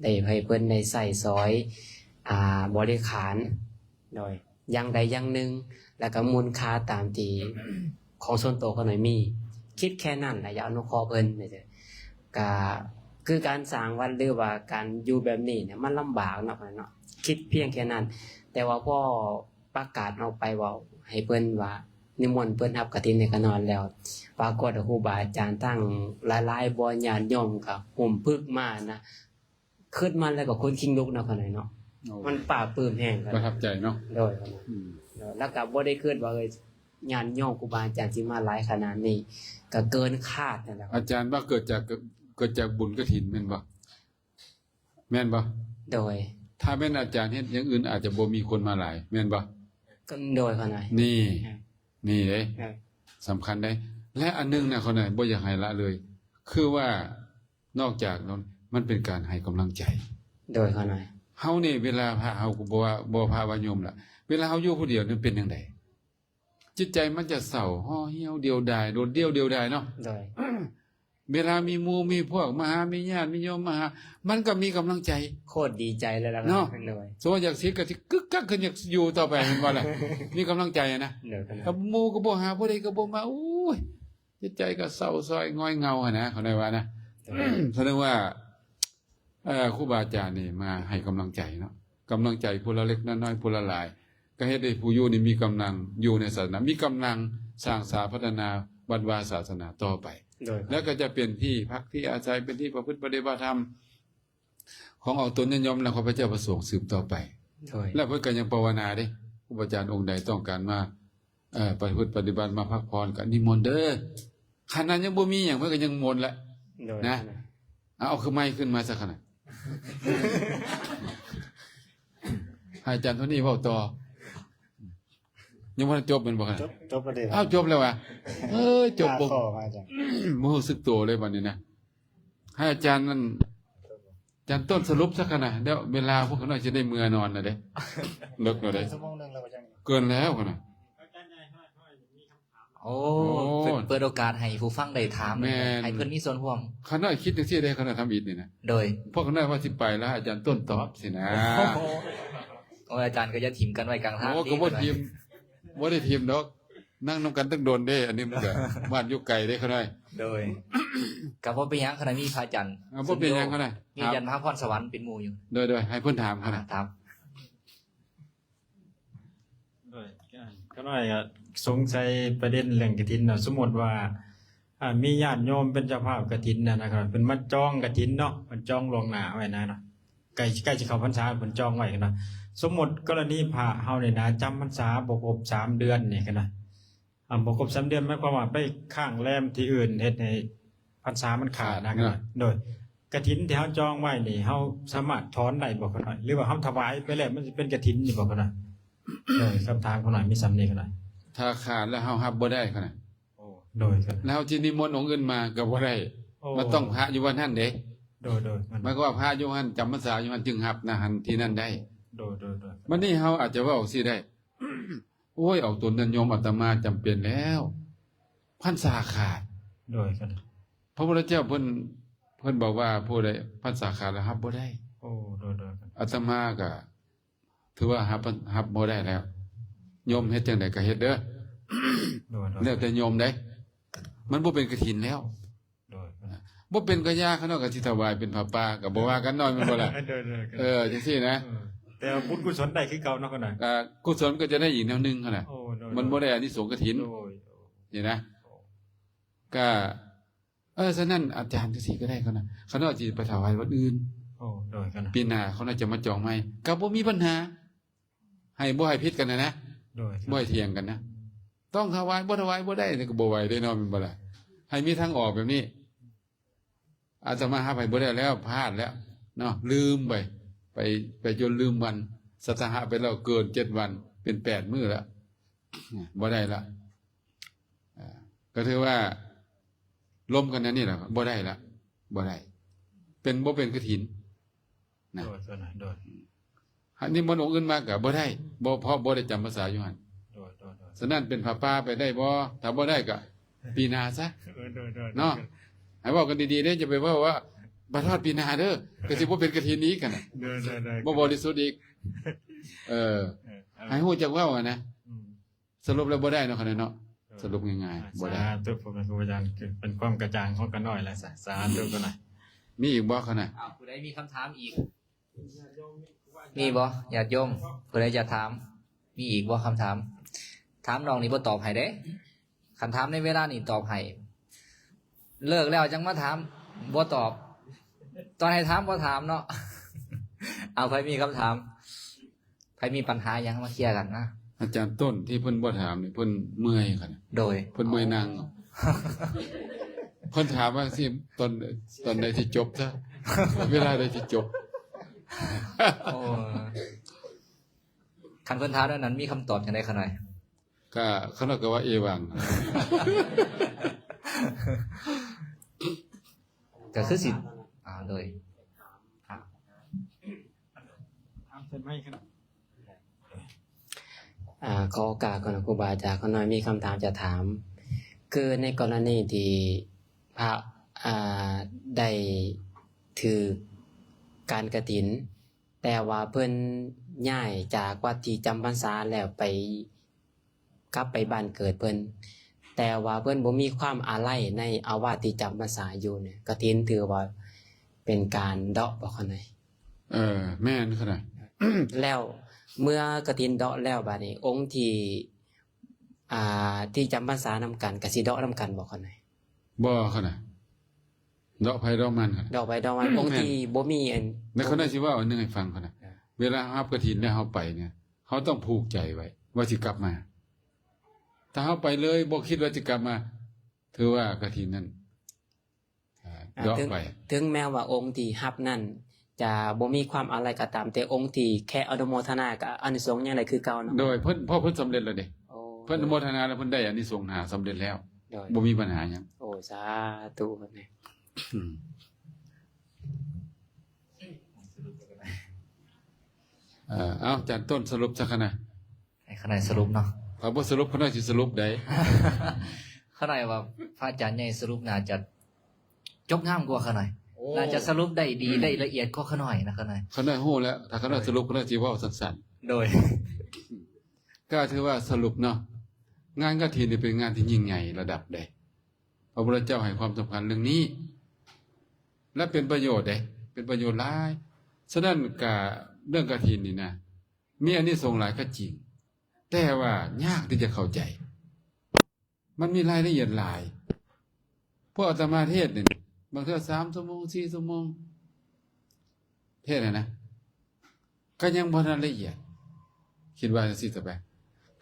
ໄດ້ໃຫ້ເພິ່ນໄດ້ໃຊ້ສອຍ ອ່າ ບໍລິຂານ ໂດຍ ຢ່າງໃດຢ່າງໜຶ່ງ ແລ້ວກະມູນຄ່າຕາມທີ່ຂອງສ່ວນໂຕຂ້ານ້ອຍມີ ຄິດແຄ່ນັ້ນລະ ຢາກອະນຸເຄາະເພິ່ນ ກະຄືການສ້າງວັດ ຫຼືວ່າການຢູ່ແບບນີ້ນະ ມັນລຳບາກເນາະ ເນາະ ຄິດພຽງແຄ່ນັ້ນ ຕ່ວ່າພໍປະກາດອອກໄປເວົ້າໃຫ້ເພິ່ນວ່າ ນິມົນເພິ່ນຮັບກະຖິນໃຫ້ຂະນ້ອຍແລ້ວ ປາກົດວ່າຄູບາອາຈານທັງຫຼາຍໆບ່ອນ ຍາດໂຍມກໍຮຸມປຶກມານະ. ຄິດມາແລ້ວກໍຂົນຄີງລຸກເນາະຂະນ້ອຍເນາະ. ໂອ້ ມັນປາບປຶ້ມແຮງ. ປະທັບໃຈເນາະ. ໂດຍຂະນ້ອຍ. ອືມ ໂດຍ ແລ້ວກໍບໍ່ໄດ້ຄິດວ່າ ເອີຍ ຍາດໂຍມຄູບາອາຈານຊິມາຫຼາຍຂະໜາດນີ້ ກໍເກີນຄາດນັ້ນແຫຼະ. ອາຈານວ່າເກີດຈາກ ເກີດຈາກບຸນກະຖິນແມ່ນບໍ່? ແມ່ນບໍ່? ໂດຍ. ຖ້າແມ່ນອາຈານເຮັດຢ່າງອື່ນ ອາດຈະບໍ່ມີຄົນມາຫຼາຍ ແມ່ນບໍ່? ໂດຍຂະນ້ອຍ. ນີ້ ນີ້ເດ້ ສຳຄັນເດ້. ແລະ ອັນໜຶ່ງນະຂະນ້ອຍ ບໍ່ຢາກໃຫ້ລະເລີຍ ຄືວ່າ ນອກຈາກນັ້ນ ມັນເປັນການໃຫ້ກຳລັງໃຈ. ໂດຍຂະນ້ອຍ. ເຮົານີ້ ເວລາພະ ເຮົາກໍບໍ່ວ່າ ບໍ່ພະວ່າໂຍມລະ ເວລາເຮົາຢູ່ຜູ້ດຽວນີ້ເປັນຈັ່ງໃດ? ຈິດໃຈມັນຈະເສົ້າ ຫໍ່ຫ່ຽວ ດຽວດາຍ ໂດດດ່ຽວ ດຽວດາຍເນາະ. ໂດຍ. ເວລາມີໝູ່ມີພວກມາຫາ ມີຍາດມີໂຍມມາຫາ ມັນກໍມີກຳລັງໃຈ. ໂຄດດີໃຈເລີຍລະເນາະ. ໂດຍ. ສົມມຸດຢາກສິກກໍຊິກຶກຄັກຂຶ້ນ ຢາກຢູ່ຕໍ່ໄປ ແມ່ນບໍ່ລະ? ມີກຳລັງໃຈນະ. ໂດຍ. ກັບໝູ່ກໍບໍ່ຫາ ຜູ້ໃດກໍບໍ່ມາ ໂອ້ຍ ຈິດໃຈກໍເສົ້າຊອຍງອຍເຫງົາຫັ້ນນະ ເຂົາໄດ້ວ່ານະ. ໂດຍ. ສະແດງວ່າ ເອີ ຄູບາອາຈານນີ້ມາໃຫ້ກຳລັງໃຈເນາະ, ກຳລັງໃຈຜູ້ລະເລັກລະນ້ອຍ ຜູ້ລະຫຼາຍ ກໍເຮັດໃຫ້ຜູ້ຢູ່ນີ້ມີກຳລັງຢູ່ໃນສາສະໜາ, ມີກຳລັງສ້າງສາພັດທະນາວັດວາສາສະໜາຕໍ່ໄປ. ໂດຍ. ແລ້ວກໍຈະເປັນທີ່ພັກທີ່ອາໄສ, ເປັນທີ່ປະພຶດປະຕິບັດທຳຂອງອອກຕົນຍາດໂຍມ ແລະ ຂອງພະເຈົ້າພະສົງສືບຕໍ່ໄປ. ໂດຍ. ແລ້ວເພິ່ນກໍຍັງພາວະນາເດ້, ຄູບາອາຈານອົງໃດຕ້ອງການມາ ເອີ ປະພຶດປະຕິບັດ ມາພັກຜ່ອນກໍນິມົນເດີ. ຂະໜາດຍັງບໍ່ມີຫຍັງ ເພິ່ນກໍຍັງມົນແຫຼະ. ໂດຍ. ນະ ເອົາ ເອົາຄືໄມຂຶ້ນມາຊະຂະໜາດ ໃຫ້ອາຈານໂທນີ້ເວົ້າຕໍ່. ຍັງບໍ່ທັນຈົບແມ່ນບໍ່ຂະໜາດ? ຈົບ ຈົບແລ້ວເດ້. ອ້າວ ຈົບແລ້ວຫວາ? ເອີຍ ຈົບ ບໍ່ ບໍ່ຮູ້ສຶກໂຕເລີຍບັດນີ້ນະ. ໃຫ້ອາຈານນັ້ນ ອາຈານຕົ້ນສະຫຼຸບຊະຂະໜາດ ແລ້ວເວລາພວກຂ້ານ້ອຍຊິໄດ້ເມືອນອນແລ້ວເດ້. ເລິກແລ້ວເດ້. ຊົ່ວໂມງໜຶ່ງແລ້ວບໍ່ຈັງ ເກີນແລ້ວຂະໜາດ. ໂອ້ ໂອ້ ເປີດ ເປີດໂອກາດໃຫ້ຜູ້ຟັງໄດ້ຖາມ ແມ່ນ ໃຫ້ເພິ່ນມີສ່ວນຮ່ວມ. ຂ້ານ້ອຍຄິດຈັ່ງຊີ້ເດ້ ຂ້ານ້ອຍທຳອິດນີ້ນະ. ໂດຍ. ພວກຂ້ານ້ອຍວ່າຊິໄປແລ້ວ ອາຈານຕົ້ນຕອບຊີ້ນະ. ໂອ້ ອາຈານກໍຢ່າຖິ້ມກັນໄວ້ກາງທາງ. ໂອ້ ກໍບໍ່ຖິ້ມ ບໍ່ໄດ້ຖິ້ມດອກ. ນັ່ງນຳກັນຕັ້ງດົນເດ້ ອັນນີ້ມັນກໍ ບ້ານຢູ່ໄກເດ້ຂ້ານ້ອຍ. ໂດຍ. ກໍບໍ່ເປັນຫຍັງ ຂ້ານ້ອຍມີພະອາຈານ. ເອີ ບໍ່ເປັນຫຍັງຂ້ານ້ອຍ. ມີອາຈານມະຫາພອນສະຫວັນເປັນໝູ່ຢູ່. ໂດຍໆ ໃຫ້ເພິ່ນຖາມຂ້ານ້ອຍ. ອ່າ ຖາມ. ໂດຍ. ຂ້ານ້ອຍກໍສົງໄສປະເດັນເລື່ອງກະຖິນເນາະ. ສົມມຸດວ່າ ອ່າ ມີຍາດໂຍມເປັນເຈົ້າພາບກະຖິນນະ ນະຄັບ ເພິ່ນມາຈອງກະຖິນເນາະ, ເພິ່ນຈອງລ່ວງໜ້າໄວ້ນະເນາະ. ໃກ້ ໃກ້ຊິເຂົ້າພັນສາ ເພິ່ນຈອງໄວ້ຫັ້ນນະ. ສົມມຸດກໍລະນີພະເຮົານີ້ນະ ຈຳພັນສາບໍ່ຄົບສາມເດືອນນີ້ຫັ້ນນະ. ອ່າ ບໍ່ຄົບສາມເດືອນ ໝາຍຄວາມວ່າໄປຄ້າງແລມທີ່ອື່ນ ເຮັດໃຫ້ພັນສາມັນຂາດນະ. ຂາດເນາະ. ໂດຍ. ກະຖິນທີ່ເຮົາຈອງໄວ້ນີ້ ເຮົາສາມາດຖອນໄດ້ບໍ່ຂະນ້ອຍ? ຫຼືວ່າເຮົາຖວາຍໄປແລ້ວ ມັນຊິເປັນກະຖິນຢູ່ບໍ່ຂະນ້ອຍ? ໂດຍ. ຄຳຖາມຂະນ້ອຍມີສ່ຳນີ້ຂະນ້ອຍ. ຖ້າຂາດແລ້ວເຮົາຮັບບໍ່ໄດ້ຂະນ້ອຍ. ໂອ້ ໂດຍ. ແລ້ວເຮົາຊິນິມົນອົງອື່ນມາກໍບໍ່ໄດ້. ໂອ້ ມັນຕ້ອງພະຢູ່ວັດນັ້ນເດ້. ໂດຍໆ. ໝາຍຄວາມວ່າພະຢູ່ຫັ້ນ ຈຳພັນສາຢູ່ຫັ້ນ ຈຶ່ງຮັບນະ ຫັ້ນ ທີ່ນັ້ນໄດ້. ໂດຍໆ. ບັດນີ້ເຮົາອາດຈະເວົ້າຈັ່ງຊີ້ໄດ້ ໂອ້ຍ ອອກຕົນຍາດໂຍມອາດຕະມາຈຳເປັນແລ້ວ ພັນສາຂາດ. ໂດຍ. ພະພຸດທະເຈົ້າເພິ່ນ ເພິ່ນບອກວ່າຜູ້ໃດພັນສາຂາດແລ້ວຮັບບໍ່ໄດ້. ໂອ້ ໂດຍໆ. ອາດຕະມາກໍ ຖືວ່າຮັບ ຮັບບໍ່ໄດ້ແລ້ວ. ໂຍມເຮັດຈັ່ງໃດກໍເຮັດເດີ. ໂດຍໆ. ແລ້ວແຕ່ໂຍມເດ້. ມັນບໍ່ເປັນກະຖິນແລ້ວ. ໂດຍ. ບໍ່ເປັນກະຢ່າ ຂ້ານ້ອຍກໍຊິຖວາຍເປັນຜ້າປ່າ ກໍບໍ່ວ່າກັນເນາະ ແມ່ນບໍ່ລະ? ໂດຍໆ. ເອີ ຈັ່ງຊີ້ນະ. ເອີ ແຕ່ວ່າບຸນກຸສົນໄດ້ຄືເກົ່າເນາະ ຂ້ານ້ອຍ. ອ່າ ກຸສົນກໍຈະໄດ້ອີກແນວໜຶ່ງຫັ້ນນະ. ໂອ້ ໂດຍໆ. ມັນບໍ່ໄດ້ອານິສົງກະຖິນ. ໂດຍ. ນີ້ນະ. ໂອ້ ກໍ ເອີ ສະນັ້ນອາຈານຈັ່ງຊີ້ກໍໄດ້ ຂ້ານ້ອຍ ຂ້ານ້ອຍຊິໄປຖວາຍວັດອື່ນ. ໂອ້ ໂດຍ. ປີໜ້າຂ້ານ້ອຍຈະມາຈອງໃໝ່ ກໍບໍ່ມີບັນຫາ. ໃຫ້ ບໍ່ໃຫ້ຜິດກັນນະນະ. ໂດຍ. ບໍ່ໃຫ້ຖຽງກັນນະ. ຕ້ອງຖວາຍ ບໍ່ຖວາຍບໍ່ໄດ້ນີ້ກໍບໍ່ໄຫວເດ້ເນາະ ແມ່ນບໍ່ລະ? ໃຫ້ມີທາງອອກແບບນີ້. ອາດຕະມາຮັບໃຫ້ບໍ່ໄດ້ແລ້ວ ພາດແລ້ວເນາະ ລືມໄປ ໄປ ໄປຈົນລືມວັນ ສັດທະຫະໄປແລ້ວເກີນເຈັດວັນ ເປັນແປດມື້ແລ້ວ ບໍ່ໄດ້ລະ. ອ່າ ກໍຖືວ່າລົມກັນອັນນີ້ລະ ບໍ່ໄດ້ລະ ບໍ່ໄດ້ ເປັນ ບໍ່ເປັນກະຖິນນະ. ໂດຍ ໂດຍ ໂດຍ. ຫາກນິມົນອົງອື່ນມາກໍບໍ່ໄດ້ ບໍ່ ເພາະບໍ່ໄດ້ຈຳພັນສາຢູ່ຫັ້ນ. ໂດຍ ໂດຍ ໂດຍ. ສະນັ້ນເປັນຜ້າປ່າໄປໄດ້ບໍ່? ຖ້າບໍ່ໄດ້ກໍປີໜ້າຊະ. ເອີ ໂດຍ ໂດຍ ເນາະ. ໃຫ້ເວົ້າກັນດີໆເດ້ ຢ່າໄປເວົ້າວ່າໄປທອດປີໜ້າເດີ ກໍຊິບໍ່ເປັນກະຖິນອີກຫັ້ນນະ. ໂດຍ ໂດຍ ໂດຍ. ບໍ່ບໍລິສຸດອີກ. ເອີ ເອີ ໃຫ້ຮູ້ຈັກເວົ້າຫັ້ນນະ. ອືມ. ສະຫຼຸບແລ້ວບໍ່ໄດ້ເນາະ ຂະນ້ອຍເນາະ. ເອີ ສະຫຼຸບງ່າຍໆ ບໍ່ໄດ້. ສາທຸ ພໍ່ແມ່ຄູອາຈານ ເປັນຄວາມກະຈ່າງຂອງຂ້ານ້ອຍແລ້ວຊະ. ສາທຸ ຂ້ານ້ອຍ. ມີອີກບໍ່ ຂະນ້ອຍ? ອ້າວ ຜູ້ໃດມີຄຳຖາມອີກ? ມີບໍ່ຍາດໂຍມ ຜູ້ໃດຈະຖາມ? ມີອີກບໍ່ຄຳຖາມ? ຖາມນ້ອງນີ້ບໍ່ຕອບໃຫ້ເດ້. ຄັນຖາມໃນເວລານີ້ຕອບໃຫ້, ເລີກແລ້ວຈັ່ງມາຖາມ ບໍ່ຕອບ. ຕອນໃຫ້ຖາມບໍ່ຖາມເນາະ. ເອົາ ໃຜມີຄຳຖາມ? ໃຜມີບັນຫາຫຍັງມາເຄຍກັນນະ. ອາຈານຕົ້ນທີ່ເພິ່ນບໍ່ຖາມນີ້ ເພິ່ນເມື່ອຍຂະໜາດ ໂດຍ ເພິ່ນເມື່ອຍນັ່ງ. ເພິ່ນຖາມວ່າຊິ ຕອນ ຕອນໃດຊິຈົບຊະ ເວລາໃດຊິຈົບ? ໂອ້ ຄັນເພິ່ນຖາມແນວນັ້ນ ມີຄຳຕອບຈັ່ງໃດຂະໜ້ອຍ? ກະ ຂະໜ້ອຍກະວ່າເອວັງ ກະຄືຊິ ອ່າ ໂດຍ ອ່າ ຂໍໂອກາດກ່ອນ ຄູບາອາຈານ ຂ້ານ້ອຍມີຄຳຖາມຈະຖາມ ຄືໃນກໍລະນີທີ່ພະ ອ່າ ໄດ້ຖືກການກະຖິນ ແຕ່ວ່າເພິ່ນຍ້າຍຈາກວັດທີ່ຈຳພັນສາແລ້ວໄປ ກັບໄປບ້ານເກີດເພິ່ນ ແຕ່ວ່າເພິ່ນບໍ່ມີຄວາມອາໄລໃນອາວາດທີ່ຈຳພັນສາຢູ່ນີ້ ກະຖິນຖືວ່າເປັນການເດາະບໍ່ຂະໜ້ອຍ? ເອີ ແມ່ນຂະໜ້ອຍ. ແລ້ວເມື່ອກະຖິນເດາະແລ້ວ ບາດນີ້ອົງທີ່ ອ່າ ທີ່ຈຳພັນສານຳກັນ ກະຊິເດາະນຳກັນບໍ່ຂະໜ້ອຍ? ບໍ່ຂະໜ້ອຍ ເດາະໃຜເດາະມັນ ເດາະໃຜເດາະມັນ. ອົງທີ່ບໍ່ມີອັນ ແລ້ວຂະໜ້ອຍຊິເວົ້າອັນໜຶ່ງໃຫ້ຟັງຂະໜ້ອຍ. ເວລາເຮົາຮັບກະຖິນແລ້ວເຮົາໄປນີ້ ເຮົາຕ້ອງຜູກໃຈໄວ້ວ່າຊິກັບມາ. ຖ້າເຮົາໄປເລີຍ ບໍ່ຄິດວ່າຈະກັບມາ ຖືວ່າກະຖິນນັ້ນ ອ່າ ເດາະໄປ. ເຖິງແມ້ວ່າອົງທີ່ຮັບນັ້ນຈະບໍ່ມີຄວາມອາໄລກໍຕາມ ແຕ່ອົງທີ່ແຄ່ອະນຸໂມທະນາກໍອານິສົງຍັງໄດ້ຄືເກົ່າເນາະ. ໂດຍ ເພິ່ນ ເພາະເພິ່ນສຳເລັດແລ້ວເດ້. ໂອ້ ເພິ່ນອະນຸໂມທະນາແລ້ວ ເພິ່ນໄດ້ອານິສົງຫ້າສຳເລັດແລ້ວ. ໂດຍ ບໍ່ມີບັນຫາຫຍັງ. ໂອ້ ສາທຸ. ອືມ ເອີ ເອົາ ອາຈານຕົ້ນສະຫຼຸບຊະຂະນະ. ໃຫ້ຂະໜ້ອຍສະຫຼຸບເນາະ. ຖ້າບໍ່ສະຫຼຸບ ຂະໜ້ອຍຊິສະຫຼຸບໃດ. ຂະໜ້ອຍວ່າພະອາຈານໃຫຍ່ສະຫຼຸບໜ້າຈະຈົບງາມກວ່າຂະໜ້ອຍ. ໂອ້ ໜ້າຈະສະຫຼຸບໄດ້ດີ ອືມ ໄດ້ລະອຽດກວ່າຂະໜ້ອຍນະຂະໜ້ອຍ. ຂະໜ້ອຍຮູ້ແລ້ວ ຖ້າຂະໜ້ອຍສະຫຼຸບ ຂະໜ້ອຍຊິເວົ້າສັ້ນໆ. ໂດຍ ກໍຖືວ່າສະຫຼຸບເນາະ ງານກະຖິນນີ້ເປັນງານທີ່ຍິ່ງໃຫຍ່ລະດັບໃດ. ພະພຸດທະເຈົ້າໃຫ້ຄວາມສຳຄັນເລື່ອງນີ້ ແລະ ເປັນປະໂຫຍດເດ້ ເປັນປະໂຫຍດຫຼາຍ. ສະນັ້ນກະເລື່ອງກະຖິນນີ້ນະ ມີອານິສົງຫຼາຍກໍຈິງ ແຕ່ວ່າຍາກທີ່ຈະເຂົ້າໃຈ ມັນມີລາຍລະອຽດຫຼາຍ. ພວກອາດຕະມາເທດນີ້ ບາງເທື່ອສາມຊົ່ວໂມງ ສີ່ຊົ່ວໂມງ ເທດຫັ້ນນະ ກໍຍັງບໍ່ທັນລະອຽດ. ຄິດວ່າຈັ່ງຊີ້ຕໍ່ໄປ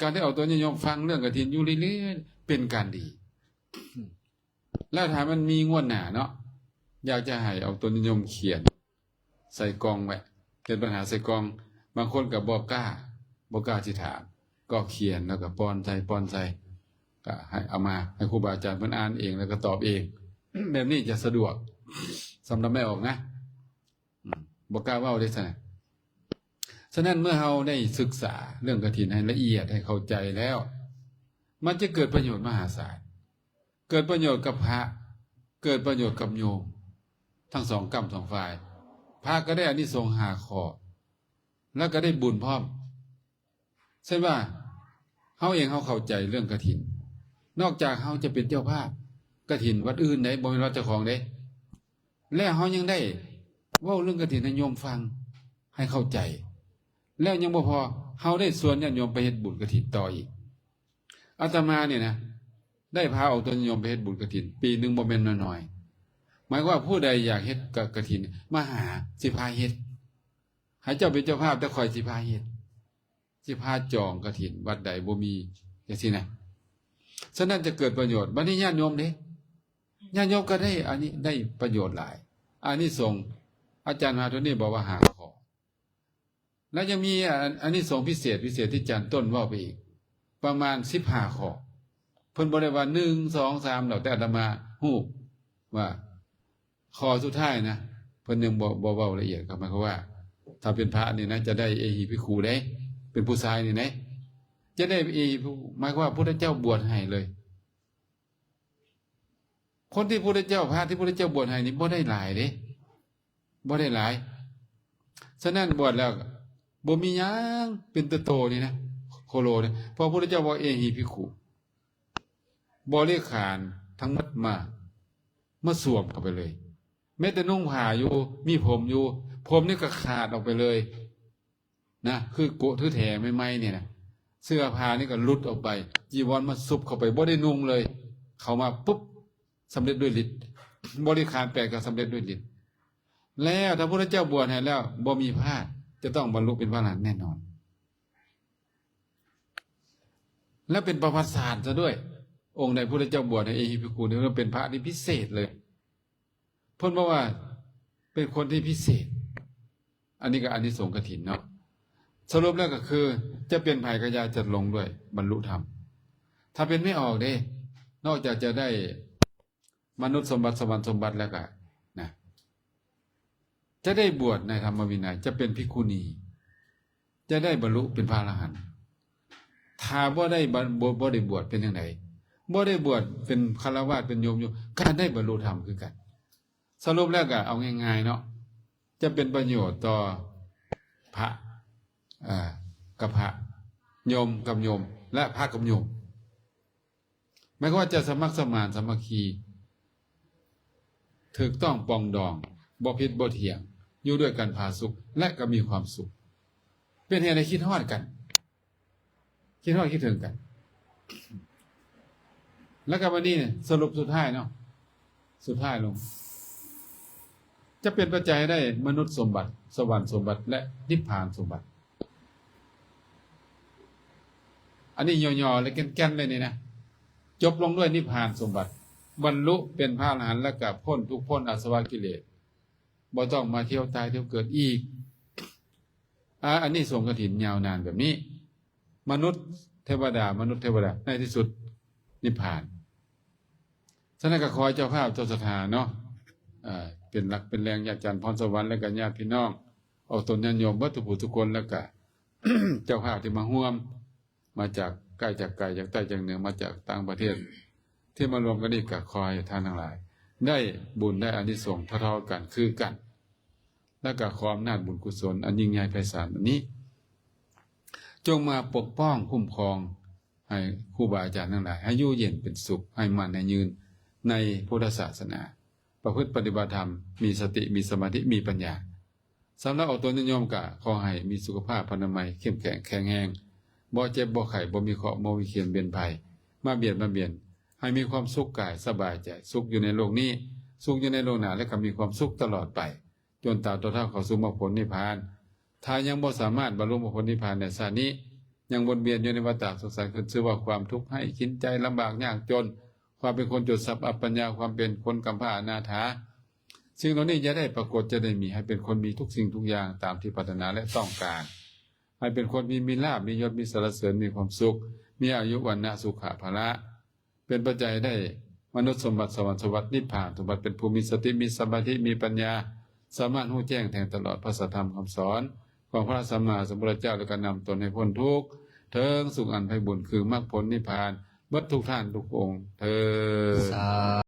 ການທີ່ອອກຕົນຍາດໂຍມຟັງເລື່ອງກະຖິນຢູ່ເລື້ອຍໆ ເປັນການດີ. ແລ້ວຖ້າມັນມີງວດໜ້າເນາະ ຢາກຈະໃຫ້ອອກຕົນຍາດໂຍມຂຽນໃສ່ກ່ອງໄວ້ ເຮັດບັນຫາໃສ່ກ່ອງ. ບາງຄົນກໍບໍ່ກ້າ ບໍ່ກ້າຊິຖາມ ກໍຂຽນແລ້ວກໍປ່ອນໃສ່ ປ່ອນໃສ່ ກໍໃຫ້ເອົາມາໃຫ້ຄູບາອາຈານເພິ່ນອ່ານເອງ ແລ້ວກໍຕອບເອງ ແບບນີ້ຈະສະດວກສຳລັບແມ່ອອກນະ. ອືມ ບໍ່ກ້າເວົ້າເດ້ຊັ້ນນະ. ສະນັ້ນເມື່ອເຮົາໄດ້ສຶກສາເລື່ອງກະຖິນໃຫ້ລະອຽດ ໃຫ້ເຂົ້າໃຈແລ້ວ ມັນຈະເກີດປະໂຫຍດມະຫາສານ. ເກີດປະໂຫຍດກັບພະ ເກີດປະໂຫຍດກັບໂຍມ ທັງສອງກ້ຳສອງຝ່າຍ. ພະກໍໄດ້ອານິສົງຫ້າຂໍ້ ແລ້ວກໍໄດ້ບຸນພ້ອມ. ເຊັ່ນວ່າ ເຮົາເອງເຮົາເຂົ້າໃຈເລື່ອງກະຖິນ ນອກຈາກເຮົາຈະເປັນເຈົ້າພາບກະຖິນວັດອື່ນໃດ ບໍ່ແມ່ນວັດເຈົ້າຂອງເດ້ ແລ້ວເຮົາຍັງໄດ້ເວົ້າເລື່ອງກະຖິນໃຫ້ໂຍມຟັງ ໃຫ້ເຂົ້າໃຈ ແລ້ວຍັງບໍ່ພໍ ເຮົາໄດ້ຊວນຍາດໂຍມໄປເຮັດບຸນກະຖິນຕໍ່ອີກ. ອາດຕະມານີ້ນະ ໄດ້ພາອອກຕົນຍາດໂຍມໄປເຮັດບຸນກະຖິນ ປີໜຶ່ງບໍ່ແມ່ນນ້ອຍໆ. ໝາຍຄວາມວ່າຜູ້ໃດຢາກເຮັດກະ ກະຖິນ ມາຫາ ຊິພາເຮັດ ໃຫ້ເຈົ້າເປັນເຈົ້າພາບ ແຕ່ຂ້ອຍຊິພາເຮັດ ຊິພາຈອງກະຖິນ ວັດໃດບໍ່ມີ ຈັ່ງຊີ້ນະ. ສະນັ້ນຈະເກີດປະໂຫຍດ. ບັດນີ້ຍາດໂຍມເດ້ ຍາດໂຍມກໍໄດ້ອັນນີ້ ໄດ້ປະໂຫຍດຫຼາຍ ອານິສົງ. ອາຈານມະຫາໂທນີບອກວ່າຫ້າຂໍ້ ແລ້ວຍັງມີອາ ອານິສົງພິເສດ ພິເສດທີ່ອາຈານຕົ້ນເວົ້າໄປອີກ ປະມານສິບຫ້າຂໍ້. ເພິ່ນບໍ່ໄດ້ວ່າໜຶ່ງ ສອງ ສາມດອກ ແຕ່ອາດຕະມາຮູ້ວ່າ ຂໍ້ສຸດທ້າຍນະ ເພິ່ນຍັງບໍ່ ບໍ່ເວົ້າລະອຽດ ກໍໝາຍຄວາມວ່າ ຖ້າເປັນພະນີ້ນະ ຈະໄດ້ເອຫິພິກຂຸເດ້ ເປັນຜູ້ຊາຍນີ້ນະ ຈະໄດ້ເອຫິພິກຂຸ ໝາຍຄວາມວ່າພຸດທະເຈົ້າບວດໃຫ້ເລີຍ. ຄົນທີ່ພຸດທະເຈົ້າ ພະທີ່ພຸດທະເຈົ້າບວດໃຫ້ນີ້ບໍ່ໄດ້ຫຼາຍເດ້ ບໍ່ໄດ້ຫຼາຍ. ສະນັ້ນບວດແລ້ວບໍ່ມີຫຍັງ ເປັນໂຕໂຕນີ້ນະ ໂຄໂລນີ້ ເພາະພຸດທະເຈົ້າບອກເອຫິພິກຂຸ ບໍລິຂານທັງໝົດມາ ມາສວມເຂົ້າໄປເລີຍ. ແມ້ແຕ່ນຸ່ງຜ້າຢູ່ ມີຜົມຢູ່ ຜົມນີ້ກໍຂາດອອກໄປເລີຍ. ນະ ຄືໂກະ ຄືແຖໃໝ່ໆນີ້ນະ ເສື້ອຜ້ານີ້ກໍຫຼຸດອອກໄປ ຈີວອນມາຊຸບເຂົ້າໄປ ບໍ່ໄດ້ນຸ່ງເລີຍ ເຂົ້າມາປຸບ ສຳເລັດດ້ວຍລິດ ບໍລິຂານແປດກໍສຳເລັດດ້ວຍລິດ ແລ້ວຖ້າພະພຸດທະເຈົ້າບວດໃຫ້ແລ້ວ ບໍ່ມີພາດ ຈະຕ້ອງບັນລຸເປັນພະອະລະຫັນແນ່ນອນ ແລະເປັນປະຫວັດສາດຊະດ້ວຍ ອົງໃດພຸດທະເຈົ້າບວດໃຫ້ເອຫິພິກຂຸນີ້ ເປັນພະທີ່ພິເສດເລີຍ ເພິ່ນບອກວ່າເປັນຄົນທີ່ພິເສດ ອັນນີ້ກໍອານິສົງກະຖິນເນາະ ສະຫຼຸບແລ້ວກໍຄື ຈະເປັນໃຜກໍຢ່າຈະຫຼົງດ້ວຍບັນລຸທຳ ຖ້າເປັນແມ່ອອກເດ້ ນອກຈາກຈະໄດ້ມະນຸດສົມບັດ ສະຫວັນສົມບັດແລ້ວກໍນະ ຈະໄດ້ບວດໃນທຳມະວິໄນ ຈະເປັນພິກຂຸນີ ຈະໄດ້ບັນລຸເປັນພະອະລະຫັນ ຖ້າບໍ່ໄດ້ບັນ ບໍ່ ບໍ່ໄດ້ບວດເປັນຈັ່ງໃດ? ບໍ່ໄດ້ບວດເປັນຄາລະວາດ ເປັນໂຍມຢູ່ ກໍໄດ້ບັນລຸທຳຄືກັນ ສະຫຼຸບແລ້ວກໍເອົາງ່າຍໆເນາະ ຈະເປັນປະໂຫຍດຕໍ່ພະ ເອີ ກັບພະ ໂຍມກັບໂຍມ ແລະ ພະກັບໂຍມ ໝາຍຄວາມວ່າຈະສະໝັກສະໝານສາມັກຄີ ຖືກຕ້ອງປອງດອງ ບໍ່ຜິດບໍ່ຖຽງ ຢູ່ດ້ວຍກັນຜາສຸກ ແລະ ກໍມີຄວາມສຸກ ເປັນເຫດໃຫ້ຄິດຮອດກັນ ຄິດຮອດຄິດເຖິງກັນ ແລ້ວກໍບັດນີ້ສະຫຼຸບສຸດທ້າຍເນາະ ສຸດທ້າຍລົງ ຈະເປັນປັດໄຈໃຫ້ໄດ້ມະນຸດສົມບັດ ສະຫວັນສົມບັດ ແລະ ນິບພານສົມບັດ. ອັນນີ້ຫຍໍ້ໆ ແລະ ແກ່ນໆ ເລີຍນີ້ນະ ຈົບລົງດ້ວຍນິບພານສົມບັດ ບັນລຸເປັນພະອະລະຫັນ ແລ້ວກໍພົ້ນທຸກພົ້ນອາສະວະກິເລດ ບໍ່ຕ້ອງມາທ່ຽວຕາຍທ່ຽວເກີດອີກ. ອາ ອານິສົງກະຖິນຍາວນານແບບນີ້ ມະນຸດເທວະດາ ມະນຸດເທວະດາ ໃນທີ່ສຸດນິບພານ. ສະນັ້ນກໍຂໍໃຫ້ເຈົ້າພາບເຈົ້າສັດທາເນາະ ເປັນຫຼັກເປັນແຫຼ່ງ ຍາດຈັນ ພອນສະຫວັນ ແລະ ກໍຍາດພີ່ນ້ອງ ອອກຕົນຍາດໂຍມເບິດທຸກຜູ້ທຸກຄົນ ແລະ ກໍເຈົ້າພາບທີ່ມາຮ່ວມ ມາຈາກໃກ້ຈາກໄກ ຈາກໃຕ້ຈາກເໜືອ ມາຈາກຕ່າງປະເທດ ທີ່ມາລວມກັນນີ້ ກໍຂໍໃຫ້ທ່ານທັງຫຼາຍ ໄດ້ບຸນໄດ້ອານິສົງເທົ່າໆກັນຄືກັນ ແລະ ກໍຂໍອຳນາດບຸນກຸສົນອັນຍິ່ງໃຫຍ່ໄພສານອັນນີ້ ຈົ່ງມາປົກປ້ອງຄຸ້ມຄອງ ໃຫ້ຄູບາອາຈານທັງຫຼາຍ ໃຫ້ຢູ່ເຢັນເປັນສຸກ ໃຫ້ໝັ້ນໃຫ້ຍືນໃນພຸດທະສາສະໜາ ປະພຶດປະຕິບັດທຳ ມີສະຕິ ມີສະມາທິ ມີປັນຍາ. ສຳລັບອອກຕົນຍາດໂຍມກໍຂໍໃຫ້ມີສຸຂະພາບພະລານາໄມເຂັ້ມແຂງແຂງແຮງ ບໍ່ເຈັບບໍ່ໄຂ້ ບໍ່ມີເຄາະບໍ່ມີເຄນເວນໄພມາບຽດມາບຽນ ໃຫ້ມີຄວາມສຸກກາຍສະບາຍໃຈ ສຸກຢູ່ໃນໂລກນີ້ ສຸກຢູ່ໃນໂລກໜ້າ ແລະ ກໍມີຄວາມສຸກຕະຫຼອດໄປ ຈົນຕາຍຕົວເທົ່າເຂົ້າສູ່ມັກຜົນນິບພານ. ຖ້າຍັງບໍ່ສາມາດບັນລຸມັກຜົນນິບພານໃນຊາດນີ້ ຍັງວົນວຽນຢູ່ໃນວັດຕະສົງສານ ຂຶ້ນຊື່ວ່າຄວາມທຸກໄຮ້ກິນໃຈ ລຳບາກຍາກຈົນ ຄວາມເປັນຄົນຈົນຊັບອັບປັນຍາ ຄວາມເປັນຄົນກຳພ້າອະນາຖາ ສິ່ງເຫຼົ່ານີ້ຢ່າໄດ້ປາກົດ ຢ່າໄດ້ມີ ໃຫ້ເປັນຄົນມີທຸກສິ່ງທຸກຢ່າງຕາມທີ່ປາດຖະໜາ ແລະ ຕ້ອງການ ໃຫ້ເປັນຄົນທີ່ມີລາບ ມີຍົດ ມີສັນລະເສີນ ມີຄວາມສຸກ ມີອາຍຸ ວັນນະ ສຸຂະ ພະລະ ເປັນປັດໄຈໃຫ້ໄດ້ມະນຸດສົມບັດ ສະຫວັນສົມບັດ ນິບພານສົມບັດ ເປັນຜູ້ມີສະຕິ ມີສະມາທິ ມີປັນຍາ ສາມາດຮູ້ແຈ້ງແທງຕະຫຼອດພະສັດທຳຄຳສອນຂອງພະສຳມາສຳພຸດທະເຈົ້າ ແລະ ກໍນຳຕົນໃຫ້ພົ້ນທຸກ ເຖິງສຸກອັນໄພບູນ ຄືມັກຜົນນິບພານ ເບິດທຸກທ່ານທຸກອົງເທີ້ນ.